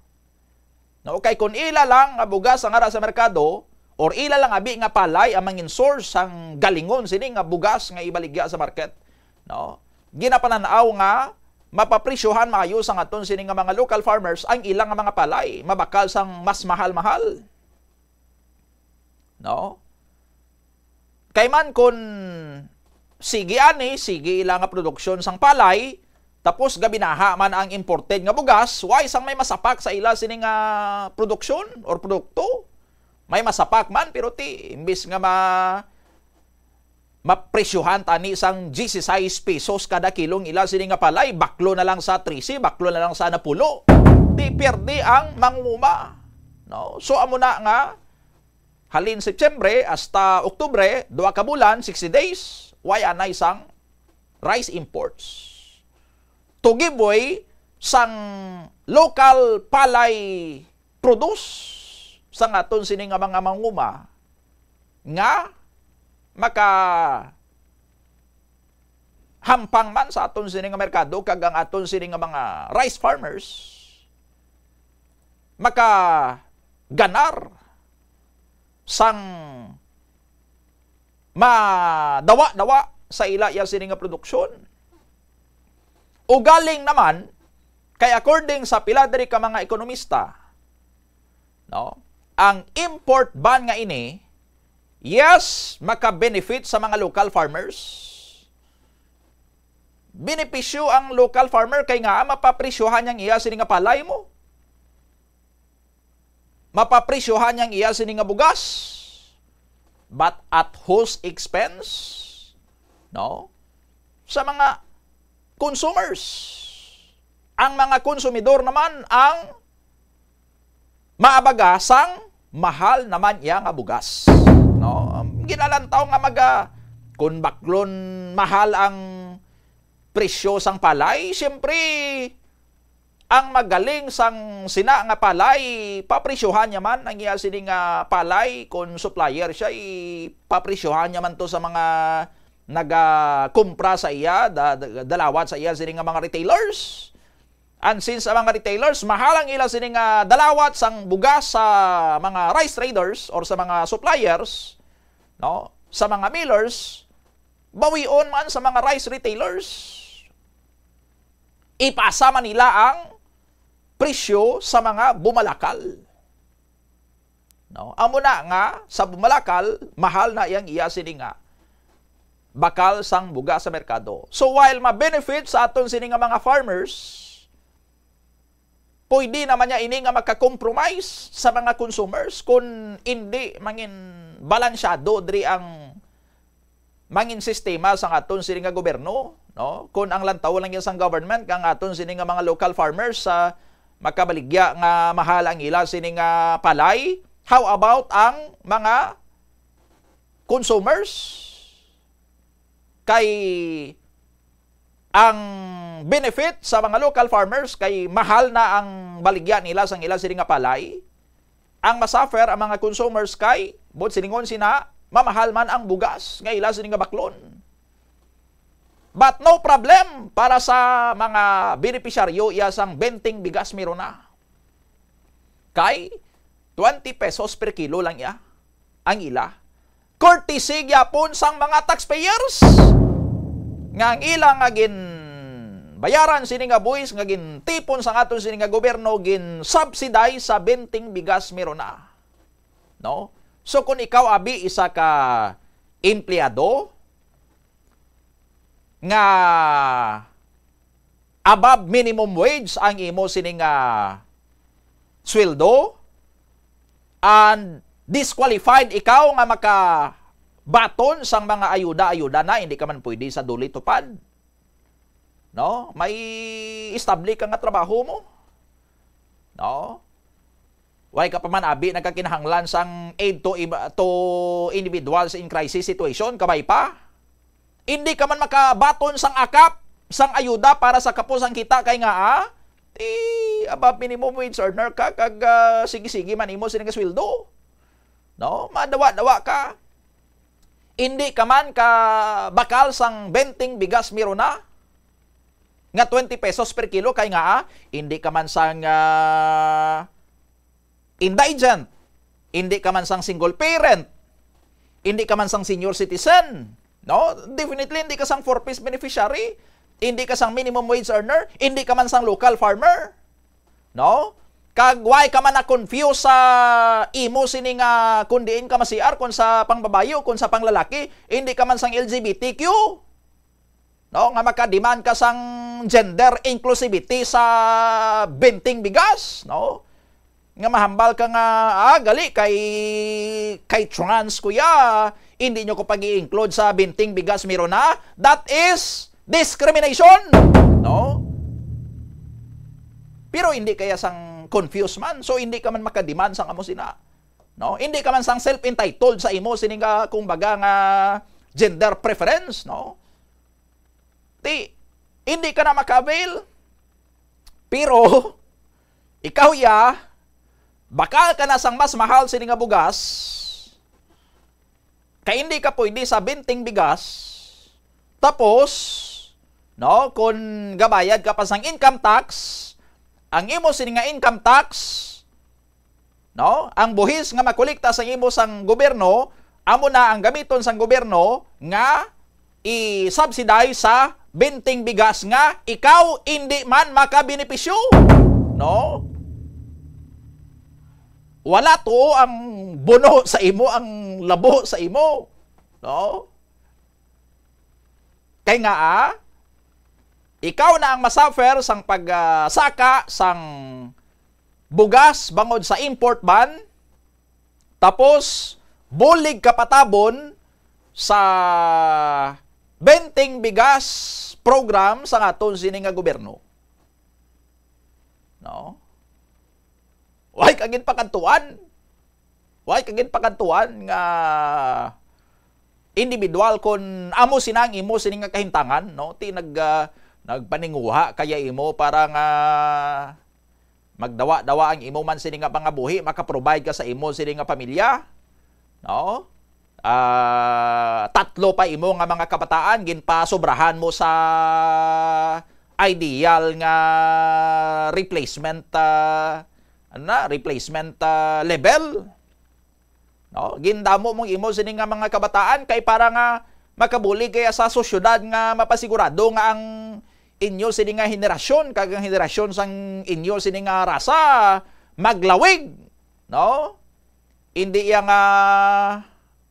No, kay kung ila lang nga bugas ang ara sa merkado, or ila lang abi nga palay ang mangin source sang galingon sini nga bugas nga ibaligya sa market, no? Ginapanan-aw nga mapapresyohan maayo sang aton sini nga mga local farmers ang ila nga mga palay, mabakal sang mas mahal-mahal. No? Kay man kun sige ani, sige ila nga produksyon sang palay, tapos gabinaha man ang imported nga bugas, why sang may masapak sa ila sini nga produksyon or produkto? May masapak man, pero ti, imbis nga ma-, mapresyohan tani sang dieciséis pesos kada kilong ila sini nga palay, baklo na lang sa trese, baklo na lang sa napulo. Ti pierde ang mangunguma. No? So, amo na nga, halin Setyembre hasta Oktubre, duha ka bulan, sixty days, why anay sang rice imports. To give way sang local palay produce sang aton sini nga mga manguma nga maka hampang man sa aton sini nga merkado kag ang aton sini nga mga rice farmers maka ganar sang madawa-dawa sa ila iya sini nga produksyon. Ugaling naman, kay according sa pila diri ka mga ekonomista, no, ang import ban nga ini, yes, maka-benefit sa mga local farmers. Benepisyo ang local farmer kay nga mapapresyohan niyang iya sini nga palay mo. Mapapresyohan niyang iya sini nga bugas. But at whose expense? No? Sa mga consumers. Ang mga konsumidor naman ang maabaga sang mahal naman iya nga bugas. No? Ginalantaw nga maga-, kung baklon mahal ang presyo sang palay, siyempre, ang magaling sang sina nga palay, papresyohan niya man ang iya sini nga palay. Kung supplier siya, i-, papresyohan niya man to sa mga nagakumpra sa iya, da-, da-, dalawat sa iya sini nga mga retailers. And since ang mga retailers, mahal ang ila sini nga dalawat sang bugas sa mga rice traders or sa mga suppliers, no, sa mga millers, bawion man sa mga rice retailers. Ipasa man nila ang presyo sa mga bumalakal. No? Amo na nga, sa bumalakal, mahal na iyang iya sini nga bakal sang bugas sa merkado. So, while ma-benefit sa aton sini nga mga farmers, pwede naman niya ini nga maka-compromise sa mga consumers kung hindi mangin balansyado diri ang mangin sistema sang aton sini nga gobyerno, no? Kung ang lantaw lang yan sang government, nga ang aton sini nga mga local farmers sa makabaligya nga mahal ang ila sini nga palay, how about ang mga consumers? Kay ang benefit sa mga local farmers kay mahal na ang baligya nila sang ila sini nga palay. Ang masuffer ang mga consumers kay, buot silingon sina, mamahal man ang bugas nga ila sini nga baklon. But no problem para sa mga benepisyaryo iya sang Benteng Bigas Mirona. Kay twenty pesos per kilo lang iya ang ila. Courtesy gyapon sang mga taxpayers nga ang ila nga ginbayaran sini nga buhis nga gintipon sang aton sini nga gobyerno gin-subsidize sa Benteng Bigas Mirona. No? So kung ikaw abi isa ka empleyado nga above minimum wage ang imo sini nga sweldo, and disqualified ikaw nga makabaton sang mga ayuda-ayuda na, hindi ka man pwede sa DOLE TUPAD. No? May estable ka nga trabaho mo. No? Way ka pa man abi nagkakinahanglan sang aid to im-, to individuals in crisis situation, kabay pa. Hindi ka man makabaton sang akap, sang ayuda para sa kapos ang kita kay nga, ah, ti above minimum wage earner ka, kag, ah, sige-sige man imo sini nga sweldo. No? Madawa-dawa ka. Hindi ka man ka bakal sang Benteng Bigas Mirona nga twenty pesos per kilo kay nga, ah, hindi ka man sang, ah, indigent, hindi ka man sang single parent, hindi ka man sang senior citizen, no? Definitely hindi ka sang four Ps beneficiary, hindi ka sang minimum wage earner, hindi ka man sang local farmer, no? Kag why ka man na-confuse sa imo sini nga kung diin ka masiar, kung sa pangbabayo, kung sa panglalaki, hindi ka man sang L G B T Q, no? Nga maka-demand ka sang gender inclusivity sa Benteng Bigas, no? Nga mahambal ka nga, ah, gali kay, kay trans ko ya, hindi nyo ko pag-i-include sa Benteng Bigas Mirona, that is discrimination, no? Pero hindi ka ya sang confused man, so hindi ka man maka-demand sang amo sina, no? Hindi ka man sang self-entitled sa imo sini nga, kumbaga, nga gender preference, no? Ti, hindi ka na maka-avail. Pero ikaw ya, bakal ka na sang mas mahal sini nga bugas, kay hindi ka pwede sa Benteng Bigas. Tapos, no, kung gabayad ka pa sang income tax, ang imo sini nga income tax, no, ang buhis nga makolekta sa imo sang gobyerno, amo na ang gamiton sang gobyerno nga i-subsidize sa Benteng Bigas nga ikaw hindi man makabenepisyo, no? Wala tuo ang buno sa imo, ang labo sa imo, no? Kay nga, ah, ikaw na ang masuffer sang pag, ah, saka sang bugas bangod sa import ban, tapos bulig ka patabon sa Benteng Bigas program sa aton sini nga gobyerno. No? Way ka ginpakadtuan. Way ka ginpakadtuan nga individual kon amo sina ang imo sini nga kahintangan, no? Ti nag, ah, nagpaninguha kaya imo para nga magdawa-dawa ang imo man sini nga pangabuhi, maka-provide ka sa imo sini nga pamilya, no? Ah, tatlo pa imo nga mga kabataan, ginpasobrahan mo sa ideal nga replacement, ah, ano na, replacement, ah, level. No? Gindamo mong imo sini nga mga kabataan kay para nga makabulig kaya sa sosyedad nga mapasigurado nga ang inyo sini nga henerasyon kag ang henerasyon sang inyo sini nga rasa maglawig, no? Hindi iya nga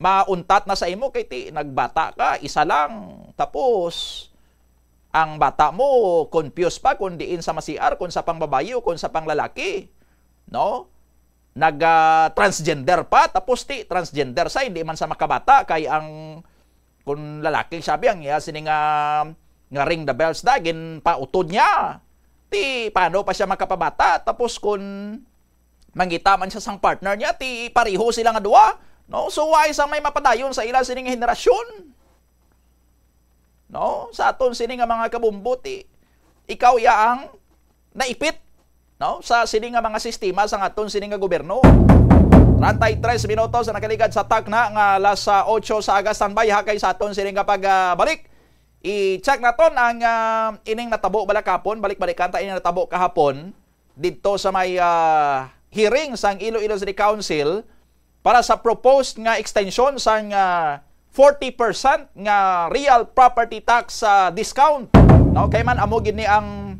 mauntat na sa imo kay ti nagbata ka, isa lang. Tapos ang bata mo confused pa kung diin sa masiar, kung sa pangbabayi o kung sa panglalaki, no? Nag, ah, transgender pa, tapos ti transgender sa hindi man sa makabata kay ang Kung lalaki, sabi, ang iya sini nga, nga ring the bells da, ginpautod niya. Ti, paano pa siya makapabata? Tapos kung mangita man siya sang partner niya, ti pareho sila nga duwa, no? So, why sang may mapadayon sa ila sini nga henerasyon? No? Sa aton sini nga mga kabumbo, ti ikaw ya ang naipit, no? Sa sini nga mga sistema sang aton sini nga gobyerno. Treinta y tres minutos na nakaligad sa takna nga alas, ah, otso sa aga. Standby ha kay sa aton sini nga pagbalik. I-check naton ang, ah, ining natabo bala kahapon, balik-balikan ta ining natabo kahapon didto sa may, ah, hearing sang Iloilo City Council para sa proposed nga extension sang, ah, forty percent nga real property tax, ah, discount. No, kay man amo gid ni ang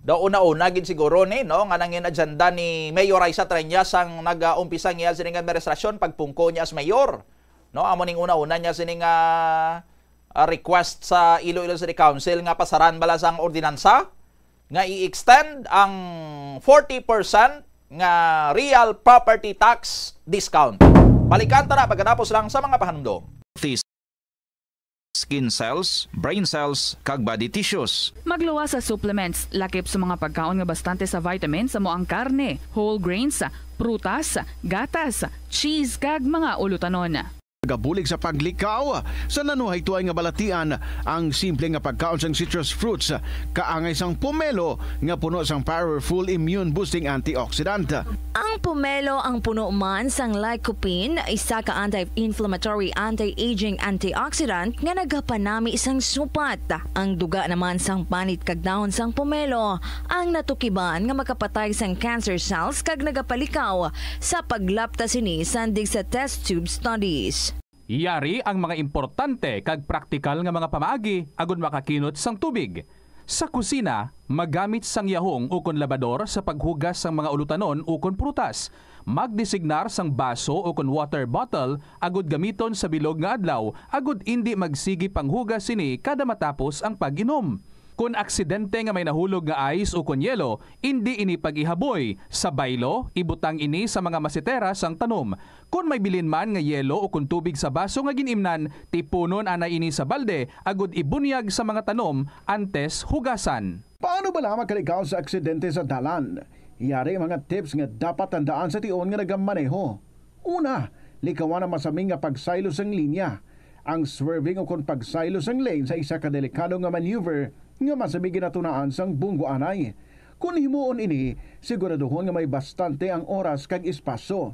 daw una-una gid siguro ni, no, nga nangin agenda ni Mayor Raisa Treñas sang nag-umpisa niya sini nga administrasyon pagpungko niya as mayor. No, amo ning una-una niya sini nga, ah, request sa Iloilo City Council nga pasaran bala sang ordinansa nga i-extend ang forty percent nga real property tax discount. Balikan ta na pagkatapos lang sa mga pahandom. Skin cells, brain cells, kag body tissues. Magluwas sa supplements, lakip sa mga pagkaon nga bastante sa vitamins, amo ang karne, whole grains, prutas, gatas, cheese, kag mga ulutanon. Nagabulig sa paglikaw sa nanuhaytoay nga balatian ang simple nga pagkaon sang citrus fruits, kaangay sang pomelo nga puno sang powerful immune boosting antioxidant. Ang pomelo ang puno man sang lycopene, isa ka anti-inflammatory, anti-aging antioxidant nga nagapanami sang supat. Ang duga naman sang panit kag dahon sang pomelo ang natukiban nga makapatay sang cancer cells kag nagapalikaw sa paglapta sini sandig sa test tube studies. Yari ang mga importante kag praktikal nga mga pamaagi agud makakinot sang tubig. Sa kusina, magamit sang yahong ukon labador sa paghugas sang mga ulutanon ukon prutas. Magdesignar sang baso ukon water bottle agud gamiton sa bilog nga adlaw agud indi magsigi panghugas sini kada matapos ang pag-inom. Kon aksidente nga may nahulog nga ice ukon yelo, indi ini pag-ihaboy. Sa baylo, ibutang ini sa mga masetera sang tanom. Kon may bilin man nga yelo ukon tubig sa baso nga gin-imnan, tipunon anay ini sa balde agud ibunyag sa mga tanom antes hugasan. Paano bala makalikaw sa aksidente sa dalan? Yari mga tips nga dapat tandaan sa tion nga nagamaneho. Una, likawan ang masami nga pagsaylo sang linya. Ang swerving ukon pagsaylo sang lane sa isa ka delikado nga maneuver nga masami ginatunaan sang bunggo anay. Kon himuon ini, siguraduhon nga may bastante ang oras kag espasyo.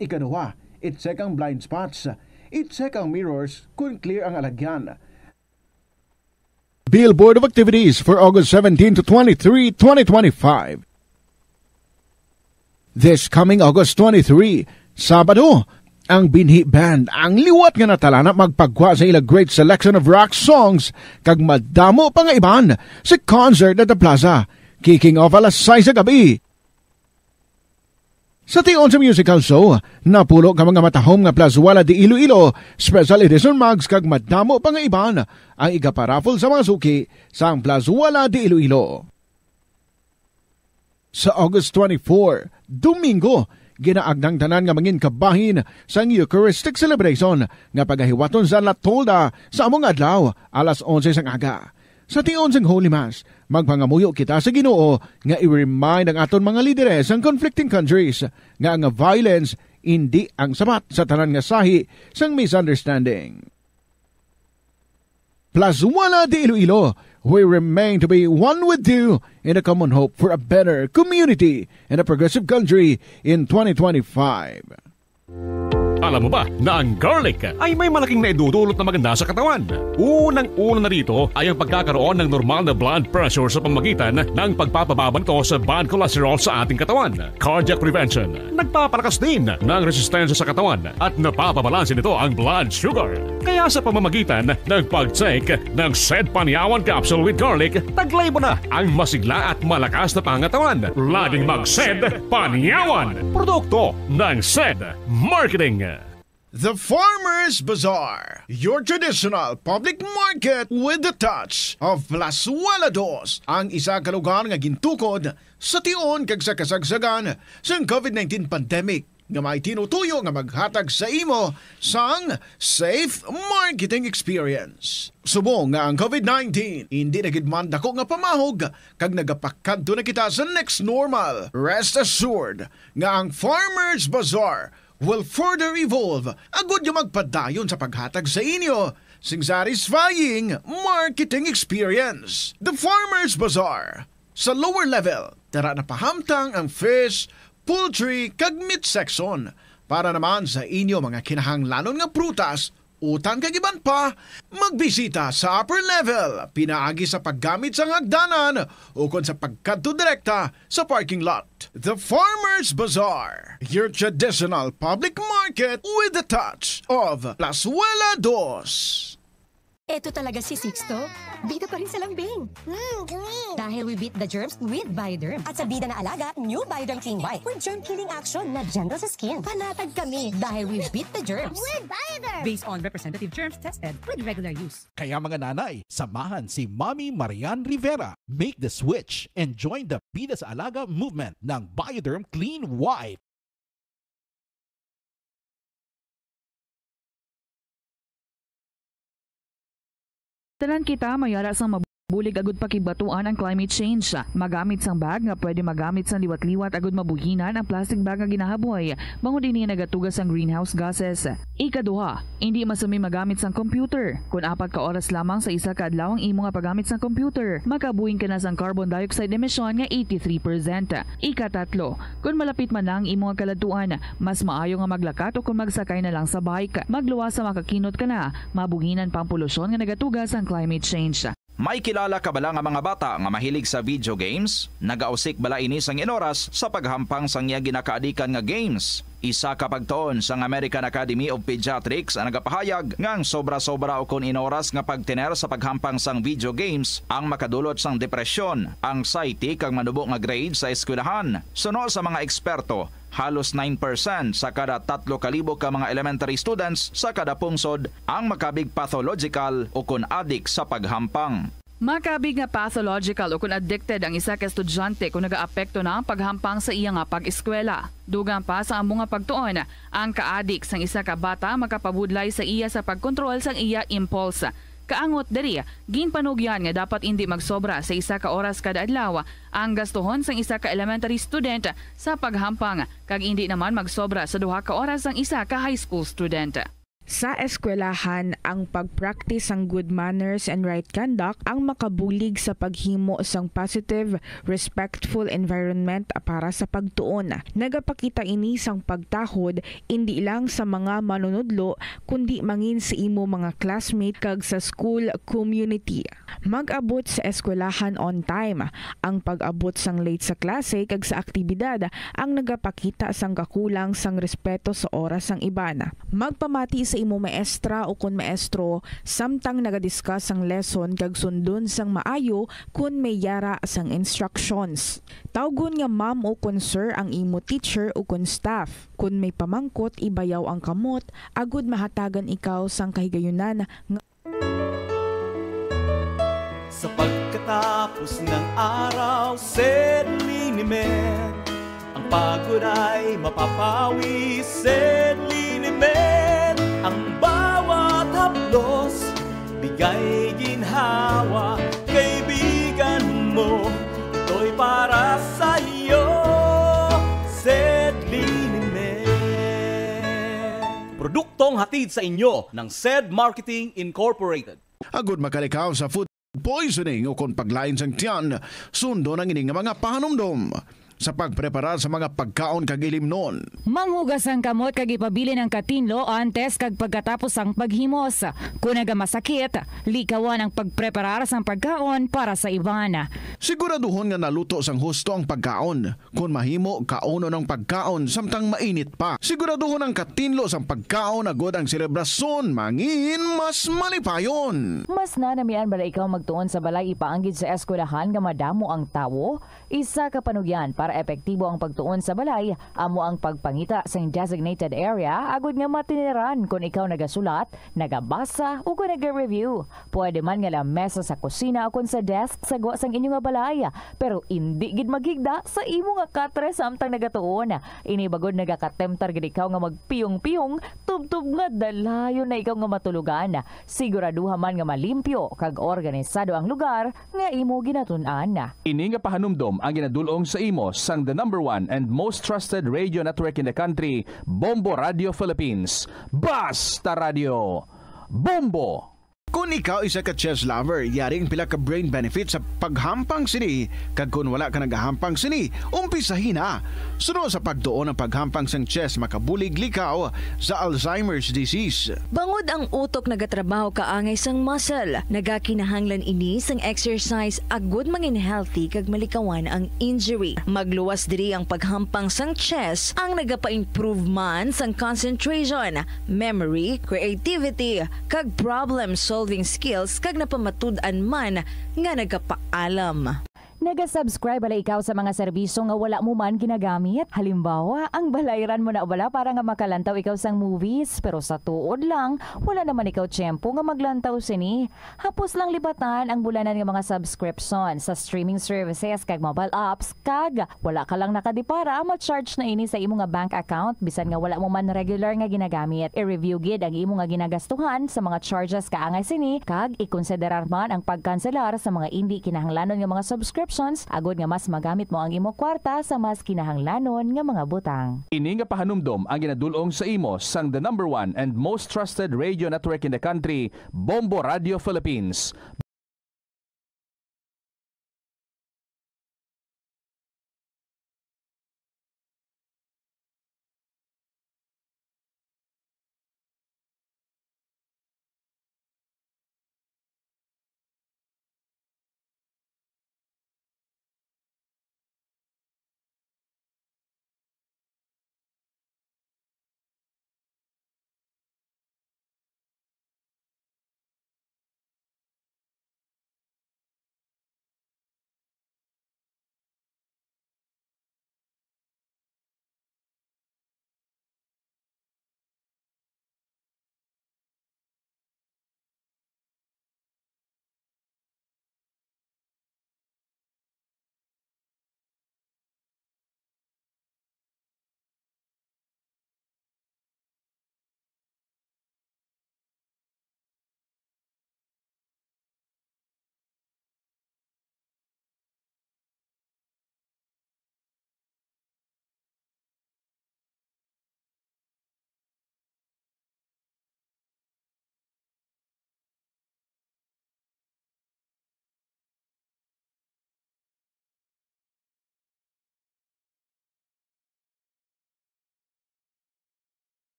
Ikaduha, i-check ang blind spots. I-check ang mirrors kon clear ang alagyan. Billboard of activities for August seventeen to twenty-three, twenty twenty-five. This coming August twenty-three, Sabado, ang Binhi Band ang liwat nga natalana magpagwa sa ila great selection of rock songs kag madamo pa nga iban sa concert at the plaza, kicking off alas sais sa gabi. Sa tion sa musical show, napulo ka mga matahom nga Plazuela de Iloilo Special Edition mugs kag madamo pa nga iban ang igaparaffle sa mga suki sang Plazuela de Iloilo. Sa August twenty-four, Domingo, ginaagda ang tanan nga mangin kabahin sang Eucharistic Celebration nga pagahiwaton sa La Tolda sa amo nga adlaw, alas onse sang aga. Sa tion sang Holy Mass, magpangamuyo kita sa Ginoo nga i-remind ang aton mga lideres sang conflicting countries nga ang violence indi ang sabat sa tanan nga sahi sang misunderstanding. Plazuela de Iloilo, we remain to be one with you in a common hope for a better community and a progressive country in twenty twenty-five. Alam mo ba na ang garlic ay may malaking naidudulot na maganda sa katawan? Unang-una na rito ay ang pagkakaroon ng normal na blood pressure sa pamamagitan ng pagpapababa nito sa bad cholesterol sa ating katawan. Cardiac prevention. Nagpapalakas din ng resistensya sa katawan at napapabalanse nito ang blood sugar. Kaya sa pamamagitan ng pag-take ng Sed Panyawan Capsule with Garlic, taglay mo na ang masigla at malakas na pangatawan. Laging mag-Sed Panyawan! Produkto ng Sed Marketing. The Farmers Bazaar, your traditional public market with the touch of Plazuela Dos, ang isa ka lugar nga gintukod sa tion kag sa kasagsagan sang COVID nineteen pandemic. nga may tinutuyo nga maghatag sa imo sang safe marketing experience. Subong nga ang COVID nineteen indi na gid man dako nga pamahog kag nagapakadto na kita sa next normal, rest assured nga ang Farmers Bazaar will further evolve agud nga magpadayon sa paghatag sa inyo sing satisfying marketing experience. The Farmers Bazaar. Sa lower level, dara na pahamtang ang fish, poultry, kag meat section. Para naman sa inyo mga kinahanglanon nga prutas, utan kag iban pa, magbisita sa upper level pinaagi sa paggamit sang hagdanan ukon sa pagkadto direkta sa parking lot. The Farmers Bazaar, your traditional public market with a touch of Plazuela Dos. Eto talaga si Sixto. Bida pa rin sa lambing. Mm, clean. Dahil we beat the germs with Bioderm. At sa bida na alaga, new Bioderm Clean White. With germ-killing action na gentle sa skin. Panatag kami dahil we beat the germs. With Bioderm. Based on representative germs tested with regular use. Kaya mga nanay, samahan si Mommy Marian Rivera. Make the switch and join the Bida sa Alaga movement ng Bioderm Clean White. Tanan kita may ara sang mabulig agud pakigbatuan ang climate change. Magamit sang bag nga pwede magamit sang liwat-liwat agud mabuhinan ang plastic bag nga ginahaboy, bangod ini nagatuga sang greenhouse gases. Ikaduha, indi masumi magamit sang computer. Kon apat ka oras lamang sa isa ka adlaw ang imo nga paggamit sang computer, makabuhin ka na sang carbon dioxide emission nga eighty-three percent. Ikatatlo, kon malapit man na ang imo nga kaladtuan, mas maayo nga maglakat o kon magsakay na lang sa bike. Magluwas sa makakinot ka na, mabuhinan pa ang polusyon nga nagatuga sang climate change. May kilala ka bala nga mga bata nga mahilig sa video games? Nagausik bala ini sang inoras sa paghampang sang iya ginakaadikan nga games? Isa ka pagtuon sang American Academy of Pediatrics ang nagapahayag nga ang sobra-sobra ukon inoras nga pagtener sa paghampang sang video games ang makadulot sang depresyon, anxiety, kag manubo nga grade sa eskwelahan. Suno sa mga eksperto, halos nine percent sa kada tatlo ka libo ka mga elementary students sa kada pungsod ang makabig pathological ukon adik sa paghampang. Makabig nga pathological ukon addicted ang isa ka estudyante kon nagaapekto na ang paghampang sa iya nga pag-eskwela. Dugang pa sa amo nga pagtuon, ang kaadik sang isa ka bata makapabudlay sa iya sa pagkontrol sang iya impulse. Kaangot diri, ginpanugyan nga dapat indi magsobra sa isa ka oras kada adlaw ang gastuhon sang isa ka elementary student sa paghampang, kag indi naman magsobra sa duha ka oras ang isa ka high school student. Sa eskwelahan, ang pag-practice sang good manners and right conduct ang makabulig sa paghimo sang positive, respectful environment para sa pagtuon. Nagapakita ini sang pagtahod indi lang sa mga manunudlo, kundi mangin sa imo mga classmate kag sa school community. Mag-abot sa eskwelahan on time. Ang pag-abot sang late sa klase kag sa aktibidad ang nagapakita sang kakulang sang respeto sa oras sang iban. Magpamati sa imo maestra ukon maestro samtang nagadiscuss sang lesson kag sundon sang maayo kon may yara sang instructions. Tawgon nga ma'am ukon sir ang imo teacher ukon staff. Kon may pamangkot, ibayaw ang kamot agud mahatagan ikaw sang kahigayunan nga Sa pagkatapos ng araw, Sedlinimed, ang pagod ay mapapawi. Sedlinimed, ang bawat haplos, bigay ginhawa. Kaibigan mo, ito'y para sa iyo. Sedlinimed. Produktong hatid sa inyo ng Sed Marketing Incorporated. Agud makalikaw sa food poisoning o kon paglain sang tiyan, sundon ang ini nga mga pahanumdom sa pagpreparar sa mga pagkaon kag ilimnon. Manghugas ang kamot kag ipabilin ang katinlo antes kag pagkatapos sang paghimos. Kon nagamasakit, likawan ang pagpreparar sang pagkaon para sa iban. Siguraduhon nga naluto sang husto ang pagkaon. Kon mahimo, kaunon ang pagkaon samtang mainit pa. Siguraduhon ang katinlo sang pagkaon agud ang selebrasyon mangin mas malipayon. Mas nanamian bala ikaw magtuon sa balay ipaanggid sa eskwelahan nga madamo ang tawo? Isa ka panugyan para Epektibo ang pagtuon sa balay, amo ang pagpangita sang designated area agod nga matiniran kon ikaw nagasulat, nagabasa, o kon naga-review. Pwede man nga lamesa sa kusina o kon sa desk sa gwa sang inyo nga balay, pero indi gid maghigda sa imo nga katre samtang nagatuon. Ini bangod nagakatemptar gid ikaw nga magpiyong-piyong tubtob nga dalayon na ikaw nga matulogan. Siguraduha man nga malimpyo kag organisado ang lugar nga imo ginatun-an. Ini nga pahanumdom ang ginadul-ong sa imo sang the number one and most trusted radio network in the country, Bombo Radio Philippines. Basta Radio, Bombo! Kon ikaw isa ka chess lover, yari ang pila ka brain benefits sa paghampang sini, kag kon wala ka nagahampang sini, umpisahi na. Suno sa pagtuon, ang paghampang sang chess makabulig likaw sa Alzheimer's disease. Bangod ang utok nagatrabaho kaangay sang muscle, nagakinahanglan ini sang exercise agud mangin healthy kag malikawan ang injury. Magluwas diri ang paghampang sang chess, ang nagapa-improve man sang concentration, memory, creativity, kag problem-solving skills, kag napamatud-an man nga nagapaalam. Naga-subscribe bala ikaw sa mga serbisyo nga wala mo man ginagamit? Halimbawa, ang balayran mo na bala para nga makalantaw ikaw sang movies, pero sa tuod lang, wala naman ikaw tiyempo nga maglantaw sini. Hapos lang libatan ang bulanan nga mga subscription sa streaming services kag mobile apps, kag wala ka lang nakadipara, ma-charge na ini sa imo nga bank account bisan nga wala mo man regular nga ginagamit. I-review gid ang imo nga ginagastuhan sa mga charges kaangay sini, kag ikonsiderar man ang pagkanselar sa mga indi kinahanglanon nga mga subscriptions agod nga mas magamit mo ang imo kwarta sa mas kinahanglanon nga mga butang. Ini nga pahanumdom ang ginadul-ong sa imo sang the number one and most trusted radio network in the country, Bombo Radio Philippines.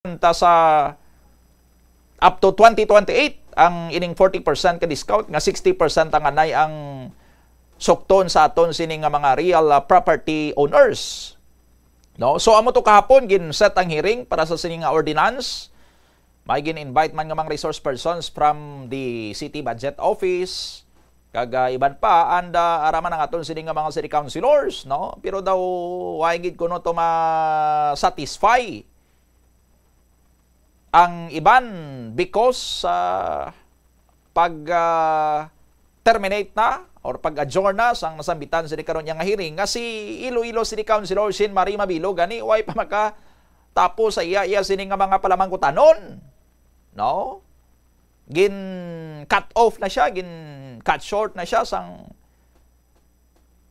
Ta sa up to twenty twenty-eight ang ining forty percent ka discount, nga sixty percent ang anay ang sukton sa aton sini nga mga real, ah, property owners. No? So, amo to kahapon, gin-set ang hearing para sa sini nga ordinance. May gin-invite man nga mga resource persons from the city budget office, kag, ah, iban pa, and, ah, ara man ang aton sini nga mga city councilors, no? Pero daw, wa gid kuno to ma-satisfy ang iban because, ah, pag, ah, terminate na or pag-adjourn na sang nasambitan sini karon niya nga hearing, nga si Iloilo City Councilor Shin Marie Mabilo gani way pa makatapos sa iya, iya sini nga mga palamangkutanon, no? Gin cut off na siya, gin cut short na siya sang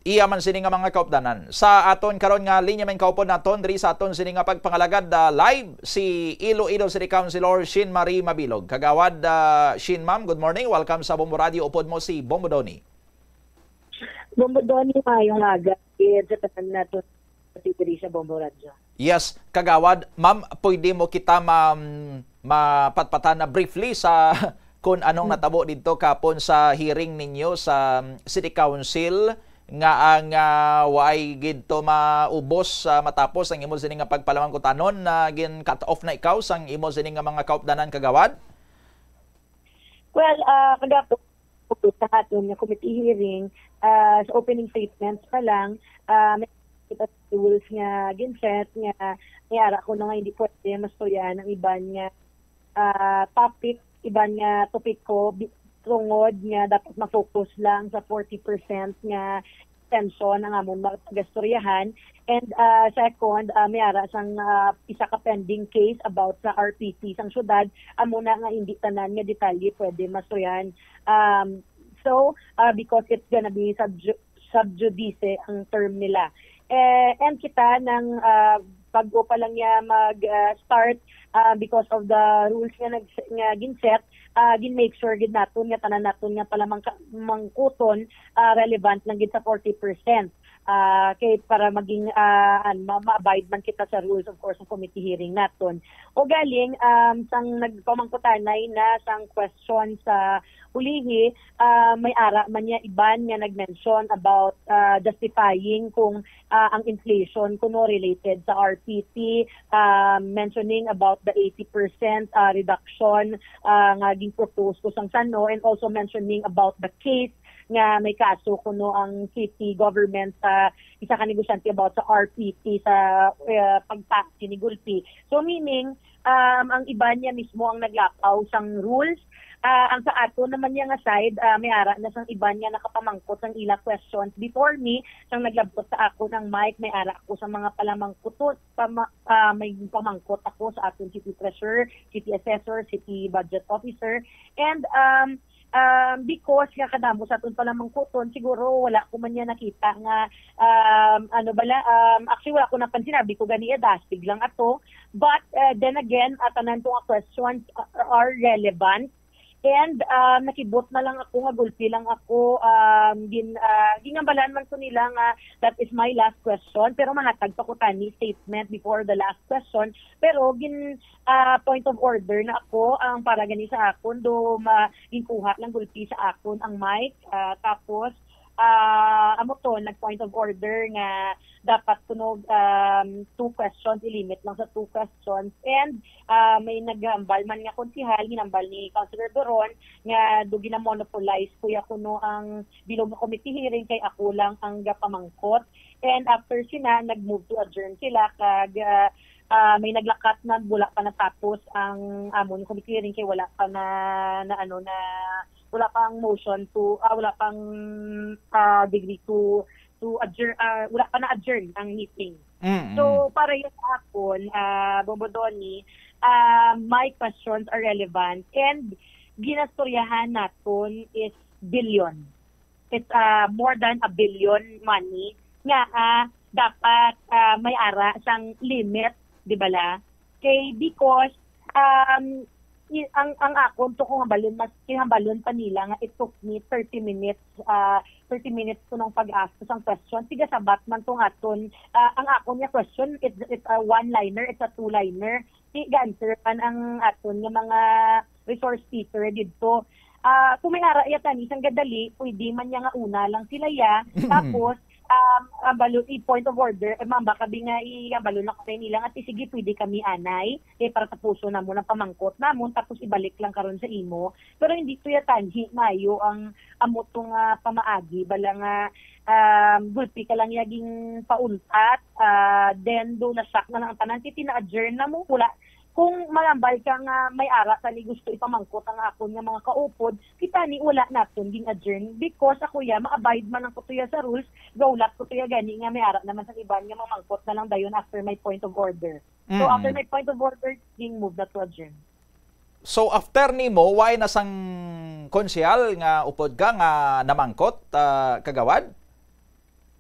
iya man sini nga mga kaupdanan. Sa aton karon nga linya, man kaupod naton diri sa aton sini nga pagpangalagad, ah, live, si Iloilo City Councilor Shin Marie Mabilog. Kagawad, ah, Shin, ma'am, good morning. Welcome sa Bombo Radio. Upod mo si Bombo Donny. Bombo Donny, maayong aga. Sa tanan naton diri sa Bombo Radio. Yes, Kagawad. Ma'am, pwede mo kita ma-, mapatpatan na briefly sa kung anong Hmm. natabo didto kapon sa hearing ninyo sa City Council nga ang, ah, waay gid to maubos, ah, matapos ang imo sini nga pagpalamangkutanon na gin-cut off na ikaw sang imo sini nga mga kaupdanan, Kagawad? Well, ah, kagapon, sa aton nga committee hearing, ah, sa opening statements pa lang, ah, may kita sa rules nga ginset nga may ara ko na nga hindi pwede mastoryahan ang iban nga, ah, topic, iban nga topiko, bi-, tungod nga dapat ma-focus lang sa forty percent nga atensyon ang amon mga tagastoryahan. And, ah, second, ah, may ara sang, ah, isa ka pending case about sa R P T sang syudad, amo na nga hindi tanan nga detalye pwede mastoryahan. Um, so, ah, because it's gonna be sub ju-, sub judice ang term nila. Eh, and kita nang, ah, bago pa lang niya mag, ah, start, ah, because of the rules nga nag-, nga ginset, ah, gin-make sure gid naton nga tanan naton nga pala mangka-, mangkuton, ah, relevant lang gid sa forty percent. Ah, kay para maging, ah, an-, ma-, ma-abide man kita sa rules, of course, ng committee hearing naton. O galing, um, sang nagpamangkutanay na sang question sa ulihi, ah, may ara man niya iban nga nag-mention about, ah, justifying kung, ah, ang inflation kuno related sa R P T, ah, mentioning about the eighty percent, ah, reduction, ah, nga gin-propose ko sang sano, and also mentioning about the case nga may kaso kuno ang city government sa isa ka negosyante about sa R P T sa, eh, pagtaas ni gulpi. So, meaning, um, ang iban niya mismo ang naglapaw sang rules. Ah, ang sa aton naman niya nga side, ah, may ara na sang iban nga nakapamangkot sang ila questions before me, sang naglabot sa akon ang mic, may ara ako sa mga palamangkuton, pama-, ah, may pamangkot ako sa aton city treasurer, city assessor, city budget officer, and, um, um, because nga kadamo sa aton palamangkuton, siguro wala ko man niya nakita nga, um, ano bala, um, actually wala ko napansin, abi ko gani, dasig lang ato. But, uh, then again, uh, tanan ko nga questions are, are relevant. And, um, nakibot na lang ako nga gulpi lang ako, um, gin-, uh, gingambalan man ko nila nga that is my last question, pero mahatag pa ko tani statement before the last question. Pero gin-, uh, point of order na ako ang para gani sa akon, do ma-, ginkuha lang gulpi sa akon ang mic. Uh, tapos, ah, amo to, nag-point of order nga dapat kuno, um, two questions, i-limit lang sa two questions. And, ah, may naghambal man nga konsehal, hinambal ni Councilor Doron nga do ginamonopolize kuya kuno ang bilog nga committee hearing kay ako lang ang gapamangkot. And after sina, nag-move to adjourn sila kag, ah, ah, may naglakat na wala pa natapos ang amon committee hearing kay wala pa na, na ano na wala pang motion to, ah, wala pang, ah, degree to, to adjourn, ah, wala pa na-adjourn ang meeting. Mm-mm. So, para yun sa akon, ah, Bombo Donny, ah, my questions are relevant and ginastoryahan naton is billion. It's, ah, more than a billion money nga, ah, dapat, ah, may ara sang limit, di ba la? Kay because, um, i-, ang, ang akon to kung hambalon, mas kihambalon pa nila nga it took me thirty minutes, ah, thirty minutes ko nung pag-ask ko sang question. Sige, sabat man tong aton, ah, ang akon nga question, it's, it's a one-liner, it's a two-liner. Ti ga-answer man ang aton nga mga resource speaker didto. Ah, kung may ara iya tani sang gadali, pwede man niya nga una lang sila ya. Tapos, um, ang balo-, i-point of order, eh, ma'am, baka bi nga i-, ang balo na ko nila nga, "Ti, sige, pwede kami anay, eh, para tapuson namon ang pamangkot namon, tapos ibalik lang karon sa imo." Pero hindi to ya tanhi maayo ang amo to nga pamaagi, bala nga, um, gulpi ka lang ya gin pauntat, ah, then do na-shock na lang ang tanan, "Ti, tina-adjourn na mo, wala." Kung malambay ka nga may ara tani gusto ipamangkot ang akon nga mga kaupod, kita ni wala naton gin-adjourn because ako ya, ma-abide man ang kutuya sa rules, gaulat ko tuya gani nga may ara naman sa iban nga mamangkot na lang dayon after my point of order. So, Mm. after my point of order, ging move na to adjourn. So, after nimo, why na sang konsehal nga upod ka nga namangkot, ah, kagawad?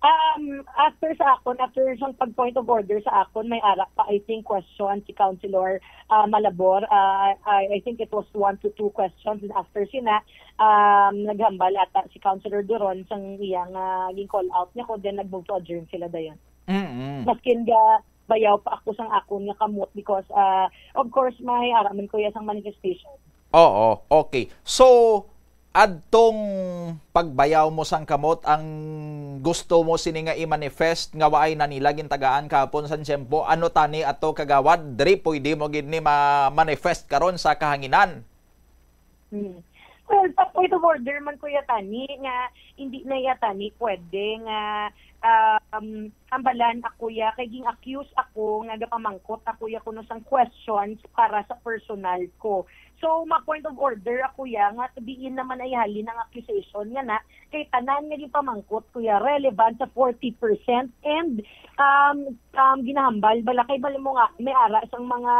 Um, after sa akon, after sang pag point of order sa akon, may ara pa, I think, question si Councilor, ah, Malabor. Ah, I, I think it was one to two questions. And after sina, um, naghambal ata si Councilor Duron sang iya nga gin-call out niya ko, then nag-move to adjourn sila dayon. Mm-mm. Maskin ga bayaw pa ako sang akon nga kamot because, ah, of course, may ara man ko ya sang manifestation. Oo, okay. So, adtong pagbayaw mo sang kamot, ang gusto mo sini nga i-manifest nga waay na nila gintagaan kahapon sang tiyempo, ano tani ato, kagawad? Diri pwede mo gid ni ma-manifest karon sa kahanginan. Hmm. Well, sa point of order man, Kuya Tani, nga hindi na yata ni pwede nga, um, hambalan ako ya, kay ging-accuse ako nga gapamangkot ako ya kuno sang questions para sa personal ko. So, ma-point of order ako ya nga diin naman ay halin ang accusation nga na, kay tanan nga ginpamangkot ko ya relevant sa forty percent and, um, um, ginahambal bala kay bala mo nga may ara sang mga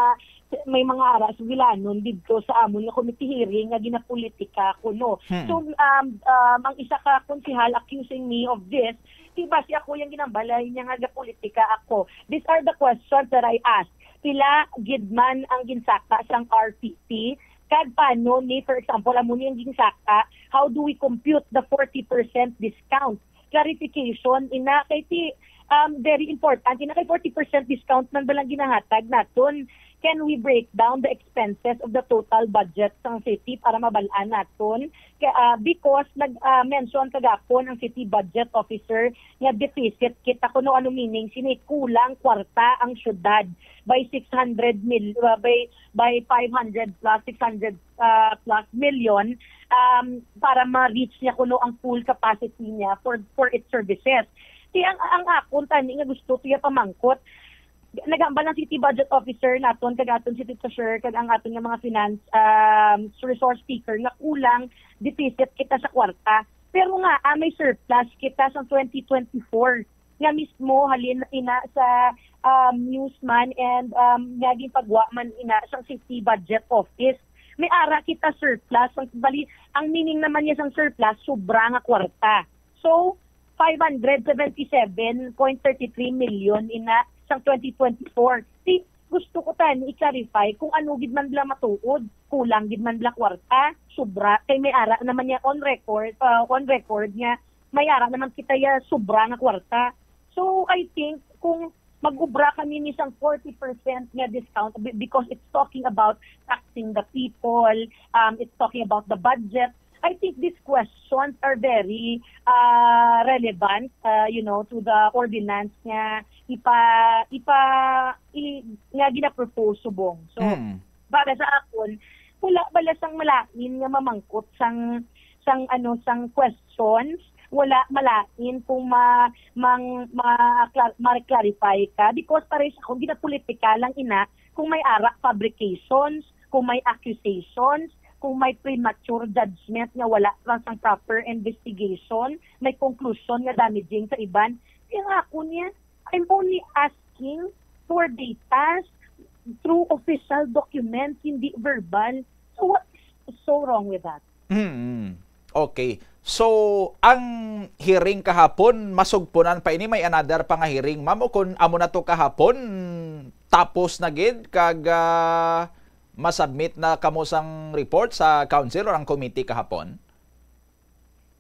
may mga ara sa Vilanon didto sa amon nga committee hearing nga ginapolitika kuno. Hmm. So, um, um, ang isa ka konsehal accusing me of this, di ba siya ko yung ginambalay niya nga gapolitika ako? These are the questions that I asked. Pila gid man ang ginsaka sang R T P? Kag paano ni, for example, amo ni ang ginsaka, how do we compute the forty percent discount? Clarification, ina, kay ti, um, very important. Ina, kay forty percent discount man ba lang ginahatag naton? Can we break down the expenses of the total budget sang city para mabalaan naton? Kay, ah, because nag, ah, mention kagapon ang city budget officer nga deficit kita kuno, ano meaning sini, kulang kwarta ang syudad by six hundred mil, ah, by, by five hundred plus, six hundred, ah, plus million, um, para ma-reach niya kuno ang full capacity niya for, for its services. Kaya ang, ang akon tani nga gusto ko ya pamangkot, naghambal ang city budget officer naton kag aton city treasurer kag ang aton nga mga finance, um, resource speaker nga kulang, deficit kita sa kwarta. Pero nga, ah, may surplus kita sa twenty twenty-four nga mismo halin ina sa, um, newsman and, um, nga ginpagwa man ina sa city budget office. May ara kita surplus. Ang, bali, ang meaning naman niya sang surplus, sobra nga kwarta. So, five hundred seventy-seven point thirty-three million ina sang twenty twenty-four. Di, gusto ko tani i-clarify kung ano gid man bala matuod. Kulang gid man bala kwarta, sobra, kay may ara naman niya on record, ah, on record nga may ara naman kita ya sobra nga kwarta. So, I think kung mag-ubra kami ni sang forty percent nga discount be-, because it's talking about taxing the people, um, it's talking about the budget. I think these questions are very, ah, relevant, ah, you know, to the ordinance nga ipa-, ipa-, i-, nga ginapropose subong. So, Mm. para sa akon, wala bala sang malain nga mamangkot sang, sang, ano, sang questions, wala malain kung ma-, mang-, ma-, klar-, ma-clarify ka, because para sa akon, ginapolitika lang ina kung may ara fabrications, kung may accusations, kung may premature judgment nga wala pa sang proper investigation, may conclusion nga damaging sa iban. Kaya nga ako niya, I'm only asking for data through official documents, hindi verbal. So what is so wrong with that? Mm. Okay. So, ang hearing kahapon, masugpunan pa ini, may another pa nga hearing, ma'am, o kung amo na to kahapon, tapos na gid, kag, ah, masubmit na kamo sang report sa council or ang committee kahapon?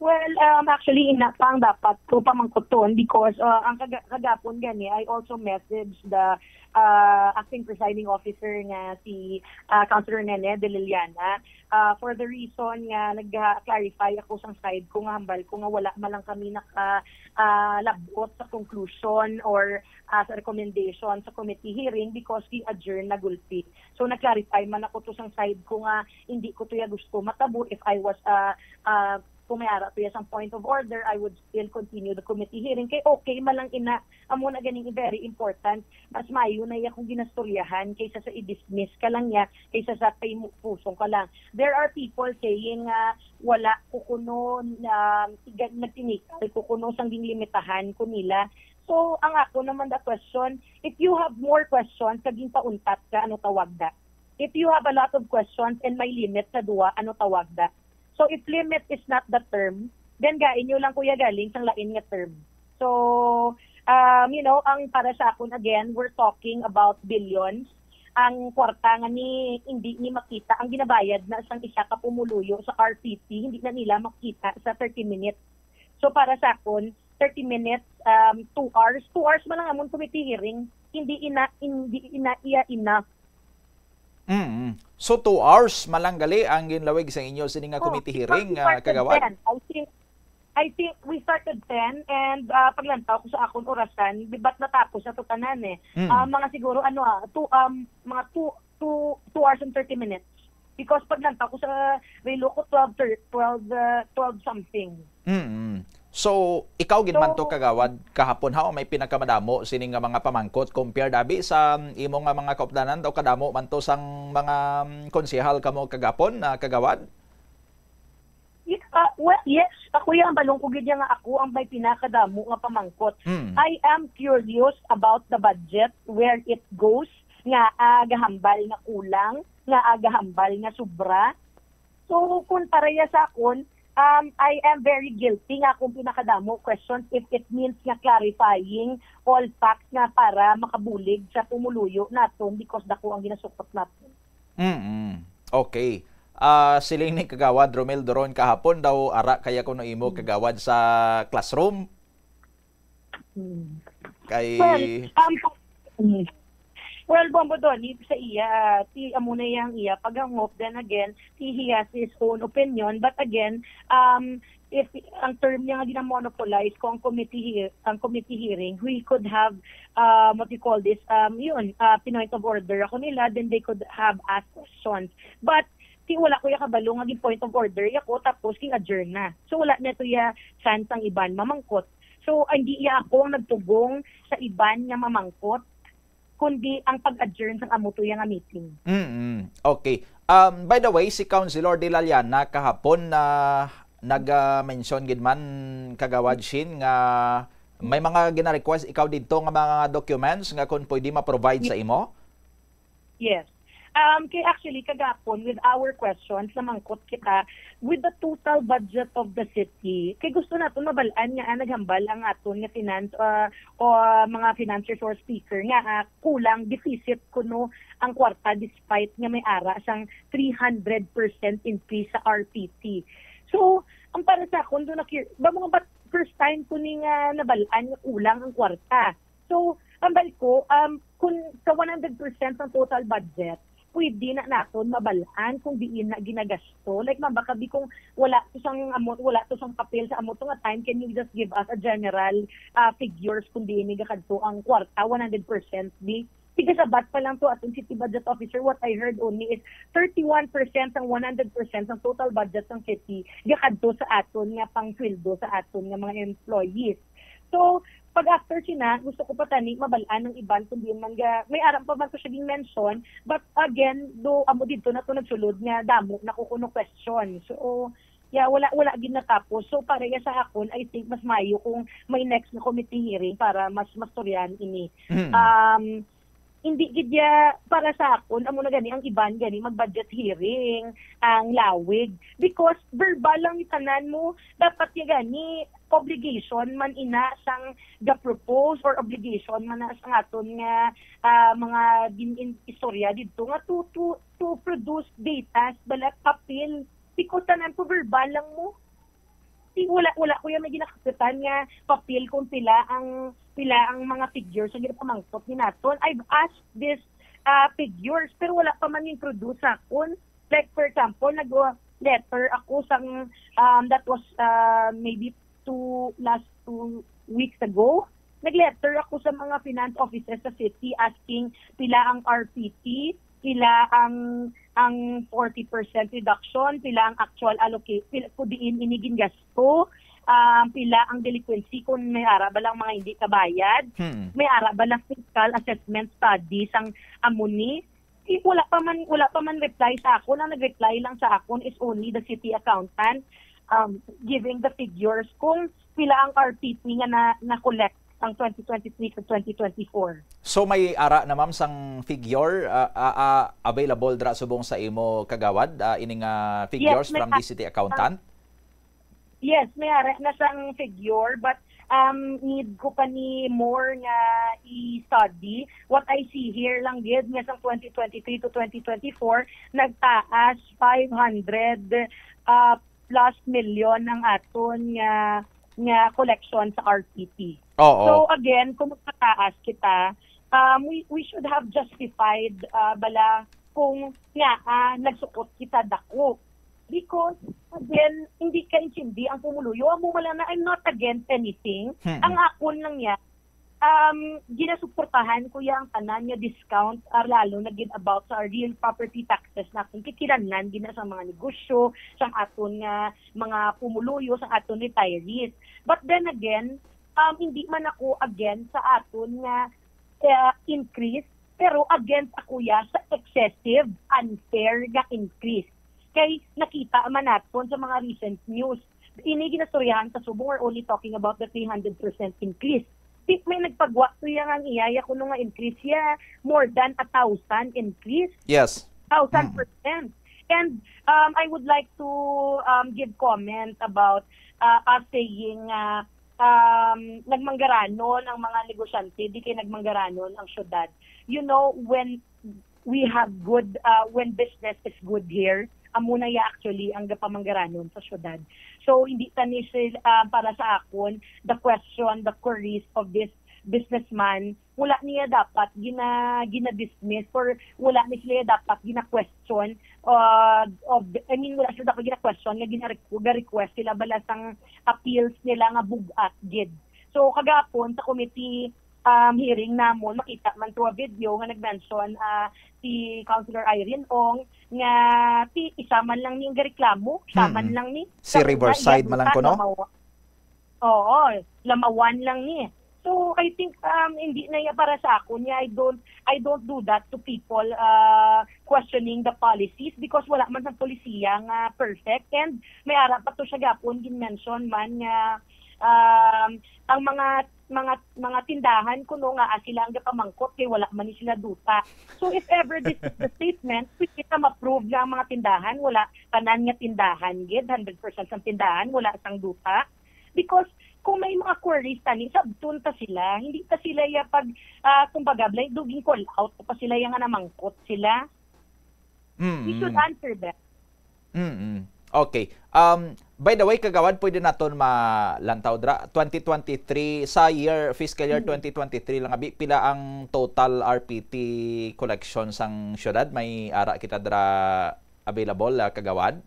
Well, um, actually, ina pa ang dapat ko pamangkuton because, uh, ang kaga-, kagapon gani, I also messaged the, uh, acting presiding officer nga si, uh, Councilor Nene de Liliana, uh, for the reason nga nag-clarify ako sang side ko nga hambal ko nga wala man lang kami naka, uh, labot sa conclusion or, uh, sa recommendation sa committee hearing because gi-adjourn na gulpi. So, nag-clarify man ako to sang side ko nga hindi ko to ya gusto matabo if I was, uh, uh, kung may ara to ya sang point of order, I would still continue the committee hearing. Kay okay man lang ina, amo na ganing very important. Mas maayo na iya kung ginastoryahan kaysa sa i-dismiss ka lang niya, kaysa sa kay mu-, pusong ka lang. There are people saying nga wala ko kuno na iga-, nagtinikal ko kuno sang ginlimitahan ko nila. So, ang ako naman the question, if you have more questions, kag ginpauntat ka, ano tawag da? If you have a lot of questions and may limit sa duwa, ano tawag da? So, if limit is not the term, then gain nyo lang, kuya, galing sang lain nga term. So, um, you know, ang para sa akon, again, we're talking about billions. Ang kwarta nga ni, hindi ni makita, ang ginabayad na sang isa ka pumuluyo sa R P P, hindi na nila makita sa thirty minutes. So, para sa akon, thirty minutes, um, two hours, two hours man lang amon committee hearing, hindi ina-, hindi ina-, iya enough. Mm. So, two hours man lang gali ang ginlawig sa inyo sini nga Oh, committee hearing, we ah, started kagawad? ten. I think, I think we started ten and, ah, paglantaw ko sa akon orasan, di ba't natapos na to tanan eh? Mm. Ah, mga siguro, ano, ah, two, um, mga two, two, two hours and thirty minutes. Because pag lantaw ko sa relo ko, twelve, thir-, twelve, uh, twelve something. Mm. So, ikaw gid man to, So- Kagawad, kahapon, ha, may pinakamadamo sini nga mga pamangkot compared abi sa, um, imo nga mga kaupdanan, daw kadamo man to sang mga, um, konsehal kamo kagapon, ah, Kagawad? Ye-, ah, well, yes, ako yan, balong ko gid nga ako ang may pinakadamo nga pamangkot. Mm. I am curious about the budget, where it goes, nga, ah, gahambal nga kulang, nga, ah, gahambal nga sobra. So, kung pareha sa akon, um, I am very guilty nga akong pinakadamo questions if it means nga clarifying all facts nga para makabulig sa pumuluyo naton because dako ang ginasukot naton. Mm. Okay. Ah, siling ni Kagawad Romel Doron kahapon daw, ara kaya kuno imo, Kagawad, sa classroom. Hmm. Kay Well, um, mm. Well, Bombo Donny, sa iya, ti amo na yang iya paghangop. Then again, ti he has his own opinion. But again, um, if ang term niya nga ginamonopolize ko ang committee he-, ang committee hearing, we could have, um, what you call this, um, yun, uh, pinoint of order ako nila, then they could have asked questions. But ti wala ko ya kabalo nga gin-point of order ya ko, tapos gin-adjourn na. So wala na to ya chance ang iban mamangkot. So hindi ya ako ang nagtugong sa iban nga mamangkot, kundi ang pag-adjourn sang amo to ya nga meeting. Mm. Okay. Um, by the way, si Councilor De La Llana kahapon na nag-mention gid man, Kagawad Shin, nga may mga gina-request ikaw didto nga mga documents nga kung pwede ma-provide sa imo? Yes. Um, kay actually, kagapon, with our questions, namangkot kita with the total budget of the city. Kay gusto naton mabal-an nga, ah, naghambal ang aton nga finance, ah, o, ah, mga finance resource speaker nga, ah, kulang, deficit kuno ang kwarta despite nga may ara sang three hundred percent increase sa R P T. So, ang para sa akon, do na, ba mo nga, but first time ko ni nga nabal-an nga kulang ang kwarta. So, ang balik ko, um, kung sa one hundred percent ng total budget, pwede na naton mabal-an kung diin na ginagasto. Like, mabaka di kung wala to sang amo, wala to sang papel sa amo to nga time, can you just give us a general, ah, figures kung diin ni gakadto ang kwarta, one hundred percent di? Tigasabat pa lang to aton city budget officer, what I heard only is thirty-one percent sang one hundred percent sang total budget sang city gakadto sa aton nga pang sweldo sa aton nga mga employees. So, pag after sina, gusto ko pa tani mabal-an ng iban kung diin man ga, may aram pa man ko siya ging mention, but again, do amo didto na to nagsulod nga damo na ko kuno question. So, yeah, wala, wala gid natapos. So, para ya sa akon, I think mas mayo kung may next na committee hearing para mas mastoryahan ini. Mm. Um, hindi gid ya para sa akon, amo na gani ang iban gani mag-budget hearing ang lawig, because verbal lang ni tanan mo, dapat ya gani obligation man ina sang ga-propose or obligation man na sang aton nga, ah, mga gin-, in-, istorya didto nga to, to, to produce data bala papel, because tanan po verbal lang mo. Di, wala, wala ko yan may ginakapitan nga papel kung pila ang, pila ang mga figures nga ginapamangkot ni naton. I've asked this, ah, figures, pero wala pa man yung produce sa akon. Like, for example, nag-letter ako sang, um, that was, uh, maybe two, last two weeks ago. Nag-letter ako sa mga finance offices sa city asking pila ang R P T, pila ang, ang forty percent reduction, pila ang actual allocate, pila, kung diin ini gingasto, um, pila ang delinquency, kung may ara ba lang mga hindi kabayad, Hmm. may ara ba lang fiscal assessment study sang amo ni. Di, wala pa man, wala pa man reply sa akon. Ang nag-reply lang sa akon is only the city accountant, um, giving the figures kung pila ang R P T nga na, na-collect ang twenty twenty-three to twenty twenty-four. So may ara na, ma'am, sang figure, ah, ah, ah, available dra subong sa imo, Kagawad, ah, ining, ah, figures Yes, may from the city accountant? Yes, may ara na sang figure, but, um, need ko pa ni more nga i-study. What I see here lang gid nga sang twenty twenty-three to twenty twenty-four, nagtaas five hundred, uh, plus million ang aton nga, nga collection sa R P T. Oo. So again, kung magpataas kita, um, we, we should have justified, uh, bala kung nga, ah, nagsukot kita dako. Because, again, hindi ka intindi ang pumuluyo. Amo man lang na, I'm not against anything. Hmm. Ang akon lang yan, um, ginasuportahan ko ya ang tanan nga discount, ah, lalo na gid about sa real property taxes naton kay kinahanglan gid na sa mga negosyo, sa aton nga mga pumuluyo, sa aton retirees. But then again, um, hindi man ako against sa aton nga, eh, increase, pero against ako ya sa excessive, unfair nga increase. Kay nakita man naton sa mga recent news, ini ginastoryahan sa Subo, we're only talking about the three hundred percent increase. Di, may nagpagwa to ya nga ang iya ya kuno nga increase ya, more than a thousand increase. Yes. Thousand percent. And, um, I would like to, um, give comment about, uh, us saying, uh, um, nagmanggaranon ang mga negosyante, di kay nagmanggaranon ang syudad. You know, when we have good, uh, when business is good here, amo na ya actually ang gapamanggaranon sa syudad. So, hindi ta ni sila, uh, para sa akon, the question, the queries of this businessman, wala niya dapat gina, gina-dismiss or wala ni sila dapat gina-question, uh, of, I mean, wala sila dapat gina-question nga gina, ga-request sila bala sang appeals nila nga bug-at gid. So, kagapon sa committee, um, hearing namon, makita man to a video nga nag-mention, ah, si Councilor Irene Ong nga ti isa man lang ni ang gareklamo, isa man Mm-mm. lang ni. Si Sa una, Riverside iya man lang duta, kuno? Lamawa-, oo, Lamawan lang ni. So, I think, um, hindi na iya para sa akon niya. I don't, I don't do that to people, uh, questioning the policies because wala man sang polisiya nga perfect. And may ara pa to siya gapon, gin-mention man nga, um, ang mga, mga, mga tindahan kuno nga, ah, sila ang gapamangkot kay wala man ni sila duta. So, if ever this is the statement, pwede na ma-prove nga ang mga tindahan, wala, tanan nga tindahan gid, hundred percent sang tindahan, wala sang duta. Because kung may mga queries tani, sabton ta sila. Hindi ta sila ya pag, ah, kumbaga, blind, duging call out pa sila ya nga namangkot sila. We should Mm. answer them. Mm. Okay. Um, by the way, kagawad, pwede naton malantaw dra twenty twenty-three, sa year, fiscal year Mm. twenty twenty-three lang abi, pila ang total R P T collection sang syudad? May ara kita dra available, ah, kagawad?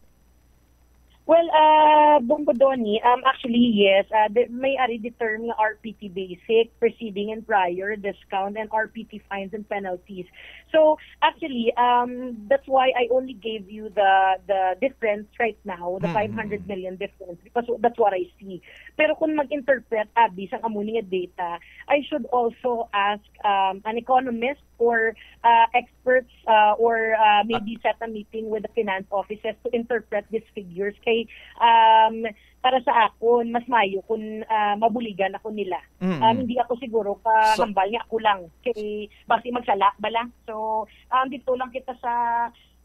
Well, uh, Bombo Donny, um, actually, yes. Uh, the, may ari di term nga R P T basic, preceding and prior, discount, and R P T fines and penalties. So, actually, um, that's why I only gave you the the difference right now, the Mm, five hundred mm. million difference, because that's what I see. Pero kung mag-interpret, abi, sang amo ni nga data, I should also ask, um, an economist or, uh, experts, uh, or, uh, maybe set a meeting with the finance offices to interpret these figures. Kay, um, para sa akon, mas mayo kung, uh, mabuligan ako nila. Mm. Um, hindi ako siguro So kahambal nga ako lang. Kay basi magsala bala. So, um, dito lang kita sa,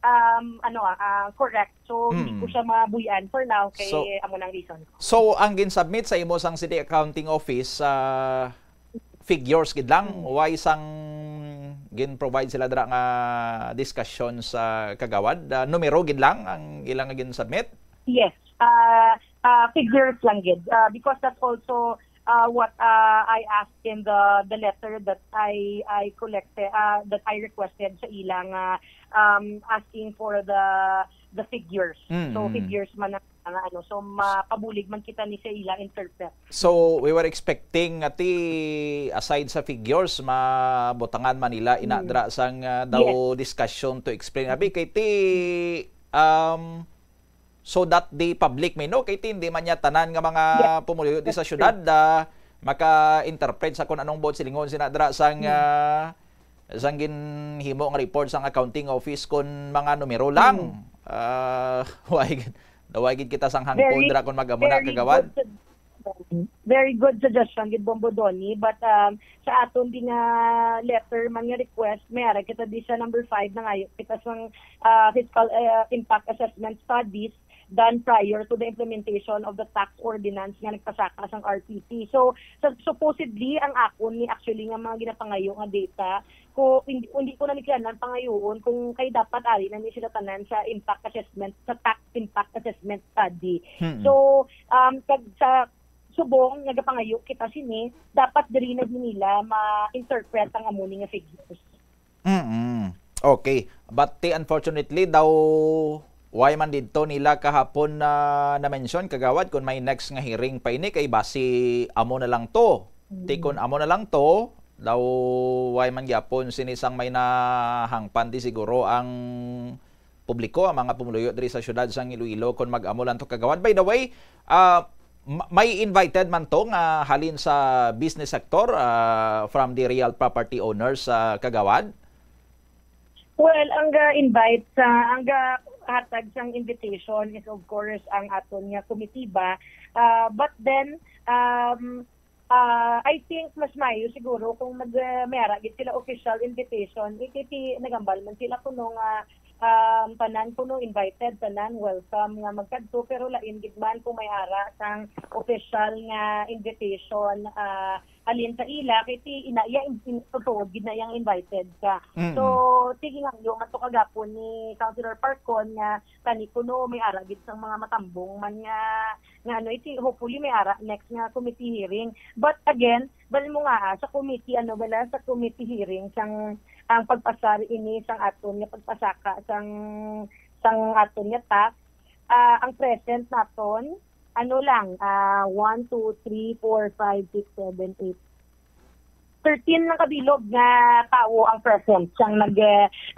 um, ano, ah, ah, correct. So, hindi ko Mm. siya mabuy-an for now kay So, amo nang reason ko. so ang gin-submit sa imo sang City Accounting Office, ah, figures gid lang, Mm. way sang gin-provide sila dira nga discussion sa kagawad? Ah, numero gid lang ang ilang gin-submit? Yes. Uh, uh, figures lang gid. Uh, because that's also, uh, what, uh, I asked in the the letter that I I collected, uh, that I requested sa ilang, uh, um, asking for the the figures. So, Mm-mm. figures man ang, ang ano. So, mapabulig man kita ni sa ila interpret. So, we were expecting nga ti, aside sa figures, mabutangan man nila ina Mm. dra sang, ah, Yes. daw discussion to explain. Abi, kay ti, um, so that the public may know, kay ti, hindi man niya tanan nga mga Yes, pumuluyo di sa that's true. syudad, ah, maka-interpret sa kung anong buot silingon sina dra sang, Mm. ah, sang ginhimo nga report sang accounting office kun mga numero lang. Mm. Ah, way gid, way gid kita sang hangpon Very, dra kun mag-amo na, very kagawad. good sug-, very good suggestion gid, Bombo Donny, but, um, sa aton di nga letter man nga request, may ara kita di sa number five, nangayo kita sang, ah, fiscal, ah, impact assessment studies done prior to the implementation of the tax ordinance nga nagpasaka sang R P T. So, sa, supposedly, ang akon ni actually nga mga ginapangayo nga data, ko, hindi, hindi ko na ni kailangan pangayuon kung kay dapat ari na ni sila tanan sa impact assessment, sa tax impact assessment study. Hmm. So, um, kag sa subong nagapangayo kita sini, dapat diri na din nila ma-interpret ang amo ni nga figures. Mm. Okay. But ti, unfortunately daw, way man didto nila kahapon na na-mention, kagawad, kung may next nga hearing pa ini, kay basi amo na lang to. Ti kon amo na lang to, daw way man gyapon sini sang may nahangpan di siguro ang publiko, ang mga pumuluyo diri sa siyudad sang Iloilo kon mag-amo lang to, Kagawad. By the way, ah, ma-, may invited man to nga halin sa business sector, ah, from the real property owners, ah, Kagawad? Well, ang ga-invite sa, ang ga-hatag sang invitation is, of course, ang aton nga komitiba. Ah, but then, um, ah, I think mas maayo siguro kung nag, ah, may ara gid sila official invitation. Iti, ti, nagambal man sila kuno nga, um, tanan kuno invited, tanan welcome nga magkadto, pero lain gid man kung may ara sang official nga invitation, ah, halin sa ila, kay ti ina iya in, in, totoo gid na iyang invited ka. Mm. So, sige nga, yung ato kagapon ni Councilor Parcon nga tani kuno may ara gid sang mga matambong man nga, nga ano, iti, hopefully may ara next nga committee hearing. But again, bali mo nga, ah, sa committee, ano bala, sa committee hearing, sang, ang pagpasar ini sang aton nga pagpasaka sang, sang aton nga tax, ah, ang present naton, ano lang, ah, one, two, three, four, five, six, seven, eight, thirteen lang kabilog nga tawo ang present sang nag,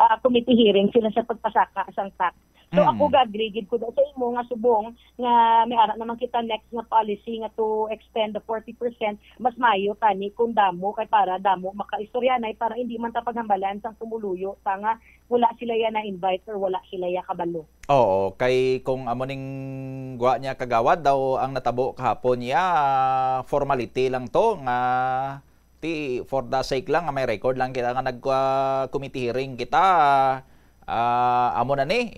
ah, committee hearing sila sa pagpasaka sang tax. So, Mm. ako ga-agree gid ko daw sa imo nga subong nga may ara naman kita next nga policy nga to extend the forty percent, mas maayo tani kung damo kay para damo makaistoryanay para hindi man ta paghambalan sang pumuluyo ta nga wala sila ya na-invite or wala sila ya kabalo. Oo, kay kung amo ning gwa niya, Kagawad, daw ang natabo kahapon niya, formality lang to, nga ti for the sake lang nga may record lang kita nga nag, ah, committee hearing kita, ah, amo na ni,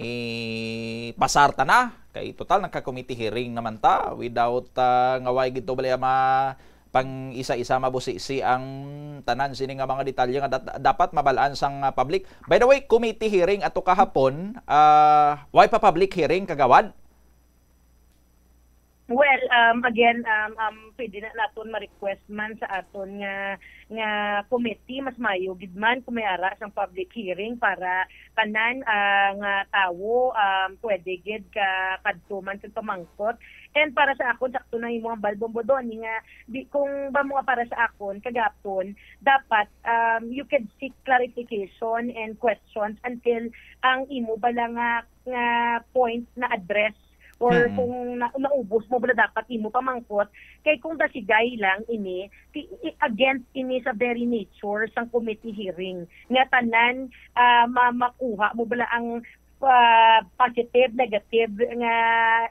ipasar ta na. Kay total nagka-committee hearing naman ta without, ah, nga way gid to bali ma-, pang isa-isa mabusisi ang tanan sini nga mga detalye nga dat-, dapat mabalaan sang, ah, public. By the way, committee hearing ato kahapon, ah, way pa public hearing, Kagawad? Well, um, again, um, um, pwede na naton ma-request man sa aton nga, nga committee, mas mayo gid man kung may ara sang public hearing para tanan, ah, nga tawo, um, pwede gid ka kadto man kag pamangkot. And para sa akon, sakto na imo ang balbon, Bodoni, nga di, kung ba mo nga para sa akon, kagapon, dapat, um, you can seek clarification and questions until ang imo bala nga, nga point na address or Mm. kung na, naubos mo bala dapat imo pamangkot. Kay kung dasigay lang ini, ti-, i-, against ini sa very nature sang committee hearing nga tanan, ah, ma-, makuha mo bala ang, ah, positive, negative nga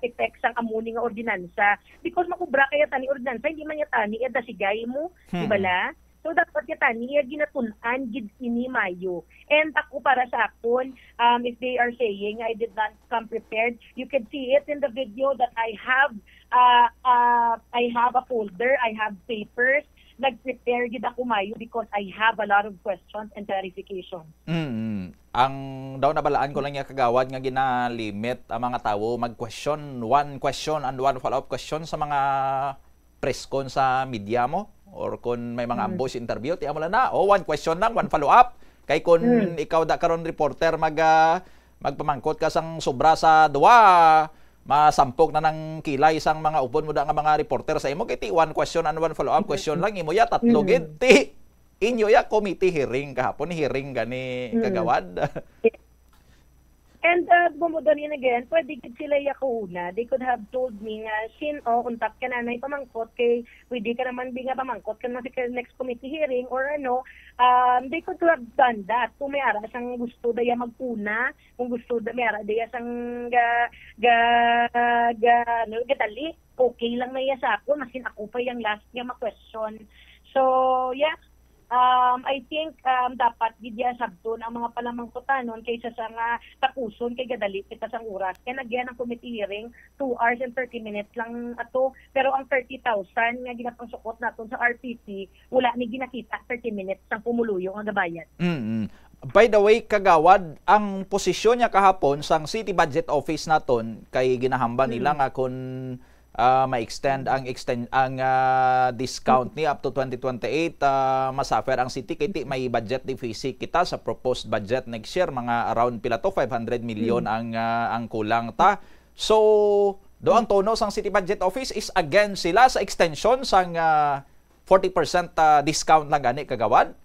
effects sang amo ni nga ordinansa. Because makubra kaya tani ordinansa, hindi man niya tani iya dasigay mo, di Mm. bala? So, dapat kita niya ginatun-an gid ini mayo. And ako, para sa akon, um, if they are saying I did not come prepared, you can see it in the video that I have, uh, uh, I have a folder, I have papers. Nag-prepare gid ako mayo because I have a lot of questions and clarifications. Mm. Ang daw nabalaan ko lang niya, Kagawad, nga ginalimit ang mga tawo mag-question, one question and one follow-up question sa mga press con sa media mo or kung may mga Mm. ambush interview, ti amo lang na, oh, one question lang, one follow-up. Kay kung Mm. ikaw da karon reporter mag, ah, magpamangkot ka sang sobra sa duwa, masampok na nang kilay sang mga upod mo da nga mga reporter sa imo. Kay ti one question and one follow-up question lang, imo ya tatlo Mm. gid. Ti inyo ya committee hearing kahapon, hearing gani Mm. kagawad. And, uh, Bombo, then again, pwede gid sila ya kauna. They could have told me nga, "Shin, oh, untat ka na, nay pamangkot kay pwede ka naman bi nga pamangkot ka na sa next committee hearing," or ano, um, they could have done that. Kung may ara sang gusto daya mag-una, kung gusto da, may ara daya sang ga, ga, ga, ano, gadali, okay lang na iya sa ako, masin ako pa yang last nga ma-question. So, yeah, um, I think, um, dapat gid ya sabton ang mga palamangkutanon kaysa sa nga tapuson kay gadali kita sang oras. And again, ang committee hearing, two hours and thirty minutes lang ato. Pero ang thirty thousand nga ginapangsukot naton sa R P P, wala ni ginakita thirty minutes sang pumuluyo nga gabayad. Mm-mm. By the way, Kagawad, ang posisyon niya kahapon sang City Budget Office naton kay ginahambal nila Mm. nga kung ah, ma-extend ang extend ang, ah, discount ni up to twenty twenty-eight, ah, masuffer ang city kay ti may budget deficit kita sa proposed budget next year, mga around pila to, five hundred million Mm. ang, ah, ang kulang ta. So, do ang Mm. tono sang City Budget Office is against sila sa extension sang, ah, forty percent, ah, discount lang gani, Kagawad?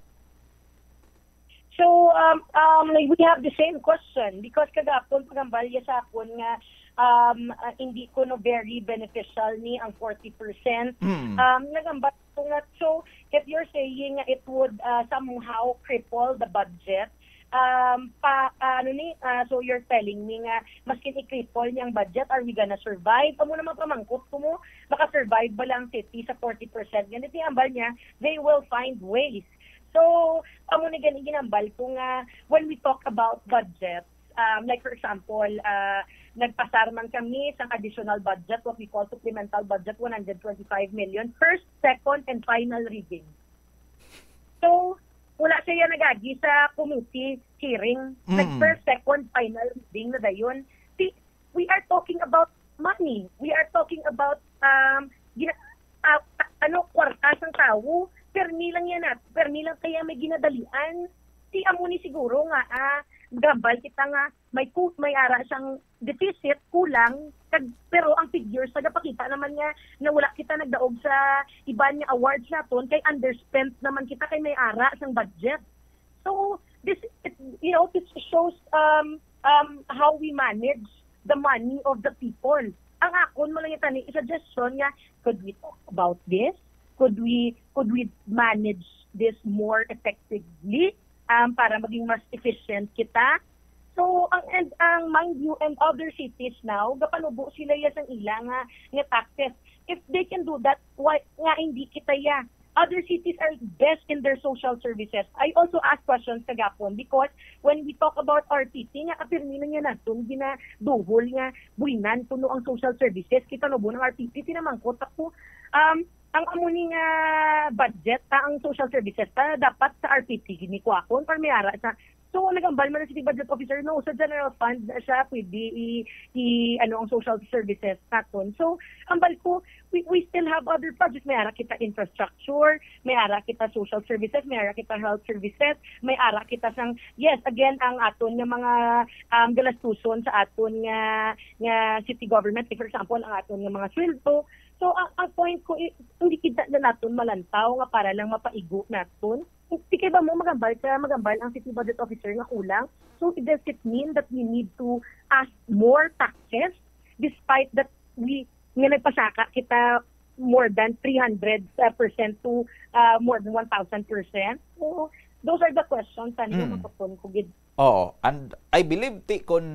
So, um, um, like, we have the same question because kagapon pagambal ya sa akon nga um, uh, hindi ko no very beneficial ni ang forty percent. Mm. Um, nagambal ko nga, so if you're saying nga it would uh, somehow cripple the budget, um, pa, ano ni, uh, so you're telling me nga maskin i-cripple niya ang budget, are we gonna survive? Amo naman pamangkot ko mo, maka-survive ba lang city sa forty percent? Ganit ni ambal niya, they will find ways. So, amo ni gani ginambal ko nga when we talk about budget, um, like for example, uh, nagpasar man kami sang additional budget, what we call supplemental budget, one hundred twenty-five million, first, second, and final reading. So, wala siya nagagi sa committee hearing. Mm. Nag first, second, final reading na dayon. See, we are talking about money. We are talking about um, gina- ah, ano, kwarta sang tawo. Permi lang yan at permi lang kaya may ginadalian. Di amo ni siguro nga ah, gambal kita nga may ku- may ara siyang deficit, kulang, kag, pero ang figures nagapakita naman nga na wala kita nagdaog sa iban nga awards naton kay underspent naman kita kay may ara sang budget. So this it, you know this shows um um how we manage the money of the people. Ang akon mo lang itani suggestion nga could we talk about this? Could we could we manage this more effectively um para maging mas efficient kita? So ang and ang mind you and other cities now gapanubo sila ya sang ila nga nga taxes. If they can do that, why nga hindi kita ya? Other cities are best in their social services. I also ask questions kagapon because when we talk about R T T, nga kapirmi na niya naton ginaduhol nga buinan kuno ang social services. Kita no bo ng R T T, tinamangkot ako, um, ang amo ni nga budget ta ang social services ta dapat sa R T T gini kuakon or may ara sa so nagambal man ang city budget officer no sa general fund na siya pwede i, i ano ang social services naton. So ambal ko we, we still have other projects. May ara kita infrastructure, may ara kita social services, may ara kita health services, may ara kita sang, yes, again, ang aton nga mga um, galastuson sa aton nga nga city government, like for example, ang aton nga mga sweldo. So ang, ang point ko, i- hindi kita na naton malantaw nga para lang mapaigo naton. Di kay ba mo magambal ka, magambal ang city budget officer nga kulang? So does it mean that we need to ask more taxes despite that we nga nagpasaka kita more than three hundred percent to uh, more than one thousand percent? So those are the questions sa Mm. mga kapon ko gid. Oo, and I believe ti kun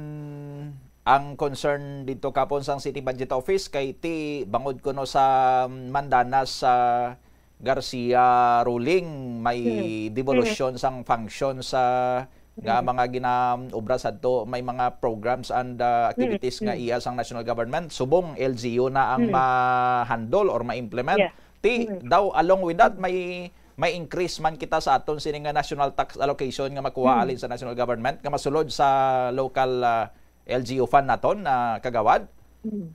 ang concern dito kapon sang City Budget Office kay ti bangod kuno sa Mandanas sa Garcia ruling may Hmm. devolution sang function sa nga mga ginaobra sadto, may mga programs and uh, activities nga iya sang national government, subong L G U na ang Hmm. ma-handle or ma-implement. Yeah. Ti Hmm. daw along with that may may increase man kita sa aton sini nga national tax allocation nga makuha Hmm. alin sa national government nga masulod sa local uh, L G U fund naton na kagawad. Hmm.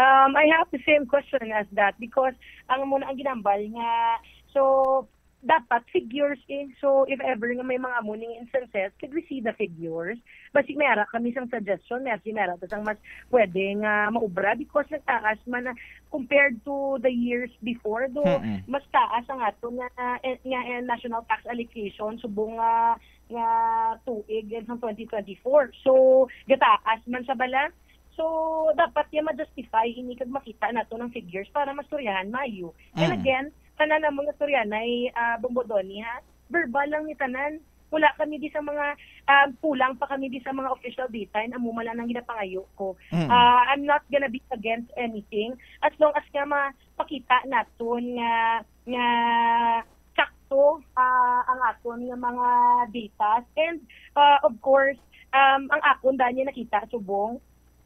Um, I have the same question as that because ang muna ang ginambal nga so dapat figures eh. So if ever nga may mga amo ning instances, could we see the figures? Basi may ara kami sang suggestion, may si may ara ta sang mas pwede nga maubra because nagtaas man na compared to the years before do Mm-mm. mas taas ang ato nga eh, nga eh, national tax allocation subong nga nga tuig and sang twenty twenty-four. So gataas man sa bala. So dapat ya ma-justify ini kag makita nato ng figures para mastoryahan mayo. And Mm. again, tanan namon nga storyanay uh, Bombodoni ha, verbal lang ni tanan. Wala kami di sa mga um, kulang pa kami di sa mga official data and amo man lang ang ginapangayo ko. Mm. Uh, I'm not gonna be against anything as long as nga mapakita naton nga nga sakto uh, ang aton nga mga data and uh, of course um, ang akon dahil niya nakita subong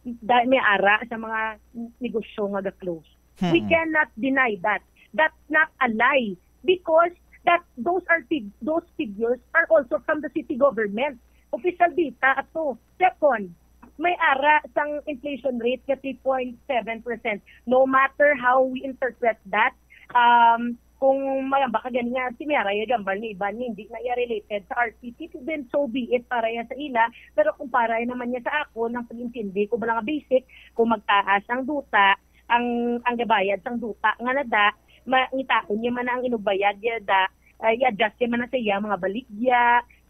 dahil may ara sa mga negosyo nga ga-close. We Hmm. cannot deny that. That's not a lie because that those are fig- those figures are also from the city government. Official data ato. Second, may ara sang inflation rate nga three point seven percent. No matter how we interpret that, um, kung mayamba ka gani nga si Mera ya gambal ni iban nga hindi na iya related sa R T T, then so be it para ya sa ila. Pero kung para naman niya sa ako, ang pag-intindi ko bala nga basic, kung magtaas ang duta, ang ang gabayad sang duta nga nada, mangitaon niya man na ang inugbayad niya da, ah, i-adjust niya man na sa iya mga baligya.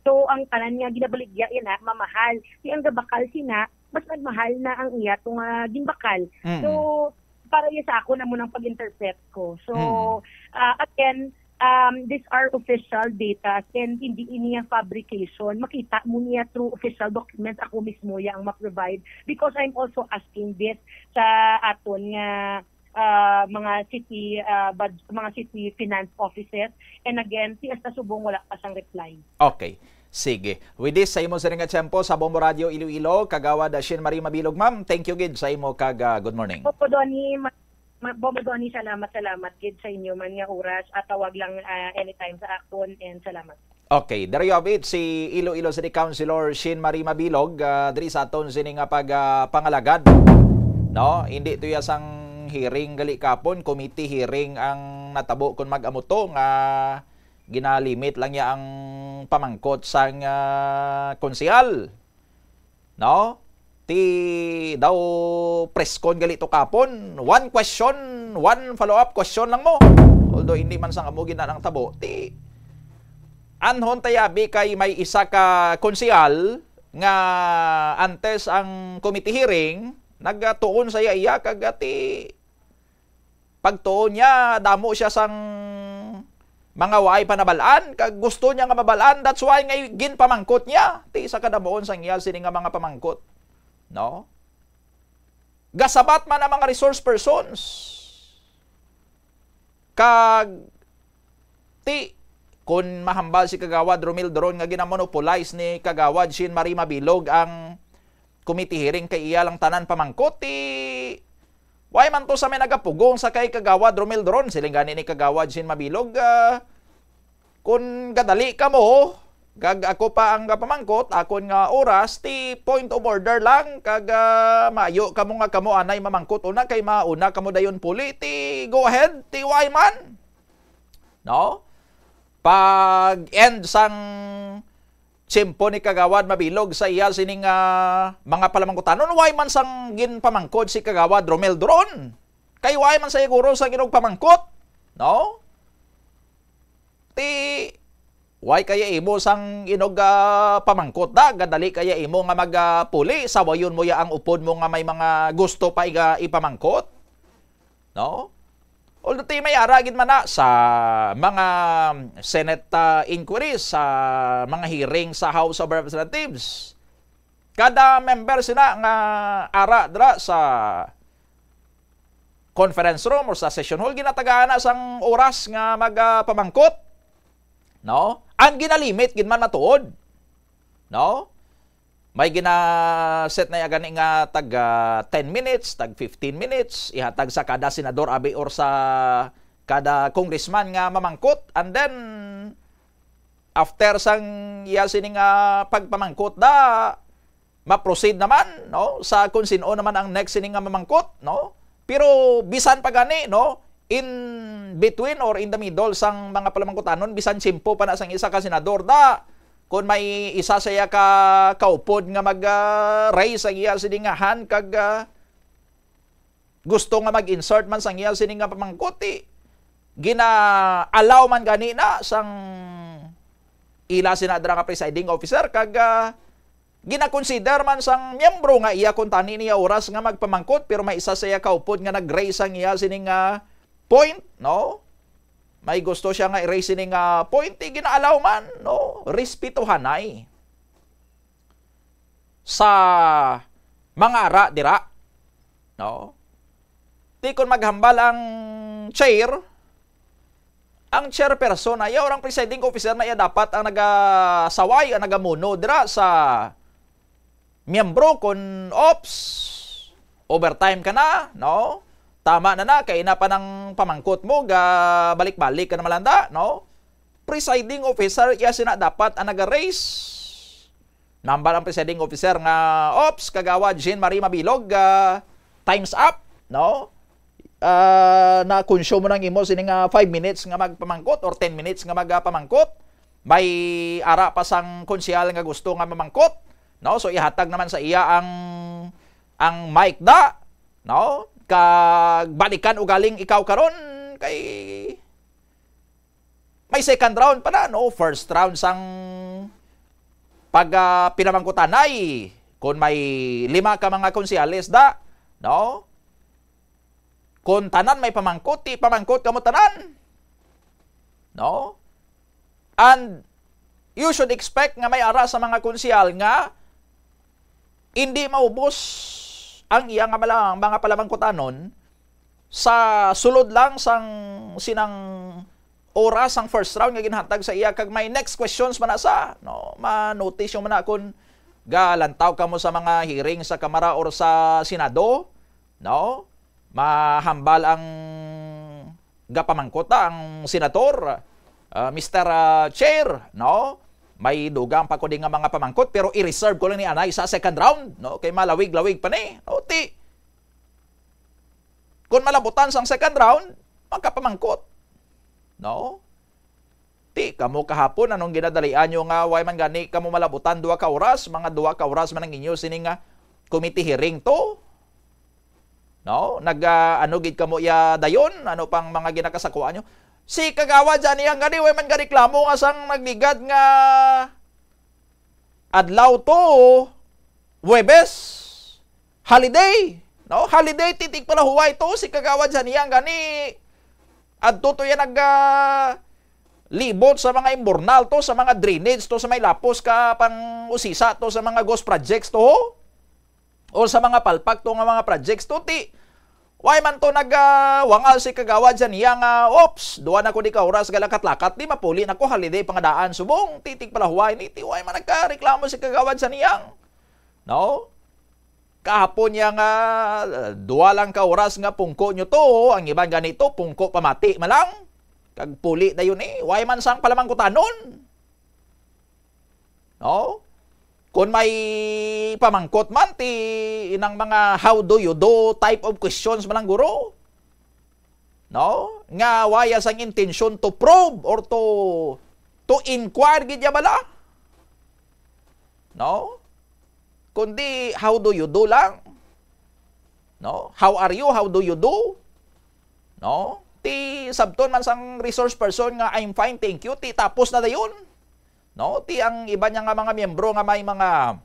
So, ang tanan nga ginabaligya niya na mamahal. Di ang gabakal sina, mas nagmahal na ang iya to nga ginbakal. Mm. So, para iya sa ako na mo nang pag-interpret ko. So, Mm. ah, again, um, these are official data and hindi ini niya fabrication. Makita mo niya through official documents. Ako mismo ya ang ma-provide because I'm also asking this sa aton nga, ah, mga city, ah, bud-, mga city finance offices. And again, si Esta Subong wala pa sang reply. Okay. Sige. With this, sa imo siring nga tiyempo sa Bombo Radio Iloilo, Kagawad Shin Marie Mabilog, ma'am. Thank you gid sa imo kag, ah, good morning. Opo, Donnie. Ma-, ma-, Bombo Donnie, salamat, salamat gid sa inyo man nga oras. At tawag lang, ah, anytime sa akon, and salamat. Okay, there you have it, si Iloilo City Councilor Shin Marie Mabilog, ah, diri sa aton sini nga pag, ah, pangalagad. No, hindi to ya sang hearing gali kapon, committee hearing ang natabo kun mag-amo to nga ginalimit lang niya ang pamangkot sang, ah, konsehal. No? Ti daw preskon gali to kapon. One question, one follow-up question lang mo. Although hindi man sang amo gid na ang tabo. Ti anhon tayabi kay may isa ka konsehal nga antes ang committee hearing, nagtuon sa iya iya kag ti pagtuon niya, damo siya sang mga waay pa nabal-an, kag gusto niya nga mabal-an, that's why nga ginpamangkot niya ti isa ka damuon sang iya sini nga mga pamangkot, no? Gasabat man ang mga resource persons, kag ti kun mahambal si Kagawad Romel Doron nga ginamonopolize ni Kagawad Shin Marie Mabilog ang committee hearing kay iya lang tanan pamangkot, ti why man to sa may nagapugong sa kay Kagawad Romel Doron? Siling gani ni Kagawad Shin Mabilog, ah, kun gadali kamo, kag ako pa ang gapamangkot, akon nga oras, ti point of order lang, kag, ah, maayo kamo nga kamo anay mamangkot una kay mauna kamo dayon puli, ti go ahead, ti why man? No? Pag-end sang tiyempo ni Kagawad Mabilog sa iya sining, ah, mga palamangkutanon, why man sang ginpamangkot si Kagawad Romel Doron? Kay why man sa iya guro sang inugpamangkot? No? Ti, why kaya imo sang inug, ah, pamangkot da? Gadali kaya imo nga mag, ah, puli? Sawayon mo ya ang upod mo nga may mga gusto pa iga-, ipamangkot? No? Although ti may ara gid man na sa mga Senate, ah, inquiries, sa mga hearing sa House of Representatives, kada member sina nga ara dira sa conference room or sa session hall, ginatagaan na sang oras nga magapamangkot. No? Ang ginalimit gid man matuod. No? May gina-set na ya gani nga tag, ah, ten minutes, tag fifteen minutes, ihatag sa kada senador, abi, or sa kada congressman nga mamangkot. And then, after sang iya sini nga pagpamangkot da, ma-proceed naman, no, sa kung sin-o naman ang next sini nga mamangkot, no? Pero bisan pa gani, no, in between or in the middle sang mga palamangkutanon, bisan tiyempo pa na sang isa ka senador da, kung may isa sa iya ka kaupod nga mag, ah, raise ang iya sini nga hand kag, ah, gusto nga mag-insert man sang iya sini nga pamangkot, ti gina-allow man gani na sang ila sina dira nga presiding officer kag, ah, gina-consider man sang miyembro nga iya kuntani niya oras nga magpamangkot, pero may isa sa iya kaupod nga nag-raise sang iya sini nga point, no? May gusto siya nga i-raise sini nga point, ti gina-allow man, no? Respetohanay sa mga ara dira, no? Ti kon maghambal ang chair, ang chairperson na iya or ang presiding officer na iya dapat ang nagasaway, ang nagamuno dira sa miyembro. Kon, "Ops, overtime ka na, no? Tama na na, kay ina pa nang pamangkot mo, ga balik-balik ka na malanda," no? Presiding officer iya sina dapat ang naga-raise. Nambal ang presiding officer nga, "Ops, Kagawad Jean Marie Mabilog, ah, time's up," no? Ah, na-consume mo nang imo sini nga five minutes nga magpamangkot or ten minutes nga magpamangkot. May ara pa sang konsehal nga gusto nga mamangkot, no? So, ihatag naman sa iya ang, ang mic da, no? Kag balikan ugaling ikaw karon kay Ay, second round pa na, no? First round sang pag, ah, pinamangkutanay. Kung may lima ka mga konsehales da, no? Kung tanan may pamangkot, ti pamangkot kamo tanan. No? And you should expect nga may ara sa mga konsehal nga hindi maubos ang iya nga mala-, mga palamangkutanon sa sulod lang sang sinang oras sang first round nga ginhatag sa iya, kag may next questions man na sa, no? Ma-notice yung man na kung galantaw kamo sa mga hearing sa Kamara or sa Senado, no? Mahambal ang gapamangkot na ang senator, ah, Mister, ah, Chair, no? May dugang pa ko di nga mga pamangkot, pero i-reserve ko lang ni anay sa second round, no? Kay malawig-lawig pa ni, no? Ti, kung malabutan sang second round, magkapamangkot, no? Ti, kamo kahapon, anong ginadalian nyo nga way man gani kamo malabutan duha ka oras? Mga duha ka oras man ang inyo sini nga committee hearing to. No? Nag, ah, ano gid kamo iya dayon? Ano pang mga ginakasakuan nyo? Si Kagawad Janiang gani, way man gareklamo nga sang nagligad nga adlaw to, Huwebes, holiday. No? Holiday, ti tigpalahuway to, si Kagawad Janiang gani. Adto to yan nag, ah, libot sa mga imbornal to, sa mga drainage to, sa may lapos ka pang usisa to, sa mga ghost projects to, o sa mga palpak to nga mga projects to, ti, way man to nag, ah, wangal si Kagawad Janiang nga, "Oops, duha na ko di ka oras galakat-lakat, di mapuli na ko, holiday pangadaan subong, ti tigpalahuway ni," ti, way man nagkareklamo si Kagawad Janiang. No? Kahapon niya nga, ah, duha lang ka oras nga pungko nyo to, ang iban ganito, pungko pamati man lang. Kag puli dayon eh, way man sang palamangkutanon. No? Kung may pamangkot man, ti inang mga "How do you do?" type of questions man lang, guro. No? Nga waya sang intensyon to probe or to, to inquire gid ya bala. No? Kundi, "How do you do?" lang. No? "How are you? How do you do?" No? Ti sabton man sang resource person nga, "I'm fine, thank you." Ti tapos na dayon. No? Ti ang iba niya nga mga miyembro nga may mga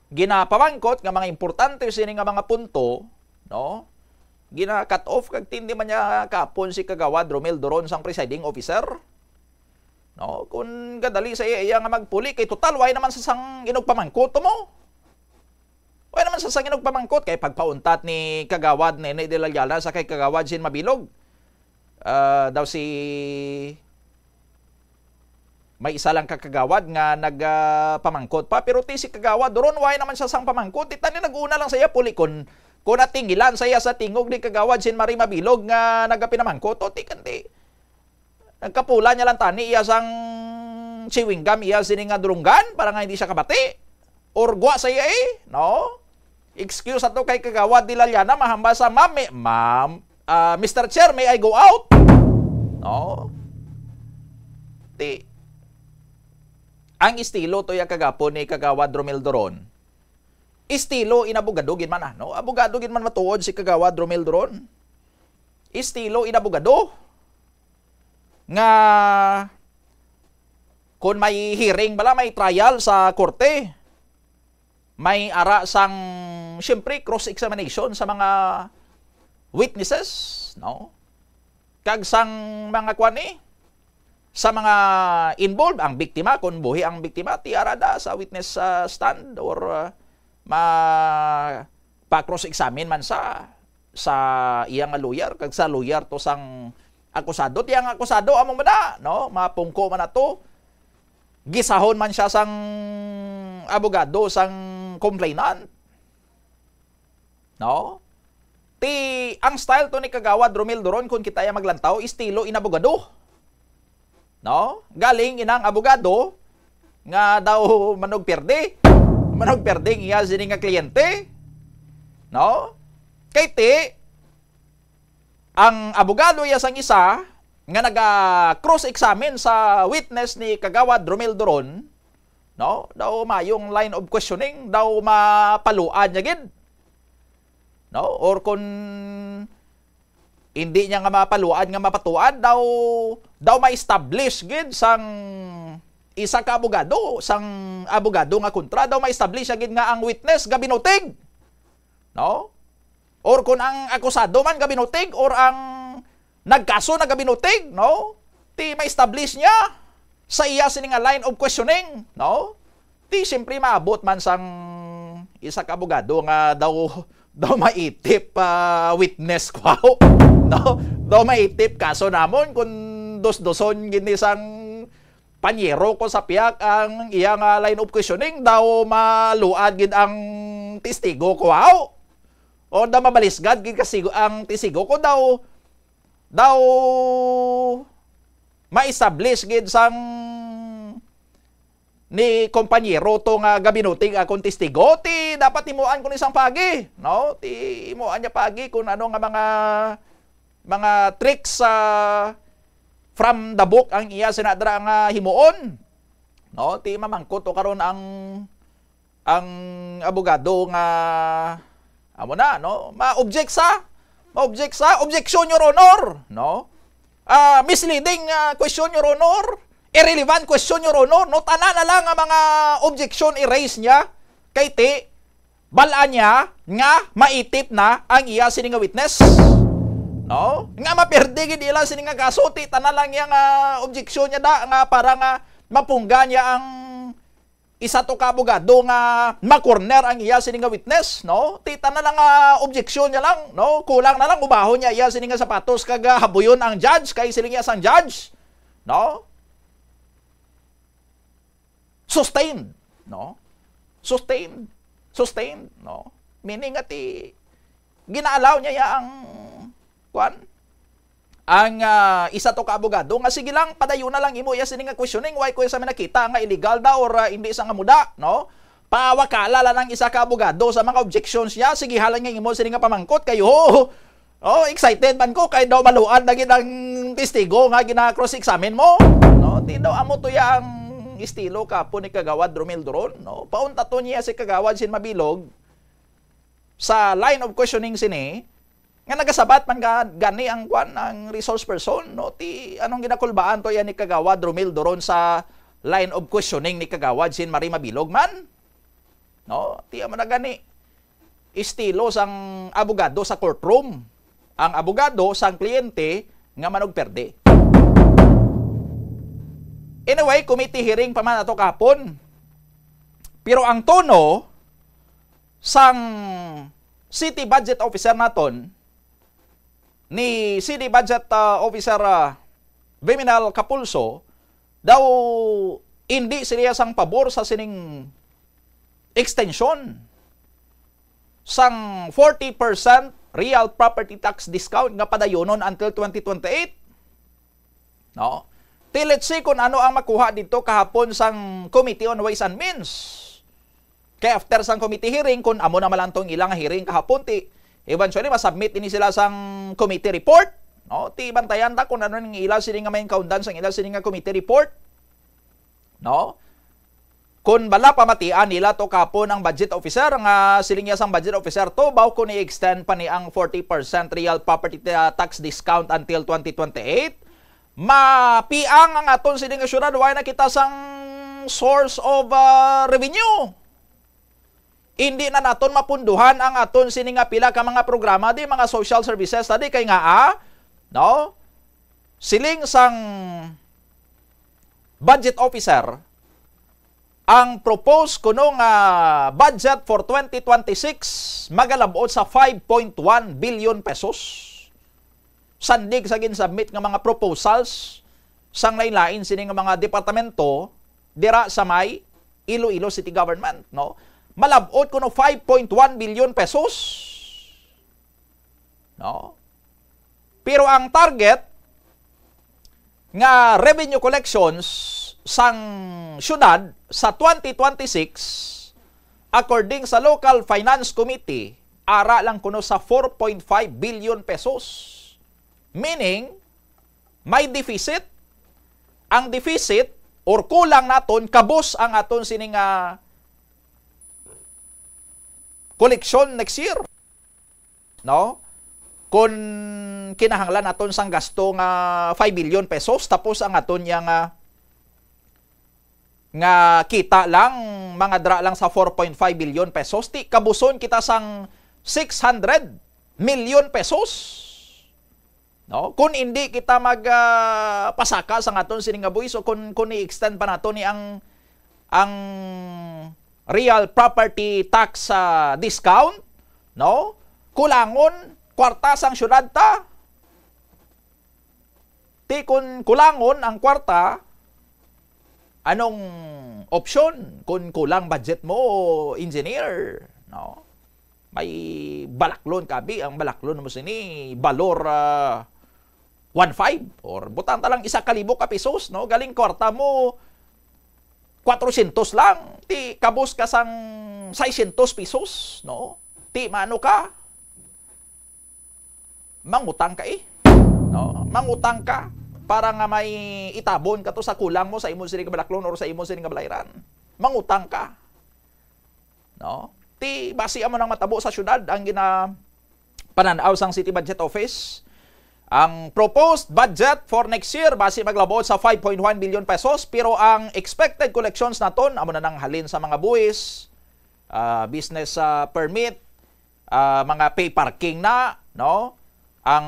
ginapamangkot nga mga importante sini nga mga punto, no? Gina-cut off kag tindi man niya kapon si Kagawad Romel Duron sang presiding officer. No? Kung gadali sa iya, iya nga magpuli, kay total, way naman sa sang inugpamangkot mo. Way naman sa sang inugpamangkot, kay pagpauntat ni Kagawad Nene de la Llana sa kay Kagawad Sin Mabilog. Ah, daw si may isa lang ka kagawad nga nag, ah, pamangkot pa, pero ti si Kagawad Duron, way naman siya sang pamangkot. Ti tani nag-una lang sa iya puli kon, kon natingilan sa iya sa tingog ni Kagawad Sin Marie Mabilog nga nagapinamangkot. O, ti kandi. Nagkapula niya lang tani iya sang chewing gum, iya sini nga dulunggan para nga hindi siya kabati. Or gwa sa iya eh, no? Excuse ato kay Kagawad de la Llana, mahambal sa, "Ma'am, may-, ma'am, ah, Mister Chair, may I go out?" No? Ti, ang estilo to ya kagapon ni Kagawad Romel Duron. Estilo inabogado gid man, ah, no? Abogado gid man matuod si Kagawad Romel Duron. Estilo inabogado nga kung may hearing bala, may trial sa korte, may ara sang, siyempre, cross-examination sa mga witnesses, no? Kag sang mga kwan, eh, sa mga involved, ang biktima, kung buhi ang biktima, ti ara da sa witness, ah, stand or, ah, ma-, pa-cross-examine man sa, sa iya nga lawyer, kag sa lawyer to sang akusado. Ti ang akusado, amo man na, no? Mapungko man na to. Gisahon man siya sang abogado sang complainant. No? Ti, ang style to ni Kagawad Romel Duron, kung kita ya maglantaw, estilo inabogado. No? Galing inang abogado nga daw manugperde. Manugperde ang iya sini nga kliyente. No? Kay ti, ang abogado iya sang isa nga naga-cross-examine sa witness ni Kagawad Romel Duron, no? Daw mayong line of questioning, daw mapaluad niya gid. No? Or kung Hindi niya nga mapaluad nga mapatuad daw, daw ma-establish gid sang isa ka abogado, sang abogado nga kontra, daw ma-establish gid nga ang witness gabinutig. No? Or kung ang akusado man gabinutig, or ang nagkaso na gabinutig, no? Ti ma-establish niya sa iya sini nga line of questioning, no? Ti siyempre maabot man sang isa ka abogado nga daw, daw maitip pa witness, kwaw, no? Daw maitip kaso namon kung dos-doson gini sang panyero ko sa pihak ang iya nga line of questioning, daw maluad gid ang testigo, kwaw. O daw mabalisgad gid kasi ang testigo ko daw, daw ma-establish gid sang ni kompanyero to nga gabinutig akong testigo, ti dapat himuan ko ni sang pagi, no? Ti himuan niya pagi kung ano nga mga, mga tricks sa from the book ang iya sinadra nga himuon, no? Ti mamangkot to karon ang, ang abogado nga amo na, no? Ma-object sa, ma-object sa, objection, Your Honor, no? Ah, misleading, ah, question, Your Honor. Irrelevant question, Your Honor, no? Tanan na lang nga mga objection i-raise niya kay ti bal-an niya nga maitip na ang iya sini nga witness. No? Nga maperde gid ila sini nga kaso, ti tanan lang niya nga objection niya da nga para nga mapungga niya ang isa to ka abogado nga ma-corner ang iya sini nga witness, no? Ti tanan lang nga objection niya lang, no? Kulang na lang ubahon niya iya sini nga sapatos kag, ah, habuyon ang judge kay siling niya sang judge, no? Sustained, no? Sustained. Sustained, no? Meaning nga ti ginaalaw niya ya ang, kuan, ang, ah, isa to ka abogado nga, "Sige lang, padayon na lang imo iya sini nga questioning, why ko sa may nakita nga illegal daw or, ah, hindi sa nga muda, no?" Pawakala lang ang isa ka abogado sa mga objections niya, "Sige, halang nga imo sini nga pamangkot kayo." Oh, excited man ko kay daw maluan na gid ang testigo nga gina-cross-examine mo, no? Ti daw amo to ya ang estilo kapo ni Kagawad Romel Duron, no? Paunta to niya si Kagawad sin mabilog sa line of questioning sini, nga nagasabat man ga-, gani ang kwan, ang resource person, no? Ti anong ginakulbaan to yan ni Kagawad Romel Duron sa line of questioning ni Kagawad sin Marie Mabilog man? No? Ti amo na gani estilo sang abogado sa courtroom. Ang abogado sang kliyente nga manugperde. Anyway, committee hearing pa man ato kahapon. Pero ang tono sang city budget officer naton, ni city budget, ah, officer, ah, Viminal Capulso, daw hindi sila sang pabor sa sining extension sang forty percent real property tax discount nga padayonon until twenty twenty-eight. No? Ti let's see kung ano ang makuha dito kahapon sang Committee on Ways and Means. Kay after sang committee hearing, kung amo na man lang tong ilang hearing kahapon, ti eventually masubmit ini sila sang committee report. No? Ti bantayan ta kung ano ning ila sini nga main kaundan sang ila sini nga committee report. No? Kung bala pamatian nila to kapon ang budget officer, nga siling niya sang budget officer to, baw kung i-extend pa ni ang forty percent real property ta-, tax discount until twenty twenty-eight, mapiang ang aton sini nga syudad, wala na kita sang source of, ah, revenue. Hindi na naton mapunduhan ang aton sini nga pila ka mga programa, di, mga social services, tadi kay nga, ah, no? Siling sang budget officer, ang proposed kuno nga budget for twenty twenty-six magalabot sa five point one billion pesos. Sandig sa ginsubmit nga mga proposals sang lain-lain sini nga mga departamento dira sa may Iloilo City Government, no? Malabot kuno five point one billion pesos. No? Pero ang target nga revenue collections sang syudad sa twenty twenty-six, according sa Local Finance Committee, ara lang kuno sa four point five billion pesos. Meaning, may deficit. Ang deficit or kulang naton, kabus ang aton sini nga koleksyon next year. No? Kung kinahanglan naton sang gasto nga five billion pesos, tapos ang aton niya nga, nga kita lang, mga dra lang sa four point five billion pesos, ti kabuson kita sang six hundred million pesos. No? Kung hindi kita mag, ah, pasaka sa aton sini nga buhis, o kung, kung i-extend pa nato ni ang, ang real property tax, ah, discount, no? Kulangon kwarta sang syudad ta. Ti kun kulangon ang kwarta, anong opsyon kun kulang budget mo, engineer, no? May balaklon kabi, ang balaklon mo sini, balor, ah, one five, or butang ta lang isa ka libo ka pesos, no? Galing kwarta mo, kwatrosyentos lang, ti kabus ka sang seiscientos pesos, no? Ti maano ka? Mangutang ka, eh. No? Mangutang ka para nga may itabon ka to sa kulang mo sa imo sini nga balaklon or sa imo sini nga balayran. Mangutang ka. No? Ti basi amo nang matabo sa syudad ang gina panan-aw sang City Budget Office. Ang proposed budget for next year basi maglabuot sa five point one billion pesos, pero ang expected collections naton amo na nang halin sa mga buwis, ah, business, ah, permit, ah, mga pay parking na, no? Ang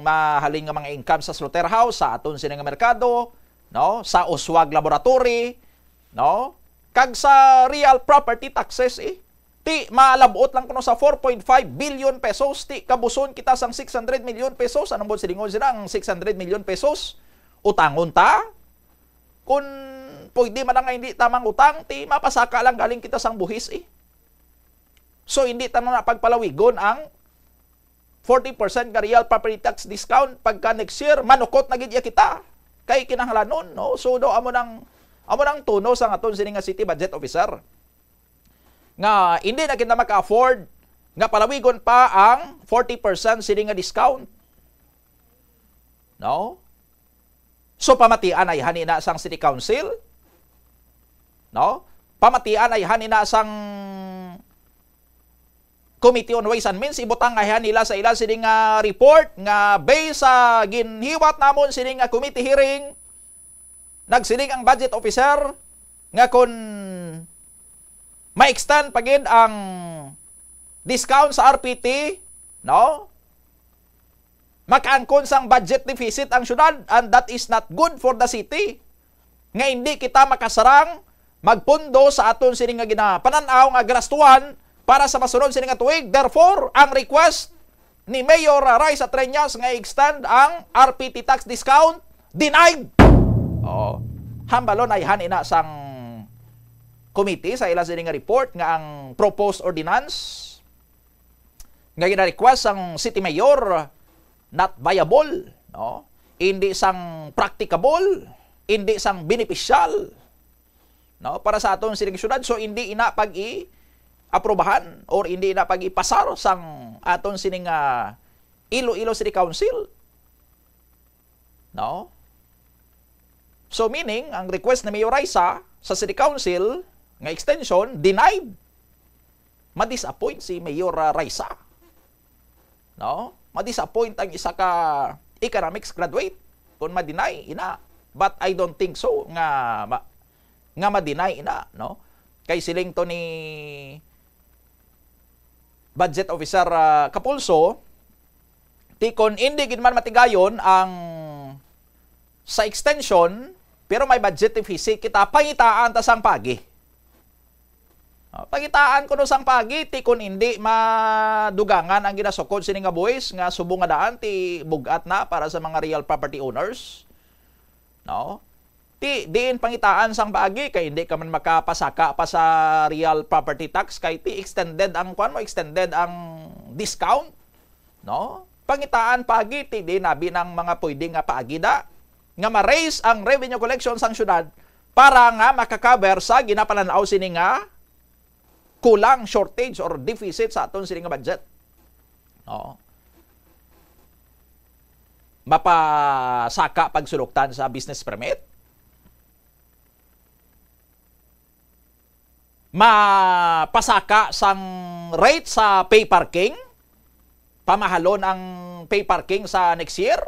mahalin nga mga income sa slaughterhouse, sa aton sini nga merkado, no? Sa uswag laboratory, no? Kag sa real property taxes, eh. Ti malabot lang kuno sa four point five billion pesos, ti kabuson kita sang six hundred million pesos. Anong buot silingon sila ang six hundred million pesos? Utangon ta? Kung pwede man nga hindi ta mangutang, ti mapasaka lang galing kita sang buhis, eh. So, hindi ta na pagpalawigon ang forty percent nga real property tax discount pagka next year, manukot na gid iya kita. Kay kinahanglanon, no? So, do, amo nang, amo nang tono sang aton sini nga city budget officer. Nga, hindi na kita maka-afford nga palawigon pa ang forty percent sini nga discount. No? So, pamatian ay hani na sang City Council, no? Pamatian ay hani na sang Committee on Ways and Means, ibutang ay nila sa ila sini nga report nga based sa ginhiwat namon sini nga committee hearing, nagsiling ang budget officer nga kun ma-extend pa gid ang discount sa R P T, no? Makaangkon sang budget deficit ang syudad, and that is not good for the city. Nga hindi kita makasarang magpundo sa aton sini nga ginapanan-aw nga galastuhan para sa masunod sini nga tuig. Therefore, ang request ni Mayor Raisa Treñas nga i-extend ang R P T tax discount, denied. Oh, hambalon ay hani na sang committee sa ila sini nga report nga ang proposed ordinance nga gina-request sang city mayor not viable, no? Hindi sang practicable, hindi sang beneficial, no? Para sa aton sining syudad, so hindi ina pag-i-aprobahan or hindi ina pag-ipasar sang aton sining, ah, Iloilo City Council. No? So, meaning, ang request ni Mayor Raisa sa City Council nga extension, denied. Ma-disappoint si Mayor, ah, Raisa. No? Ma-disappoint ang isa ka economics graduate kung ma-deny, ina. But I don't think so nga ma-, nga ma-deny, ina, no? Kay siling to ni Budget Officer, ah, Capulso, ti kon indi gid man matigayon ang sa extension, pero may budget deficit kita, pangitaan ta sang pagi. Ah, pangitaan kuno sang pagi, ti kon indi madugangan ang ginasukod sini nga buhis nga subong nga daan ti bug-at na para sa mga real property owners. No? Ti diin pangitaan sang paagi kay hindi ka man makapasaka pa sa real property tax kay ti extended ang kuan mo, extended ang discount, no? Pangitaan paagi ti di nabi nang mga pwede nga paagi da nga ma-raise ang revenue collection sang syudad para nga maka-cover sa ginapalan-aw sini nga kulang, shortage or deficit sa aton sini nga budget. No? Mapasaka pagsuluktan sa business permit. Mapasaka sang rate sa pay parking. Pamahalon ang pay parking sa next year,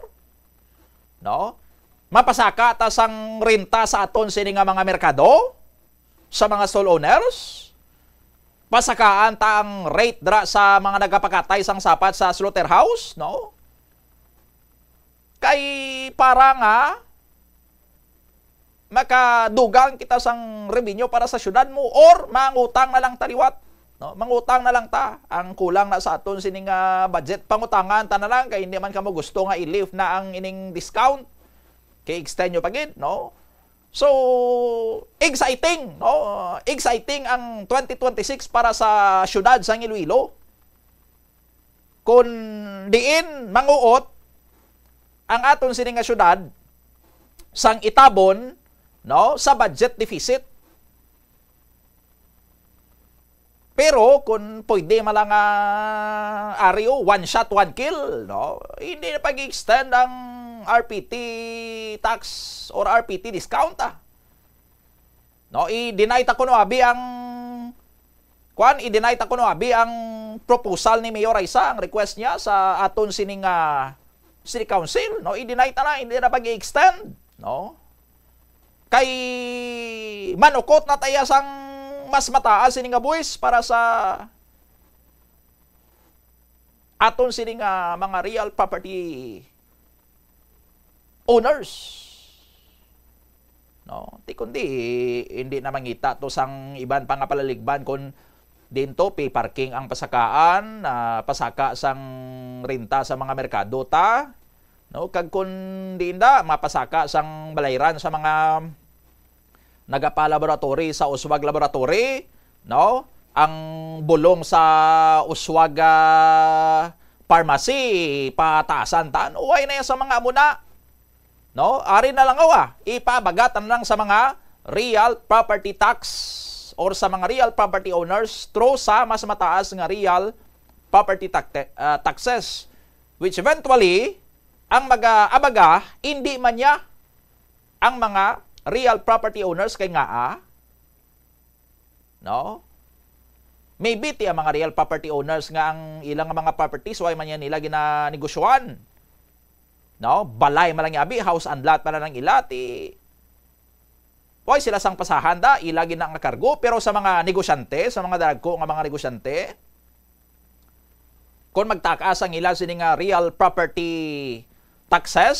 no? Mapasaka ta sang renta sa aton sini nga mga merkado, sa mga stall owners. Pasakaan ta ang rate dra sa mga nagapakatay sang sapat sa slaughterhouse, no? Kay para nga makadugang kita sang revenue para sa syudad mo, or mangutang na lang ta liwat, no? Mangutang na lang ta. Ang kulang na sa aton sini nga budget, pangutangan ta na lang, kay hindi man kamo gusto nga i-lift na ang ining discount, kay extend nyo pa gid, no? So, exciting, no? Exciting ang twenty twenty-six para sa syudad sang Iloilo. Kung diin manguot ang aton sini nga syudad sang itabon, no, sa budget deficit. Pero kung pwede man lang, ah, ari, oh, one shot, one kill, no, hindi na pag-extend ang R P T tax or R P T discount, ah. No, i-deny ta kuno abi ang, kuan, i-deny ta kuno abi ang proposal ni Mayor Raisa, ang request niya sa aton sining, ah, city council, no? I-deny ta na, hindi na pag-i-extend, no? Kay manukot na ta iya sang mas mataas sini nga buwis para sa aton sini nga mga real property owners. No? Ti kundi, hindi na mangita to sang iban pa nga palaligban kung diin to pay parking ang pasakaan, ah, pasaka sang renta sa mga merkado ta, no? Kag kung diin da, mapasaka sang balayran sa mga nagapa-laboratory sa Uswag Laboratory, no? Ang bulong sa Uswag, ah, Pharmacy, pataasan ta. Uway na yan sa mga amo na. No? Ari na lang, awa, ipabaga ta na lang sa mga real property tax or sa mga real property owners through sa mas mataas nga real property tax-, ah, taxes, which eventually, ang mag-, ah, abaga, hindi man niya ang mga real property owners kay ngaa, no? Maybe ti ang mga real property owners nga ang ilang mga properties, wala man yan nila ginanegosyohan. No? Balay man lang abi, house and lot man lang ila, ti wala sila sang pasahan da, ila gina nga kargo, pero sa mga negosyante, sa mga dagko nga mga negosyante, kung magtakas ang ila sini nga real property taxes,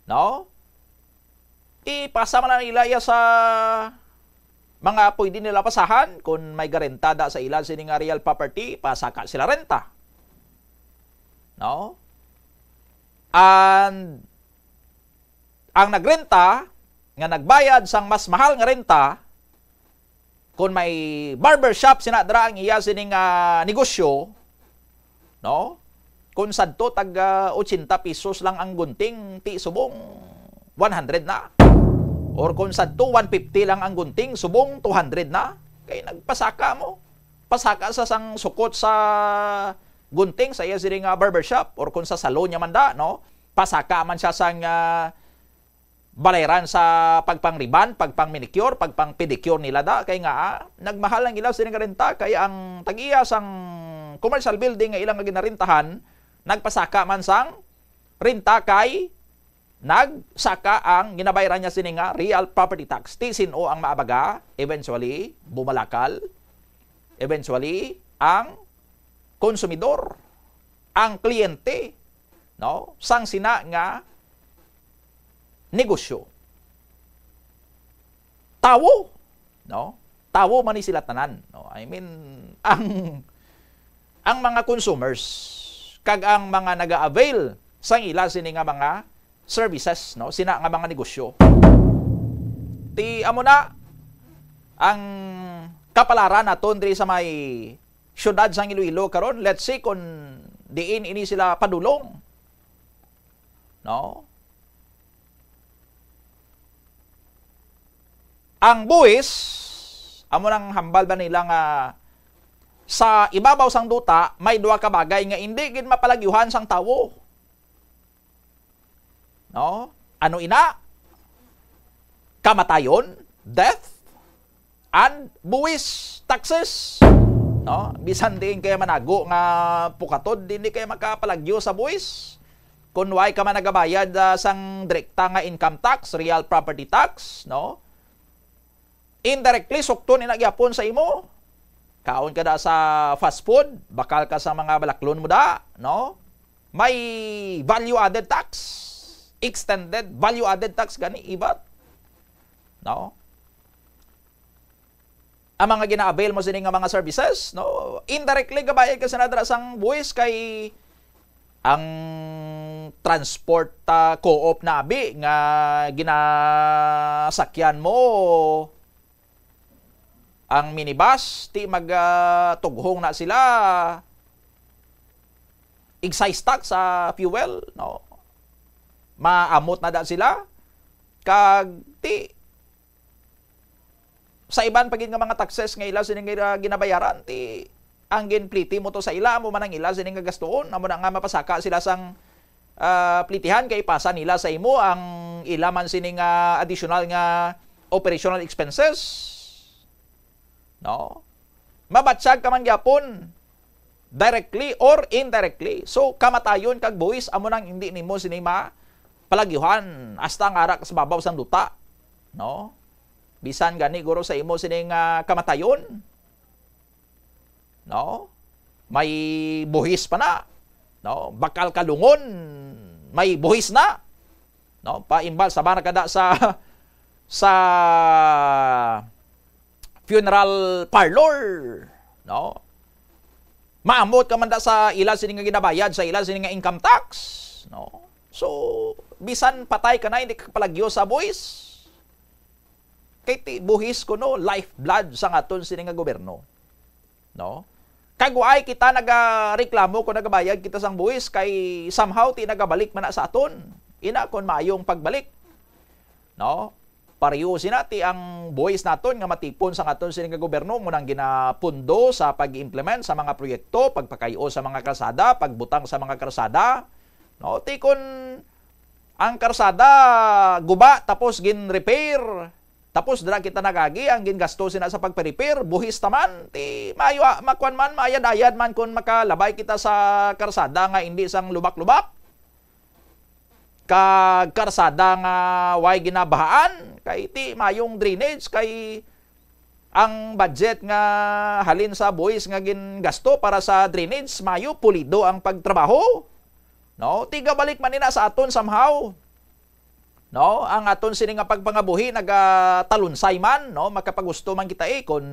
no? Ipasa man na nila iya sa mga pwede nila pasahan. Kung may garenta da sa ila sini nga real property, pasaka sila renta. No? And ang nagrenta nga nagbayad sang mas mahal nga renta, kung may barbershop sina dira ang iya sining, ah, negosyo, no? Kung sadto tag, ah, ochenta pesos lang ang gunting, ti subong one hundred na. Or kung sadto one fifty lang ang gunting, subong two hundred na. Kay nagpasaka mo. Pasaka sa sang sukot sa gunting sa iya sining, ah, barbershop or kung sa salon niya man da, no? Pasaka man siya sang, ah, balayran sa pagpang-rebond, pagpang-manicure, pagpang-pedicure nila da. Kay nga, ah, nagmahal ang ila sining renta, kay ang tag-iya sang commercial building nga ilang ginarentahan, nagpasaka man sang renta kay nagsaka ang ginabayran niya sini nga real property tax. Ti sin-o ang maabaga? Eventually, bumalakal. Eventually, ang konsumidor, ang kliyente, no, sang sina nga negosyo. Tawo, no? Tawo man ni sila tanan, no? I mean, ang, ang mga consumers kag ang mga naga-avail sang ila sini nga mga services, no, sina nga mga negosyo. Ti amo na ang kapalaran naton diri sa may siyudad sang Iloilo karon. Let's see kung diin ini sila padulong. No? Ang buwis, amo nang hambal ba nila nga sa ibabaw sang duta may duha ka bagay nga indi gid mapalagyuhan sang tawo? No? Ano ina? Kamatayon, death, and buwis, taxes. no? Bisan diin kay manago nga pukatod, dili kay makapalagyo sa buhis. Kung way ka man nagabayad, ah, sang direkta nga income tax, real property tax, no? Indirectly, sukton ina gyapon sa imo. Kaon ka da sa fast food, bakal ka sa mga balaklon mo da, no? May value added tax, extended value added tax gani, ibat, no? Ang mga gina-avail mo sini nga mga services, no? Indirectly, gabayad ka sana dira sang buhis kay ang transport, ah, co-op na abi nga ginasakyan mo, ang minibus, ti mag, ah, tughong na sila excise tax sa fuel, no? Maamot na da sila. Kag ti sa iban pa gid nga mga taxes nga ila sini nga ginabayaran, ti ang ginpliti mo to sa ila, amo man ang ila sini nga gastuon, amo na nga mapasaka sila sang, ah, plitihan kay ipasa nila sa imo ang ila man sini nga additional nga operational expenses. No? Mabatsyag ka man gyapon, directly or indirectly. So, kamatayon kag buhis amo nang hindi nimo sini mapalagyuhan hasta ang ara ka sa babaw sang duta, no? Bisan gani guro sa imo sini nga kamatayon, no? May buhis pa na, no? Bakal ka lungon, may buhis na, no? Paimbal sa mga kada sa, sa funeral parlor, no? Maamot ka man da sa ila sini nga ginabayad, sa ila sini nga income tax, no? So, bisan patay ka na, hindi ka palagyo sa buhis. Kay ti buhis kuno, lifeblood sa aton sini nga gobyerno, no? Kag waay kita nagareklamo kung nagabayad kita sang buhis, kay somehow ti nagabalik man na sa aton. Ina kon maayong pagbalik, no? Pareho sina ti ang buhis naton nga matipon sa aton sini nga gobyerno mo nang ginapundo sa pag-implement sa mga proyekto, pagpakayo sa mga kalsada, pagbutang sa mga kalsada, no? Ti kon ang karsada guba tapos gin-repair, tapos dira kita nagagi ang gingasto sina sa pagpa-repair, buhis taman, ti maayo, ah, makuan man, maayad-ayad man kun makalabay kita sa karsada nga indi sang lubak-lubak. Kag karsada nga way ginabahaan, kay ti mayong drainage, kay ang budget nga halin sa buhis nga gingasto para sa drainage, mayo, pulido ang pagtrabaho. No? Tigabalik man nina sa aton somehow. No? Ang aton sini nga pagpangabuhi nagatalunsay man, no? Makapagusto man kita, eh, kun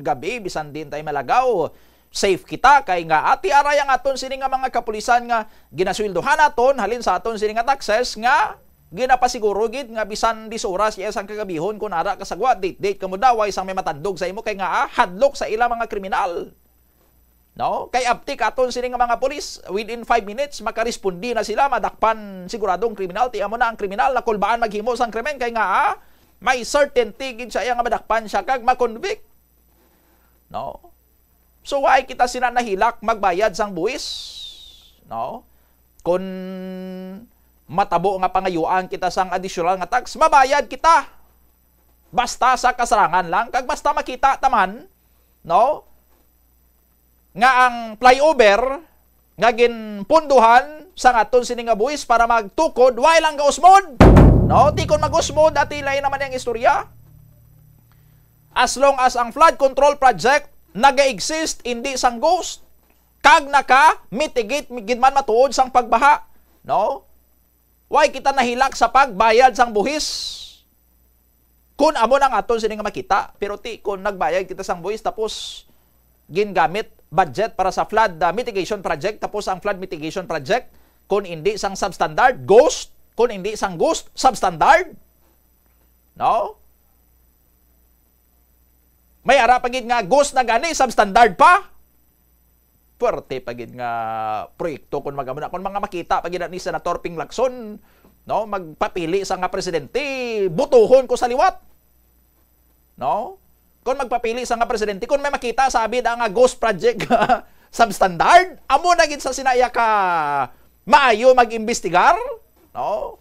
gabi, bisan din tayo malagaw, safe kita, kay nga ati aray ang aton sini nga mga kapulisan nga ginasweldohan naton, halin sa aton sini nga taxes nga ginapasiguro gid nga bisan dis oras iya sang kagabihon, kun ara ka sa gwa, date-date ka mo daw, way sang may matandog sa imo, kay nga, ah, hadlok sa ila mga kriminal. No? Kay abtik aton sini nga mga pulis, within five minutes, makarespondi na sila, madakpan siguradong kriminal, ti amo na ang kriminal, nakulbaan maghimo sang krimen, kay nga, ah, may certainty gid siya nga madakpan siya kag ma-convict. No? So, why kita sina nahilak magbayad sang buwis? No? Kun matabo nga pangayuan kita sang additional nga tax, mabayad kita. Basta sa kasarangan lang, kag basta makita taman, no? Nga ang flyover nga ginpunduhan sang aton sini nga buwis para magtukod, why lang gausmod? No? Ti kon mag-usmod, ati lain naman ang istorya. As long as ang flood control project naga-exist, hindi sang ghost, kag naka-mitigate gid man matuod sang pagbaha, no? Why kita nahilak sa pagbayad sang buhis? Kun amo nang aton sini nga makita, pero ti kun nagbayad kita sang buhis tapos gingamit budget para sa flood, ah, mitigation project, tapos ang flood mitigation project, kun hindi sang substandard, ghost, kun hindi sang ghost, substandard. No? May ara pa gid nga ghost na gani, substandard pa. Puwerte pa gid nga proyekto kun magamuna. Kun mga makita pa gid ni Senator Ping Lacson, no, magpapili sa nga presidente, botohon ko sa liwat. No? Kun magpapili sa nga presidente, kun may makita sabi da nga ghost project, substandard, amo na gid sa sinaya ka maayo mag-imbestigar, no?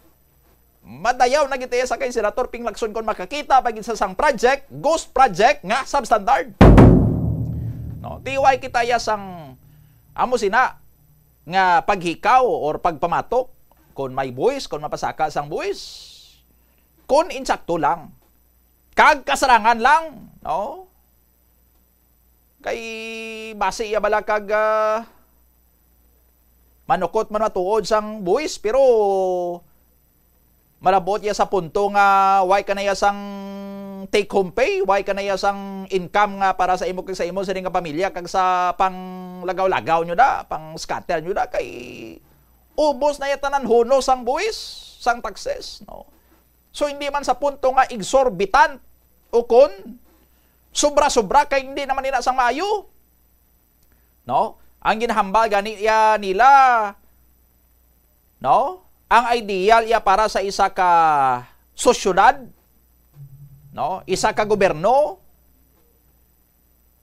Madayaw na gid sa kay Senator Ping Lacson kon makakita pa gid sa sang project, ghost project nga substandard. No? Di way kita ya sang amo sina nga paghikaw or pagpamatok kon may buhis, kon mapasaka sang buhis, kon insakto lang, kag kasarangan lang, no? Kay basi iya bala kag, ah, manukot man matuod sang buhis, pero malabot iya sa punto nga way ka na iya sang take home pay, way ka na iya sang income nga para sa imo kag sa imo sini nga pamilya kag sa panglagaw-lagaw nyo da, pang scatter nyo da, kay ubos na iya tanan huno sang buhis, sang taxes, no? So, hindi man sa punto nga exorbitant o kon sobra-sobra, kay hindi naman ina sang maayo. No? Ang ginahambal gani iya nila, no? Ang ideal iya para sa isa ka sosyedad, no? Isa ka gobyerno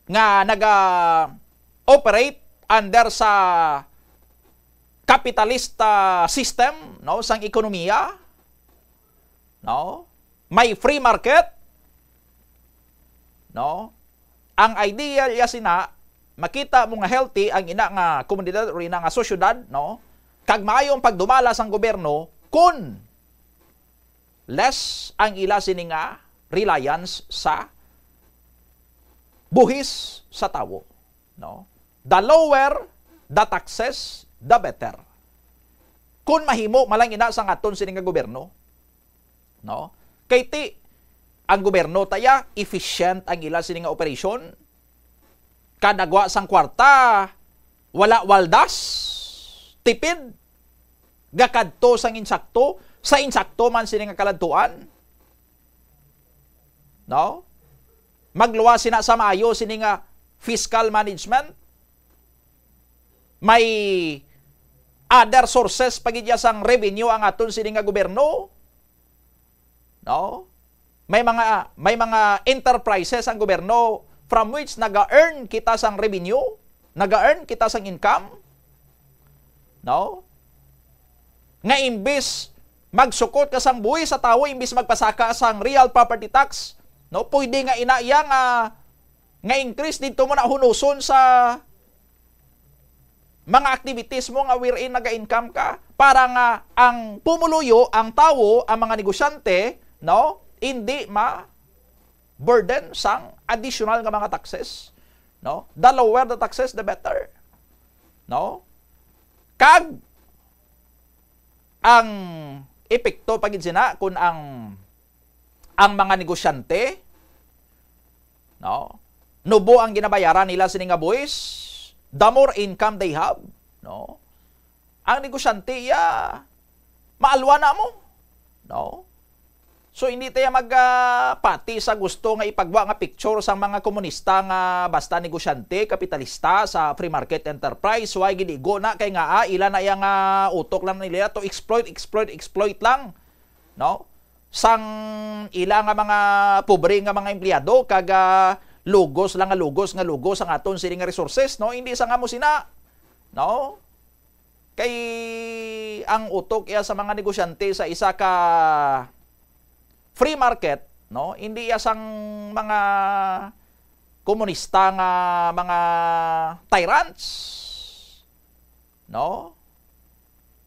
nga naga-operate under sa kapitalista system, no, sang ekonomiya, no? May free market, no? Ang ideal iya sina, makita mo nga healthy ang ina nga komunidad o ina nga sosyedad, no? Kag maayo ang pagdumala sang gobyerno kun less ang ila sini nga reliance sa buhis sa tawo, no? The lower the taxes, the better. Kun mahimo man lang ina sang aton sini nga gobyerno, no? Kay ti ang gobyerno taya efficient ang ila sini nga operasyon, kadagwa sang kwarta, wala waldas, tipid, gakadto sang insakto, sa insakto man sini nga kaladtuan. No? Magluwas sina sa maayo sini nga fiscal management. May other sources pa gid ya sang revenue ang aton sini nga gobyerno. No? May mga, may mga enterprises ang gobyerno from which naga-earn kita sang revenue, naga-earn kita sang income. No? Nga imbis magsukot ka sang buhi sa tawo, imbis magpasaka sang real property tax, no? Pwede nga ina iya nga, nga increase didto mo na hunuson sa mga activities mo nga wherein naga-income ka, para nga ang pumuluyo, ang tawo, ang mga negosyante, no, hindi ma-burden sang additional nga mga taxes, no? The lower the taxes, the better, no? Kag ang epekto pa gid sina kun ang, ang mga negosyante, no, nubo ang ginabayaran nila sini nga buhis, the more income they have, no? Ang negosyante iya maalwa na mo, no? So, hindi tayo mag, ah, pati sa gusto nga ipagwa nga picture sang mga komunista nga basta negosyante, kapitalista sa free market enterprise, way gid igo na kay nga, ah, ila na iya nga utok lang nila to exploit, exploit, exploit lang, no? Sang ila nga mga pobre nga mga empleyado kag, ah, lugos lang nga lugos nga lugos ang aton sini nga resources, no? Hindi sa nga mo sina, no? Kay ang utok iya sa mga negosyante sa isa ka free market, no? Hindi iya sang mga komunista nga mga tyrants, no?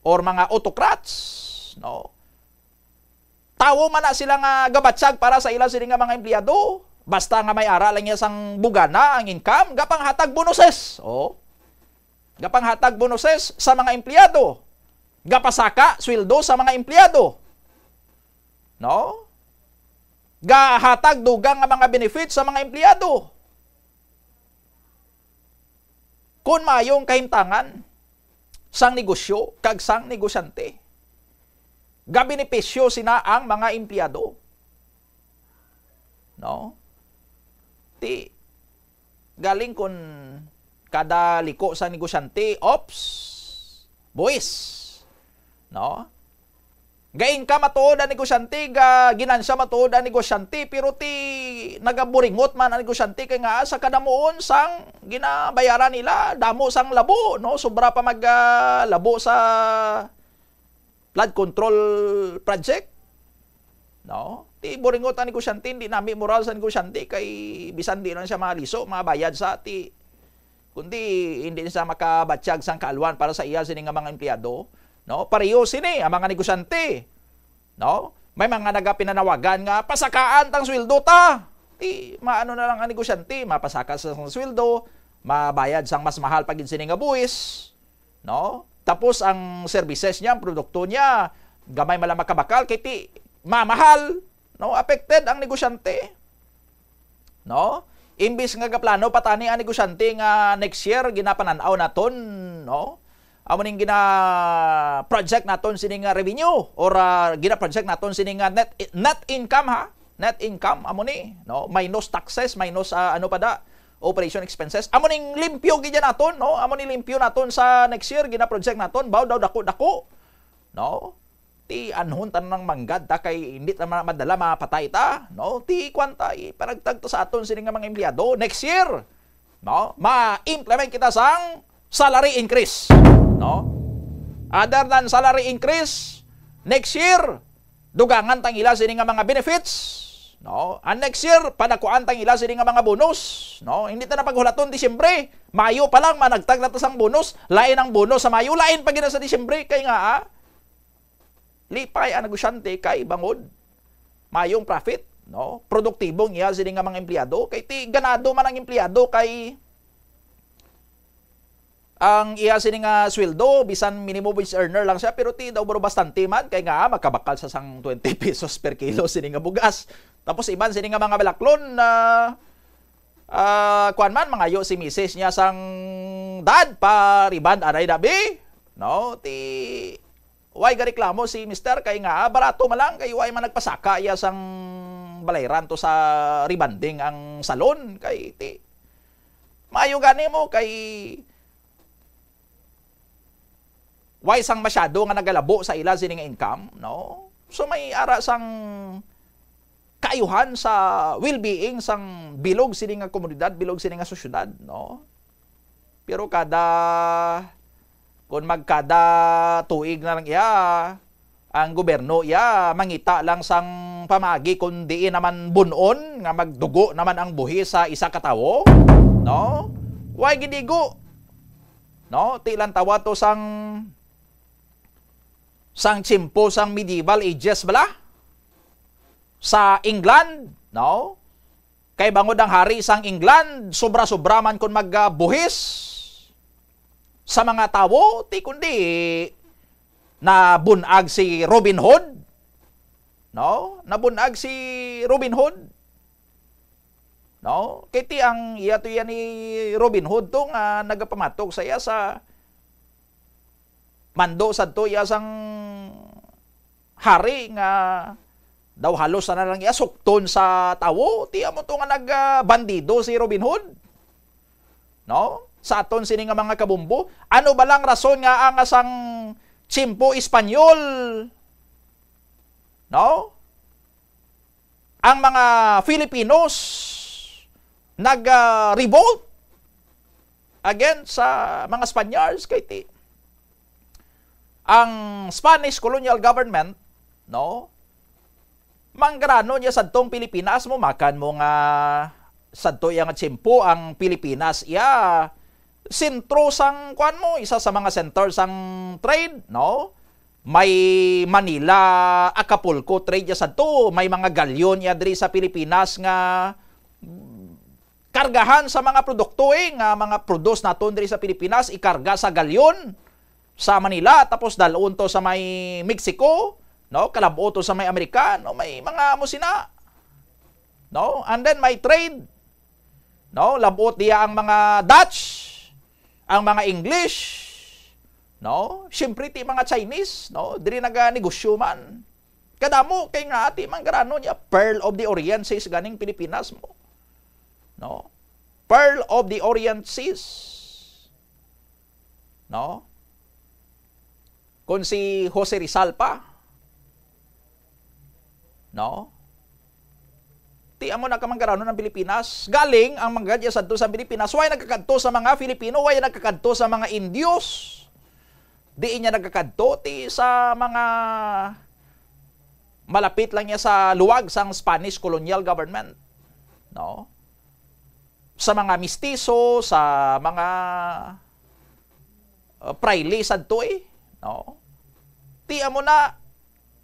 Or mga autocrats, no? Tawo man na sila nga gabatyag para sa ila sini nga mga empleyado. Basta nga may ara lang niya sang bugana ang income, gapanghatag bonuses. Oh. Gapanghatag bonuses sa mga empleyado. Gapasaka sweldo sa mga empleyado. No? Gahatag dugang nga mga benefits sa mga empleyado. Kun maayong kahimtangan sang negosyo kag sang negosyante, gabenepisyo sina ang mga empleyado. No? Ti, galing kun kada liko sang negosyante, ops, buwis. No? Ga-income matuod ang negosyante, ga-ginansya matuod ang negosyante, pero ti nagaburingot man ang negosyante kay nga sa kadamuon sang ginabayaran nila, damo sang labo, no? Sobra pa mag, ah, labo sa flood control project. No? Ti buringot ang negosyante, hindi nami moral sa negosyante kay bisan di lang siya maliso, mabayad sa ti kundi hindi na siya makabatyag sang kaalwan para sa iya sini nga mga empleyado, no? Pareho sini ang mga negosyante, no? May mga nagapinanawagan nga pasakaan tang sweldo ta. Di maano na lang ang negosyante, mapasaka sa sang sweldo, mabayad sang mas mahal pa gid sini nga buhis, no? Tapos ang services niya, ang produkto niya, gamay man lang makabakal kay ti mamahal, no? Affected ang negosyante, no? Imbis nga gaplano pa tani ang negosyante nga next year ginapanan-aw naton, no? Amo ning gina-project naton sini nga revenue or, ah, gina-project naton sini nga net, net income, ha? Net income, amo ni, no? Minus taxes, minus, ah, ano pa da, operation expenses. Amo ning limpyo gid yan naton, no? Amo ni limpyo naton sa next year, gina-project naton, baw daw dako-dako, no? Ti anhon ta nang manggad ta kay hindi ta ma-, madala mapatay ta, no? Ti kwan ta, ipanagtag ta sa aton sini nga mga empleyado next year, no? Ma-implement kita sang salary increase, no? Other than salary increase, next year, dugangan tang ila sini nga mga benefits, no? And next year, padakuan tang ila sini nga mga bonus, no? Hindi ta na paghulaton Disyembre, Mayo pa lang managtag na ta sang bonus, lain ang bonus sa Mayo, lain pa gid na sa Disyembre, kay nga, ah, lipay ang negosyante kay bangod mayong profit, no? Produktibo ang iya sini nga mga empleyado, kay ti ganado man ang empleyado kay ang iya sini nga sweldo, bisan minimum wage earner lang siya, pero ti daw baro bastante man, kay nga, ah, makabakal sa sang twenty pesos per kilo sini nga bugas. Tapos iban sini nga mga balaklon na, ah, kuwan man, mangayo si misis niya sang, "Dad, pa-rebond anay dabi." No? Ti way gareklamo si mister kay nga, ah, barato man lang, kay way man nagpasaka iya sang balayran to sa rebonding ang salon, kay ti maayo gani mo kay way sang masyado nga nagalabo sa ila sini nga income, no? So may ara sang kaayuhan sa well-being sang bilog sini nga komunidad, bilog sini nga sosyedad, no? Pero kada, kung magkada tuig na lang iya, ang gobyerno iya mangita lang sang pamaagi kung diin naman bun-on nga magdugo naman ang buhi sa isa ka tawo, no? Way gid igo, no? Ti lang tawa to sang, sang tiyempo sang medieval ages bala sa England, no? Kay bangod ang hari sang England, sobra-sobra man kon magbuhis sa mga tawo, ti kundi nabun-ag si Robin Hood, no? Nabun-ag si Robin Hood, no? Kay ti ang iya to, iya ni Robin Hood to nga nagapamatok sa iya sa mando sadto iya sang hari nga daw halos na lang iya sukton sa tawo. Ti amo to nga nag, ah, bandido si Robin Hood, no? Sa aton sini nga mga kabumbo, ano ba lang rason nga ang sang tiyempo Espanyol, no? Ang mga Filipinos nag, ah, revolt against sa mga Spaniards, kay ti ang Spanish colonial government, no, manggarano niya sadtong Pilipinas mo, makan mo nga sadto iya nga tiyempo ang Pilipinas iya sentro sang, kuan mo, isa sa mga center sang trade, no? May Manila, Acapulco trade ya sadto, may mga galyon ya diri sa Pilipinas nga kargahan sa mga produkto, eh, nga mga produce naton diri sa Pilipinas, ikarga sa galyon sa Manila, tapos dalon to sa may Mexico, no? Kalab-ot to sa may Amerika, no? May mga amo sina, no? And then may trade, no? Lab-ot diya ang mga Dutch, ang mga English, no? Siyempre ti mga Chinese, no? Diri naganegosyo man. Kadamo kay nga ati manggarano niya, Pearl of the Orient says ganing Pilipinas mo. No? Pearl of the Orient says. No? Kung si Jose Rizal pa, no? Ti amo na ka manggarano ng Pilipinas. Galing ang manggad ya sadto sa Pilipinas. Why nagkakadto sa mga Filipino? Why nagkakadto sa mga Indios? Di niya nagkakadto ti sa mga malapit lang niya sa luwag sang Spanish colonial government. No? sa mga mistiso, sa mga, uh, praile sadto, eh, no? Ti amo na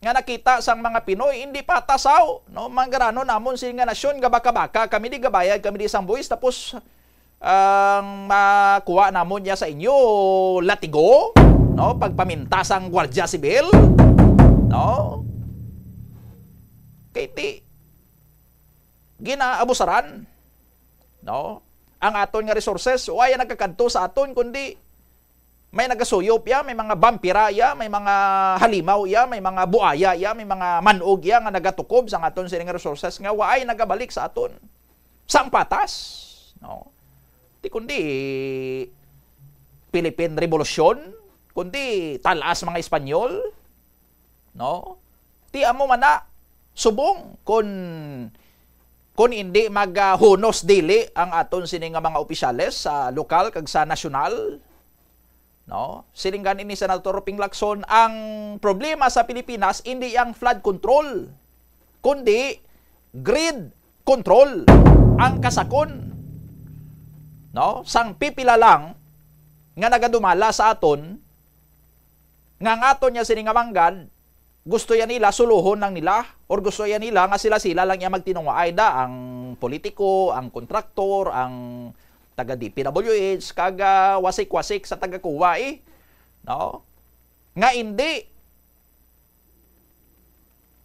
nga nakita sang mga Pinoy, hindi patasaw, no? Mangarano namon sini nga nasyon, gabaka-baka kami di, gabayad kami di sang buhis, tapos ang makuha namon niya sa inyo, latigo, no? Pagpaminta sang Guardia Civil, no? Kay ti, ginaabusaran, no? Ang aton nga resources, wa ya nagakadto sa aton, kundi may nagasuyop ya, may mga vampira ya, may mga halimaw ya, may mga buaya ya, may mga manog ya nga nagatukob sa aton sining resources nga waay nagabalik sa aton sang patas, no? Ti kundi Philippine Revolution, kundi talas mga Espanyol, no? Ti amo man na, subong kun, kun indi mag, ah, hunos dili ang aton sini nga mga opisyales sa lokal kag sa nasyonal, no? Siling gani ni Senator Ping Lacson, ang problema sa Pilipinas indi ang flood control, kundi greed control ang kasakon, no? Sang pipila lang nga nagadumala sa aton, nga ang aton niya sini nga manggad, gusto ya nila suluhon lang nila, or gusto ya nila nga sila-sila lang ya magtinungaay da, ang politiko, ang kontraktor, ang taga D P W H, kag, ah, wasik-wasik sa taga-kuwa, eh, no? Nga indi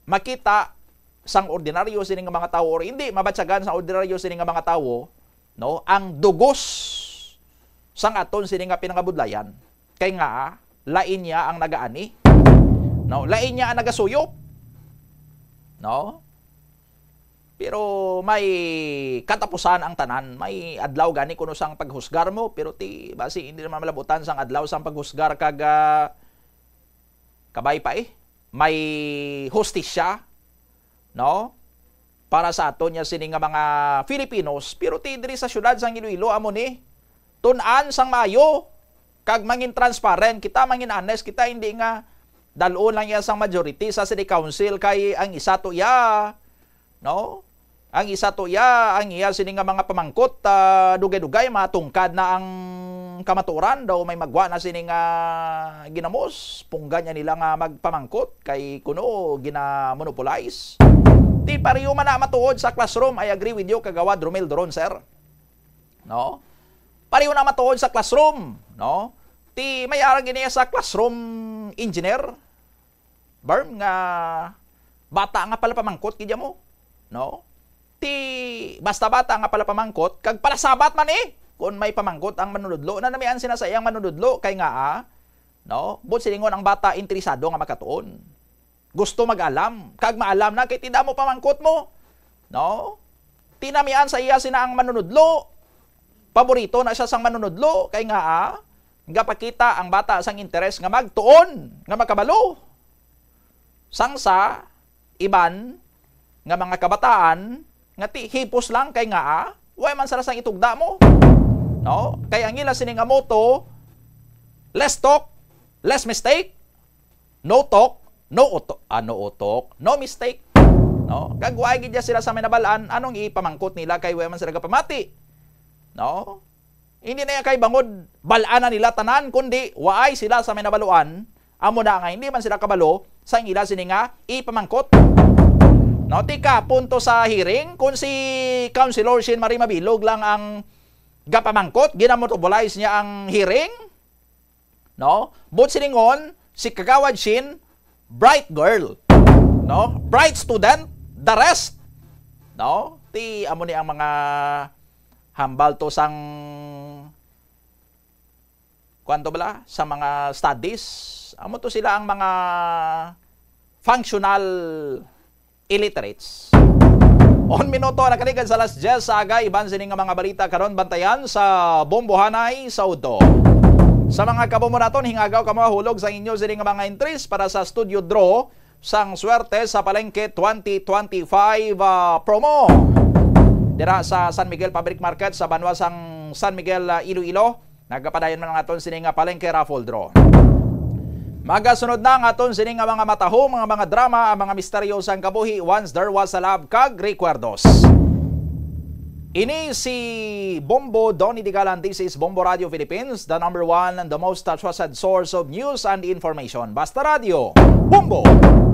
makita sang ordinaryo sini nga mga tawo, or indi mabatyagan sang ordinaryo sini nga mga tawo, no, ang dugos sang aton sini nga pinangabudlayan. Kay nga, ah, lain niya ang nagaani, no, lain niya ang nagasuyop, no? Pero may katapusan ang tanan, may adlaw gani kuno sang paghusgar mo, pero ti basi hindi naman malabutan sang adlaw sang paghusgar kag, ah, kabay pa, eh, may hustisya, no? Para sa aton niya sini nga mga Filipinos, pero ti diri sa siyudad sang Iloilo amo ni, tun-an sang maayo kag mangin transparent kita, mangin honest kita, hindi nga dal-on lang iya sang majority sa city council kay ang isa to iya, no? Ang isa to iya, ang iya sini nga mga pamangkot, ah, dugay-dugay matungkad na ang kamatuoran, daw may magwa na sini nga ginamos, pungga niya nila nga magpamangkot kay kuno ginamonopolize. Ti pareho man na matuod sa classroom, I agree with you, Kagawad Romel Doron, sir. No? Pareho na matuod sa classroom, no? Ti may arang gini sa classroom engineer, Berm, nga bata nga pala pamangkot gid mo, no? Ti basta bata nga pala pamangkot, kag palasabat man, eh, kung may pamangkot ang manunudlo, nanamian sina sa iyang manunudlo, kay nga, ah, no? Buot silingon ang bata interesado nga makatuon. Gusto mag-alam, kag maalam na kay ti damo pamangkot mo, no? Ti namian sa iya sina ang manunudlo. Paborito na siya sang manunudlo, kay nga, ah, gapakita ang bata sang interes nga magtuon, nga makabalo. Sang sa iban nga mga kabataan nga ti hipos lang kay nga, ah, way man sila sang itugda mo. No? Kay ang ila sini nga motto, less talk, less mistake, no talk, no uto-, ah, no utok, no mistake. No? Kag way gid sila sa may nabalaan, anong ipamangkot nila kay way man sila gapamati. No? Hindi na iya kay bangod bal-an na nila tanan, kundi waay sila sa may nabaluan. Amo na nga hindi man sila kabalo sa ila sini nga ipamangkot. No, tika punto sa hearing, kung si Councilor Shin Marie Mabilog lang ang gapamangkot, ginamonopolize niya ang hearing. No? But silingon, si Kagawad Shin, bright girl. No? Bright student, the rest. No? Ti, amo ni ang mga hambal to sang, kuwan to bala? Sa mga studies. Amo to sila ang mga functional illiterates. Un minuto nakaligad sa alas diyes sa aga, iban sini nga mga balita karon, bantayan sa Bombohanay sa Udto. Sa mga kabombo naton, hingagaw kamo hulog sa inyo sini nga mga entries para sa studio draw sang Swerte sa Palengke twenty twenty-five, ah, promo. Dira sa San Miguel Public Market sa banwa sang San Miguel, ah, Iloilo, nagapadayon man ang aton sini nga Palengke Raffle Draw. Magasunod na ang aton sini nga mga matahom, mga, mga drama, ang mga misteryo sang kabuhi, Once There Was a Love kag Recuerdos. Ini si Bombo Donny Digalan. This is Bombo Radio Philippines, the number one and the most trusted source of news and information. Basta Radio, Bombo!